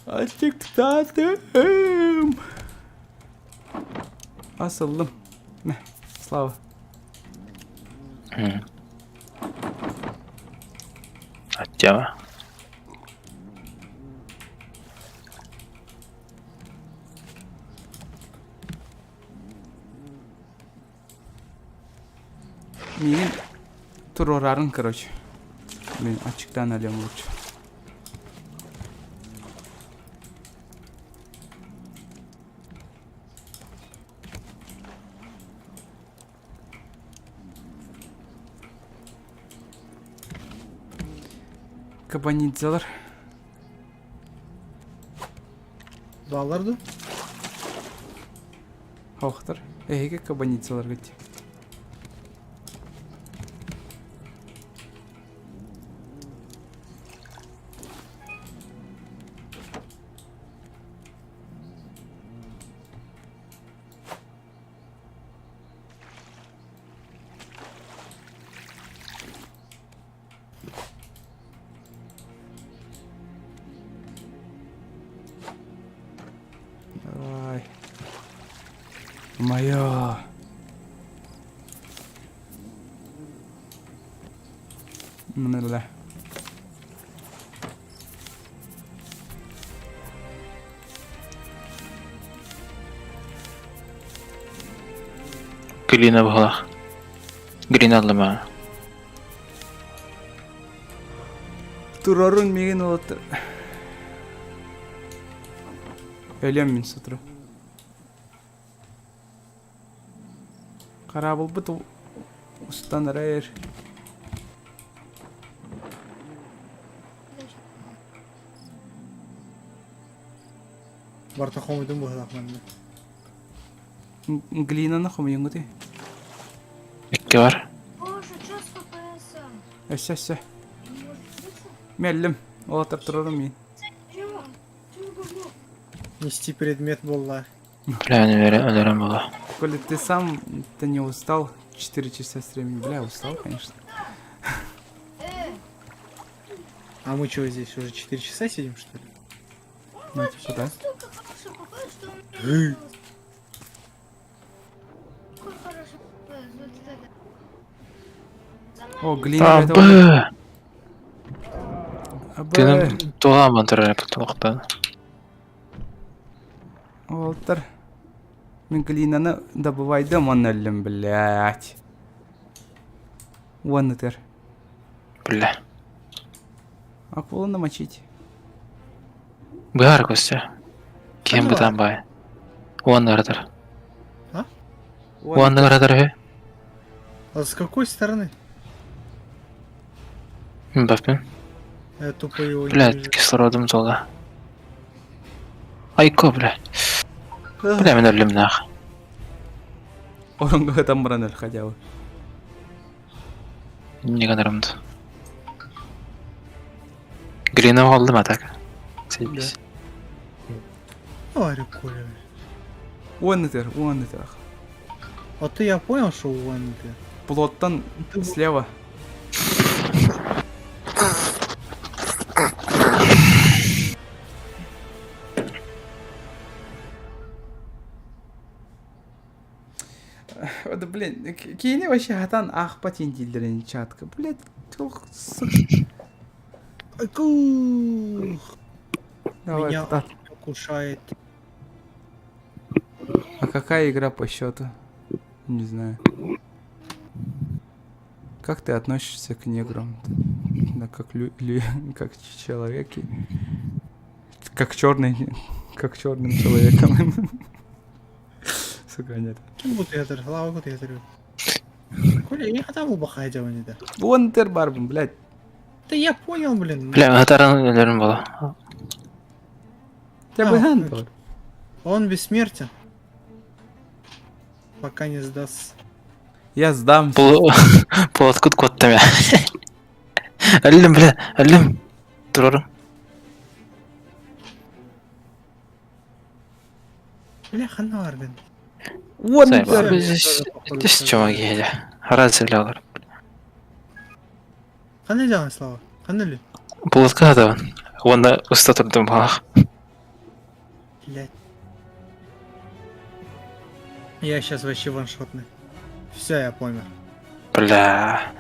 Ачыктадым. Асыллым. Мэ, Слава. Аттяма. Миигин туруорарын, короче. Блин, ачыктаан өлүөм лучше. Кабанидзалар. Баллар ду? Хоохтар. Эһиги кабаницаларгыт. Давай. Моё. Мына Глина баҕалаах. Глина ыллым Турорун миигин олоттор. Өлөм мин сотору. Хараабылбыт устан эрэр. Барта хомуйдум быһылаах манна. Глинаны хомуйуҥҥутуй? Икки бар. Боже, что с ФПСом? Өссө, өссө. Мэллим. Ол турарым мин. Нести предмет буолла. Бля, өлөрөн буолла. Коля, ты сам ты не устал? 4 часа стримить. Бля, устал, конечно. А мы что здесь уже 4 часа сидим, что ли? Ну, типа, да. Настолько хороший ФПС, что он Какой хороший ФПС, вот это. О, глина это... Абы! Абы! Тыным туламан турар туохтан. Уолтар. Мин глинаны добывайдым, он өллүм, блядь. Уон ытыр. Бля. Акулу намочить. Быһаар Костя. Ким Ханна бытан бай. Уон ыратар. А? Уон ыратар үһү. А с какой стороны? Баппын. Я тупо его не Блядь, вижу. кислородом туола. Айко, бля. Бля, мин өллүм нах. Оронго там баран өл хотя бы. Не гынарымды. Глина олдум а так. Заебись. Говорю, Коля. бля. Уон ытыр, уон ытыр. А ты я понял, что он ты. Плоттан слева. Да блин, киини вообще хатан аахпат дииллэрин чатка. Блядь, туох сука. Айку! Давай, Меня куда? покушает. А какая игра по счету? Не знаю. Как ты относишься к неграм? Да, как лю- лю- как человеки. Как черный, как черным человеком. Сука, нет. Ким бу театр? Слава театр. Коля, я хотел бы бахать да. Вон барбин, блядь. Да я понял, блин. Бля, ытарын өлөрүм буолла. Тебя А, бы окей. Он бессмертен. Пока не сдастся. Я сдамся. Пол Полоткут куоттум я. Өллүм, бля, өллүм. Турарым. Бля, хана блин. Вон Сайба. тер. Здесь чума киһи. Хараз олар. Хана делай, Слава? Хана ли? Полотка да. Уонна уста турдум баах. Блять. Я сейчас вообще ваншотный. Все, я помер. Бля.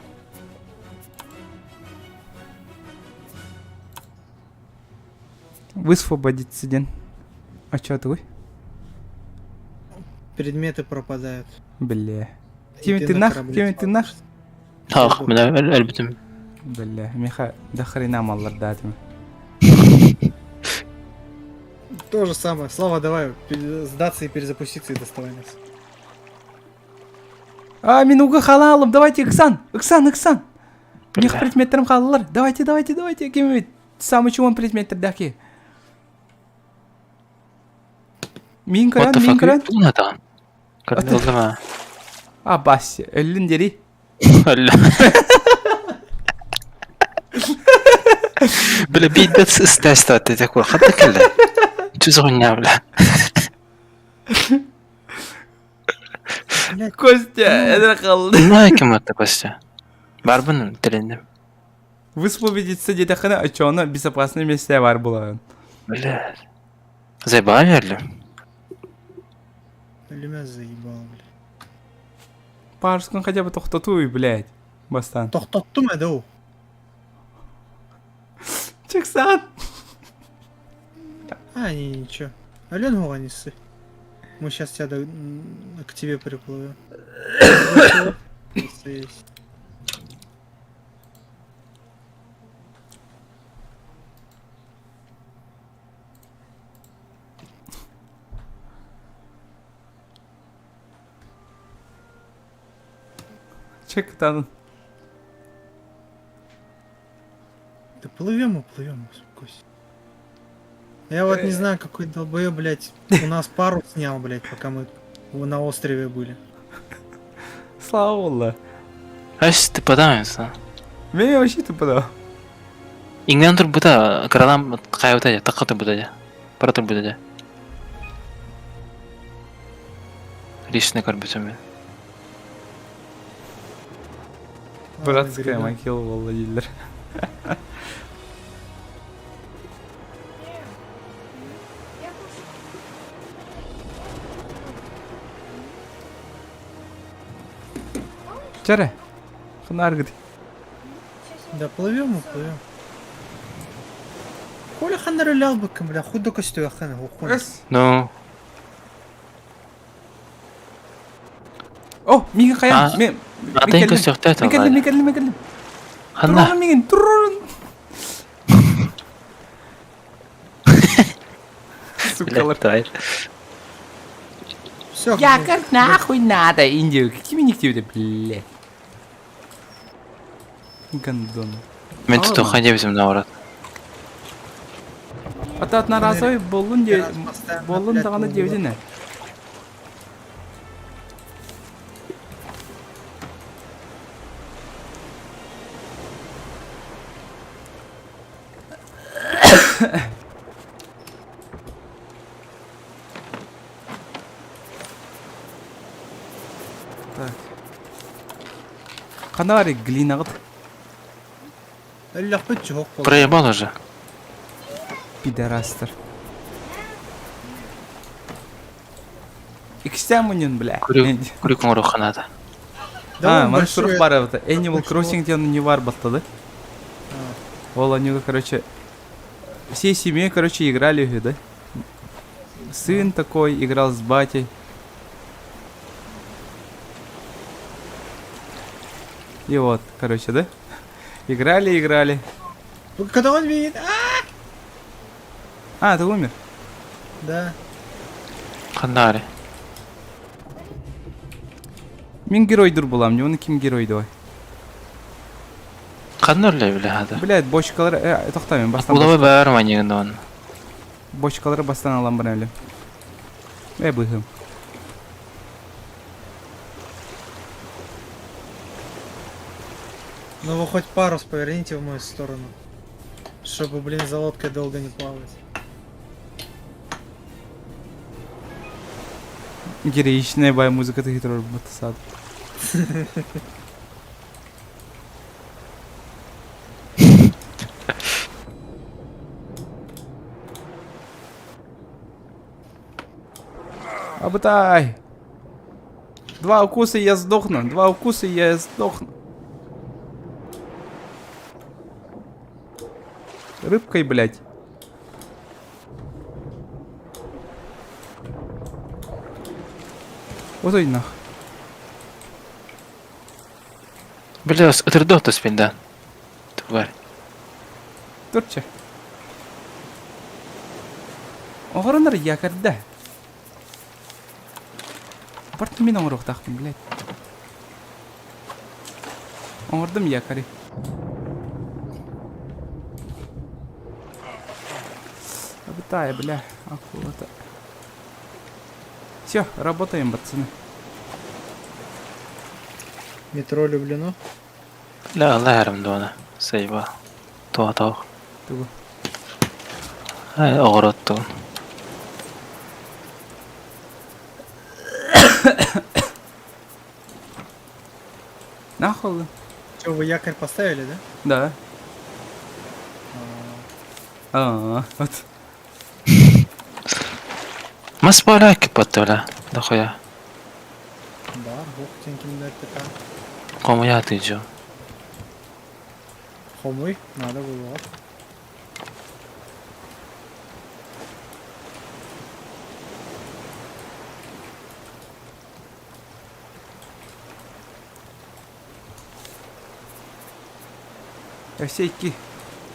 Высвободиться день. А чё ты? Предметы пропадают. Бля. И Тимми, ты на нах? корабле Тимми, ты нах? Ах, мин өлбүтүм. Бля, миха, до хрена маллар да тимэ. То же самое. Слава, давай сдаться и перезапуститься и доставай нас. А, мин уга халалым, давайте, Иксан, Иксан, Иксан. Мих Бля. предметтерим хааллар. Давайте, давайте, давайте, ким самый чуон предметтер даки. Мин What көрөн, the мин fuck? көрөн. Бу натан. Көрдүм а. А, бас, өллүн дери. Өллүм. Бля, биирдэ ыстаста такой хатта кэллэ. Түс бля. Блять, Костя, это қалды. Ну, ким это Костя? Барбын тилинним. Высвободиться диэтэххинэ, оччоҕуна безопасное месте бар буолан. Бля. Заебали өллүм. Меня заебал, блядь. Парскын хотя бы тохтотуй, блядь. Бастан. Тохтоттум эдоу. Чексан. А, не, ничего. Ален Гуанисы. Мы сейчас тебя к тебе приплывем. Есть. Чек танын. Да плывем мы, плывем, успокойся. Я вот не знаю, какой долбоеб, блядь, у нас пару снял, блядь, пока мы на острове были. Слава Аллах. Ась ты подамится. Мен вообще тупо Иҥнэн турбута, кыралаан хайабыта дьэ, тахха турбута дьэ. Бара турбута дьэ. Лично көрбүтүм мин. Братская могила буолла дииллэр. Чэрэ, ханааргыт. Да плывем мы, плывем. Коля ханнар өлө бля, худо көстүөххүн, хуй. Ну. О, миигин хайа, мен Атын көстүөхтөө Мен кэллим, мен кэллим, мен кэллим. Ханна? Турорун миигин, турорун. Сукалар. Давай. Все. Якорь нахуй надо, Индию. Какими нигтями, блядь. Гондон. Мен тутуха диэбитим наоборот. Ата одноразовый боллун де боллун даҕаны диэбитин ээ. Так. Ханна баар глинаҕыт? Өллөхпүт чуһук буолла. Проебал уже. Пидорастар. Икстээн мунньун, бля. Күрүк оҥоруохха наада. А, манна сурук баар эбит. Animal Crossing диэн не бар баттады. Ол они, короче, всей семьей, короче, играли, да? Сын такой играл с батей. И вот, короче, да? Играли, играли. Когда он видит... А, ты умер? Да. Ханнари. Мин геройдур булам, не оны ким геройду? Ханна үлэ билэ хада. Блядь, бочкалар, э, тохта мен бастан. Улабы баар маньыгын он. Бочкалары бастан алам баран эле. Э, быһым. Ну вы хоть парус поверните в мою сторону. Чтобы, блин, за лодкой долго не плавать. Героичная бай музыка ты хитро сад. Абытай! Два укуса и я сдохну. Два укуса и я сдохну. Рыбкой, блядь. Вот и нах. Бля, ытырдох түспүн да. Тварь. Турча. Оҕоронор якорьда. Барт мин оҥоруохтаахпын, блядь. Оҥордум якори. Обитая, бля, акула-то. Все, работаем, пацаны. Метро люблено. Ла лаарым дуона. Сайба. Туа-тоох. Тугу? Ай, оҕуруоттугун. Нахуй. Че, вы якорь поставили, да? Да. А, вот. Мас баара киппаттыла. Дохуя. Да, бог тенькин РТК. Хомуйааты дьон. Хомуй, надо было. Өссө икки,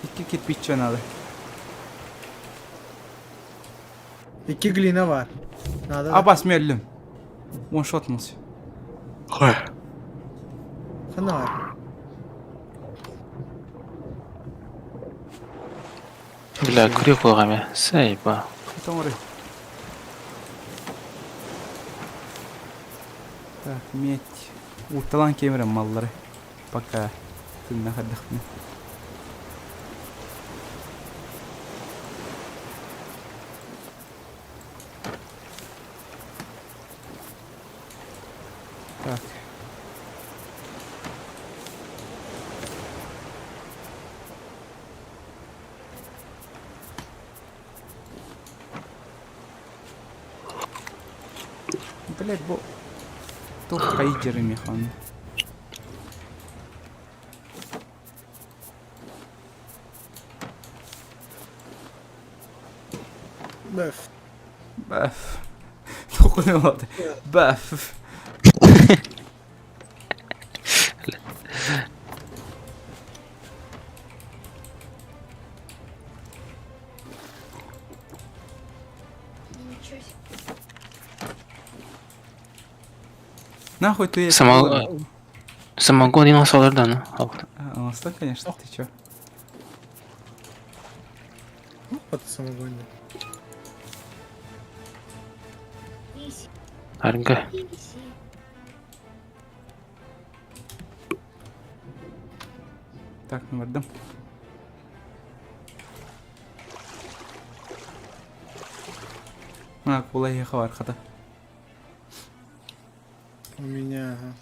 икки кирпиччэ надо. Икки глина бар. Надо. Абас мөллүм. One shotнулся. Хой. Ханна Бля, күрүө куоҕа эмэ. Сайба. Тоҥорой. Так, медь. Уурталаан кемерем маллары. Пока тынна хардахпына. Так. Блять, бу туох хайдьыры механ. Бэф. Бэф. Тохуй Бэф. Нахуй ты... Самогон... Самогон и да, ну. Осло, конечно, ты чё? Ну, вот самогон. Арга. Так, ну бардым. А, кула ехала архата. У меня, ага.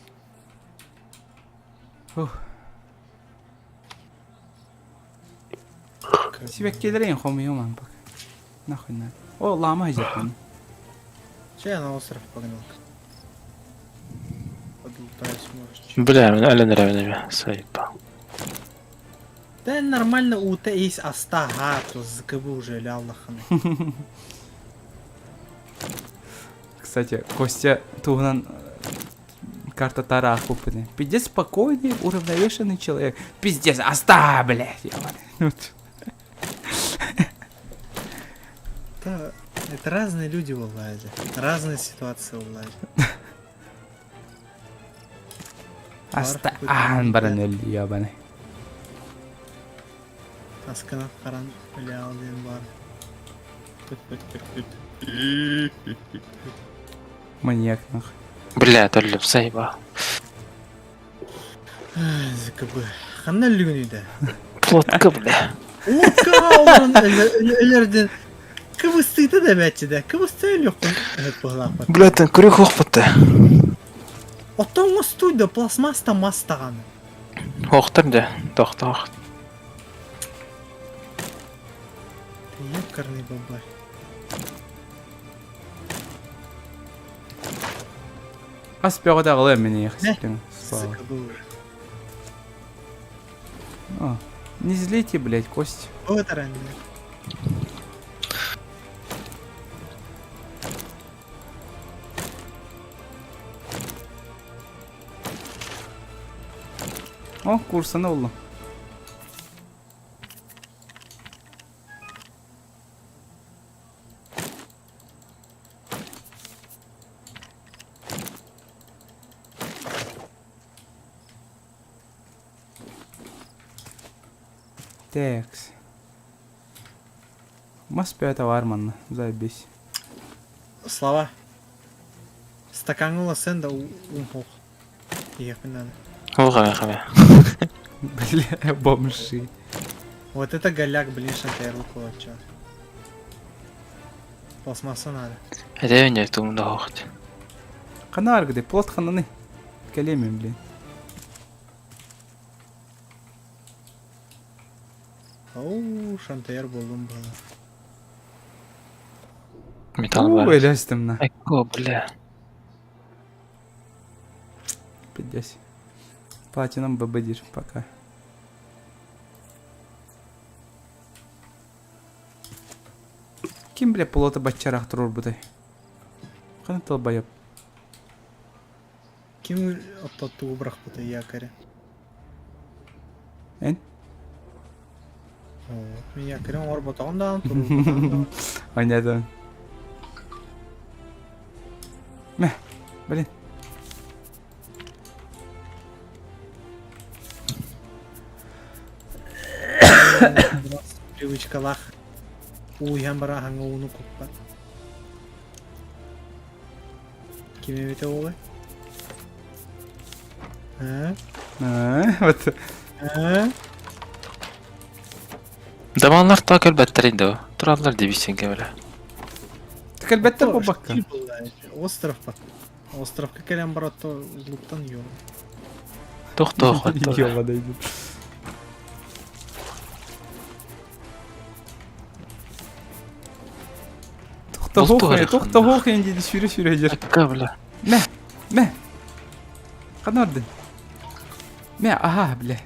Фух. Сибэккилэрин хомуйуман бак. Нахуй на. О, лама хижаппын. Че я на остров погнал? Подлутаюсь, может. Бля, мен әлі нравится, сайба. Да нормально у Т есть аста то ЗКБ уже лял нахуй. Кстати, Костя туһунан карта тара ахпыппыны. Пиздец спокойный, уравновешенный человек. Пиздец, аста, блядь, ебаный. Это, это разные люди в Ладе. Разные ситуации в Ладе. Аста аан баран өлдү ебаный. Аскана харан лял диэн бар. Маньяк нахуй. Бля, төллөп сайба. ЗКБ. Ханна өллүгүнүйдэ? Плотка, бля. Утка олорон өлөрдүн кыбыстыыта да бэччи да кыбысты өлүөххүн өһөт быһылаахпат. Бля, тэн көрү хуохпутта. Оттон оҥостуй да пластмасс мас даҕаны. Хуохтар да, тохтоох. Ты ёкарный бабай. Ас бөҕө даҕылы мени хасиптен. ЗКБ уже. О, не злите, блядь, кость. Вот ранее. О, курсаны oldu. Текс. Мас пята варманна, заебись. Слава. Стакаҥҥа ыласан да умһуох. Иһиэхпин надо. Ол хаме. Бля, бомжи. Вот это голяк, блин, шантайрлык болот Пластмасса надо. Это не тугум да хоохт. Хана аргыды, плот хананы. Кэлиэмин, блин. Оу, шантайр болдум было. Металл Уу, бар. элестим на. Айко, бля. Пиздец. Платином ББ пока. Ким, бля, плота бачарах турур бутай? Хана долбоеб. Ким оттоттугу бырахпыта якоря? Эн? Мин якорь оҥорботоҕум даҕаны туруорбатаҕым даҕаны. Понятно. Мэ, блин. Привычкалаах. Уу иһэн баран аһаҥҥа ууну куппат. Ким эбитэ буолуой? А? А, вот. А? Дамаллар таа кэлбэттэрин да тураллар дебиссинге бля. Кэлбэттэр буолбакка. Остров под. Островка кэлэн барат то луктан ёла. Тохтоо Ёла дойдет. Тохтоһуох ин диди сүүрэ сүүрэ дьэр. бля. Мэ, мэ. Ханна бардын? Мэ, аха, бля.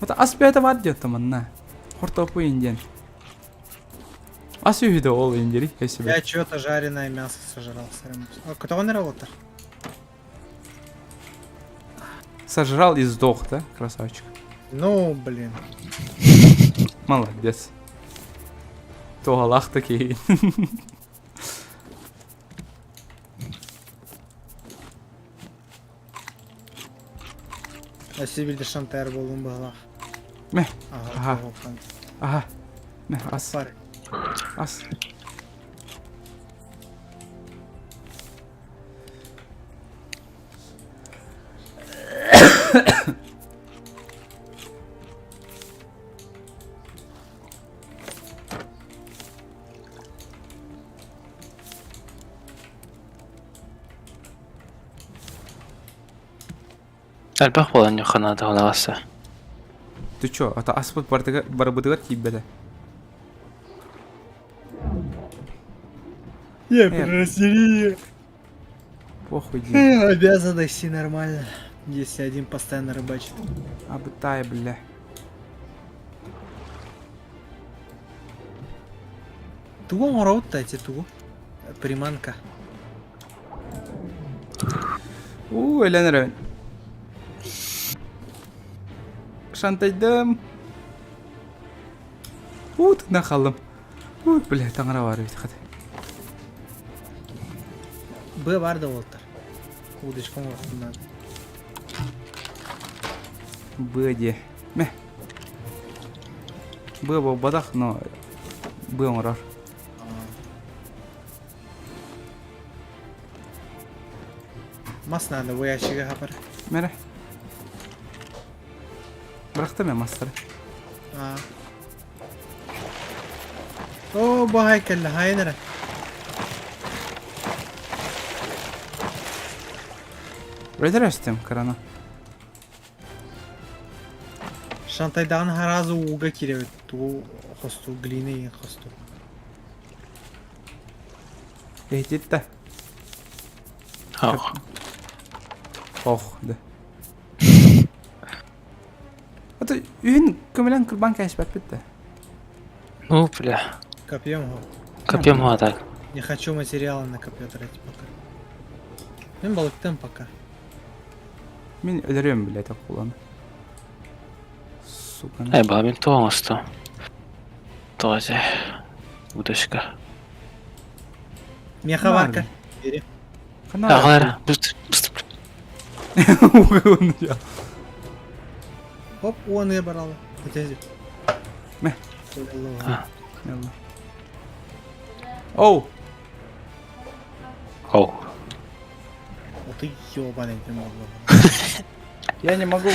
Вот ас бэйэтэ бар диэт манна. Хортопу индиэн. Ас үһү да ол индири өссө Я чё-то жареное мясо сожрал. А кто он работал? Сожрал и сдох, да, красавчик? Ну, блин. Молодец. Туалах такие. Өссө билде шантайр буолуум быһалаах. Мэ. Аха. Аха. Мэ, ас. Ас. Элбэх буолан ньуханаата олаҕаса. Ты чё, ата аспыт барбытыгар тиийбэтэ. Я просили. Похуй дии. Обязанности нормально, если один постоянно рыбачит. Абытай, бля. Тугу оҥоробут да ити тугу? Приманка. Уу, өлөн эрэбин. Шантайдым. Уу, тына халым. Уу, бля, таҥара бар эбит хата. Б бар да уолтар. Удочка оҥоруохпун наада. Б диэ. Мэ. Б буолбатах, но б оҥорор. Мас надо, бу ящига хапар. Мэрэ. Бырахтым мен мастары. Аа. Оо, баһай кэллэ, хайын эрэ. Өлөрөстүм кыраны. Шантайдаҕын сразу ууга киирэбит. Тугу хостуу, глина иһин хостуу. Иһититта. Ох. Ох, да. А то үһүн көмөлөн кырбан кээспэппит да. Ну, бля. Копьем го. Копьем го так. Не хочу материалы на копье тратить пока. Мин балыктым пока. Мин өлөрүөм блядь акуланы. Сука. Эй, баа, мин туох оҥостом. Тоҕо этэ? Удочка. Меха варка. Бери. Аҕалар, быстро, быстро. Хоп, уоныга баралы. Этези. Мэ. Оу. Оу. Вот ты ёбаный ты мог Я не могу.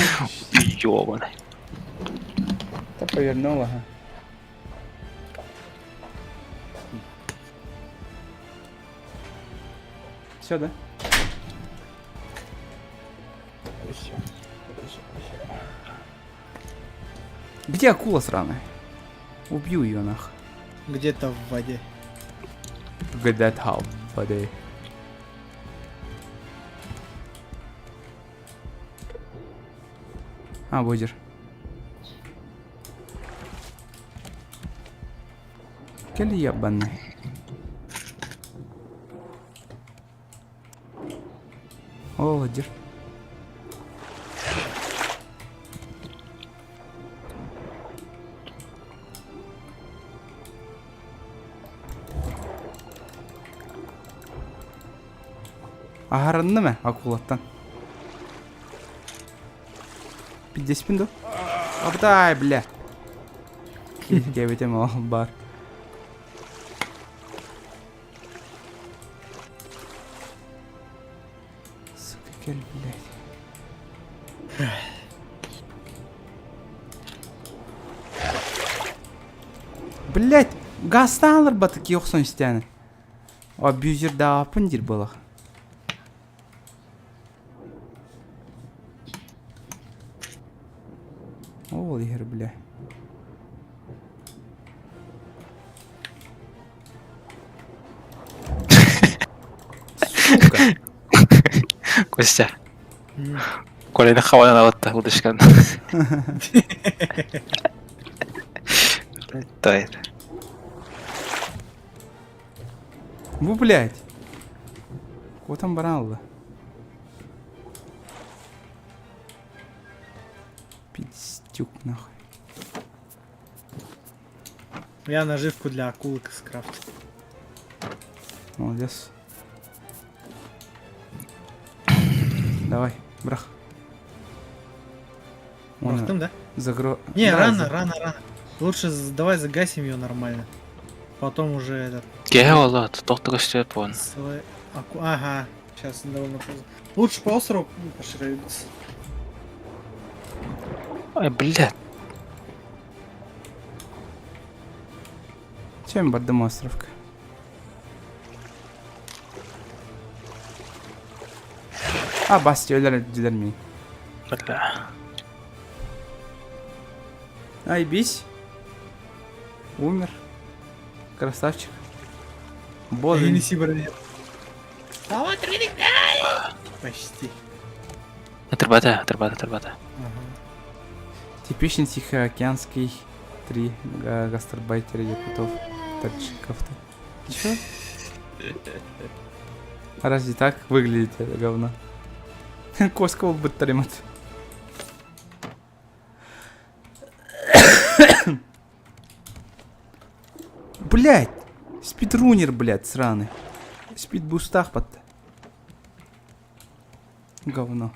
Ёбаный. Да повернула, ага. Все, да? Все. Где акула сраная? Убью ее нах. Где-то в воде. Где-то в воде. А, будешь. Кэл ебаный. О, держ. Аһарынным ээ акулаттан. Пиздеспин ду? Абытай, бля. Киһи ол бар. Сука, кел, блядь. Блядь, газтан алыр батык йоксон истәне. Абьюзер даапын дир балах. Ол иһэр, бля. Сука. Костя. Коляны хаванан алатта удышкан. Тайр. Бу, блядь. Куотан баран ылла. Пиздюк нахуй. Я наживку для акулок скрафтил. Молодец. Давай, брах. Брахтым, да? Загро... Не, да, рано, за... рано, рано. Лучше давай загасим ее нормально. Потом уже этот... Кеһе ола, тохтуга сөп он. Ага, сейчас довольно поздно. Лучше по острову пошевелиться. Ай, блядь. Чем бардым островка? А, басти, өлөр дилер ми. Бля. Ай, бись. Умер. Красавчик. Боже. Неси броню. Почти. Отрабатывай, отрабатывай, отрабатывай. Типичный Тихоокеанский три гастарбайтера якутов, таджиков. Чё? А разве так выглядит это говно? Коска буттаримат. Блять! Спидрунер, блять, сраный. Спидбустах под. Говно.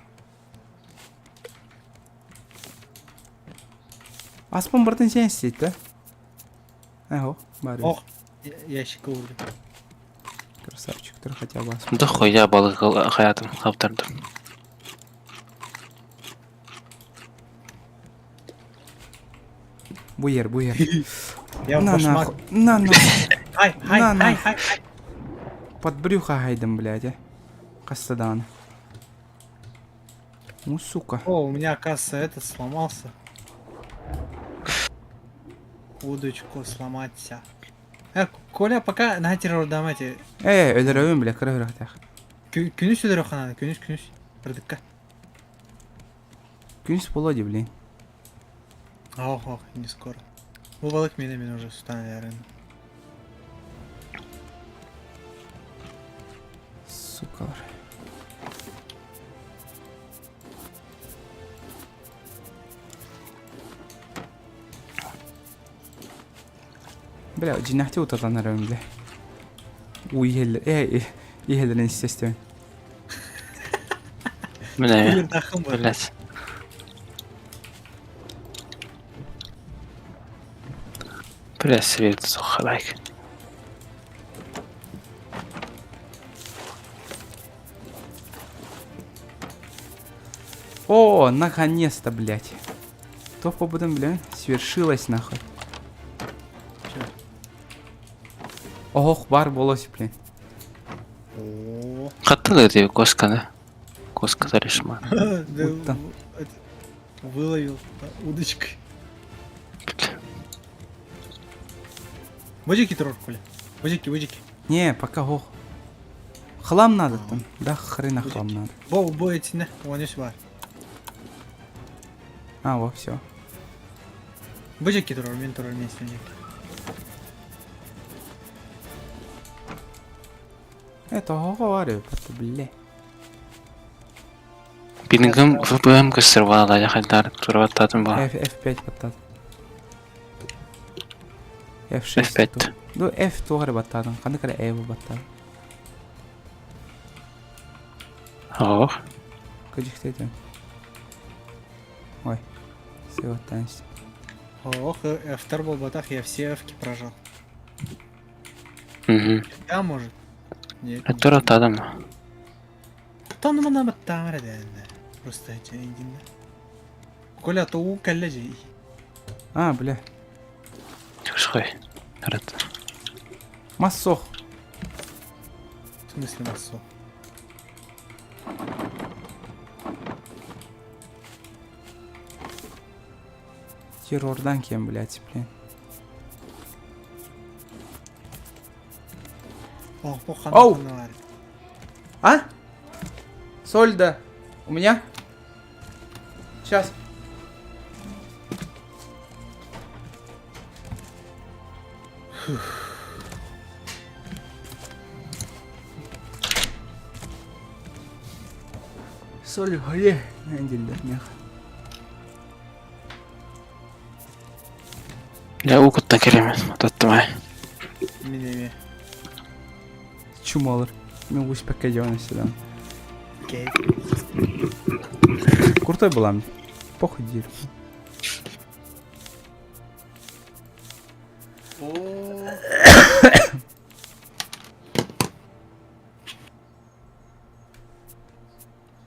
Аспан бартын сен сеть, да? Ого, бары. Ох, ящик ылдым. Красавчик, который хотя бы аспан. Да хуя балык хаятым хаптардым. Буер, буер. Я на башмак. нахуй, на нахуй. Ай, ай, На ай, нахуй. ай, ай. Под брюхо гайдам, блядь, а. Кастадан. Ну, сука. О, у меня, оказывается, этот сломался. Удочку сломаться. Э, Коля, пока на террор дамайте. Э, өлөрөбүн, бля, кыра үрөхтэх. Күнүс өлөрөх хананы, күнүс, күнүс. Ырдыкка. Күнүс болоди, блин. Ох, ох, не скоро. Бу балык мене мен уже сутан ярын. Сукалар. Бля, дьиҥнээхтик утатан эрэбин, бля. Уу иһэллэр, э, иһэллэрин естественно. Бля, блядь. Бля, свет сухарайк. О, наконец-то, блядь. То побудем, бля, свершилось нахуй. Ох, бар болос, блин. Хаттылы ты косканы. Коска талисман. Да, выловил удочкой. Будики трор, Коля. Будики, будики. Не, пока ох. Хлам надо там. Да хрена хлам надо. Бо, бо этине, вон есть бар. А, во, все. Будики трор, мен трор, мен сенек. Это говорю, бля. Пингым ВПМ көстөр балала хайдар турабаттатын ба. F, F5 баттады. F6. F5. Ну, F туғары баттадың. Қандай кәрі F баттады. Ох. Көжіктеді. Ой. Сыгаттаан Ох, F2 буолбатах, я все F-ки прожал. Угу. Я, может? Нет. Это ротадам. Тон мана баттаамара дээннэ. Просто эйдиннэ. Коля туу кэллэ дьи. А, бля. Слушай, рот. Массох. В смысле массох? Террордан кем, блядь, блин. Оу! А? Сольда. У меня? Сейчас. Соль горе. Я укутта керемен, тоттумай. Мин Чумалар. Мен успекке дьон сюда. Окей. Крутой была мне. Похуй дир.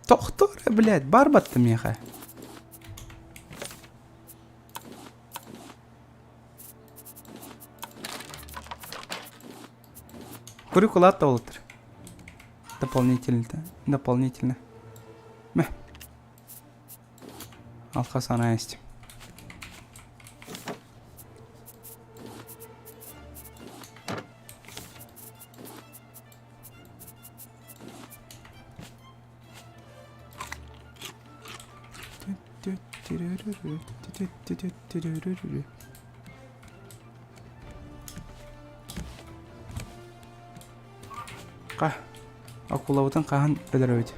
Тохтор, блядь, барбатта меха. Курикулата олтыр. Дополнительно. Дополнительно. Мэ. Алхас она есть. Ха. Акулабытын хаһан өлөрөбүт?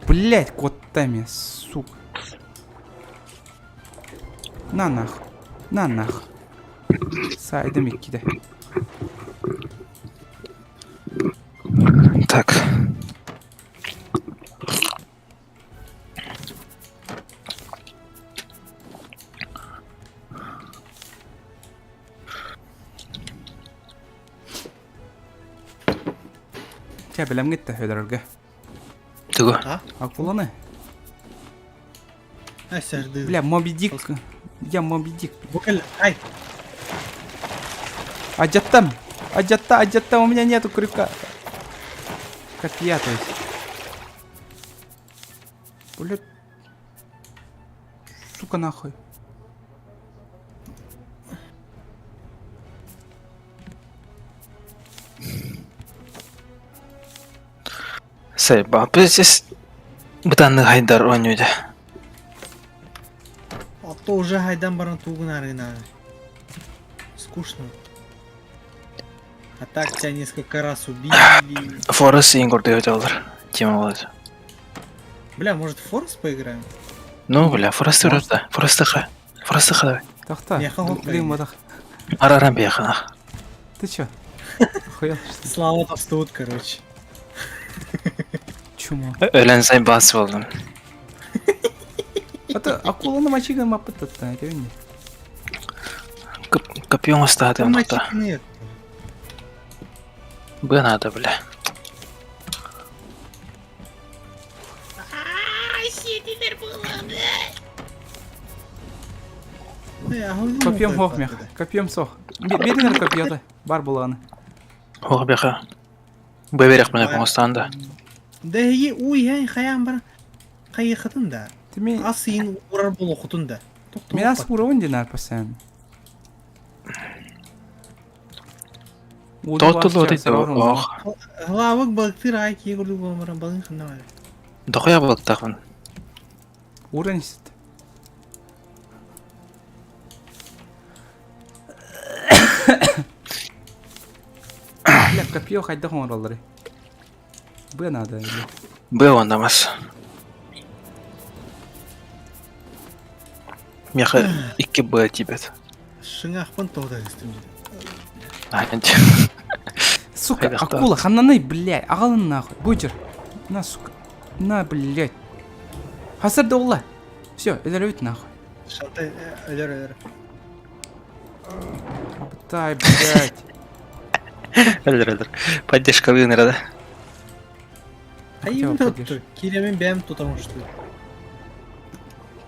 Блять, котами, сука. На нах. На нах. Сайдым иккиде. Так. Чэ, бэлэмҥит да өлөрөргө. Тугу? Акуланы. А, сэрдыы. Бля, Моби Дик. Я Моби Дик. Ай! Адьаттам! Адьатта, адьаттам, у меня нету крюка. Копья, то есть. Блядь. Сука, нахуй. Сайба, здесь бытанны хайдар оонньуйда. А то уже хайдан баран тугун арына. Скучно. А так тебя несколько раз убили. Форест иин курдук этэллэр. Тема болады. Бля, может в Форест поиграем? Ну, бля, Форест да. Форест ха. Форест ха давай. Тохта, блин, мадах. Араран бияхана. Ты чё? Охуел, что ли? Слава тут, короче. Чума. Өлөн сайбас болдум. А то акуланы мочиган маппыттатта, это не. Копьем остаты онда. Нет. Бы надо, бля. Копьем хох мех, копьем сох. Беринер копье бар буланы. Ох, бяха. Бэберек мене оңостан да. Да и уй яй хаян бар. Хайхатын да. Ас иин урар болохутун да. Мен ас уровень динар постоянно. Тоттулу дейт ох. Главык балыктыр ай кие курдук буолан балыгын ханна бар. Дохуя балыктаахпын. Уровень сит. Бля, копье хайдах оҥороллорый. Б надо. Б ондамас. Меха 2 Б тибет. Шыҥахпын тоҕо истим. Сука, акула, ханнаны, блядь, аҕалын нахуй, будер. На, сука. На, блядь. Хасар да улла. Все, өлөрөбүт нахуй. Шалтай, өлөр өлөр. Тай, блядь. Өлөр өлөр. Поддержка лыын да. А именно киремин бэм тутамын что ли.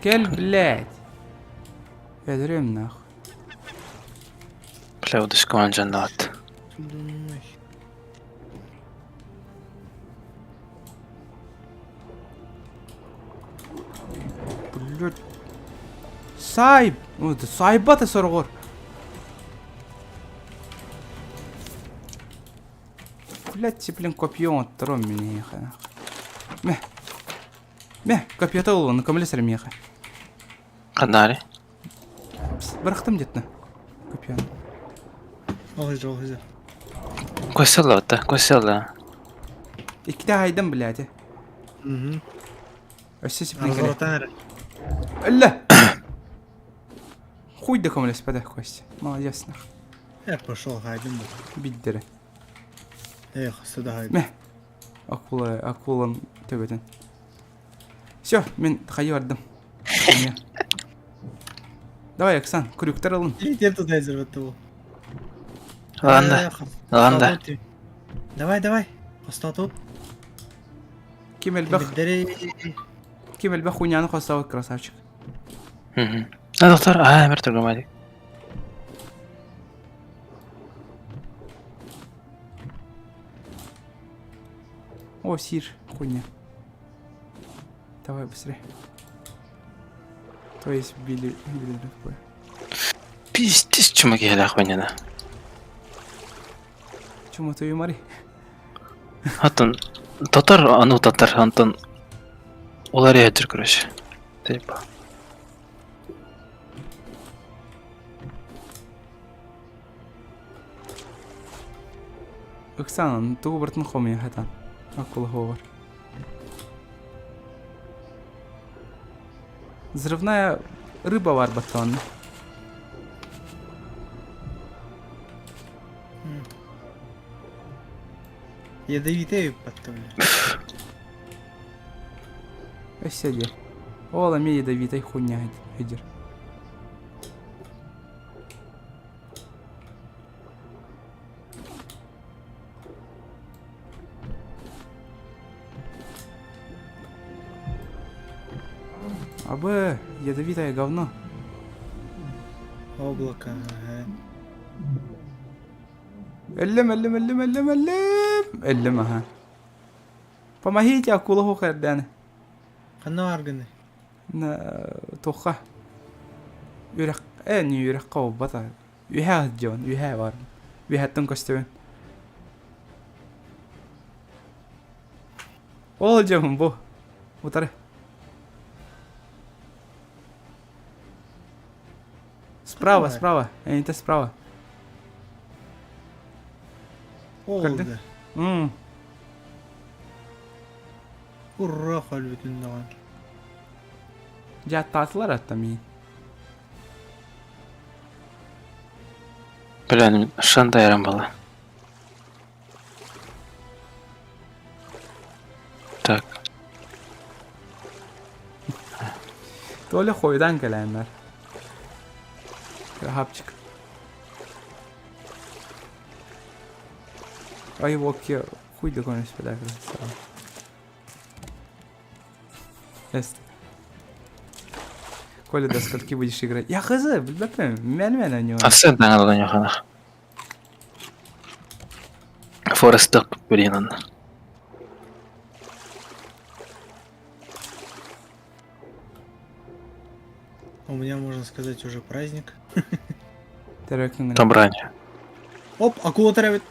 Кэл, блядь. Өлөрөм нахуй. Бля, удушкаман жаннаат. Блядь. Сай! Сайбата сороҕор. Блядь, блин, копье оттаром миэхэ. Мэ. Мэ, копьета ылын, көмөлөс эрэ миэхэ. Ханнаары? Бырахтым дьэтнэ. Копьяны. Ол же, ол же. Косела, да, косела. Иккитэ хайдам, блядь. Угу. Өссө сипнэ кэлэ. Разворотан эрэ. Өллө! Хуй да көмөлөспөтө, Костя. Молодец, нах. Я пошел, хайдым бу. Биддere. Эх, сюда хайдым. Мэ. Акула, акулам төбөтүн. Все, мин хайы бардым. Давай, Оксан, крюктар ылын. Иди туда изрывать Ыланда. Ыланда. Давай, давай. Хостоту. Ким элбэх Ким элбэх хуйняны хостаабыт красавчик. Мгм. А, доктор, а, мэр тургамадик. О, сир, хуйня. Давай быстрее. То есть били, били такое. Пиздец, чума киһилээх хуйняна. Чума твою мари. Атын татар, аны татар, антон олар ядер, короче. Типа. Оксана, тугу бартын хомуйа хатан. Акула ховар. Взрывная рыба бар баттаҕына. Ядовитая подтовля. Өссө диэ. Ол эмиэ ядовитай хуйня өйдүр. Абы, ядовитое говно. Облако, ага. Өллүм, өллүм, өллүм, өллүм, өллүм. Өллүм, аха. Помогите, акула хухэрдээн. Ханна аргыны? Туха. Үрэх, э, не үрэх буолбата. Үһээ дьон, үһээ бар. Үһэттэн көстөбүн. Ол дьон бу. Утары. Справа, справа. Это справа. Ол да. М. Ура, халбүтүн даҕан. Дьэ аттаатылар атта миин. Бля, шантайран была. Так. Толя хойдан кэлээннэр. Крахапчик. Ай, воке, хуй догонишь, бля, красава. Эст. Коля, до скольки будешь играть? Я хз, билбэппин, мэн-мэн они. Асы таҥалан йоханах. Форесток блин. У меня, можно сказать, уже праздник. Там брань. Оп, акула травит.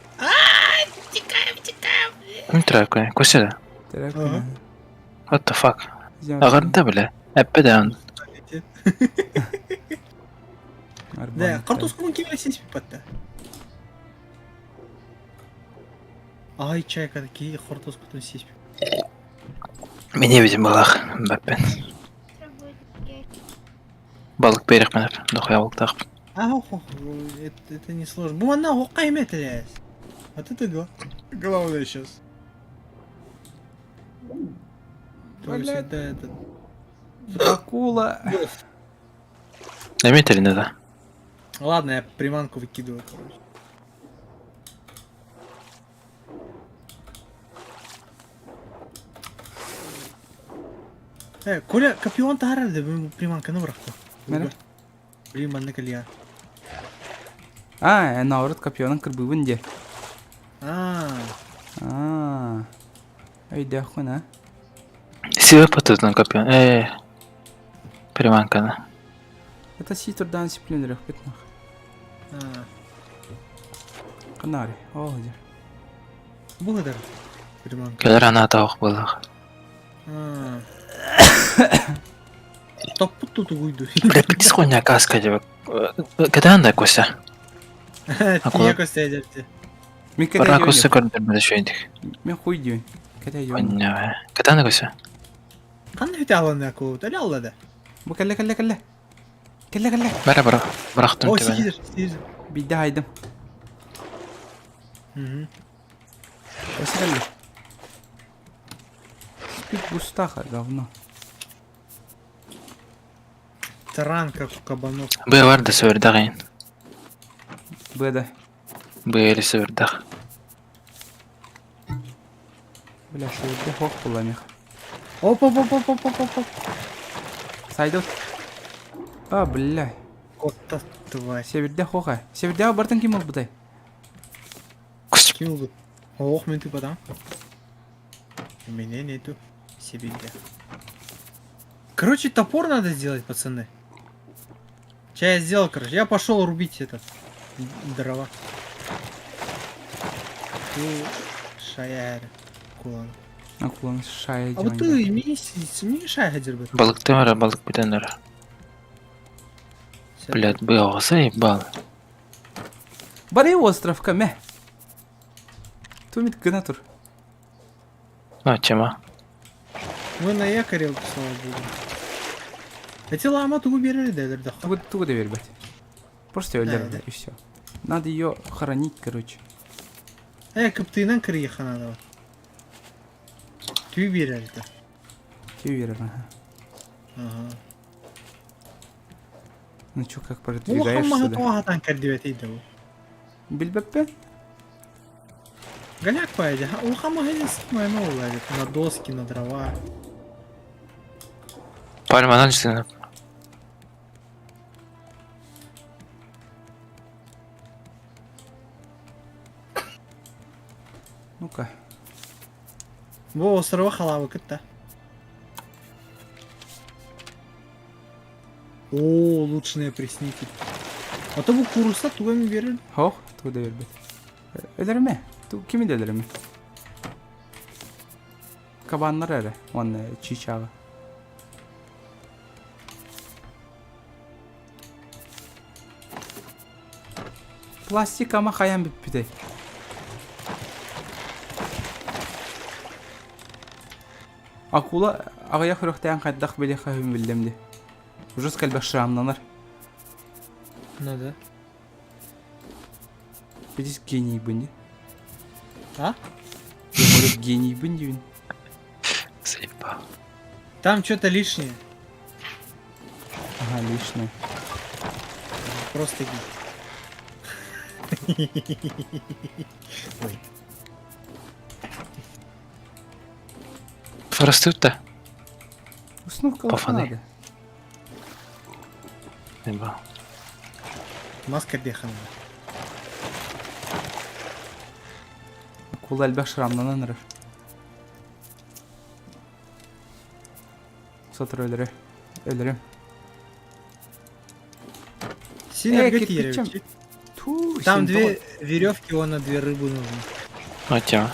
Ким тракой? Коседа. What the fuck? Аҕарда бля. Эппе Да, картошку ким сеспи патта. Ай, чайка, такие хортоскутун сеспи. Меня видим балах, баппен. Балык берек менеп, дохуя балыктаах. А, ох, это, это не сложно. Бу манна хоққа иметелес. Вот это го. Главное сейчас. То есть это этот. Акула. Эмиэ тэринэ да. Ладно, я приманку выкидываю, короче. Э, Коля, копион таһаарар да приманканы бырахта. Мэрэ? Блин, манна кэлиэ. А, наоборот, копионан кырбыыбын диэ. Аа. Аа. Өйдөөххүн, а? Сиэ потутун копион. Э, приманканы. Это си турдаан сиплэнэрөхпүт нах. Аа. Канари. Оо, дьэ. Бу да приманка. Кэлэр анаата ох буоллах. Аа. Топпут тутугуйду. Бля, пиздец хуйня каска диэбит. Кэтээн да Костя. Тиийэ Костя дьэрти. Мен Барна кэтэй Костя көрдөрбөтө үчүгэйдик. Мен хуй диэн. Кэтэй Хуйня. Кэтээн да Костя. Ханна хүтэ алланы акулут? Әлі аллады. Бу кэллэ кэллэ кэллэ. Кэллэ кэллэ. Бара бара. Бырахтым О, тебени. сиир, сиир. Биирдэ хайдым. Мгм. Өссө кэллэ. Спид бустаха говно. Таран, как у кабанов. Б бар да сөбүрдэх ин. Б да. Б или сөбүрдэх. Бля, сөбүрдэх хох буламих. Оп, оп, оп, оп, оп, оп, оп, оп. Сайдот. А, бля. Котта тварь. Себирдэх хоха. Себирдэх бартын ким ылбытай? Ким ылбыт? Ох, мен тупадам. У меня нету себирдя. Короче, топор надо сделать, пацаны. Сейчас я сделал, короче. Я пошел рубить этот дрова. Ту шаяр кулан. Акулан шая А вот ты не шая хадир Балыктым эрэ балык бүтэн эрэ. Блядь, б оҕоса ебал. Бары островка мэ. Тумит гына тур. Ну, тема. Мы на якоре, слава богу. Эти лама тугу берели, да, да. Тугу тугу да бербет. Просто өлөр Да, и все. Надо ее хоронить, короче. Э, кыптыйнан кырыйха надо. Түү берели да. Ты уверен, ага. Ага. Ну чё, как Улахан продвигаешься, маһы да? туаһатан кэрдибэт идэу. Билбэппэ? Голяк поэди. Улахан маһы самое новое, на доски, на дрова. Пальманан житин. Ну-ка. Бу острова халавы кытта. О, улучшенные опреснитель. А то бу куруса тугами берели. Хох, тугу да бербет. Өлөрмө? Ту кими да өлөрмө? Кабаннар эрэ, уонна чыычааҕы. Пластик ама хайан бүппүтэй? Акула аҕыйах үрүхтээн хайдах билиэхэ үһүн биллим дии. Ужас кэлбэх шрамнанар. Ну да. Видишь, генийбин дии. А? Я говорю, генийбин диибин. Заебал. Там что-то лишнее. Ага, лишнее. Просто гид. Ой. Растут-то? Установка Пафаны. надо. Заебал. Маска бехана. Акула элбэх шрамнанан эрэр. Сотору өлөрө. Өлөрөм. Сильно Э, бьет кирпичом. еревчик. Ту, Там син две веревки, он на две рыбы нужно. Ну, тема.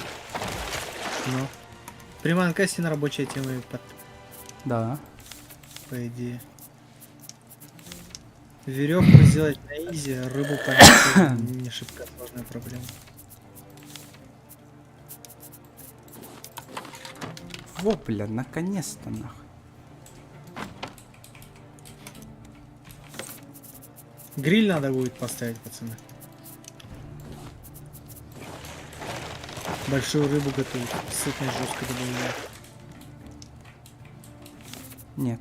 Ну. Приманка сильно рабочая тема и под, Да. по идее. Веревку сделать на изи, рыбу поймать не шибко сложная проблема. Во, бля, наконец-то нахуй. Гриль надо будет поставить, пацаны. Большую рыбу готовить. Сытно жестко добавляют. Нет.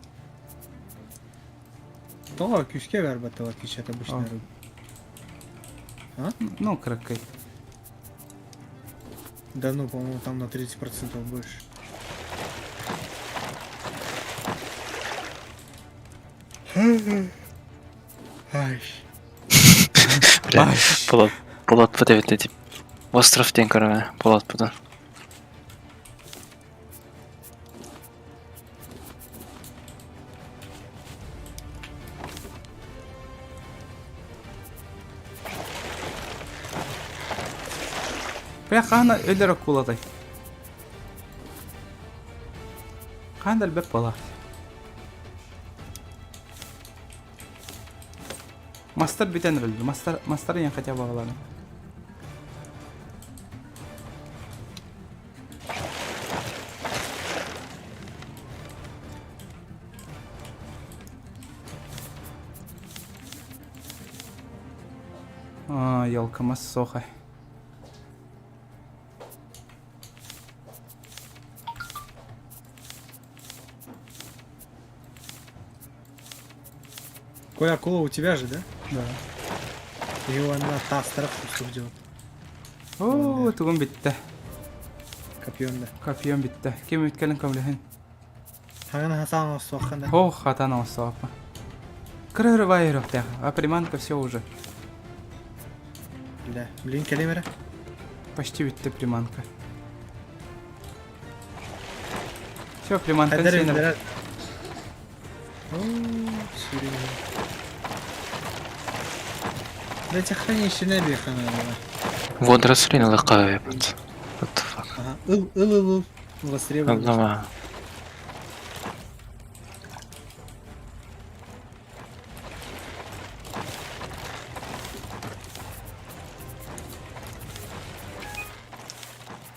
Тоҕо күүскэ барбата, в отличие от обычной рыбы. А? Ну, кракай. Да ну, по-моему, там на 30% больше. Ай. Бля, Болот, болот бу эбит этип. Остров диэн көрөмө, болот бутун. Бля, хаана өлөр акулатай. Хаан элбэп буолар. Мастар бүтэн өлдү. Мастар, мастар я хотя бы ладно. А, елка массоха. Коля, акула у тебя же, да? Да. Его на та страх ждет. Оо, тугум бүттэ. Копьем да. Копьем бүттэ. Ким үткелин көмлөһүн. Хагана хасан оссуоххана. Ох, хатан оссуоппа. Кырыры байырых А приманка все уже. Да. Блин, кэлимэрэ. Почти бүттэ приманка. Все, приманка сенер. Дайте хранилище набихана. Водоросли налыкаебат. What the fuck? Ага. Ыл, ыл, ыл, ыл. Востребован. Аллама.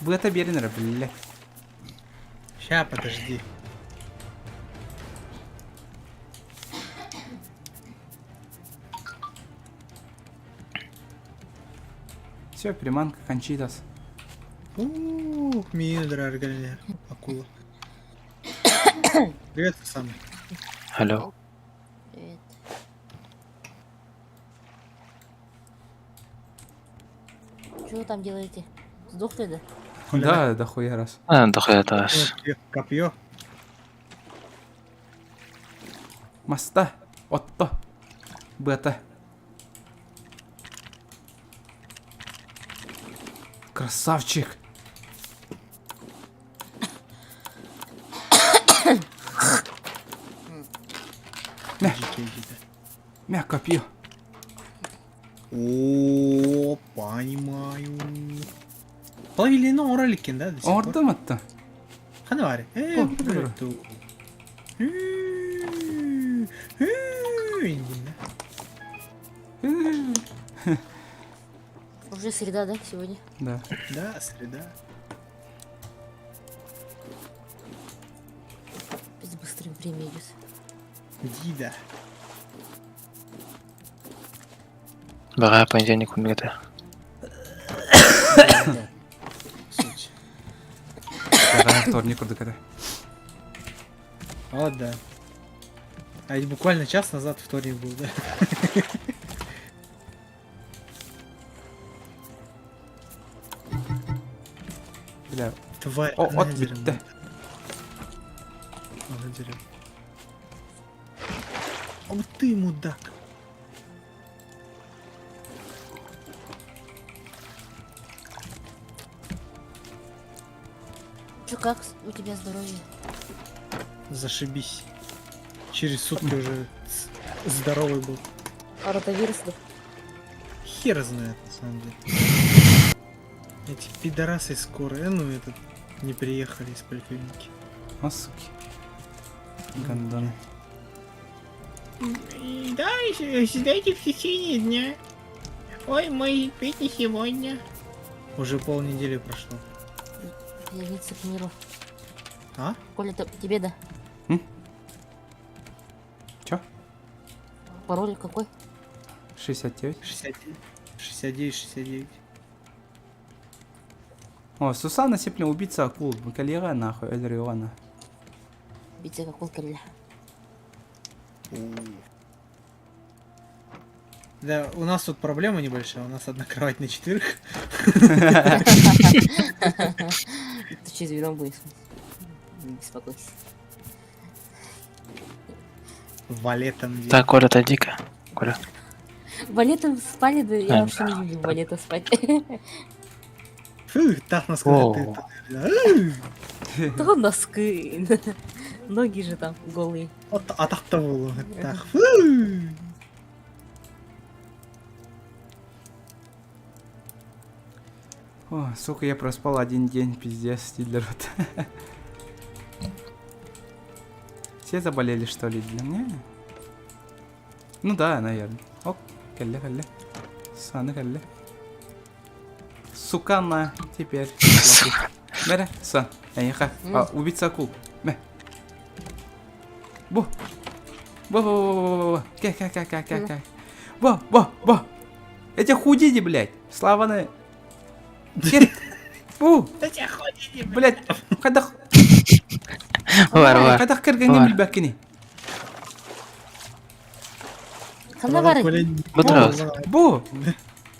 Быата биэрин эрэ, бля. Ща, подожди. Все, приманка кончитас. Ух, миин драргалер. Акула. Привет, Оксана. Алло. Привет. Что вы там делаете? Сдохли, да? Да, да хуя раз. А, дохуя таас. Копье. Маста, отто, бета. Красавчик. Мя. Мя, копье. О, понимаю. Половина ораликин, да? Ордым атта. Хана бар. Э, бу. Уже среда, да, сегодня? Да. Да, среда. Пиздец, быстро время идет. Дида. Бага понедельник күнүгэтэ. Бага вторник курдук это. Вот да. А ведь буквально час назад вторник был, да? Бля. Тварь. О, от битте. А вот ты мудак. Чё, как у тебя здоровье? Зашибись. Через сутки уже здоровый был. А ротавирус да? Хер знает, на самом деле. Эти пидорасы скорые, ну этот, не приехали из поликлиники. О, суки. Гондоны. Да, сидайте в течение дня. Ой, мой пить сегодня. Уже полнедели прошло. Явиться к миру. А? Коля, то тебе да? М? Чё? Пароль какой? 69. 69, 69, 69. О, Сусана сеплин убийца акул. Калера нахуй, Эльриона. Убийца акул калля. Да, у нас тут проблема небольшая, у нас одна кровать на четверых. Ты четвером будешь. Не беспокойся. Валетом где. Так, Коля, отойди-ка. Коля. Валетом спали, да я А, вообще не люблю валета спать. Фу, так нас О. ты. То носки. Ноги же там голые. Вот, а так-то было. Так, фу. О, сука, я проспал один день, пиздец, дилер. Все заболели, что ли, для меня? Ну да, наверное. Оп, кэллэ, кэллэ. Саны кэллэ. Сука на, теперь. Мэрэ, сан, эйха. А, убийца акул. Мэ. Бу. Бу, бу, бу, бу, бу, бу. Ке, ке, ке, ке, ке, ке. Бу, бу, бу. Эти худиди, блядь. Славаны. Кет. Бу. Блядь, хайдах... Бар, бар. Хайдах кэргэҥҥэ Бар. билбэккиний? Ханна бары? Бу Бу!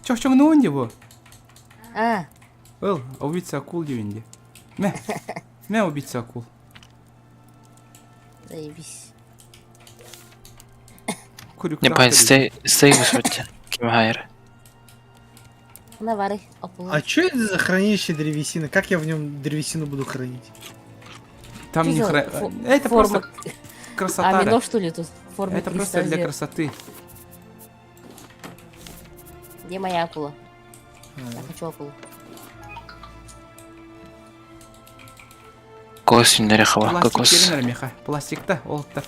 Чохчоҥнуун дии бу. А, Ыл, убийца акул диибин дии. Мэ. Мэ убийца акул. заебись. Не понял, стей, стей высоте. Ким хайр. Ханна бары? Акула. А что это за хранилище древесины? Как я в нем древесину буду хранить? Там Чё не за хра... Это форма? просто красота. А, вино, что ли, тут? Форма Это просто для креста красоты. Где моя акула? Я хочу акулу. Кокос юннэри хава, Пластик кокос. кэлин эрэ миэхэ. Пластикта, олуттар.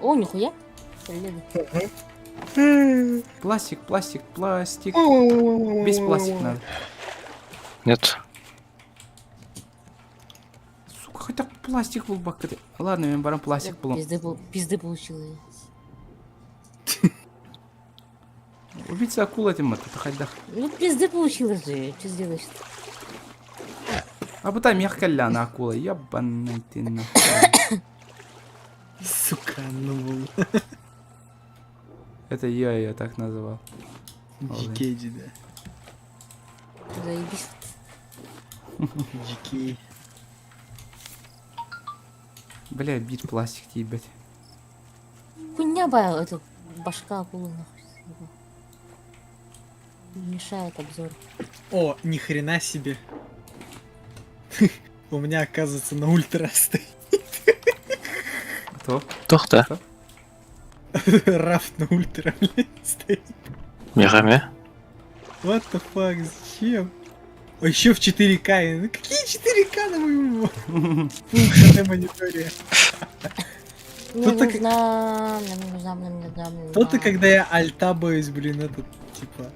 О, нихуя. Блин. Пластик, пластик, пластик. Весь пластик надо. Нет. Сука, хотя пластик был бак. Ладно, мен барам пластик был. Пизды, пизды получила я. Убийца акул этим это хайдах. Ну, пизды получила же. Что сделаешь-то? А бута мягко ляна акула, ебаный ты нахуй. Сука, ну. Это я ее так называл. GK, да. Заебись. GK. Бля, бит пластик ебать. Хуйня ба, это башка акулы нахуй. Мешает обзор. О, ни хрена себе. У меня, оказывается, на ультра стоит. Кто? Тохта. Рафт на ультра, блядь, стоит. Мехаме. What the fuck, зачем? А еще в 4К. Ну какие 4К на моем Full HD мониторе? Мне Тут так- нужна, мне нужна, мне нужна, мне То-то, нужна. когда я альтабаюсь, блин, этот, типа,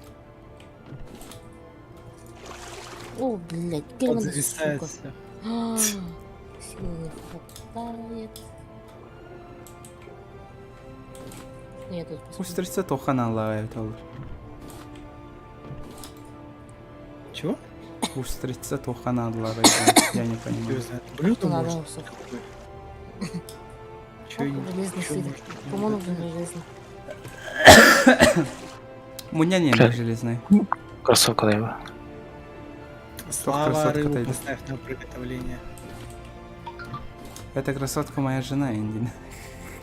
О, блядь, Герман, подзависает сука. всё. А, Силы не хватает. Ну, Я тут посмотрю. Устрица тохана лает ол. Чего? Устрица тохана лает. Я не понимаю. Блюдо Что надо, может? сука? Чё О, не- железный чё свиток. может Кому нужен железный? Муня не железный. Кроссовка дайба. Слава красотка рыбу тайда. поставь на приготовление. Эта красотка моя жена, Индина.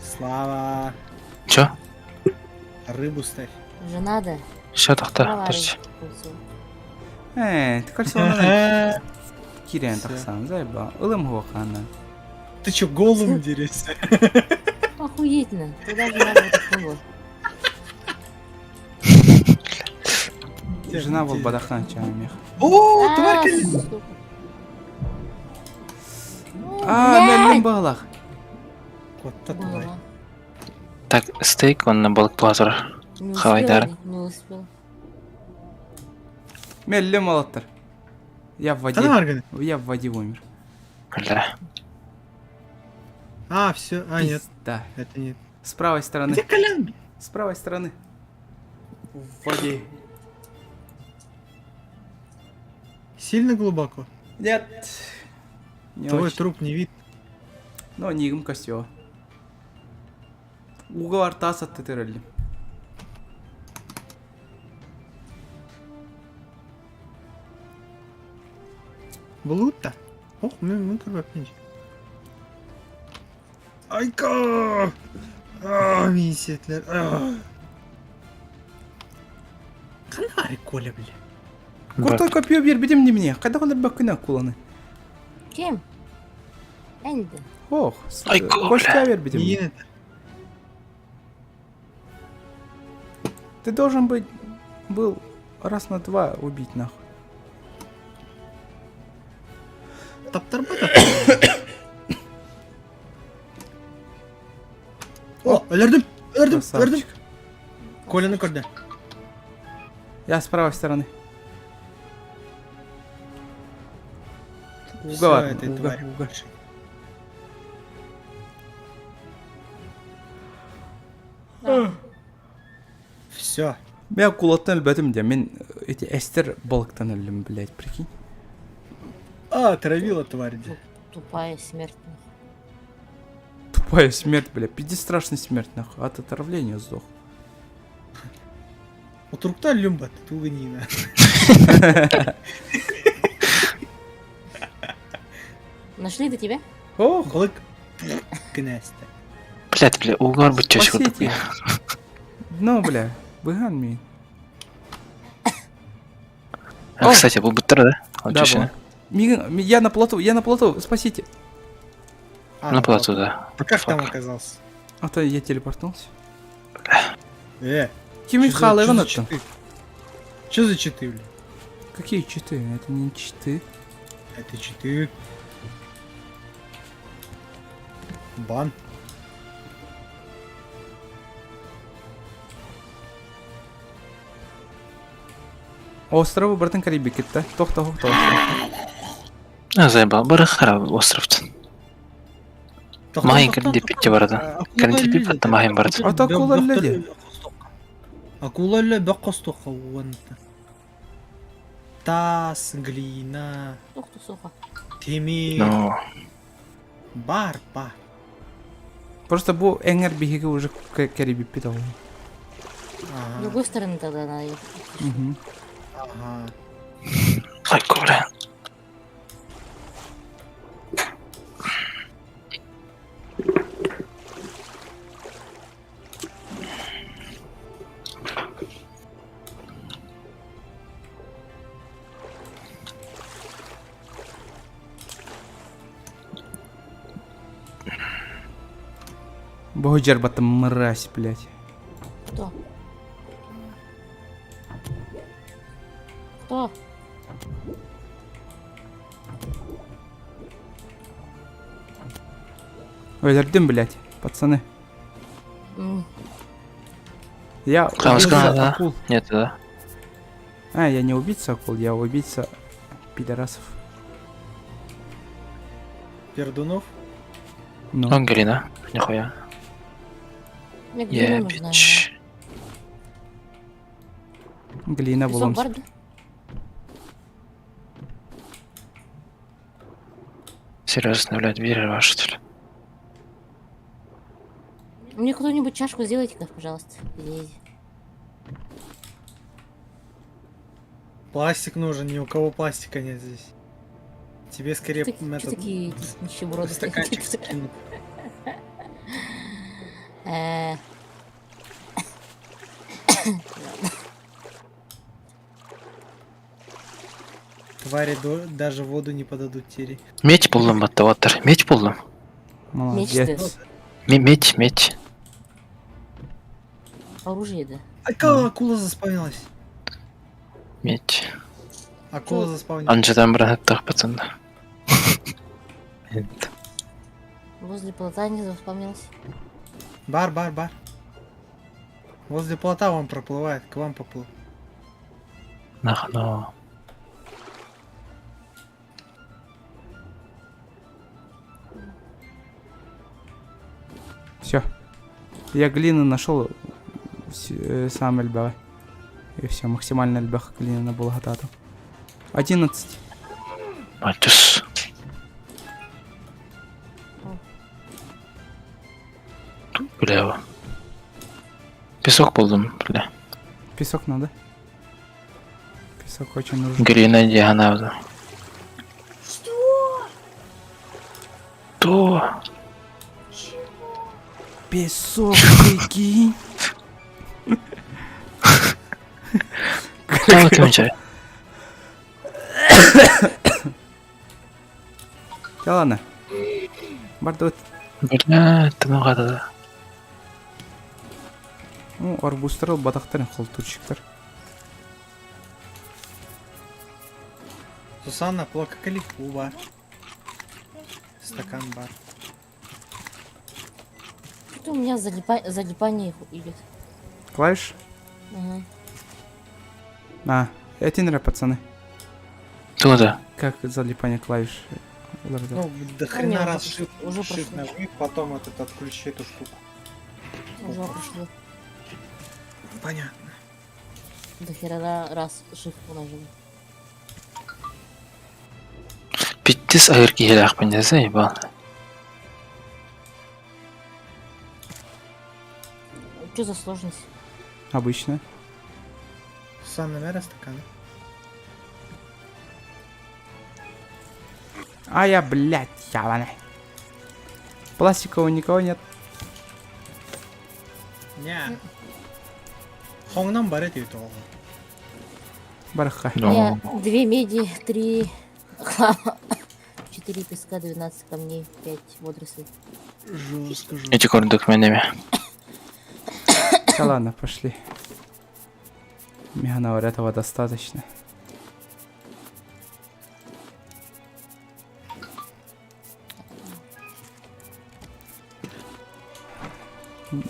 Слава, Чё? рыбу ставь. Жена, да? Все, тохта, Давай, подожди. кольцо. Э, ты кольцо Кирен тахсан, заеба. Ылым хохана. Ты чё, голым дерешься? Охуеть на. Туда же надо вот так Жена был бадахан чамих. О, А, тварь калина! сука. А, мэллим балах. Вот та тварь. Так, стейк он на балык плазар. Не успел, Хавайдар. не успел. Мэллим алаттар. Я в воде. Да Марган. Я в воде умер. Бля. А, все, а нет. Да. Это нет. С правой стороны. Где Колян? С правой стороны. В воде. Сильно глубоко? Нет. Не Твой очень. труп не видно. Но не им костё. Ууга бар таас аттытыр өллүм. Булуутта. Ох, мен мен көрбөппүн. Айка! Аа, мин сетлер. Канари Коля, бля. Куртой копье биэрбитим димини. Хайдах өлөрбөккүн акуланы? Ким? Энди. Ох, Костя биэрбитим. Ты должен быть был раз на два убить нахуй. Таптарбата. О, өлөрдүм, өлөрдүм, өлөрдүм. Коляны көрдө. Я с правой стороны. Уга, уга, уга. Все. Мен акулаттан өлбөтүм дии, мин эти эстер балыктан өллүм, блядь, прикинь. А, отравила тварь, дии. Тупая смерть. Тупая смерть, блядь, пиздец страшная смерть, нахуй, от отравления сдох. Утуруктан өллүм бат, тугунина. Нашли до тебя? Ох! Балык князь. Блядь, бля, угар быть чаще Спасите. Ну, бля, быган мин. А, кстати, был быттар, да? Он Да, чаще. был. Миган, я на плоту, я на плоту, спасите. А, На плоту, да. А как там оказался? А то я телепортнулся. Кими Чё за- халыгын чё за оттон? читы? Чё за читы, бля? Какие читы? Это не читы. Это читы. Бан. Островы бартын Карибикетте. Тохта хохта остров. А, заебал. Бары харап островтан. Махин кэлин диэппитчэ барда. Кэлин диэппит махин барда. А так акула өллө Акула өллө бөх хостуохха уонна. Таас, глина, Ух ты, сука. тимир. Ну. Бар, бар. Просто бу эҥэр биһиги уже Карибиппит ол. С другой стороны тогда надо ехать. Мгм. Ага. Айко, бля. Богу мразь, блядь. Кто? Кто? Ой, дым, блядь, пацаны. Я Там убийца сказано, да? акул. Нет, да. А, я не убийца акул, я убийца пидорасов. Пердунов? Ну. Ангелина. Нихуя. Мне глина Yeah, нужна. bitch. Глина Песок булам. бар, да? Серьезно, блядь, веришь ваша, что ли? Мне кто-нибудь чашку сделайте-ка, пожалуйста. Здесь. Пластик нужен, ни у кого пластика нет здесь. Тебе скорее Что этот, такие эти нищеброды? стаканчик скинут. Твари даже воду не подадут Тири. Медь булдум баттаваттар. Медь булдум. Молодец. Медь, медь. Оружие, да. Акула, акула заспавнилась. Медь. Акула заспавнилась. Анжадан брататтах пацан. Возле плота не заспавнился. Бар, бар, бар. Возле плота он проплывает, к вам поплыл. Нахно. Все. Я глины нашел сам эльбах. И все, максимально эльбах глина была готова. 11. Матюс. Бля. Песок булдум, бля. Песок надо. Песок очень нужен. Глина дианавда. Что? То. Песок, прикинь. Там кончай. Да ладно. Бардот. Бля, тымыгада. Ну, арбузтар батақтар, халтурщиктар. Сусанна, плока калифу бар. Стакан бар. Что-то у меня залипа... залипание идет. Клавиш? Угу. А, это пацаны. Туда. Как залипание клавиш? Ну, до хрена не, раз уже shift, уже shift прошло. нажми, потом этот отключи эту штуку. Уже прошло. Понятно. До хера раз shift нажал. Питтис айыр киһилээхпин десе ебал. Что за сложность? Обычно. Сусанна, мера стакан. А я, блядь, ябаный. Пластикового никого нет. Не. Хоңнан бар эти тоҕо. Бараха. Я две меди, три хлама, четыре песка, 12 камней, пять водорослей. Жестко, жестко. Эти көрдүк мен эме. Да ладно, пошли. Мега этого достаточно.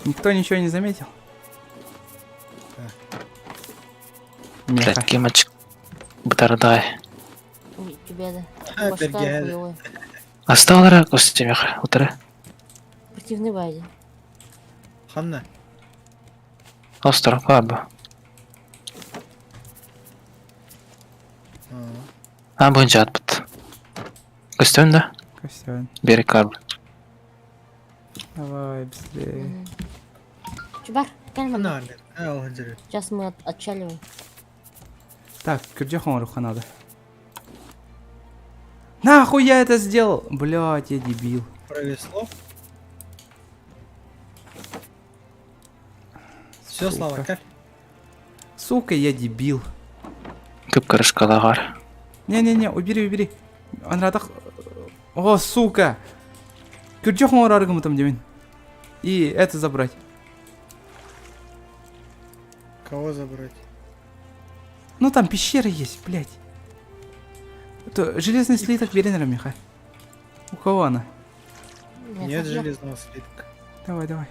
Никто ничего не заметил? Меха. Блядь, кемачык бытардай. Ой, тебя да. А, Башка бергел. хуёвая. Асталара костемеха утара. Противный бади. Ханна. Остро каба. А бунжат бут. Көстөн да? Костян. Бери карб. Давай, быстрее. Чубар, кальма. Ханна, ол ханжары. Сейчас мы от- отчаливаем. Так, кирдёхом руха надо. Нахуй я это сделал? Блядь, я дебил. Провесло. Все, Слава, Сука. как? Сука, я дебил. Көп карышкалагар. Не-не-не, убери, убери. Анратах... О, сука! Кирдёхом там демин. И это забрать. Кого забрать? Ну там пещера есть, блядь. Это железный слиток Веренера, Миха. У кого она? Нет железного слитка. Давай, давай.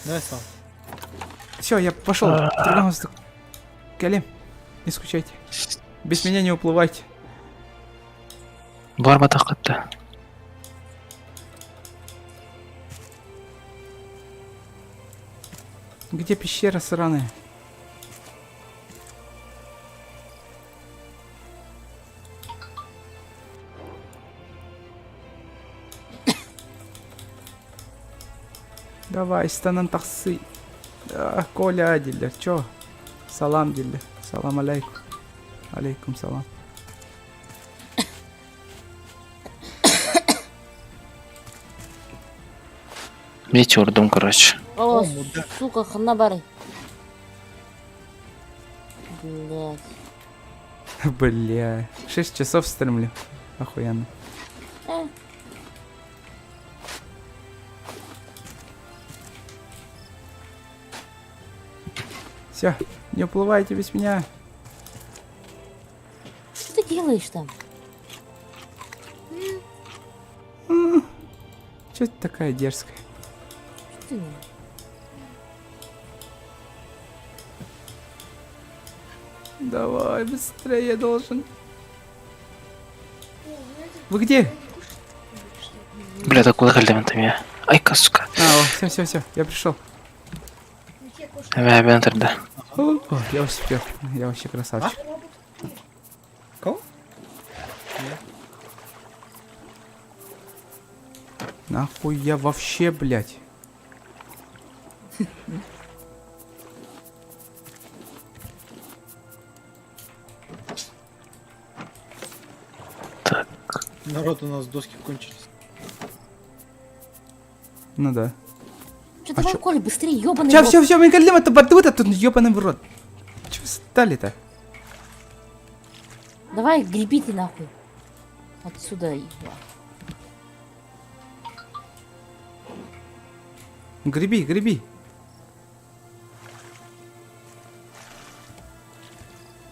Давай, Слава. Все, я пошел. Калим, не скучайте. Без меня не уплывайте. Бар батакытта. Где пещера сраная? Давай, станан таксы. А, Коля дилер, чё? Салам дилер. Салам алейкум. Алейкум салам. Вечер урдум, короче. О, сука, хана бары. Блядь. Бля. 6 часов стримлю. Охуенно. Э. Все, не уплывайте без меня. Что ты делаешь там? Че ты такая дерзкая? Что ты? Давай, быстрее я должен. Вы где? Бля, такой там я. Айка, сука. А, все, все, все, я пришел. Эме бентер да. О, я успел. Я вообще красавчик. Кого? Нахуй я вообще, блядь. Народ, у нас доски кончились. Ну да. Че, давай, Коля, быстрее, ёбаный Сейчас, рот. все, все, мы калим, это бардут, а тут ёбаный в рот. Че встали-то? Давай, гребите нахуй. Отсюда. ебать. Греби, греби.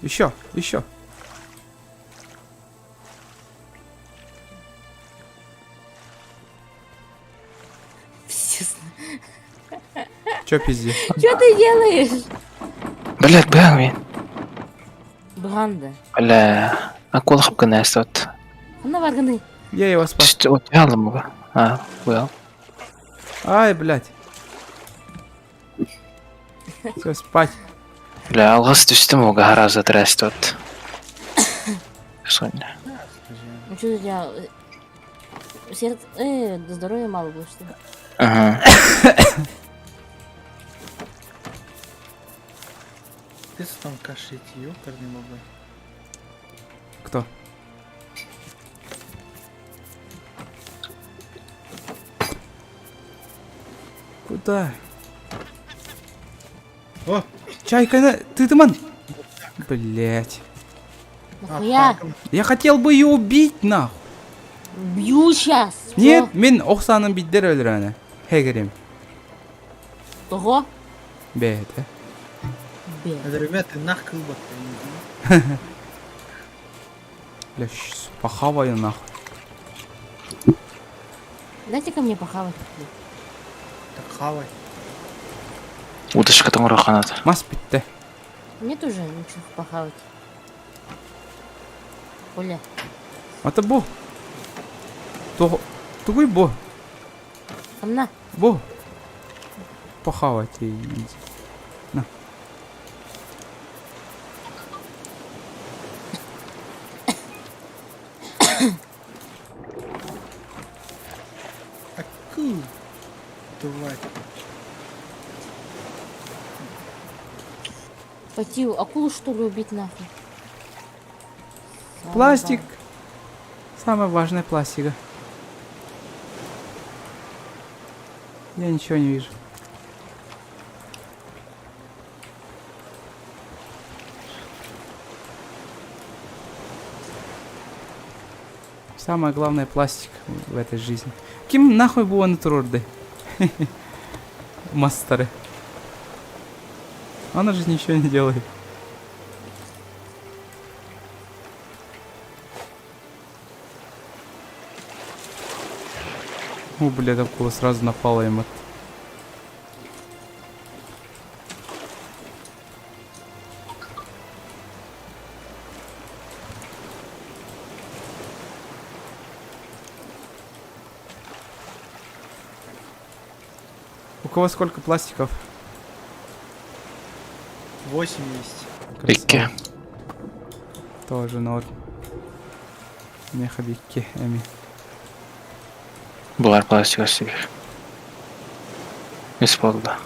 Еще, еще. Пиздец. Че пизди? Че ты делаешь? Блять, бля, мин. Бранда. Бля, акула хапкана эстот. Она варганы. Я его спас. Что, вот А, well. Ай, блядь. Все, спать. Бля, алгас түстүм ога хараза трестот. Соня. Ну что у тебя... Сердце... здоровья мало было, что ли? Ага. Ты там кашляете, ёкарный бабай. Кто? Куда? О! Чайка, на... ты туман! Блять. Нахуя? Я хотел бы ее убить, нахуй. Бью сейчас. Нет, мин охсаным биддер өлөрөнө. Хегерим. Того? Бэйте. Бе. Это, ребят, ты нах кылбат. Бля, щас похаваю нахуй. Дайте ко мне похавать. Так хавай. Уточка там ураханат. Мас битте. Мне тоже ничего похавать. Коля. Ата бу. Тугуй бу. Анна. Бу. Похавать. На. Аку. Тварь. Пойти акулу что ли убить нахуй? Пластик. Самое важное пластика. Я ничего не вижу. Самое главное пластик в этой жизни. Ким нахуй было натурды? Мастеры. Она же ничего не делает. О, блядь, акула сразу напала им от... У кого сколько пластиков? 8 есть. Икки. Тоже норм. Меха бикки, эми. Булар пластик себе. Исполда.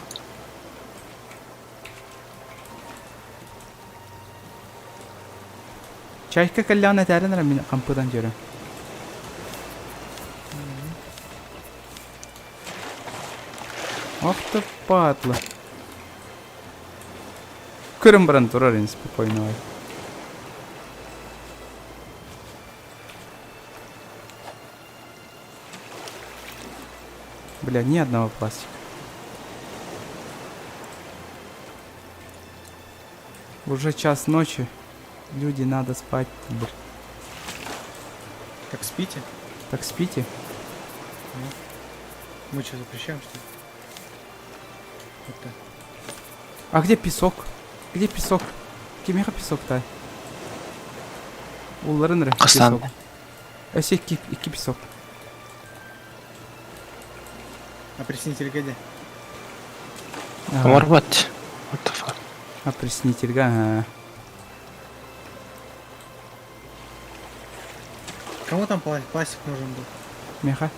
Чайка калляна тәрін мин кампыдан жүрем. Ох ты падла. Көрім баран турар ин спокойно. Бля, ни одного пластика. Уже час ночи. Люди, надо спать. Бр. Так спите? Так спите. Ну. Мы что, запрещаем, что ли? Вот так. А где песок? Где песок? Кимеха песок-то? Улларын Касан. песок. Өсе икки песок. А приснитель где? Ага. What? What the fuck? А приснитель, ага. Кому там пластик нужен был? Меха.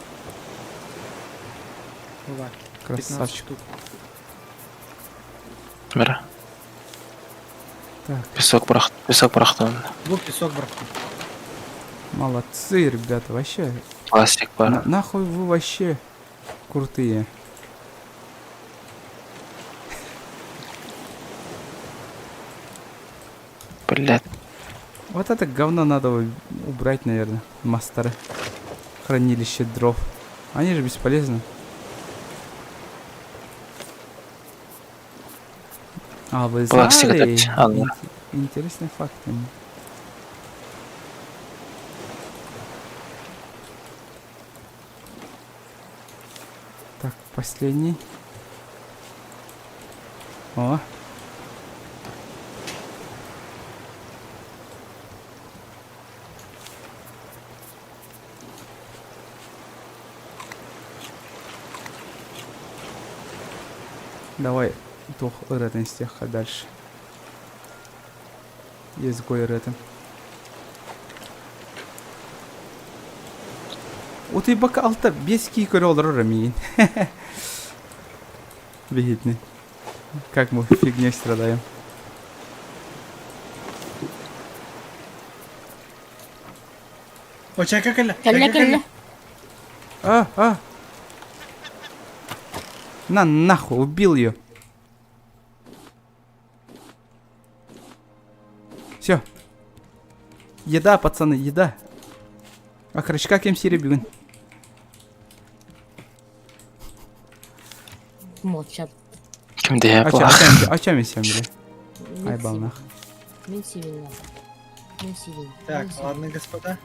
Ла. 15 Красавчик. штук. Бара. Так. Песок бырах, песок бырахтым. Бу песок бырахтым. Молодцы, ребята, вообще. Пластик бар. На нахуй вы вообще крутые. Блядь. Вот это говно надо убрать, наверное, мастеры. Хранилище дров. Они же бесполезны. А вы Пластик знали? это- а, да. Интересный факт. Так, последний. О. Давай туох ырыатын истиэххэ дальше. Изгой ырыатын. Утуйбакка алта биэс кии көрө олорор миигин. Биһитини. Как мы фигней страдаем. О, чайка кэллэ. Кэллэ, кэллэ. А, а. На нахуй, убил ее. Все. Еда, пацаны, еда. А короче, кем сири бүгүн? Молчат. Ким дэһэ А буолла? о чем я бля? Ай, Мин балнах. Мин сибин. Мин сибин. Так, ладно, господа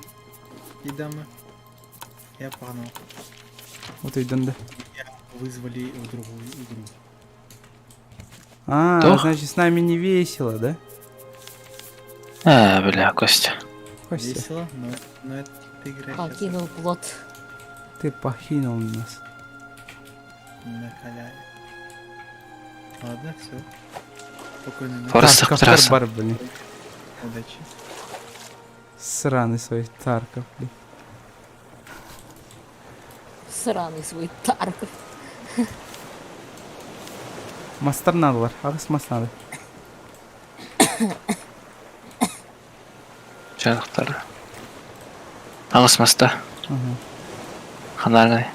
и дамы. Я погнал. Вот уйдун да. Меня вызвали в другую игру. А, Туох? значит, с нами не весело, да? Ээ, бля, Костя. Костя, Весело, но, но это игра сейчас Покинул плот. ты покинул нас. накаляет. Ладно, все. Спокойной ночи. Форест Тарков трасса. бар, блин. Удачи. Сраный свой Тарков, блин. Сраный свой Тарков. Мастар надо, аҕыс мас надо. Чаахтар. Аҕыс маста. Ага. Ханааргай.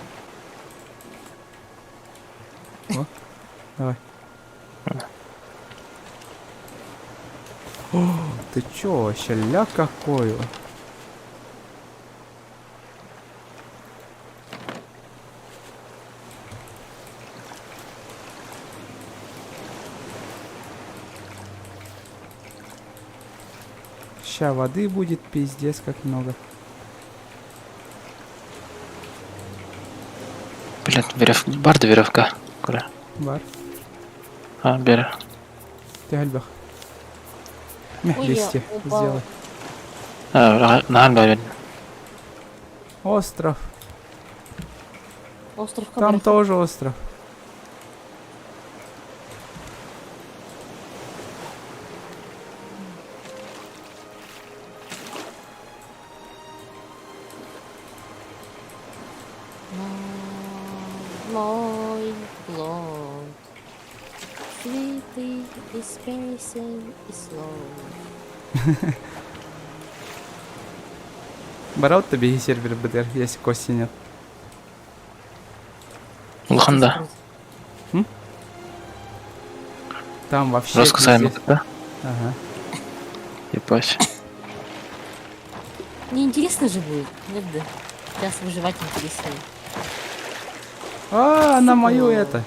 О, давай. О, ты чё вообще, ля какой? Ща воды будет пиздец как много. Блядь, верев... Бар да веревка. Куда? Бар. А, бери. Ты альбах. Мeh, Ой, я листья упала. сделай. А, наһаан баар. Остров. Остров Там Кабарах. тоже остров. На мой плот. Цветы из песен и слов. Бараут тебе сервер БДР, если Кости нет. Улахан да. Там вообще Рассказали, пиздец. да? Ага. Ебать. Не интересно же будет, нет да? Сейчас выживать интереснее. А, на мою это.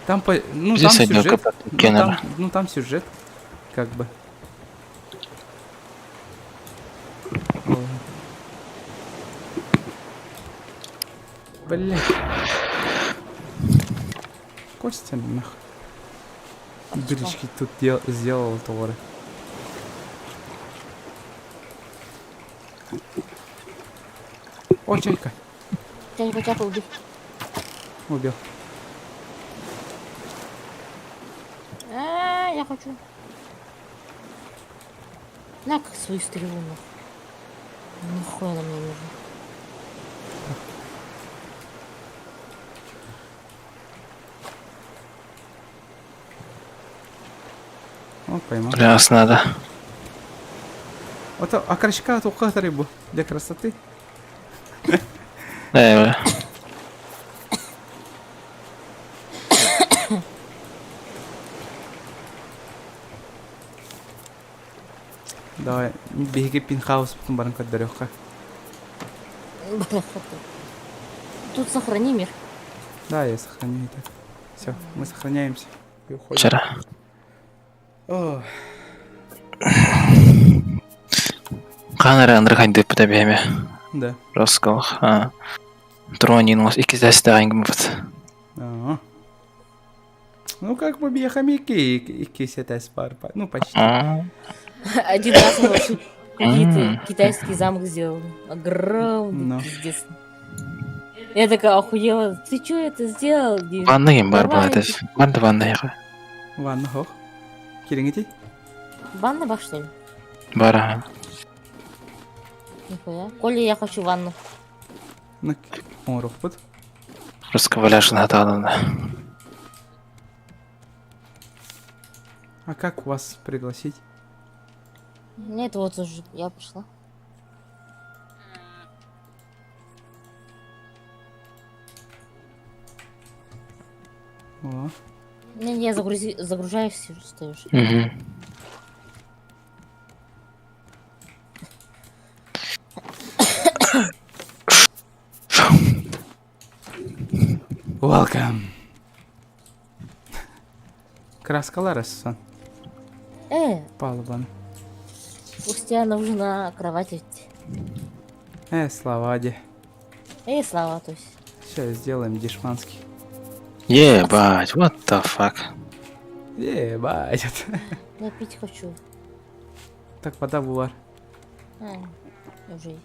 Там по... Ну там Здесь одна сюжет. капа- Ну Кеннера. там, ну там сюжет. Как бы. Ой. Блять. Костя нах. Дырочки тут дел сделал товары. О, чайка. Чайка, чайка, убей. Убил. А, я хочу. На как свою стрелу нахуй. Нахуй она мне нужна. О, поймал. Раз надо. Ото окорочка туохха сытарый бу? Для красоты. Э, Давай, биһиги пентхауспутун баран көрдөрүөххэ. Тут сохрани мир. Да, я сохраню это. Все, мы сохраняемся. И уходим. Вчера. О, Хаан эрэ ынырык хайдыппыта биһэми. Да. Роскох. Тронин иккистэстэҕин гыммыт. Ага. Ну, как бы хомяки иккис этээс бар. Ну, почти. Один раз он вообще какие-то китайский замок сделал. Огромный, Ну. пиздец. Я такая охуела. Ты чё это сделал? Дим? Ванна ким бар Давай. буолар Ванна ванна яха. Ванна хох. Кириҥити? Ванна бар, что ли? Бар аха. Нихуя. Коля, я хочу ванну. Ну, оҥоруохпут. Русского хатаалана. А как вас пригласить? Нет, вот уже я пришла. О, Не, не, я загрузи, загружаюсь, сижу, стоишь. Мгм. Welcome. Краскалар сон. Э, Палубаны. Устьяна уже на кровати. Э, Слава Аде. Эй, Слава, то есть. Сейчас сделаем дешманский. Ебать, what the fuck. Ебать. Я пить хочу. Так, вода була. А, уже.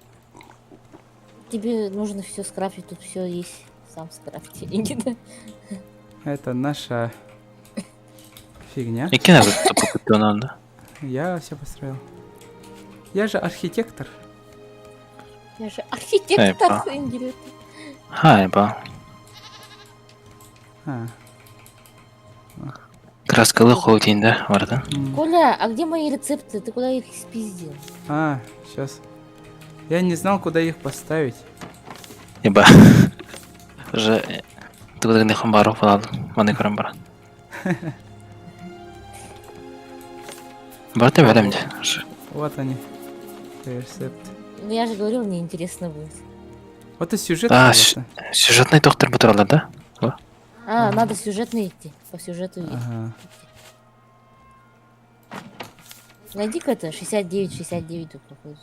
Тебе нужно все скрафтить, тут все есть. Сам скрафти. Никита. Это наша фигня. Икки надо надо. Я все построил. Я же архитектор. Я же архитектор, Эй, па. Ингрид. Хайба. А. Краскалы холдин да, барда. Коля, а где мои рецепты? Ты куда их спиздил? А, сейчас. Я не знал, куда их поставить. Еба. Уже тугудагын хамбару фалал. Маны көрөн бар. Барта беремде. Вот они. Рецепт. Ну я же говорил, мне интересно будет. Вот и сюжет. А, конечно. сюжетный доктор бутыралар да? А, надо сюжетно идти. По сюжету идти. Ага. Найди-ка это, 69, 69 тут проходит.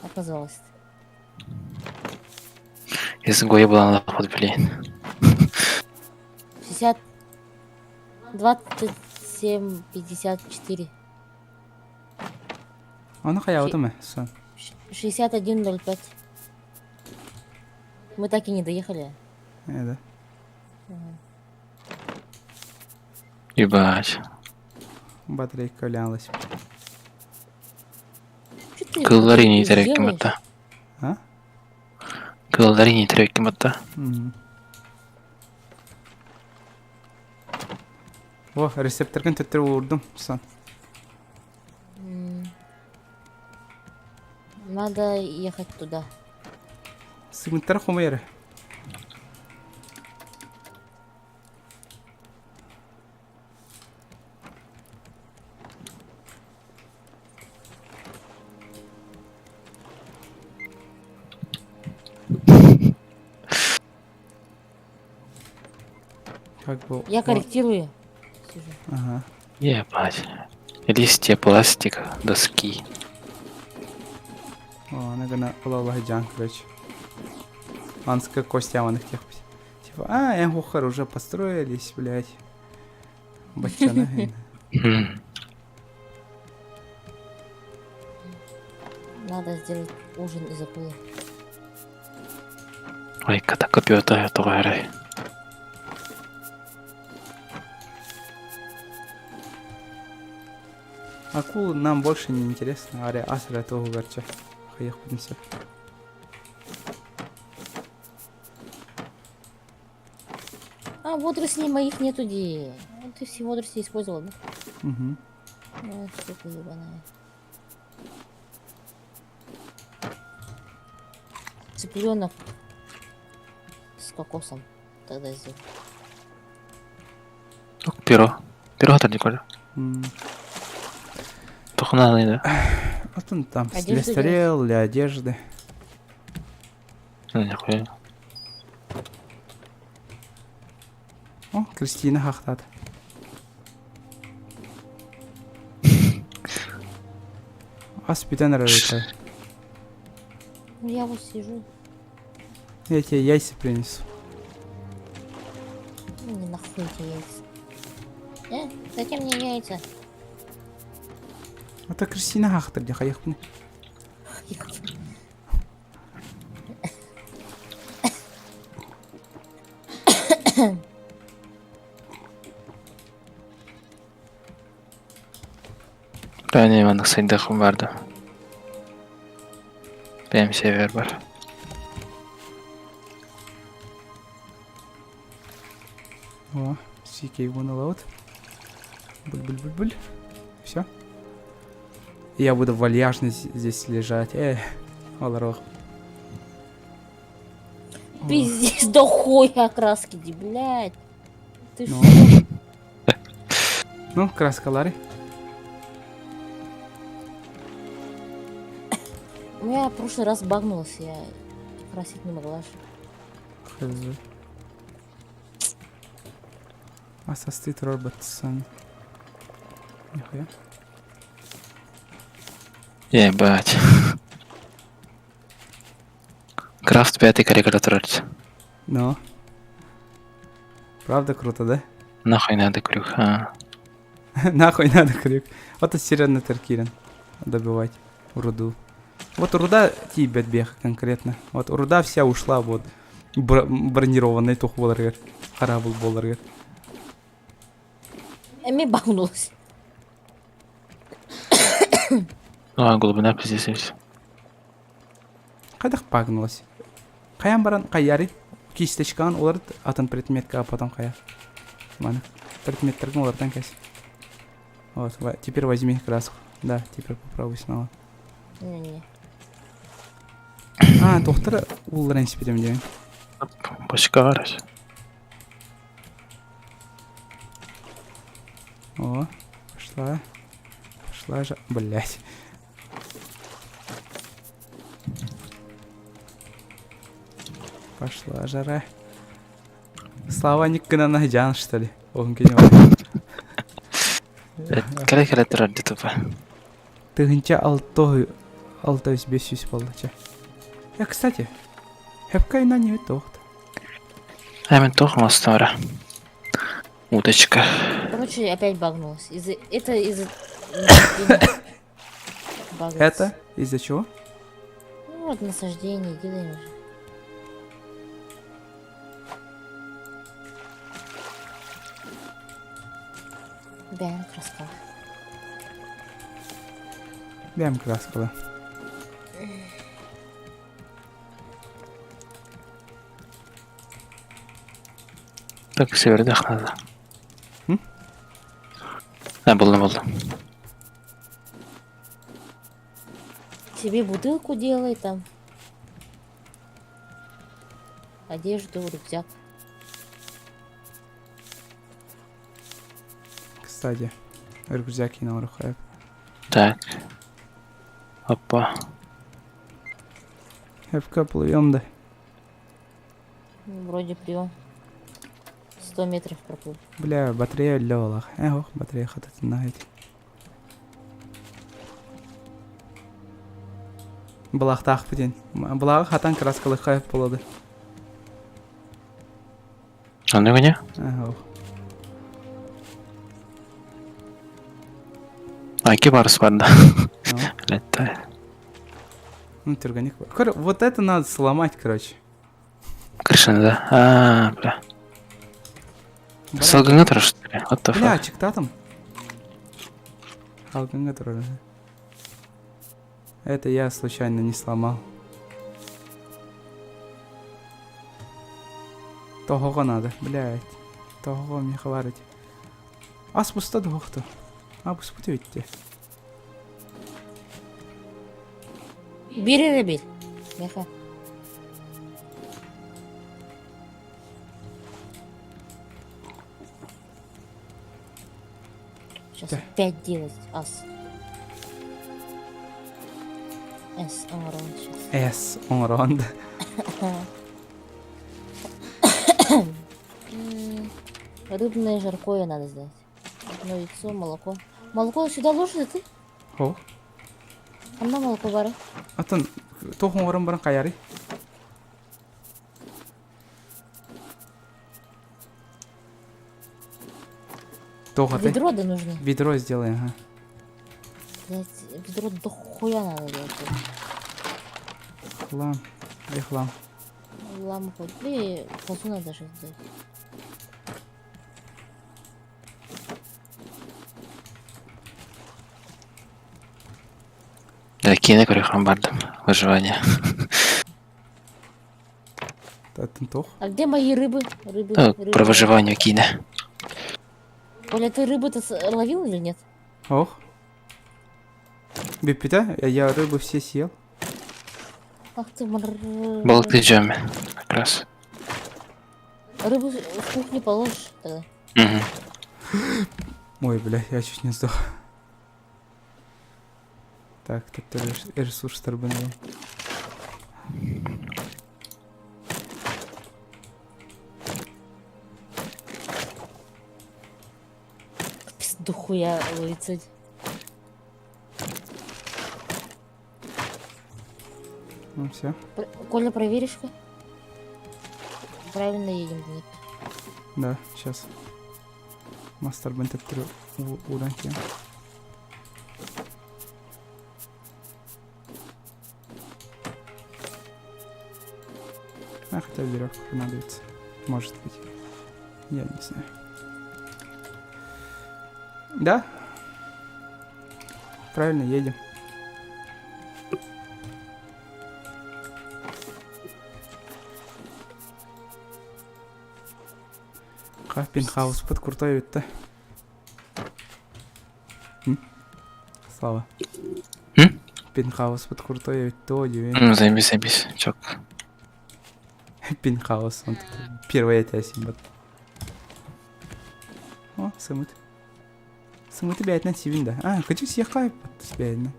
Как называлось? Изгой булан лахот блин. 60... 27, 54. Ону хайаабытым ээ, сон. 61,05. Мы так и не доехали. Ээ, да. Ага. Ебать. Батарейка үлэлиэхтээх. Чё ты Кыллары ты не терек делаешь? киматта. А? Кыллары не терек киматта. Мгм. О, рецепторгын төттөрү уурдум, сон. М. Надо ехать туда. Сымыттар хомуйары. Как бы... Я о- корректирую. Сижу. Ага. Ебать. Листья, пластик, доски. О, она гына ыла жан, короче. Анска костя их тех. Типа, а, Эхухар уже построились, блядь. Бачана. М. Надо сделать ужин из акулы. Ой, ката копиота тоҕо Акулы нам больше не интересно. Аря асра того горча. Хаях все. А, водорослей моих нету, де. Ты все водоросли использовал, да? Угу. Ну, сука ебаная. Цыпленок с кокосом тогда сделал. Перо. Перо это не Тухна да. Вот он там для Одежду стрел, для одежды. Ну, нихуя. О, Кристина хахтат. Ас бүтэн эрэр Ну, я вот сижу. Я тебе яйца принесу. Ну, не нахуй эти яйца. Э, зачем мне яйца? Это Кристина хахтар где хайахпын. Ben Иваннык сайдахым барды. Бэм север бар. О, CK one allowed. Буль-буль-буль-буль. Все. Я буду вальяжно здесь лежать. Э, олорох. Пиздец, да хуя краски, ди, блядь. Ты Ну. что? Ну, краска Лары. У меня в прошлый раз багнулся, я красить не могла же. Хз. Асасты Робертсон. Нихуя. Ебать. Крафт пятый корректор. Ну. Правда круто, да? Нахуй надо крюк, а. Нахуй надо крюк. Вот сирена Теркирин. Добивать руду. Вот руда тибет бех конкретно. Вот руда вся ушла вот. Бронированный тух боларгер. Харабыл боларгер. Эми багнулась. Ну, а глубина пиздец. Кайдах пагнулась. Каян баран каяри. Кистечкан олар атын предметка, а потом кая. Мана. Предметтерген олардан кәс. Вот, теперь возьми краску. Да, теперь попробуй снова. Не-не. А, доктор улларан спидем дебин. Бочка гараж. О, пошла. Пошла же. Блять. Пошла жара. Слава Никона Жан, что ли? Он кинул. Кэлэ кэлэ турар тупо. Тыгынча алто алта бес жүз болдыча. Я, кстати, хепка на не тохт. А мен тох мастара. Удочка. Короче, опять багнулась. Из-за... Это из-за... Багнулась. Это из-за чего? Ну вот насаждение делаем уже. Бэм, краска. Бэм краскала. Так, севердах надо. М? А, булдым, булдым. Себе бутылку делай там. Одежду, рюкзак. Кстати, рюкзак и на хайп. Так. Опа. Хепка плывем, да. Ну, Вроде плывем. 100 метров проплыл. Бля, батарея лёлах. Эх, батарея хататынает. Былахтах бітен. Былағы хатан краскалы хайп болады. Аны гыне? Эх, Айки барыс бар да. Леттай. Ну, түргенек. Вот это надо сломать, короче. Крышаны да. А, бля. Салгыңа турар, что ли? What the Бля, fuck? чыктатым. Алгыңа турар. Это я случайно не сломал. Того надо, блядь. Того мне хватит. Ас буста да охто. А буспут эбитти. Бир эрэ бир. Меха. Сейчас опять делать ас. С оҥорон сейчас. С оҥорон. Рыбное жаркое надо сделать. Одно яйцо, молоко. Молоко сюда ложишь, ты? О. Ханна молоко бары? Атын туох оҥорон баран хайарый? Туох Ведро да нужно. Ведро сделай, ага. Блять, ведро до хуя надо делать. Хлам. Где хлам? Лам хоть. И козу надо же сделать. Да, киинэ көрүөххүн бардым. Выживание. А где мои рыбы? Рыбы, Ну, рыбы. про выживание киинэ. Оля, ты рыбу-то ловил или нет? Ох. Бүппүтэ, я рыбу все съел. Ах ты мр... Балыктыы дьүөмэ. Как раз. Рыбу в кухне положишь тогда. Мгм. Ой, бля, я чуть не сдох. Так, төттөрү ресурстарбын ылам. Пизду хуя ловится. Ну все. Коля, проверишь-ка? Правильно едем, нет? Да, сейчас. Мастарбын төттөрү ууран киэм. А, хотя веревка понадобится. Может быть. Я не знаю. Да? Правильно, едем. Ха, пентхауспыт крутой эбит Слава. Пентхауспыт крутой эбит то диэн. Ну, заебись, заебись. Чок. Пентхаус. Он тут первый этэ симбат. О, сымыт. Сымыты бэйэтинэн сибин да. А, хочу сиэххэ бэйэтинэн.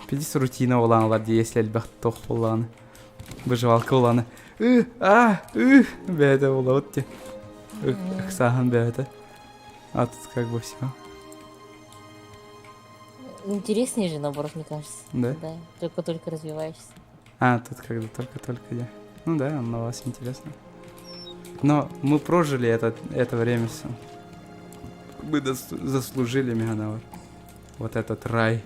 Пиздец рутина буолан ылар дии если элбэх туох буоллаҕына выживалка буоллаҕына ыы а ыы бэйэтэ буолабыт дии ыксааһын бэйэтэ а тут как бы все Интереснее же, наоборот, мне кажется. Да? Да, только-только развиваешься. А, тут когда только-только я. Ну да, на вас интересно. Но мы прожили это, это время все. Мы заслужили Меганавр. Вот этот рай.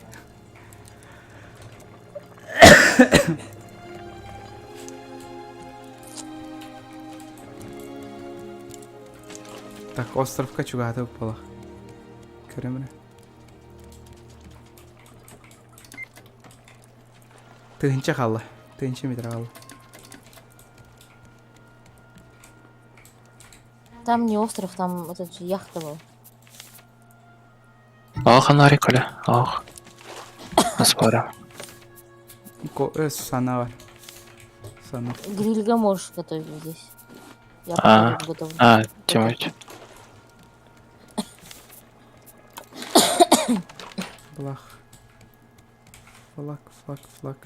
Так, островка чугаһата буолах. Көрөмүнэ. Тыһынча хаалла. Тыһынча метр хаалла. Там не остров, там этот же яхта была. Ох, Анарик, Коля, ох. Аспара. Ко сана бар. Сана. Грильга можешь готовить здесь. Я А, готовлю. а, Тимофей. Блах. Флаг, флаг, флаг.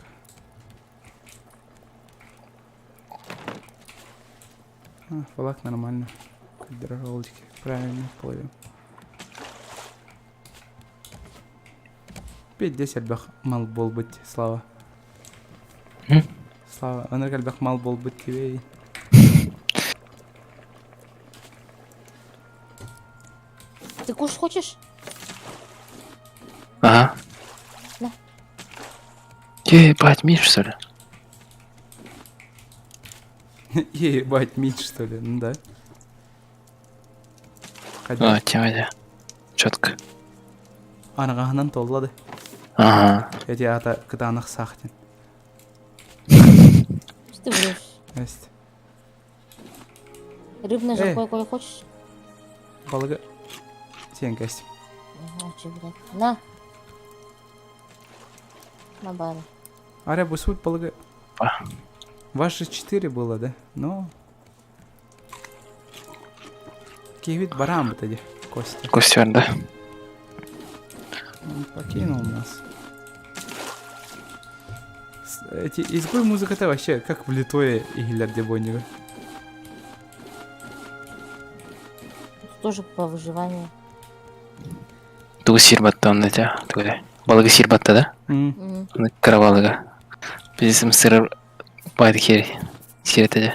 А, флаг нормально. Кадроволдики. Правильно плывем. Пиздец элбэх мал буолбут, Слава. Слава, ынырык элбэх мал буолбут дибэй. Ты кушать хочешь? Ага. На. Ебать, Миш, что ли? Ебать, Миш, что ли? Ну да. А, тема де. Четко. Арҕаһынан толла да. Ага. Эти ата кытаанах саахтин. Что ты врешь? Есть. Рыбное жаркое, коли хочешь? Балыгы сен кәстим. Очень, блядь. На. На бары. Аря, бу суть балыгы. Ваши четыре было, да? Но... Киһибит бараан быта дии, Костя. Костя да. Он покинул нас. Эти изгой музыка-то вообще как влитое иһиллэр дебоннига. Тоже по выживанию. Тугу сиир батта онно этэ? Тугу Балыгы сиир батта да? М. Кыра балыга. Биз сыр байды киэр сиир этэ дьэ.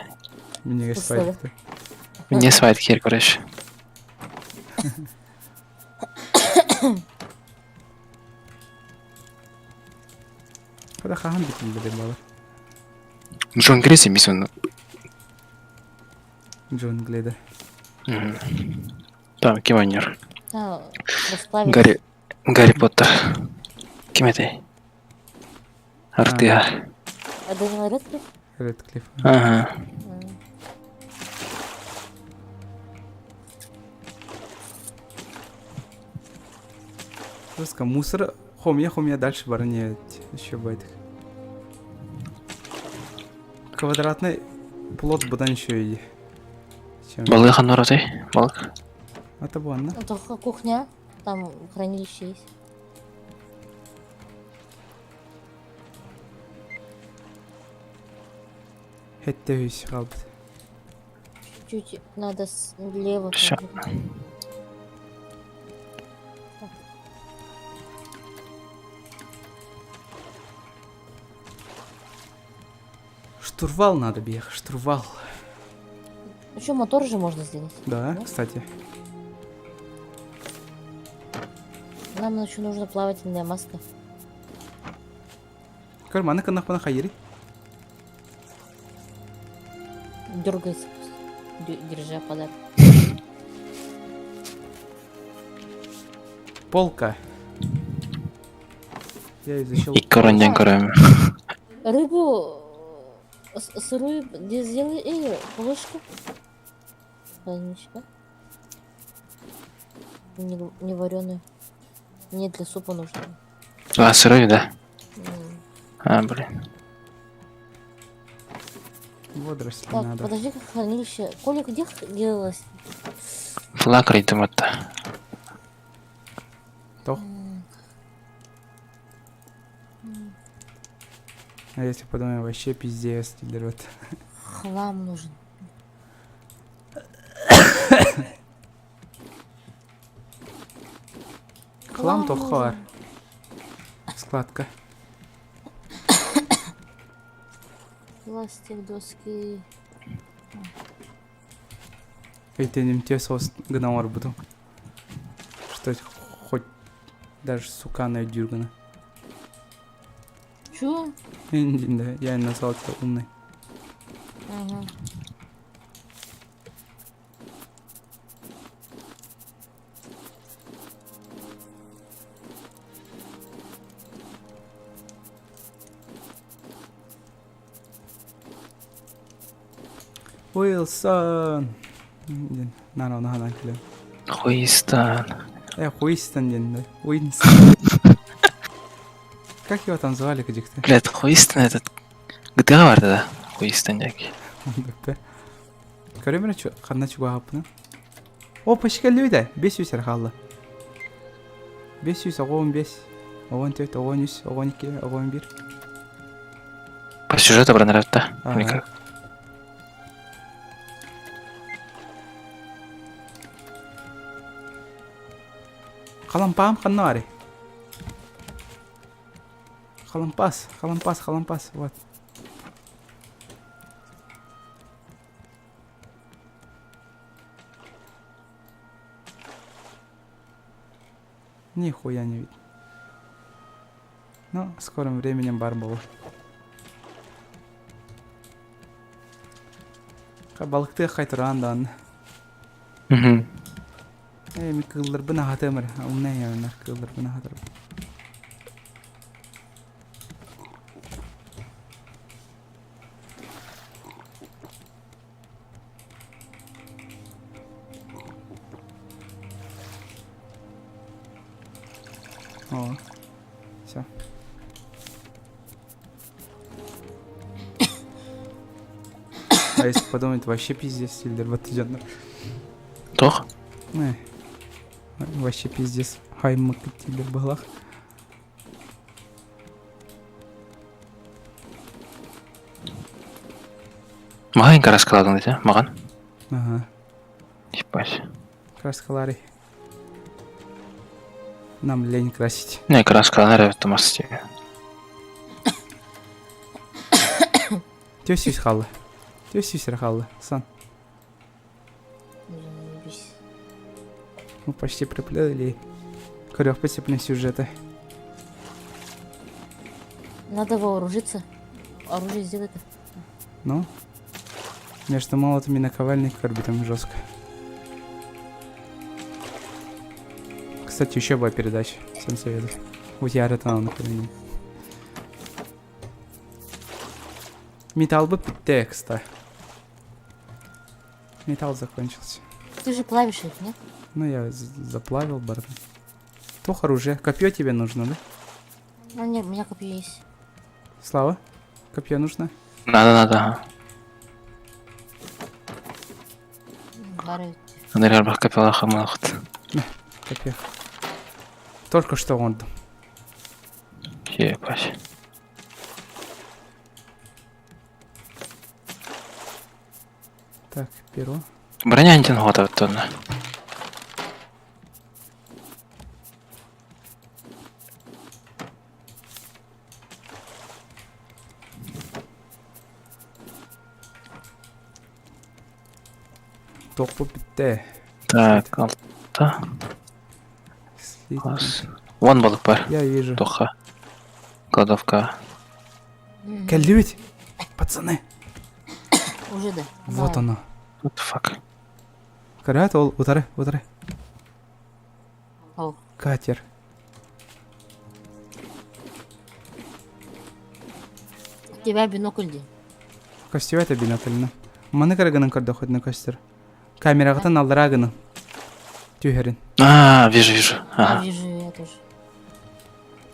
Минньигэс баайдыкты. Минньигэс баайдык киэр короче. Когда хаһан битиллэр балар? Джон Грейси мисс он. Джунгли, да. Там ким оонньуур? Да, расплавить. Гарри Гарри Поттер. Ким этэй? Артыга. А Дэниел Рэдклифф? Рэдклифф. Ага. Просто мусор хомья-хомья дальше баране еще байтых. Квадратный плот будан еще и. Чем? Балык ханна оротой? Балык. Это буанна. Это кухня, там хранилище есть. Хетте үс қалбыт. Чуть-чуть надо слева. Всё. Штурвал надо бег, штурвал. Еще мотор же можно сделать. Да, кстати. Нам еще нужна плавательная маска. Көр, маны кыннахпына хайыри. Дергается просто, держа подарок. Полка. Я изучил. Икки орон диэн көрөм. Рыбу э, сырую где сделай э, ложку. Вонючка. Не, не вареную. Мне для супа нужно. А, сырую, да? А, блин. Водоросли Так, надо. подожди, как хранилище. Коля, где делалось? Флаг рейтыматта. Тох. А если подумаем, вообще пиздец, вот. Хлам нужен. Хлам то хар. Складка. Пластик, доски. Өйдөнүмтүө соҕус гына оҥорбутум. Что хоть даже суканы өйдүүр гына. Чё? Да, я назвал тебя умной. Ага. Уилсон! Диэн наар ону ханаан кэлэн. Хуистан. Э, Хуистон диэн да. Уинстон. Как его там звали, кадикты? Блядь, Хуистон этот... GTA бар да? Хуистон дяки. Бүппэ. Көрөмөр ханна чугаһаппына. О, пашкаллыбыта. 500 эрэ хаалла. 500, 15, 14, 13, 12, 11. По сюжету бронератта. Ага. Или как? Халампаам ханна баарый? Халампас, халампас, халампас, вот. Нихуя не видно. Ну, скорым временем бар болу. Балыкты хайтыран дан. Ээ, мин кыылларбын аһатыам эрэ. Умна яаннар кыылларбын аһатарым. О, все. А если подумать, вообще пиздец сильдер батыжандар. Тох? Э, вообще пиздец. Хаймак тилер балах. Маҕан краскаладың десе, маҕан. Ага. Ебать. Краскалары. Нам лень красить. Не, краскалар это масти. Төс хаалла. Төс хаалла. Сан. Мы почти приплыли. Корёх постепенно сюжета. Надо вооружиться. Оружие сделать. Ну? Между молотами наковальней там жестко. Кстати, еще была передача. Всем советую. Вот я напоминаю. Металл бы текста. Металл закончился. Ты же плавишь их, нет? Ну, я заплавил бармен. Плохо оружие. Копье тебе нужно, да? Ну, нет, у меня копье есть. Слава, копье нужно? Надо, надо, ага. Копье. Только что он. Ебать. Так, перо. Броня антин готова. Тохпу битте. Так, алта. Класс. Вон балык бар. Я вижу. Тоха. Кладовка. Кэллибит! Пацаны! Уже да. Вот оно. What the fuck? Карат ол утары, утары. Ол. Катер. У тебя бинокль где? Костюм это бинокль. Маны караганын көрдө на костер. Камерағытан аллара гынан. Түһэрин. А, вижу, вижу. Ага. А, вижу, я тоже.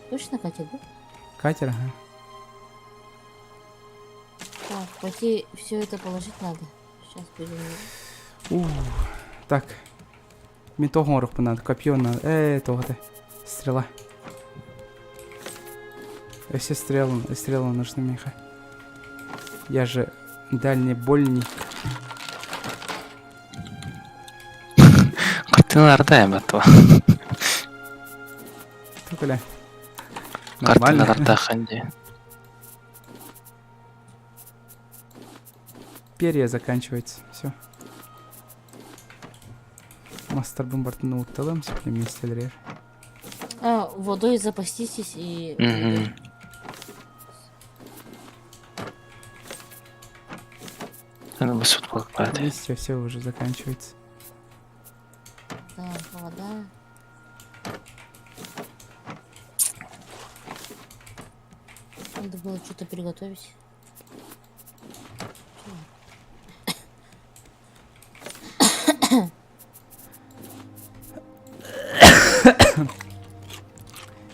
Точно катер, да? Катер, ага. Так, пойти все это положить надо. Сейчас будем. Ух, так. Мен тоғын надо, копье надо. Э, тоғыты. Стрела. Все стрелы, стрелы нужны, Миха. Я же дальнебольник. Картиналарда эбэт Тук Картиналарда ханди. Перья заканчивается. Все. Мастер бомбардын утталам, сеплеместелер. А, водой запаститесь и... Угу. Листья все уже заканчивается. Так, вода. Надо было что-то приготовить.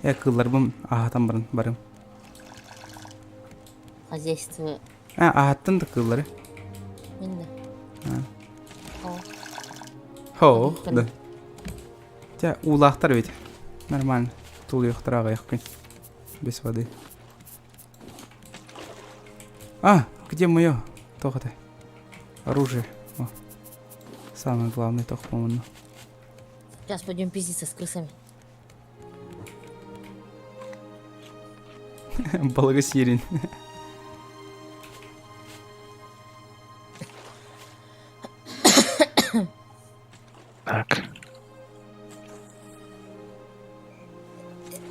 Я кылларбым аһатан барым барым. Хозяйство. А, аһаттын да кыллары. Минда. А. Хо, да. Тя улахтар ведь. Нормально. Тул юхтарага яхкын. Без воды. А, где мое? Тоқта. Оружие. О. Самое главное, тох, по-моему. Сейчас пойдем пиздиться с крысами. Балыгы сиирин. Так.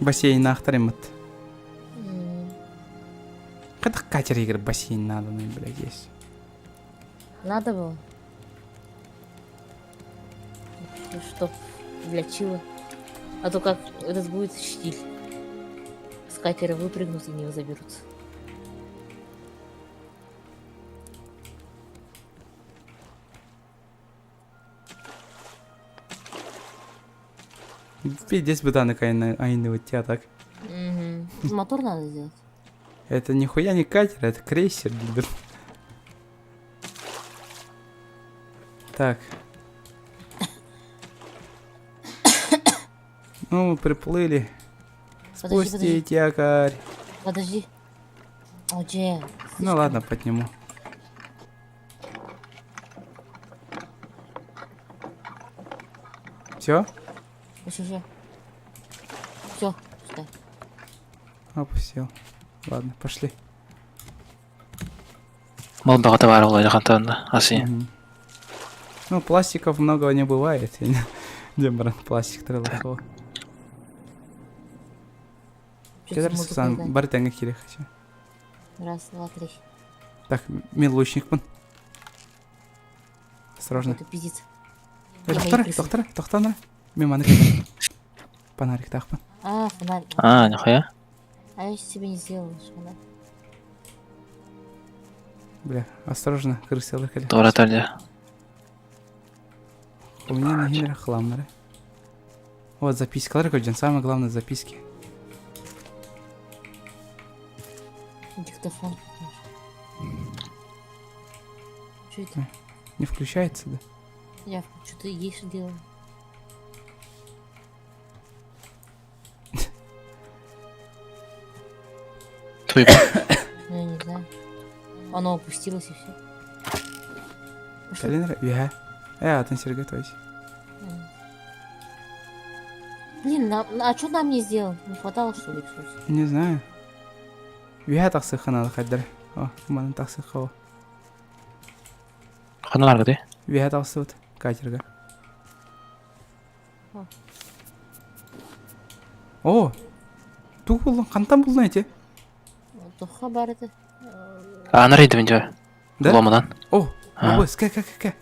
Бассейнаахтар иммит. Хайдах катер игр бассейн надо, ну, блядь, есть. Надо было. Чтоб для чила. А то как этот будет штиль. С катера выпрыгнут и не заберутся. Пиздец бытаны айны тебя так. Угу. Мотор надо сделать. Это нихуя не катер, это крейсер, блин. Так. Ну, мы приплыли. Подожди, Спустить якорь. Подожди. О, Дже, Ну ладно, подниму. Все? Еще, еще. Все, сюда. Опустил. Ладно, пошли. Мол баҕата баар буолла хантан аси. Ну, пластиков много не бывает. Где, брат, пластик трелахова. Чё-то Кедр музыка сан играет. бар тэҥэ киирэ хочу. Раз, два, три. Так, мен лучникпын. Осторожно. Это пиздец. Э, Я мои Доктор, крысы. доктор, доктор, мен маны кедер. Фонарик тахпын. А, фонарь. А, нихуя. А я себе не сделала фонарь. Бля, осторожно, крысалар кэлэ. Туора тардя. У меня на химера хламнары. Вот запискалар көрден, самое главное записки. Диктофон. Что это? Не включается, да? Я что-то есть делаю. Твой Ну, я не знаю. Оно опустилось и все. Калинер, я. Э, атын Сергей, то есть. Блин, на, а что нам не сделал? Не хватало, что ли, ресурсов? Не знаю. Үһэ тахсыхха надо хайдар. О, манан тахсыхха. Ханна аргыды. Үһэ тахсыбыт катерга. О. О! Туг булдun, хантан булдun эти? Тоха бар это. Анар идем дьэ. Да? Ломанан. О, А. О, ска, ка, ка, ка.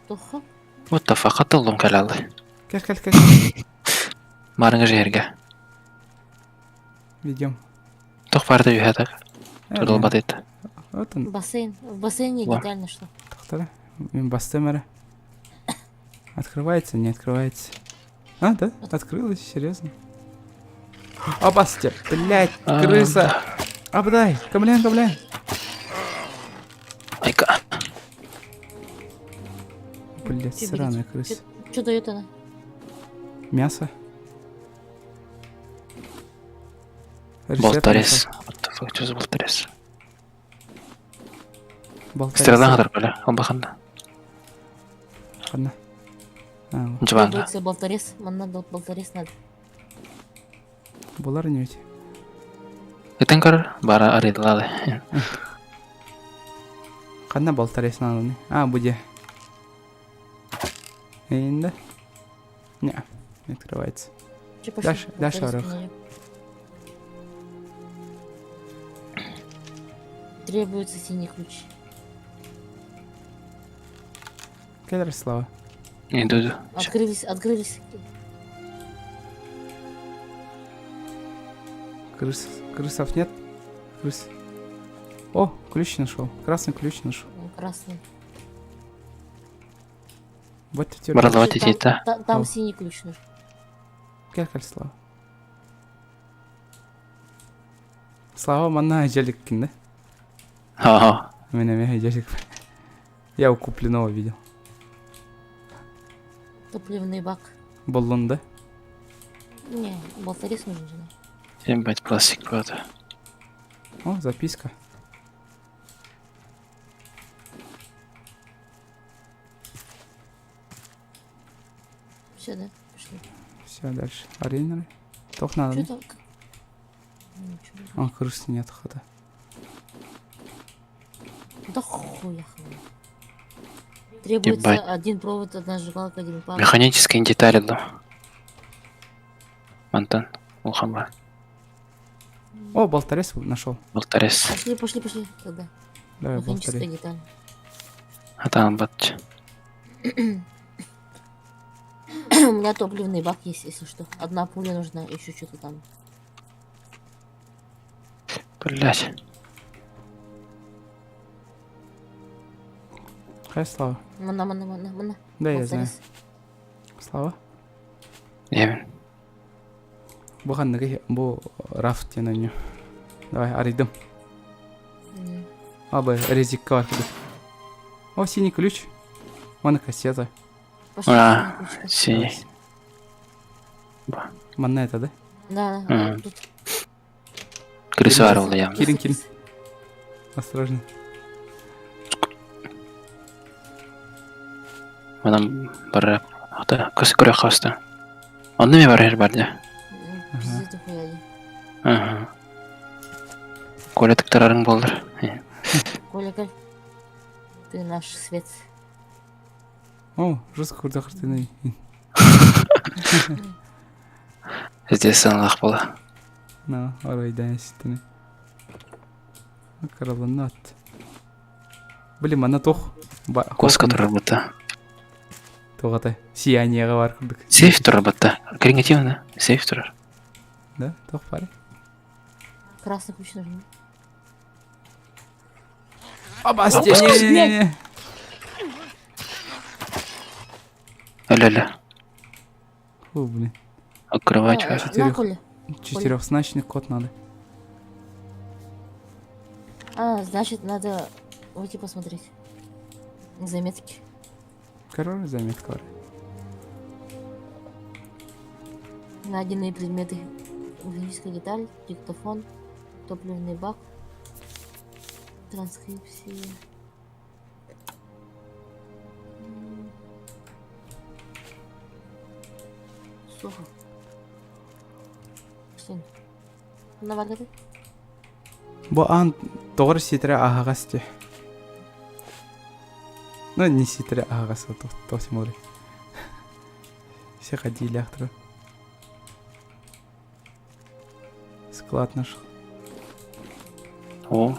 Тоха? What the fuck, хатта улом кэлэлли. Кел, кел, кел. Марыңа жерге. Ведем. Тох барды үһэ так. Э, Тудул батыт. Вот он. Бассейн. В бассейне Ла. детально что? Тохтара. Мен бастым эрэ. Открывается, не открывается. А, да? Открылось, серьезно. Опасте, блядь, А, крыса. Абдай, камлян, камлян. Айка. Блядь, Чё сраная берете? крыса. Что дает она? Мясо. Рецепт Болторез. нашел. What the fuck, что за болторез? Болторез. Стрела хатар бля, он баханда. Ладно. А, вот. Джванда. Требуется болторез. Нам надо вот болторез надо. Булар не ведь. Итен көр бара арыдылады. Ханна болторез надо. А, буде. Инда. Не, не открывается. Чё, пошли, Дальше, дальше болторез орох. поменяем. Требуется синий ключ. Кедр слава. Иду. иду. Открылись, открылись. Крыс, крысов нет? Крыс. О, ключ нашел. Красный ключ нашел. Красный. Вот теперь. Баралава Там, тетит, та- там О. синий ключ нужен. Кел, Слава. Слава манна желик да? Ага. Меня меня желик. Я у Куплинова видел. Топливный бак. Боллун, да? Не, болторез нужен же. нам. Ебать, пластик правда. О, записка. Все, да? Пошли. Все, дальше. Аренеры. Тох надо. Что там? Ничего. А, крыс нет хата. Да хуя хуя. Требуется Ебать. один провод, одна зажигалка, один пар. Механические детали, да. Мантан, улхама, О, болторез нашел. болторез. Пошли, пошли, пошли тогда. Давай, Механическая болторез. деталь. Атан бат. У меня топливный бак есть, если что. Одна пуля нужна, еще что-то там. Блять. Хай, Слава. Мана, мана, мана, мана. Да, я знаю. Болторез. Слава. Евин. Бу ханныгы бу рафт диэн онньу. Давай, арыйдым. М. Абы резикка бар курдук. О, синий ключ. Вон кассета. Пошли, А, синий ключ. синий. Манна это, да? Да, да, Мгм. тут. Крыса арылды я. Кирин, кирин. Осторожно. Манан бара. Ата, кысы көрө хаста. Онны ме бар бар да. М, Пиздец дохуя. Ага. Коля тыктарарың болдыр. Коля, Коль, ты наш свет. О, жестко курдак кыртыны. Здесь санлах бола. На, арайдан ситини. Караланат. Блин, манна тох. Коска турар бутта. Тоғатай. Сияниеға бар курдук. Сейф турар бутта. Крингативно. Сейф турар. Да, тох бар. Красный ключ нужен. Оба, не-не-не. Ля-ля. Фу, блин. Открывать. А, Четырех- на, Коля. Четырехзначный код надо. А, значит, надо уйти посмотреть. Заметки. Король заметка бар. Найденные предметы. Механическая деталь, диктофон, топливный бак, транскрипция. М. Сухо. Что? На варгаты? Бу аан тоҕор ситэрэ аһаҕас дии. Ну, не ситэрэ аһаҕас, то смотри. Все ходили ахтра. Склад нашел. О.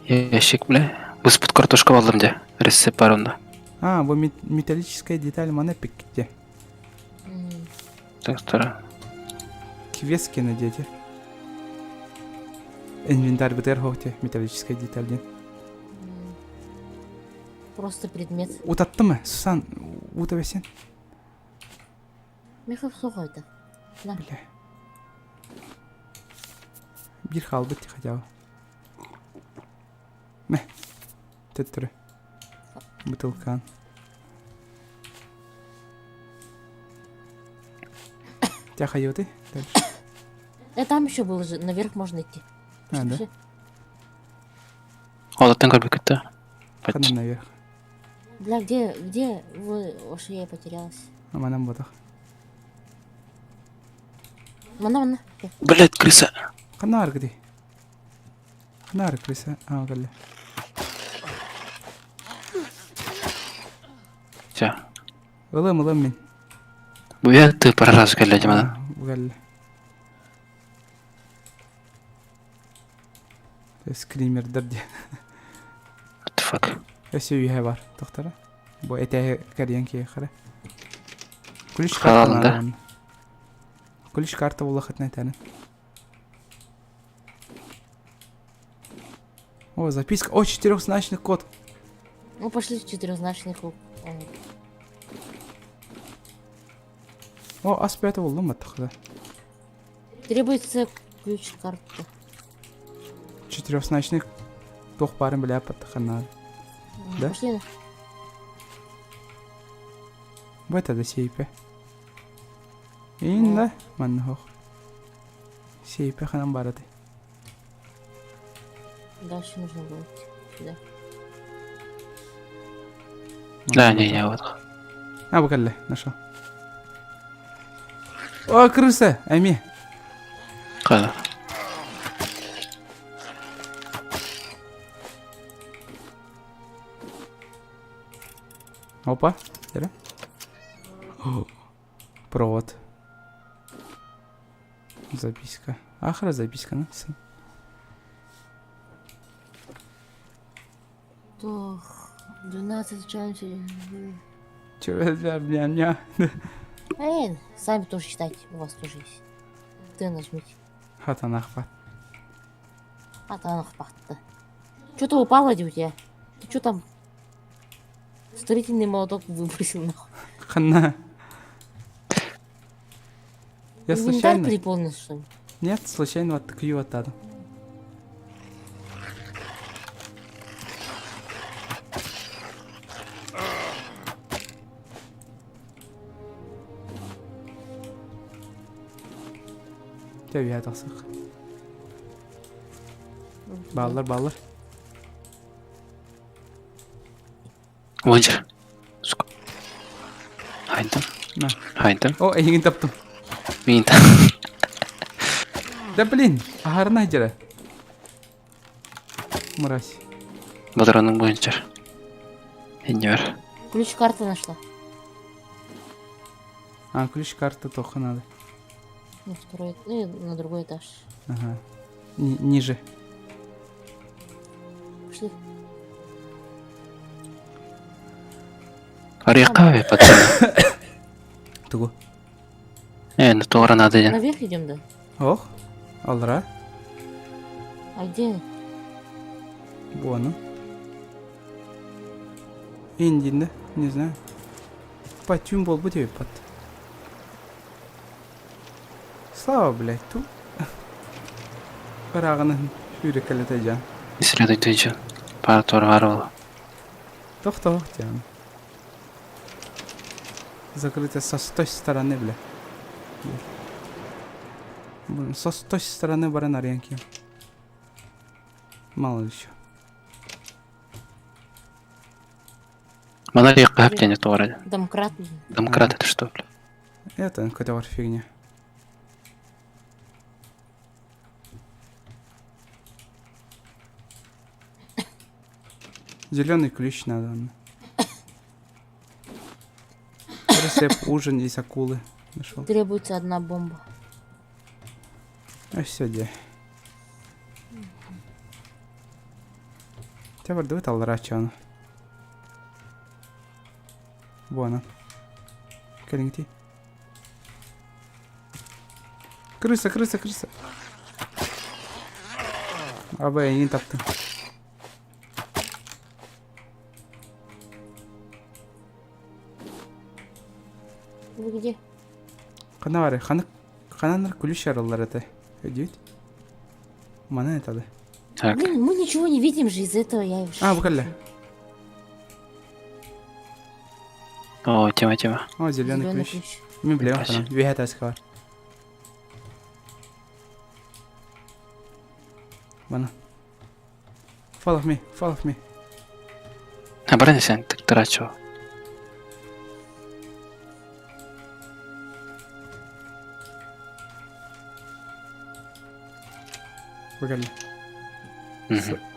Ящик, бля. Быспыт картошка алдым де. Рецепт бар онда. А, бу металлическая деталь мана пикте. Так, тара. Квески надети. Инвентарь БТР хохте, металлическая деталь ден. Просто предмет. Утатты мы, Сусан, ута бесен. Михаил сухо это. На. Бля. Бир халбыт хотя бы. Мэ. Төттөрү. Бутылкан. Тяха ты? Дальше. Э, там еще было же, наверх можно идти. А, да? Пошли. Олаттан көрбүк кетті. Хана наверх. Бля, где, где вы, вообще я потерялась. А манам ботах. Мана, мана. Блять, крыса. Хана аргди. Хана арг крыса. А, галля. Все. Ылым, ылым мин. Буя ты пара раз келді мана. Галля. Скример дерди. What the fuck? Өсө үйе бар, тоқтара. Бу эте кәрген кие қара. Ключ карта Халалында. надо онна. Ключ карта була хытна тәне. О, записка. О, четырехзначный код. Ну, пошли в четырехзначный клуб. О, ас пятого лума тахда. Требуется ключ карты. Четырехзначный тох барын бля паттахана. Да? Пошли. Бу это да сейпе. Инда манна хох. Сейпе ханан бараты. Дальше нужно было идти. Сюда. Да, не, не, вот. А, букалле, нашел. О, крыса, Ами. Хана. Опа, эрэ. Провод. Записка. Ахра записка сын. Тох, 12 часов. Че, бля, Эй, сами тоже читайте, у вас тоже есть. Ты нажмите. Хатанахпат. Хатанахпат. Что-то упало у тебя. Ты что там? Строительный молоток выбросил нахуй. Хана. Я Инвентарь случайно? переполнился, что ли? Нет, случайно вот такую вот таду. Төбе тахсық. Баллар, баллар. Вынжыр. Сука. Хайдым. На. Хайдым. О, эйигин таптым. Мин Да блин, аһарына дьэрэ. Мразь. Батараның бойынша. Иннер. Ключ карты нашла. А, ключ карты только надо. На второй, ну, и на другой этаж. Ага. Ни- ниже. Пошли. Арыйққа пацаны. Тугу. Э, ну туора надо ден. Наверх идем, да? Ох. Алра. А где? Буону. Индинде, не знаю. Па тюм бол бу пат. Слава, блядь, ту. Ырағының сүүрекелете жан. Исреді түйжі. Пара туора бар ол. Тох-тох, жан. Закрыто со той стороны, бля. Блин, со той стороны баран аренки. Мало ли еще. Мана арыйққа хаптен туора. Домкрат. Домкрат это что, бля? Это какая-то фигня. Зеленый ключ надо. Анна. Рецепт ужин из акулы нашел. Требуется одна бомба. А все где. Тебя давай талрачан. Буона. Кэлиҥти. Крыса, крыса, крыса. Аба, эйигин таптым. Вы где? Хана бары, ханы хананар ключ арыллар это. Өдүйт. Мана это Так. Блин, мы ничего не видим же из этого, я... А, бу кэллэ. О, тема, тема. О, зеленый Зелёный ключ. ключ. Мин билэм Спасибо. ханан. Үөһэ таска бар. Мана. Follow me, follow me. А баран сен тыктырачо. Бу кэллэ.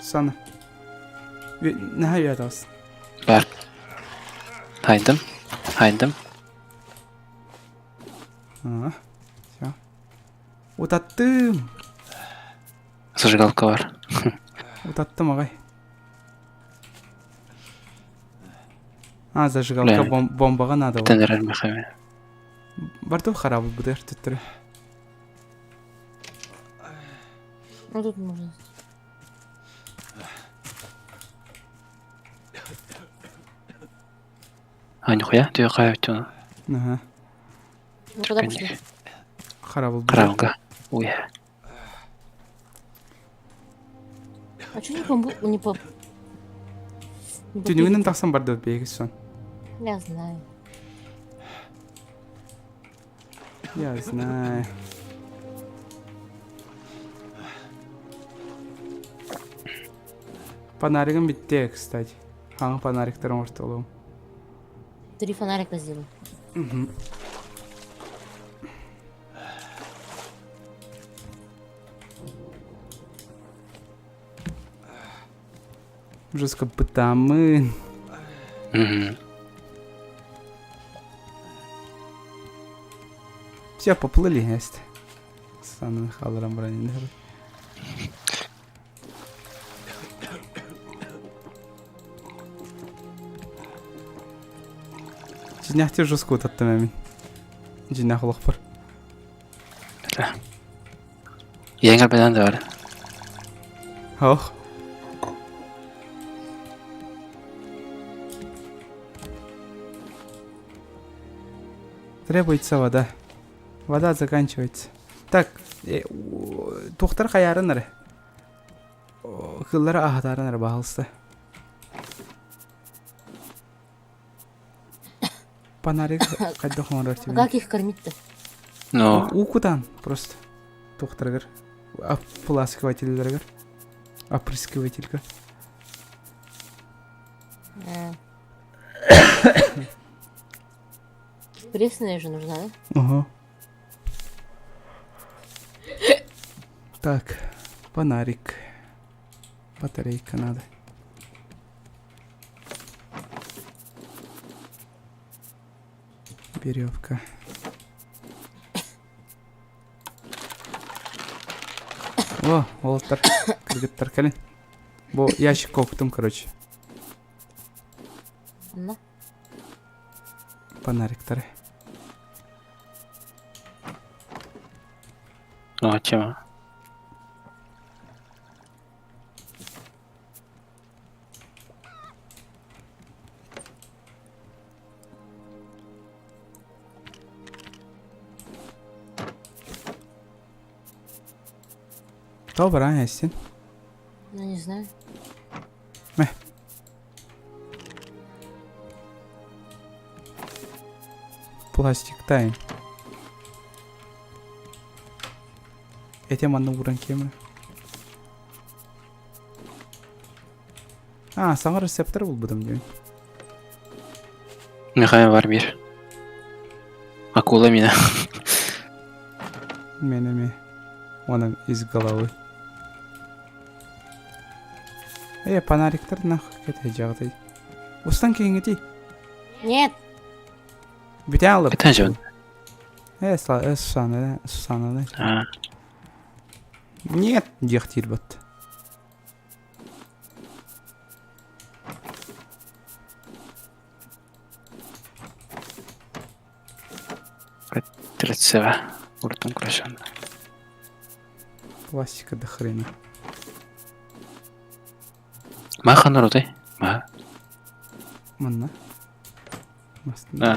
Сана. Наһаа үөһэ таас. Бар. Хайдым. Хайдым. А, все. Утаттым. Зажигалка бар. Утаттым ағай. А, зажигалка Бля. бом бомбаға надо. ол. Тенерер мехами. Бартып харабы бұдыр түттірі. Ну тут можно. А, нихуя, ты кая Ага. Ну куда пошли? Харабы бұдыр. Каралга. Уй. А что не помбу... Не по... не по- Түнігінен тақсан барды бегі сон. Я знаю. Я знаю. Фонаригім бітті, кстати. Хаңы фонариктарын орталуым. Три фонарика сделай. Мгм. Жестко бытамын. Все, поплыли, есть. Санын халыран баран Дьиҥнээхтик жестко утаттым эмин. Дьиҥнээх олохпор. Ийэҥ бэлэн да бар. Ох. Требуется вода. Вода заканчивается. Так, туохтар хайаарын эрэ. Кыллары аһатаарын эрэ баһылста. Фонарик хайдах оҥорор А как их кормить-то? Ну. Уу кутан просто. Туохтарыгар. Ополаскивателлэригэр. Опрыскивательга. Пресная же нужна, да? Ага. Так, фонарик. Батарейка надо. Веревка. О, уолаттар, кыргыттар кэлин. Бу ящик коктум, короче. Онно? Фонариктары. Ну, тема. Тоҕо бараан эстин? Ну, не знаю. Мэ. Пластик тайм. Этим манна ууран киэмэ. А, саҥа рецептор булбутум диэн. Михаил бар биир. Акула мина. Мен эми. Онон из головы. Э, фонариктар нахуй кете жагдай. Устан киһиҥити. Нет. Бүтэ алып. Бүтэ жон. Э, э, Сусана, Сусана. Нет, диэхтиир бат. Тридцева. Уртун крашен. Пластика до хрена. Махан роты. Ма. Манна.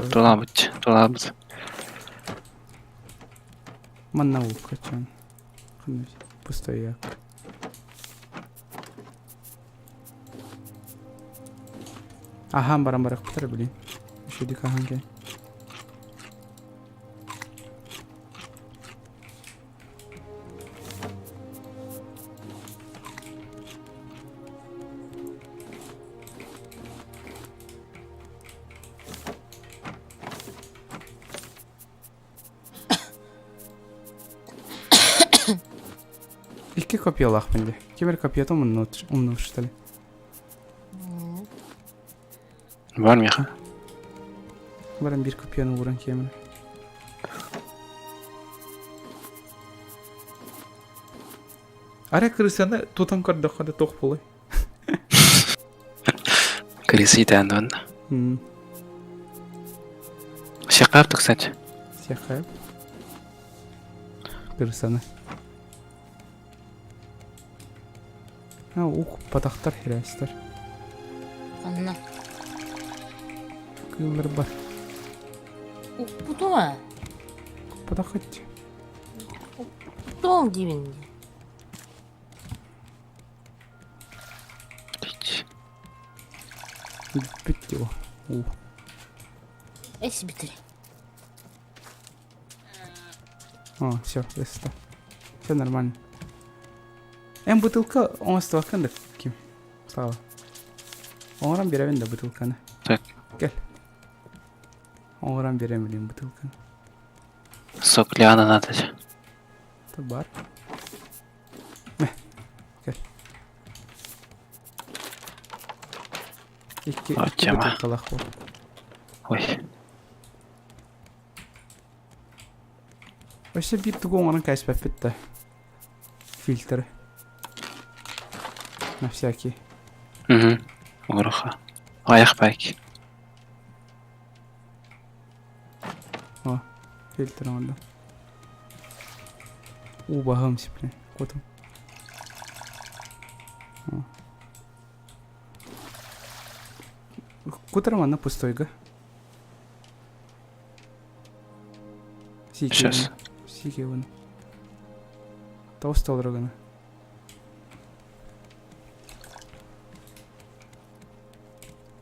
Тулабыт. Тулабыт. Манна укачан. Пустой як. Аһаан баран барыахпытара блин. Үчүгдүк аһаан кэлин. Икки копьелаахпын дии. Ким эрэ копьета умнубут что ли? Бар миэхэ. Баран биир копьяны ууран киэмин. Арай крысаны тутан көрдөххө да туох буолуой? Крысы итээн уонна. Сиэххэ кстати. Сиэххэ. Крысаны. А, ух, патахтар хирээстэр. Ханна? Кыыллар бар. Укпутума. Патахать. Укпутуом диибин. Бүппүт его. У. Эс бүтүр. О, все, высота. Все нормально. Эн бутылка оҥостубаккын да ким? Слава. Оҥорон биэрэбин да бутылканы. Так. Кэл. Оҥорон биэрэм билин бутылканы. Сок лиана надо. Это бар. Мэ. Кэл. Икки, икки бутылкалаах буол. Ой. Өссө биир тугу оҥорон кээспэппит да. Фильтры. На всякий. Угу. Оҥоруха. Аяқ байк. О, фильтр оҥордум. Уу баһым сипле. Котум. Кутарым анна пустойга. Сейчас. Сикеуна. Тоос толору гына.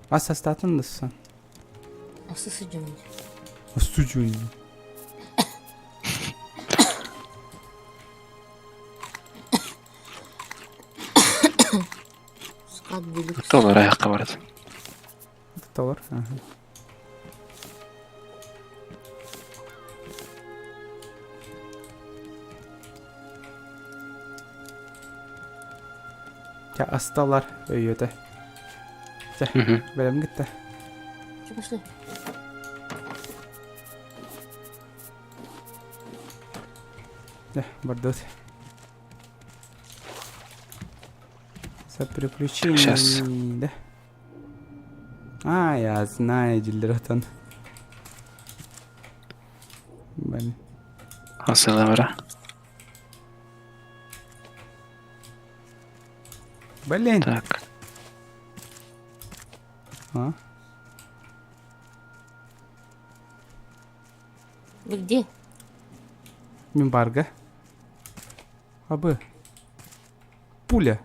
Ас астаатын дыссан. Асы сыдьуун. Астыдьуун. Скат делюкс. Толор аяққа барады. Толор. Ага. Чэ, асталар өйөтө. Чэ, бэлэм гитте. Че, пошли. Чэ, бардыт. За приключение. Сейчас. Да. А, я знаю, дилератан. Блин. Асылавара. Блин. Так. А? Вы где? Мин барга. Абы. Пуля.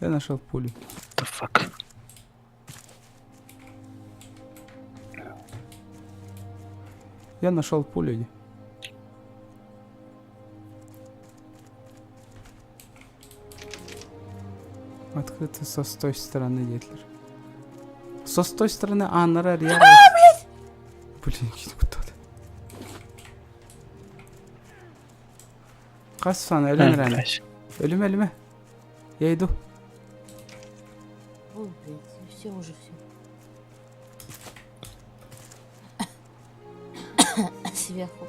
Я нашел пулю. The fuck? Я нашел пулю. Открыто со с той стороны, Гитлер. Со с той стороны Аннара Риара. Блин, куда-то. Хас сан өлөн эрэн. Өлүмэ өлүмэ. Я иду. Ой, блядь, все уже все. Сверху.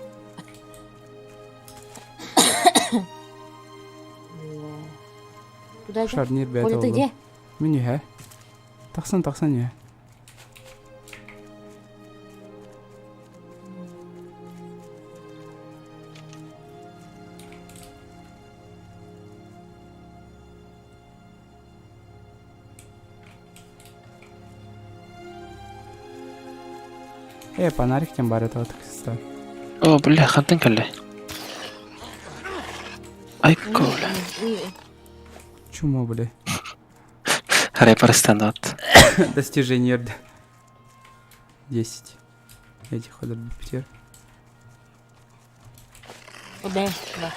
Куда Шарнир бэйэтэ Коля, ты где? Мин үһэ. Тахсан тахсан үһэ. Э, фонарик тем бар этого таксиста. О, бля, хантан кэллэ. Ай, коля. Чума, бля. Рэпер станот. Достижение 10. Этих ходор Питер. Да, да.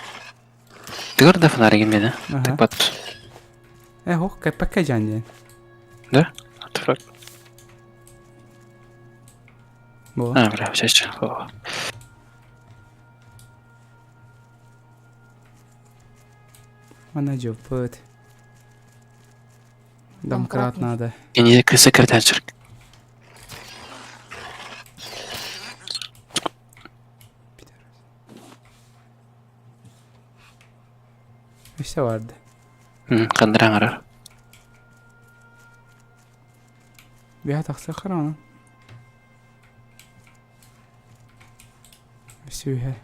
Тыгыр да фонаригин мені. Ага. Тыпат. Э, ох, КПК жан Да? What the fuck? Бо. А, бля, чаще. О. Мана жопыт. Домкрат надо. Кини кыса кіртәчір. Өссө барды. Қандыраң арар. Бия тахса харана. Өссө үһэ.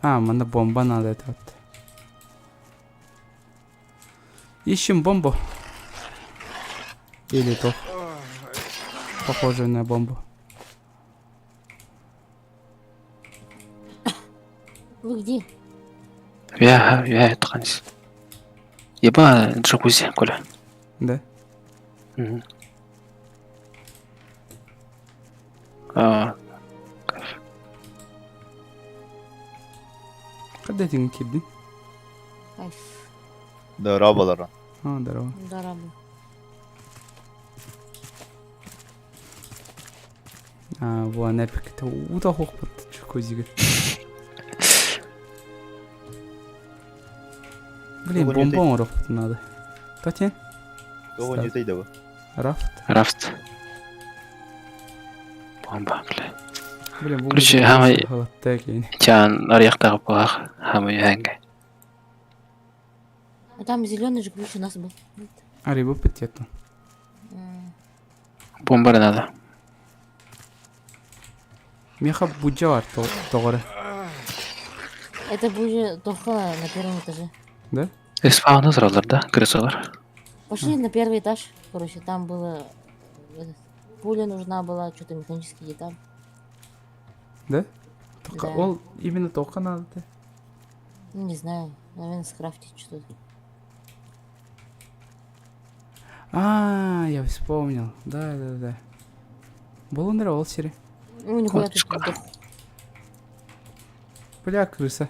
А, манна бомба надо это вот. Ищем бомбу. Или то. Похожую на бомбу. Вы где? Я, я, это Еба, джакузи, Коля. Да? Мгм. А, Когда ты кидни? Кайф. Дорооболоро. А, здорово. Здорово. А, вон эпик. Это уда хохпот джакузи. Блин, Тугу не бомбу надо. Татьяна? Тоҕо ньутай да бу? Рафт. Рафт. Бомба, бля. Блин, бу Короче, хамай халатта киин. чаан арыйахтаах буһах, хамай үһэнгэ. А там зеленый же ключ у нас был. Арыйбы пыттеттон. Бомба надо. Меха будья бар тоҕоро. Это будет только на первом этаже. Да? Респауны сұралар да, крысалар. Пошли на первый этаж. Короче, там было... Этот, пуля нужна была, что-то механический деталь. Да? Только Да. ол именно только надо. да? Ну, не знаю, наверное, скрафтить что-то. А, я вспомнил. Да, да, да. Болундра ол сири. Ну, нихуя тут не дох. Бля, крыса.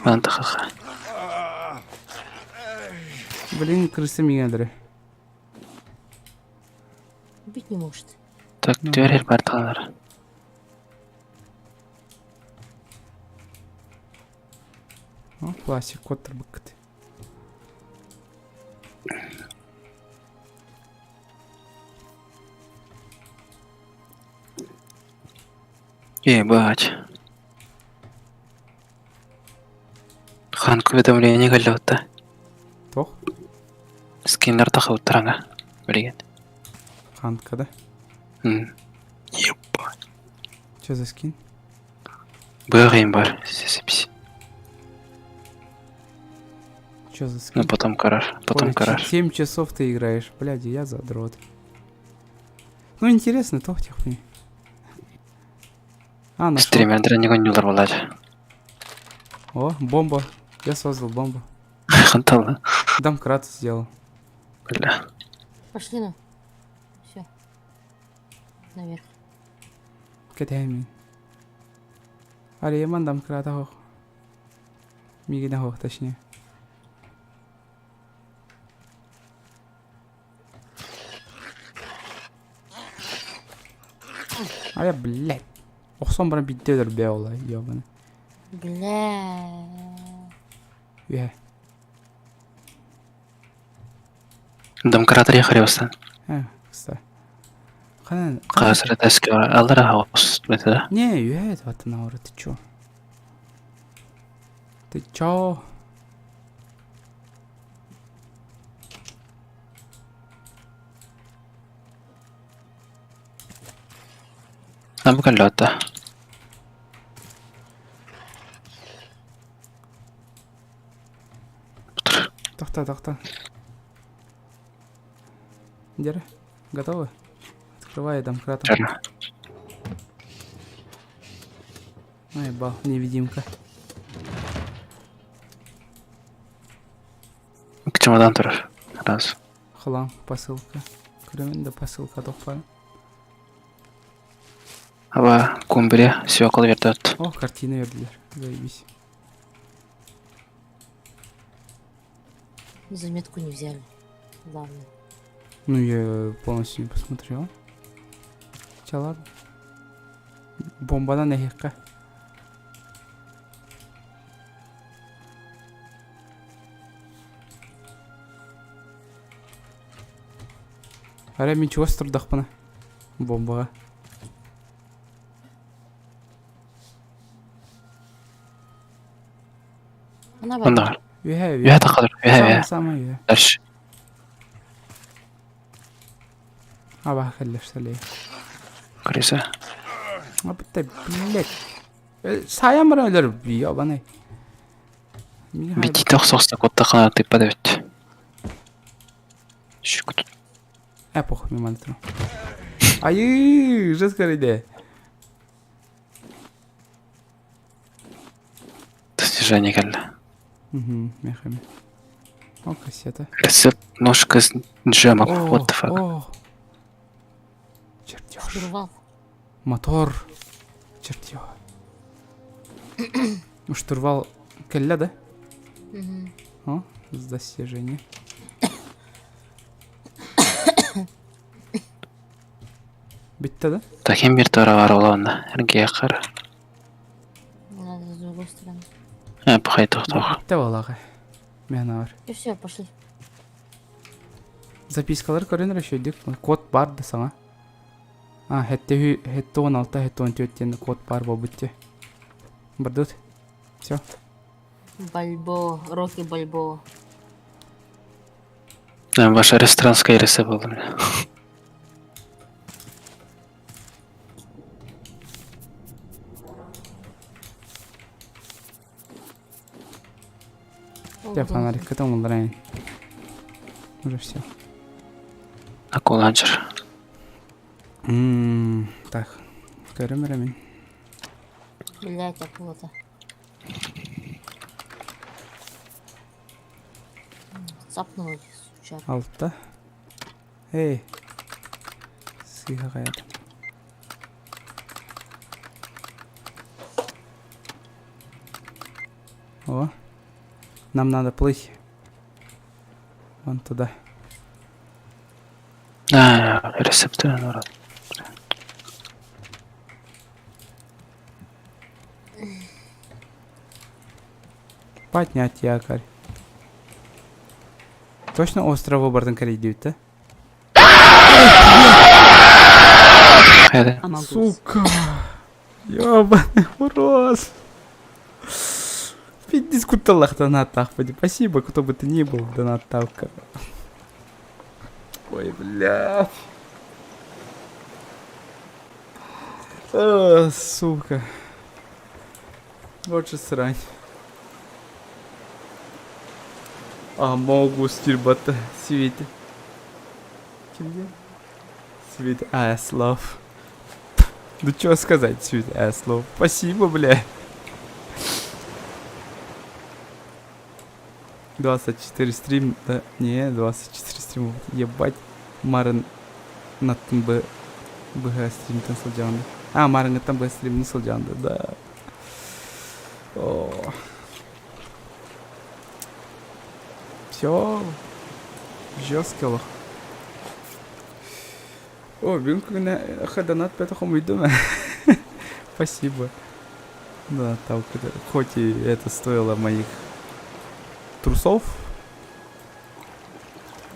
Мантахаха. Блин, крыса миңа Убить не может. Так, дверь бар О, классик, кот быкты. Ебать. Ханк уведомление галлота. Тох? Скиннер тахауттарanga. Билген. Ханка, да? М. Че за скин? Быгайм бар. Сесепси. Че за скин? Ну потом карар, потом Ой, карар. 7 часов ты играешь, блядь, я задрот. Ну интересно, тох тех мне. А, нашел. Стримердер не гонюлар болар. О, бомба. Я создал бомбу. Хантала. Домкрат сделал. Бля. Пошли на. Все. Наверх. Кэтэмин. Ариеман домкрата хох. Мигина хох, точнее. А я, блядь. Охсон баран бидде өлөр бе ола, ёбаны. Бля. Үе. Домкратор я хрёстан. Э, кста. Канан. Қазір әске алара хаус да? Не, үе, это на ты чё? Ты чё? Намган лота. Тохта, тохта. Дера, готовы? Открывай домкратом. Ай, бал, невидимка. К чемодан турар. Раз. Хлам, посылка. Кроме да посылка тохпа. Аба кумбре сёкол вертот. О, картина бердилер. Заебись. Заметку не взяли. Главное. Ну, я полностью не посмотрел. Хотя ладно. Бомбадан нехекка. Ара мен чего турдахпына? Бомбаға. Она Онда. Үһә, Үһә тақадыр. Үһә, үһә. Самый, самый үһә. Дальше. Аба хәлләштеле. Крыса. А бітті, блядь. Саян бар өлөр, ебаный. Бити тохсоста котта хана тыпа дебит. Шүкүт. Э, похуй, мимо туру. Айы, жестко иде. Достижение келді. Угу, мехами. О, кассета. Рецепт ножка с джемом. О, What the fuck? О. Чертеж. Штурвал. Мотор. Черт его. Штурвал келле, да? Мгм. О, достижение. Бүттэ да? Таким бир туора бар олоонна. Эргиэххэр. Надо с другой стороны. Э, пахай тохтох. Бүттэ буолаҕа. Мен бар. И все, пошли. Запискалар көрөн эрэ үчүгэйдик. Код бар да саҥа. А, хэтте хэтте 16, хэтте 14 диэн код бар буолбут дии. Бардыт. Все. Бальбо, Рокки Бальбоа. Ваша ресторанская ресе буолла. Я фонарик к этому дрянь. Уже все. Акуланчер. Так. Көрүм эрэ Блять, акула-то. Цапнула, сучара. Алта. Эй. Сыыһа хайата. О. Нам надо плыть. Вон туда. А, рецепты народ. Поднять якорь. Точно острова бардын кредит, да? Сука! Ёбаный урос! Пиздец, куталах донат ахпади. Спасибо, кто бы ты ни был, донат тавка. Ой, блядь. А, сука. Вот же срань. А могу стирбата Свете. Кимде? Sweet ass love. Ну что сказать, sweet ass love. Спасибо, бля. 24 стрим, да, не, 24 стрим, ебать, Марын наттын Б, БГ стримтен сылдьаҕын А, Марыҥҥыттан Б стримни сылдьаҕын да. О. Все, жесткий олох. О, бүгүн күнэ донат бөтө хомуйдум. Спасибо. Да, так, хоть и это стоило моих трусов.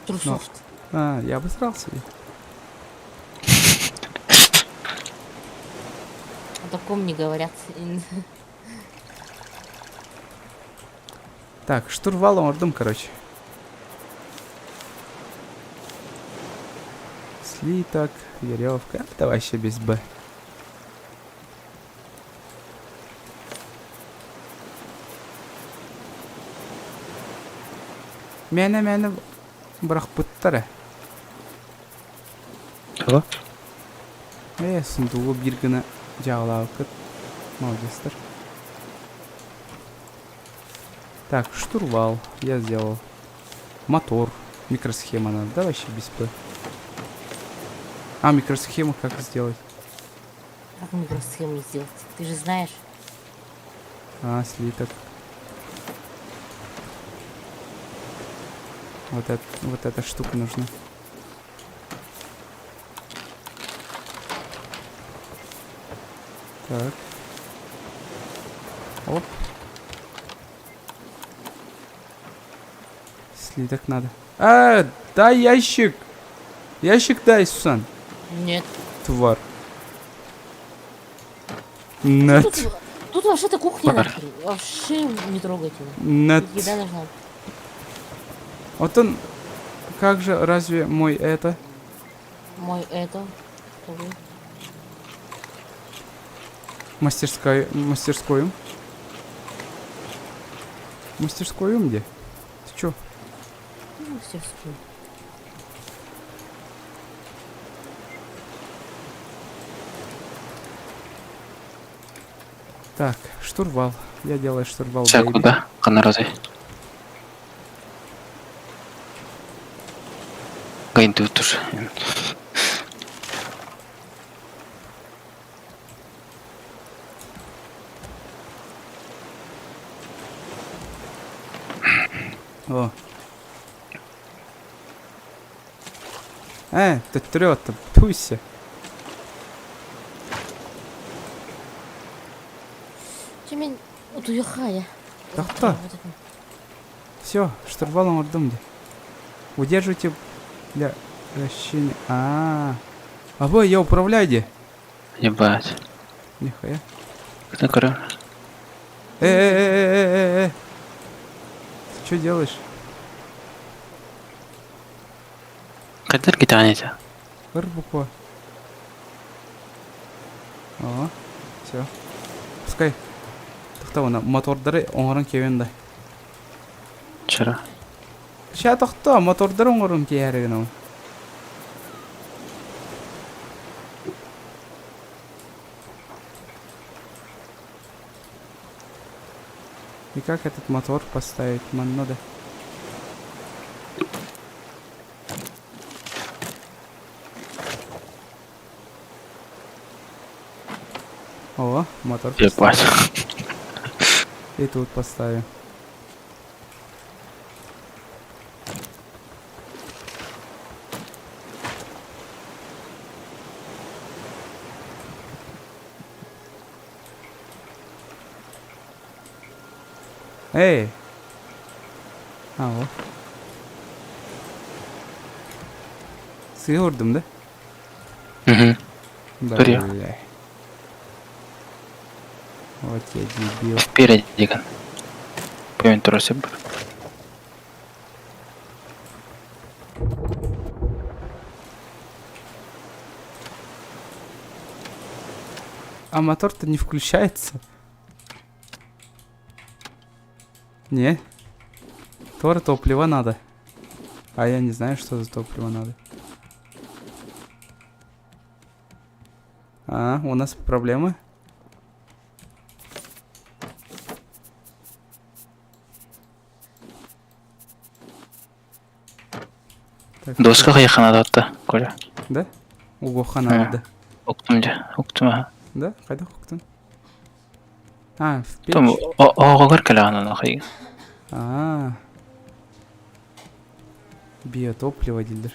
Трусов. Но... А, я обосрался. О таком не говорят. Так, штурвал оҥордум, короче. Слиток, веревка. Давай еще без Б. Мээнэ мээнэ бырахпыттара. Тугу? Ээ, сундугу биир гына дьаалаабыккыт. Молодецтар. Так, штурвал я сделал. Мотор. Микросхема надо, да, вообще без П? А, микросхему как сделать? Как микросхему сделать? Ты же знаешь. А, слиток. Вот, это, вот эта штука нужна. Так. Оп. Слиток надо. А, дай ящик! Ящик дай, Сусан. Нет. Тварь. Нет. Тут, тут вообще-то кухня нахер. Вообще не трогайте. Нет. Тут еда должна быть. Вот он... Как же, разве мой это? Мой это. Какой? Мастерская... Мастерскую. Мастерскую где? Ты чё? Ну, мастерскую. Так, штурвал. Я делаю штурвал, Чэ baby. куда? Ханна разый. Гайнту туш. О. Э, төттөрү оттон. Туйся. Утуйаххая. Тохто. Все, штурвал оҥордум дии. Удерживайте для вращения. А, -а, а. А я управляю дии. Ебать. Нихуя. Кто көрөр? Э, э, э, э, э, э. Ты что делаешь? Хайдар китэҕин этэ? Ыр буква. О, все. Пускай. Тохто, мотордары оҥорон киэбин да. Чара. Ща тохто, мотордары оҥорон киэһэрэ гынабын. И как этот мотор поставить? Ман надо. О, мотор Ебать. И тут поставим. Эй! А, вот. Сыйы да? Угу. Бля. Вот я дебил. Спереди Поймен турасып. А мотор-то не включается. Не. Тор топливо надо. А я не знаю, что за топливо надо. А, у нас проблемы. Так, Доска хайханадатта, Коля. Да? Угоханада. Уктум дьэ, уктум аха. Да? Хайдах уктун? А, в печь. Том оҕоҕор кэлэҕин ону хайгын. А. Биотопливо дииллэр.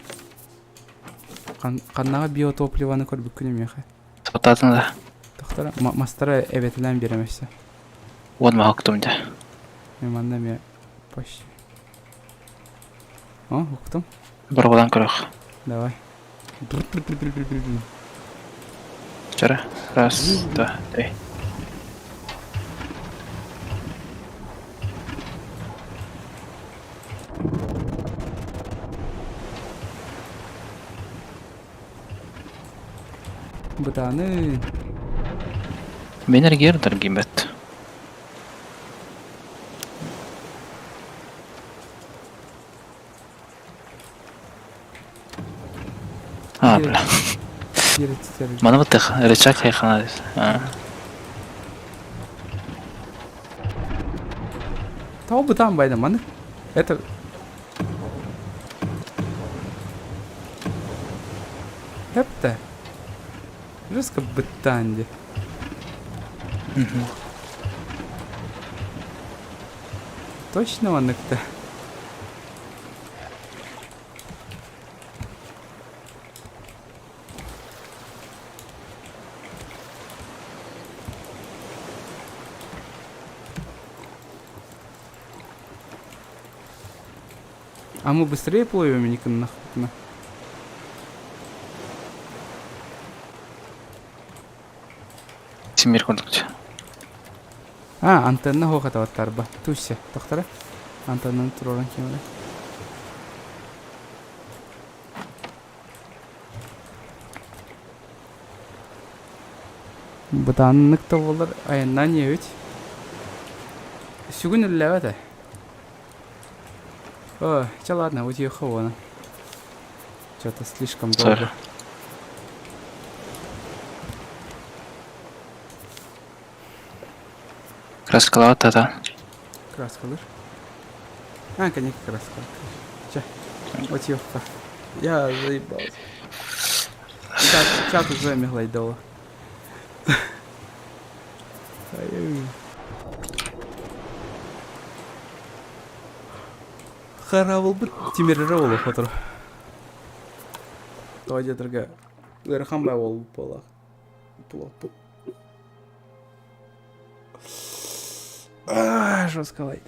Ханнаҕа биотопливоны көрбүккүн эмиэхэ? Сотаатын да. Тохтора мастара эбэтэлээн биэрэмэссэ. Уон маһа уктум дьэ. Мен манна эмиэ почти. О, уктум. Борҕолон көрөх. Давай. Вчера. Раз, два, три. Бытааны. Мен эргиэр даргимэт. А, бля. Маны бытых, рычаг хайхана Того бы там байда, маны. Это... Эпта. Жестко бытанди. Точно манныкта? А мы быстрее плывем, Никон, нахуй? Тимир курдук. А, антенна хоохатабаттарба. Туся, тохтара. Антеннаны туруоран киэмэрэ. Бытааннык да буоллар айаннаан иэбит. Сүгүн үллээбэт ээ. О, чэ ладно, утуйуохха уона. Что-то слишком долго. Краскалаат тата. Краскалыр. А, конечно, краска. Чэ, утуйуохха. Я заебался. Чат, чат уже миглайдала. Хараабылбыт тимирэрэ олох отор. Тоҕо диэтэргэ ыарахан баа буолбут буоллаах. Плоппут. Что сказать?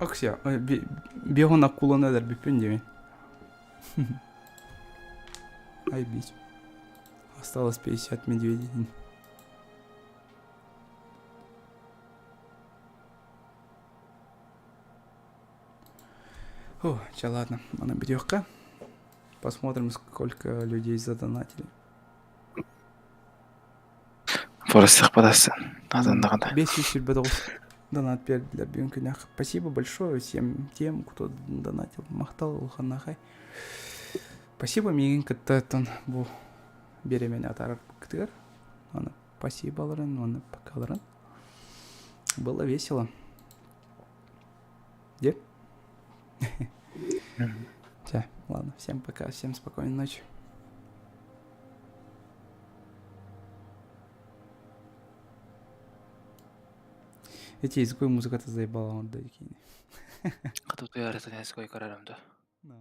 Оксия, бегун акуланы өлөрбүппүн диэбин. Ай бить. Осталось 50 медведей. О, ча, ладно, она бедёхка. Посмотрим, сколько людей задонатили. Поросых подастын. Азандаҕына. 529 донат бердилер бүгүн күнэх. Спасибо большое всем тем, кто донатил. Махтал улаханнахай. Спасибо миигин кытта оттон бу бириэмэни атаарарбыккытыгар. Аны спасиболарын, уонна покаларын. Было весело. Где? Все, ладно, всем пока, всем спокойной ночи. Эти языковой музыката заебала он да Хатутуяр языковой көрөрөм да. Ну,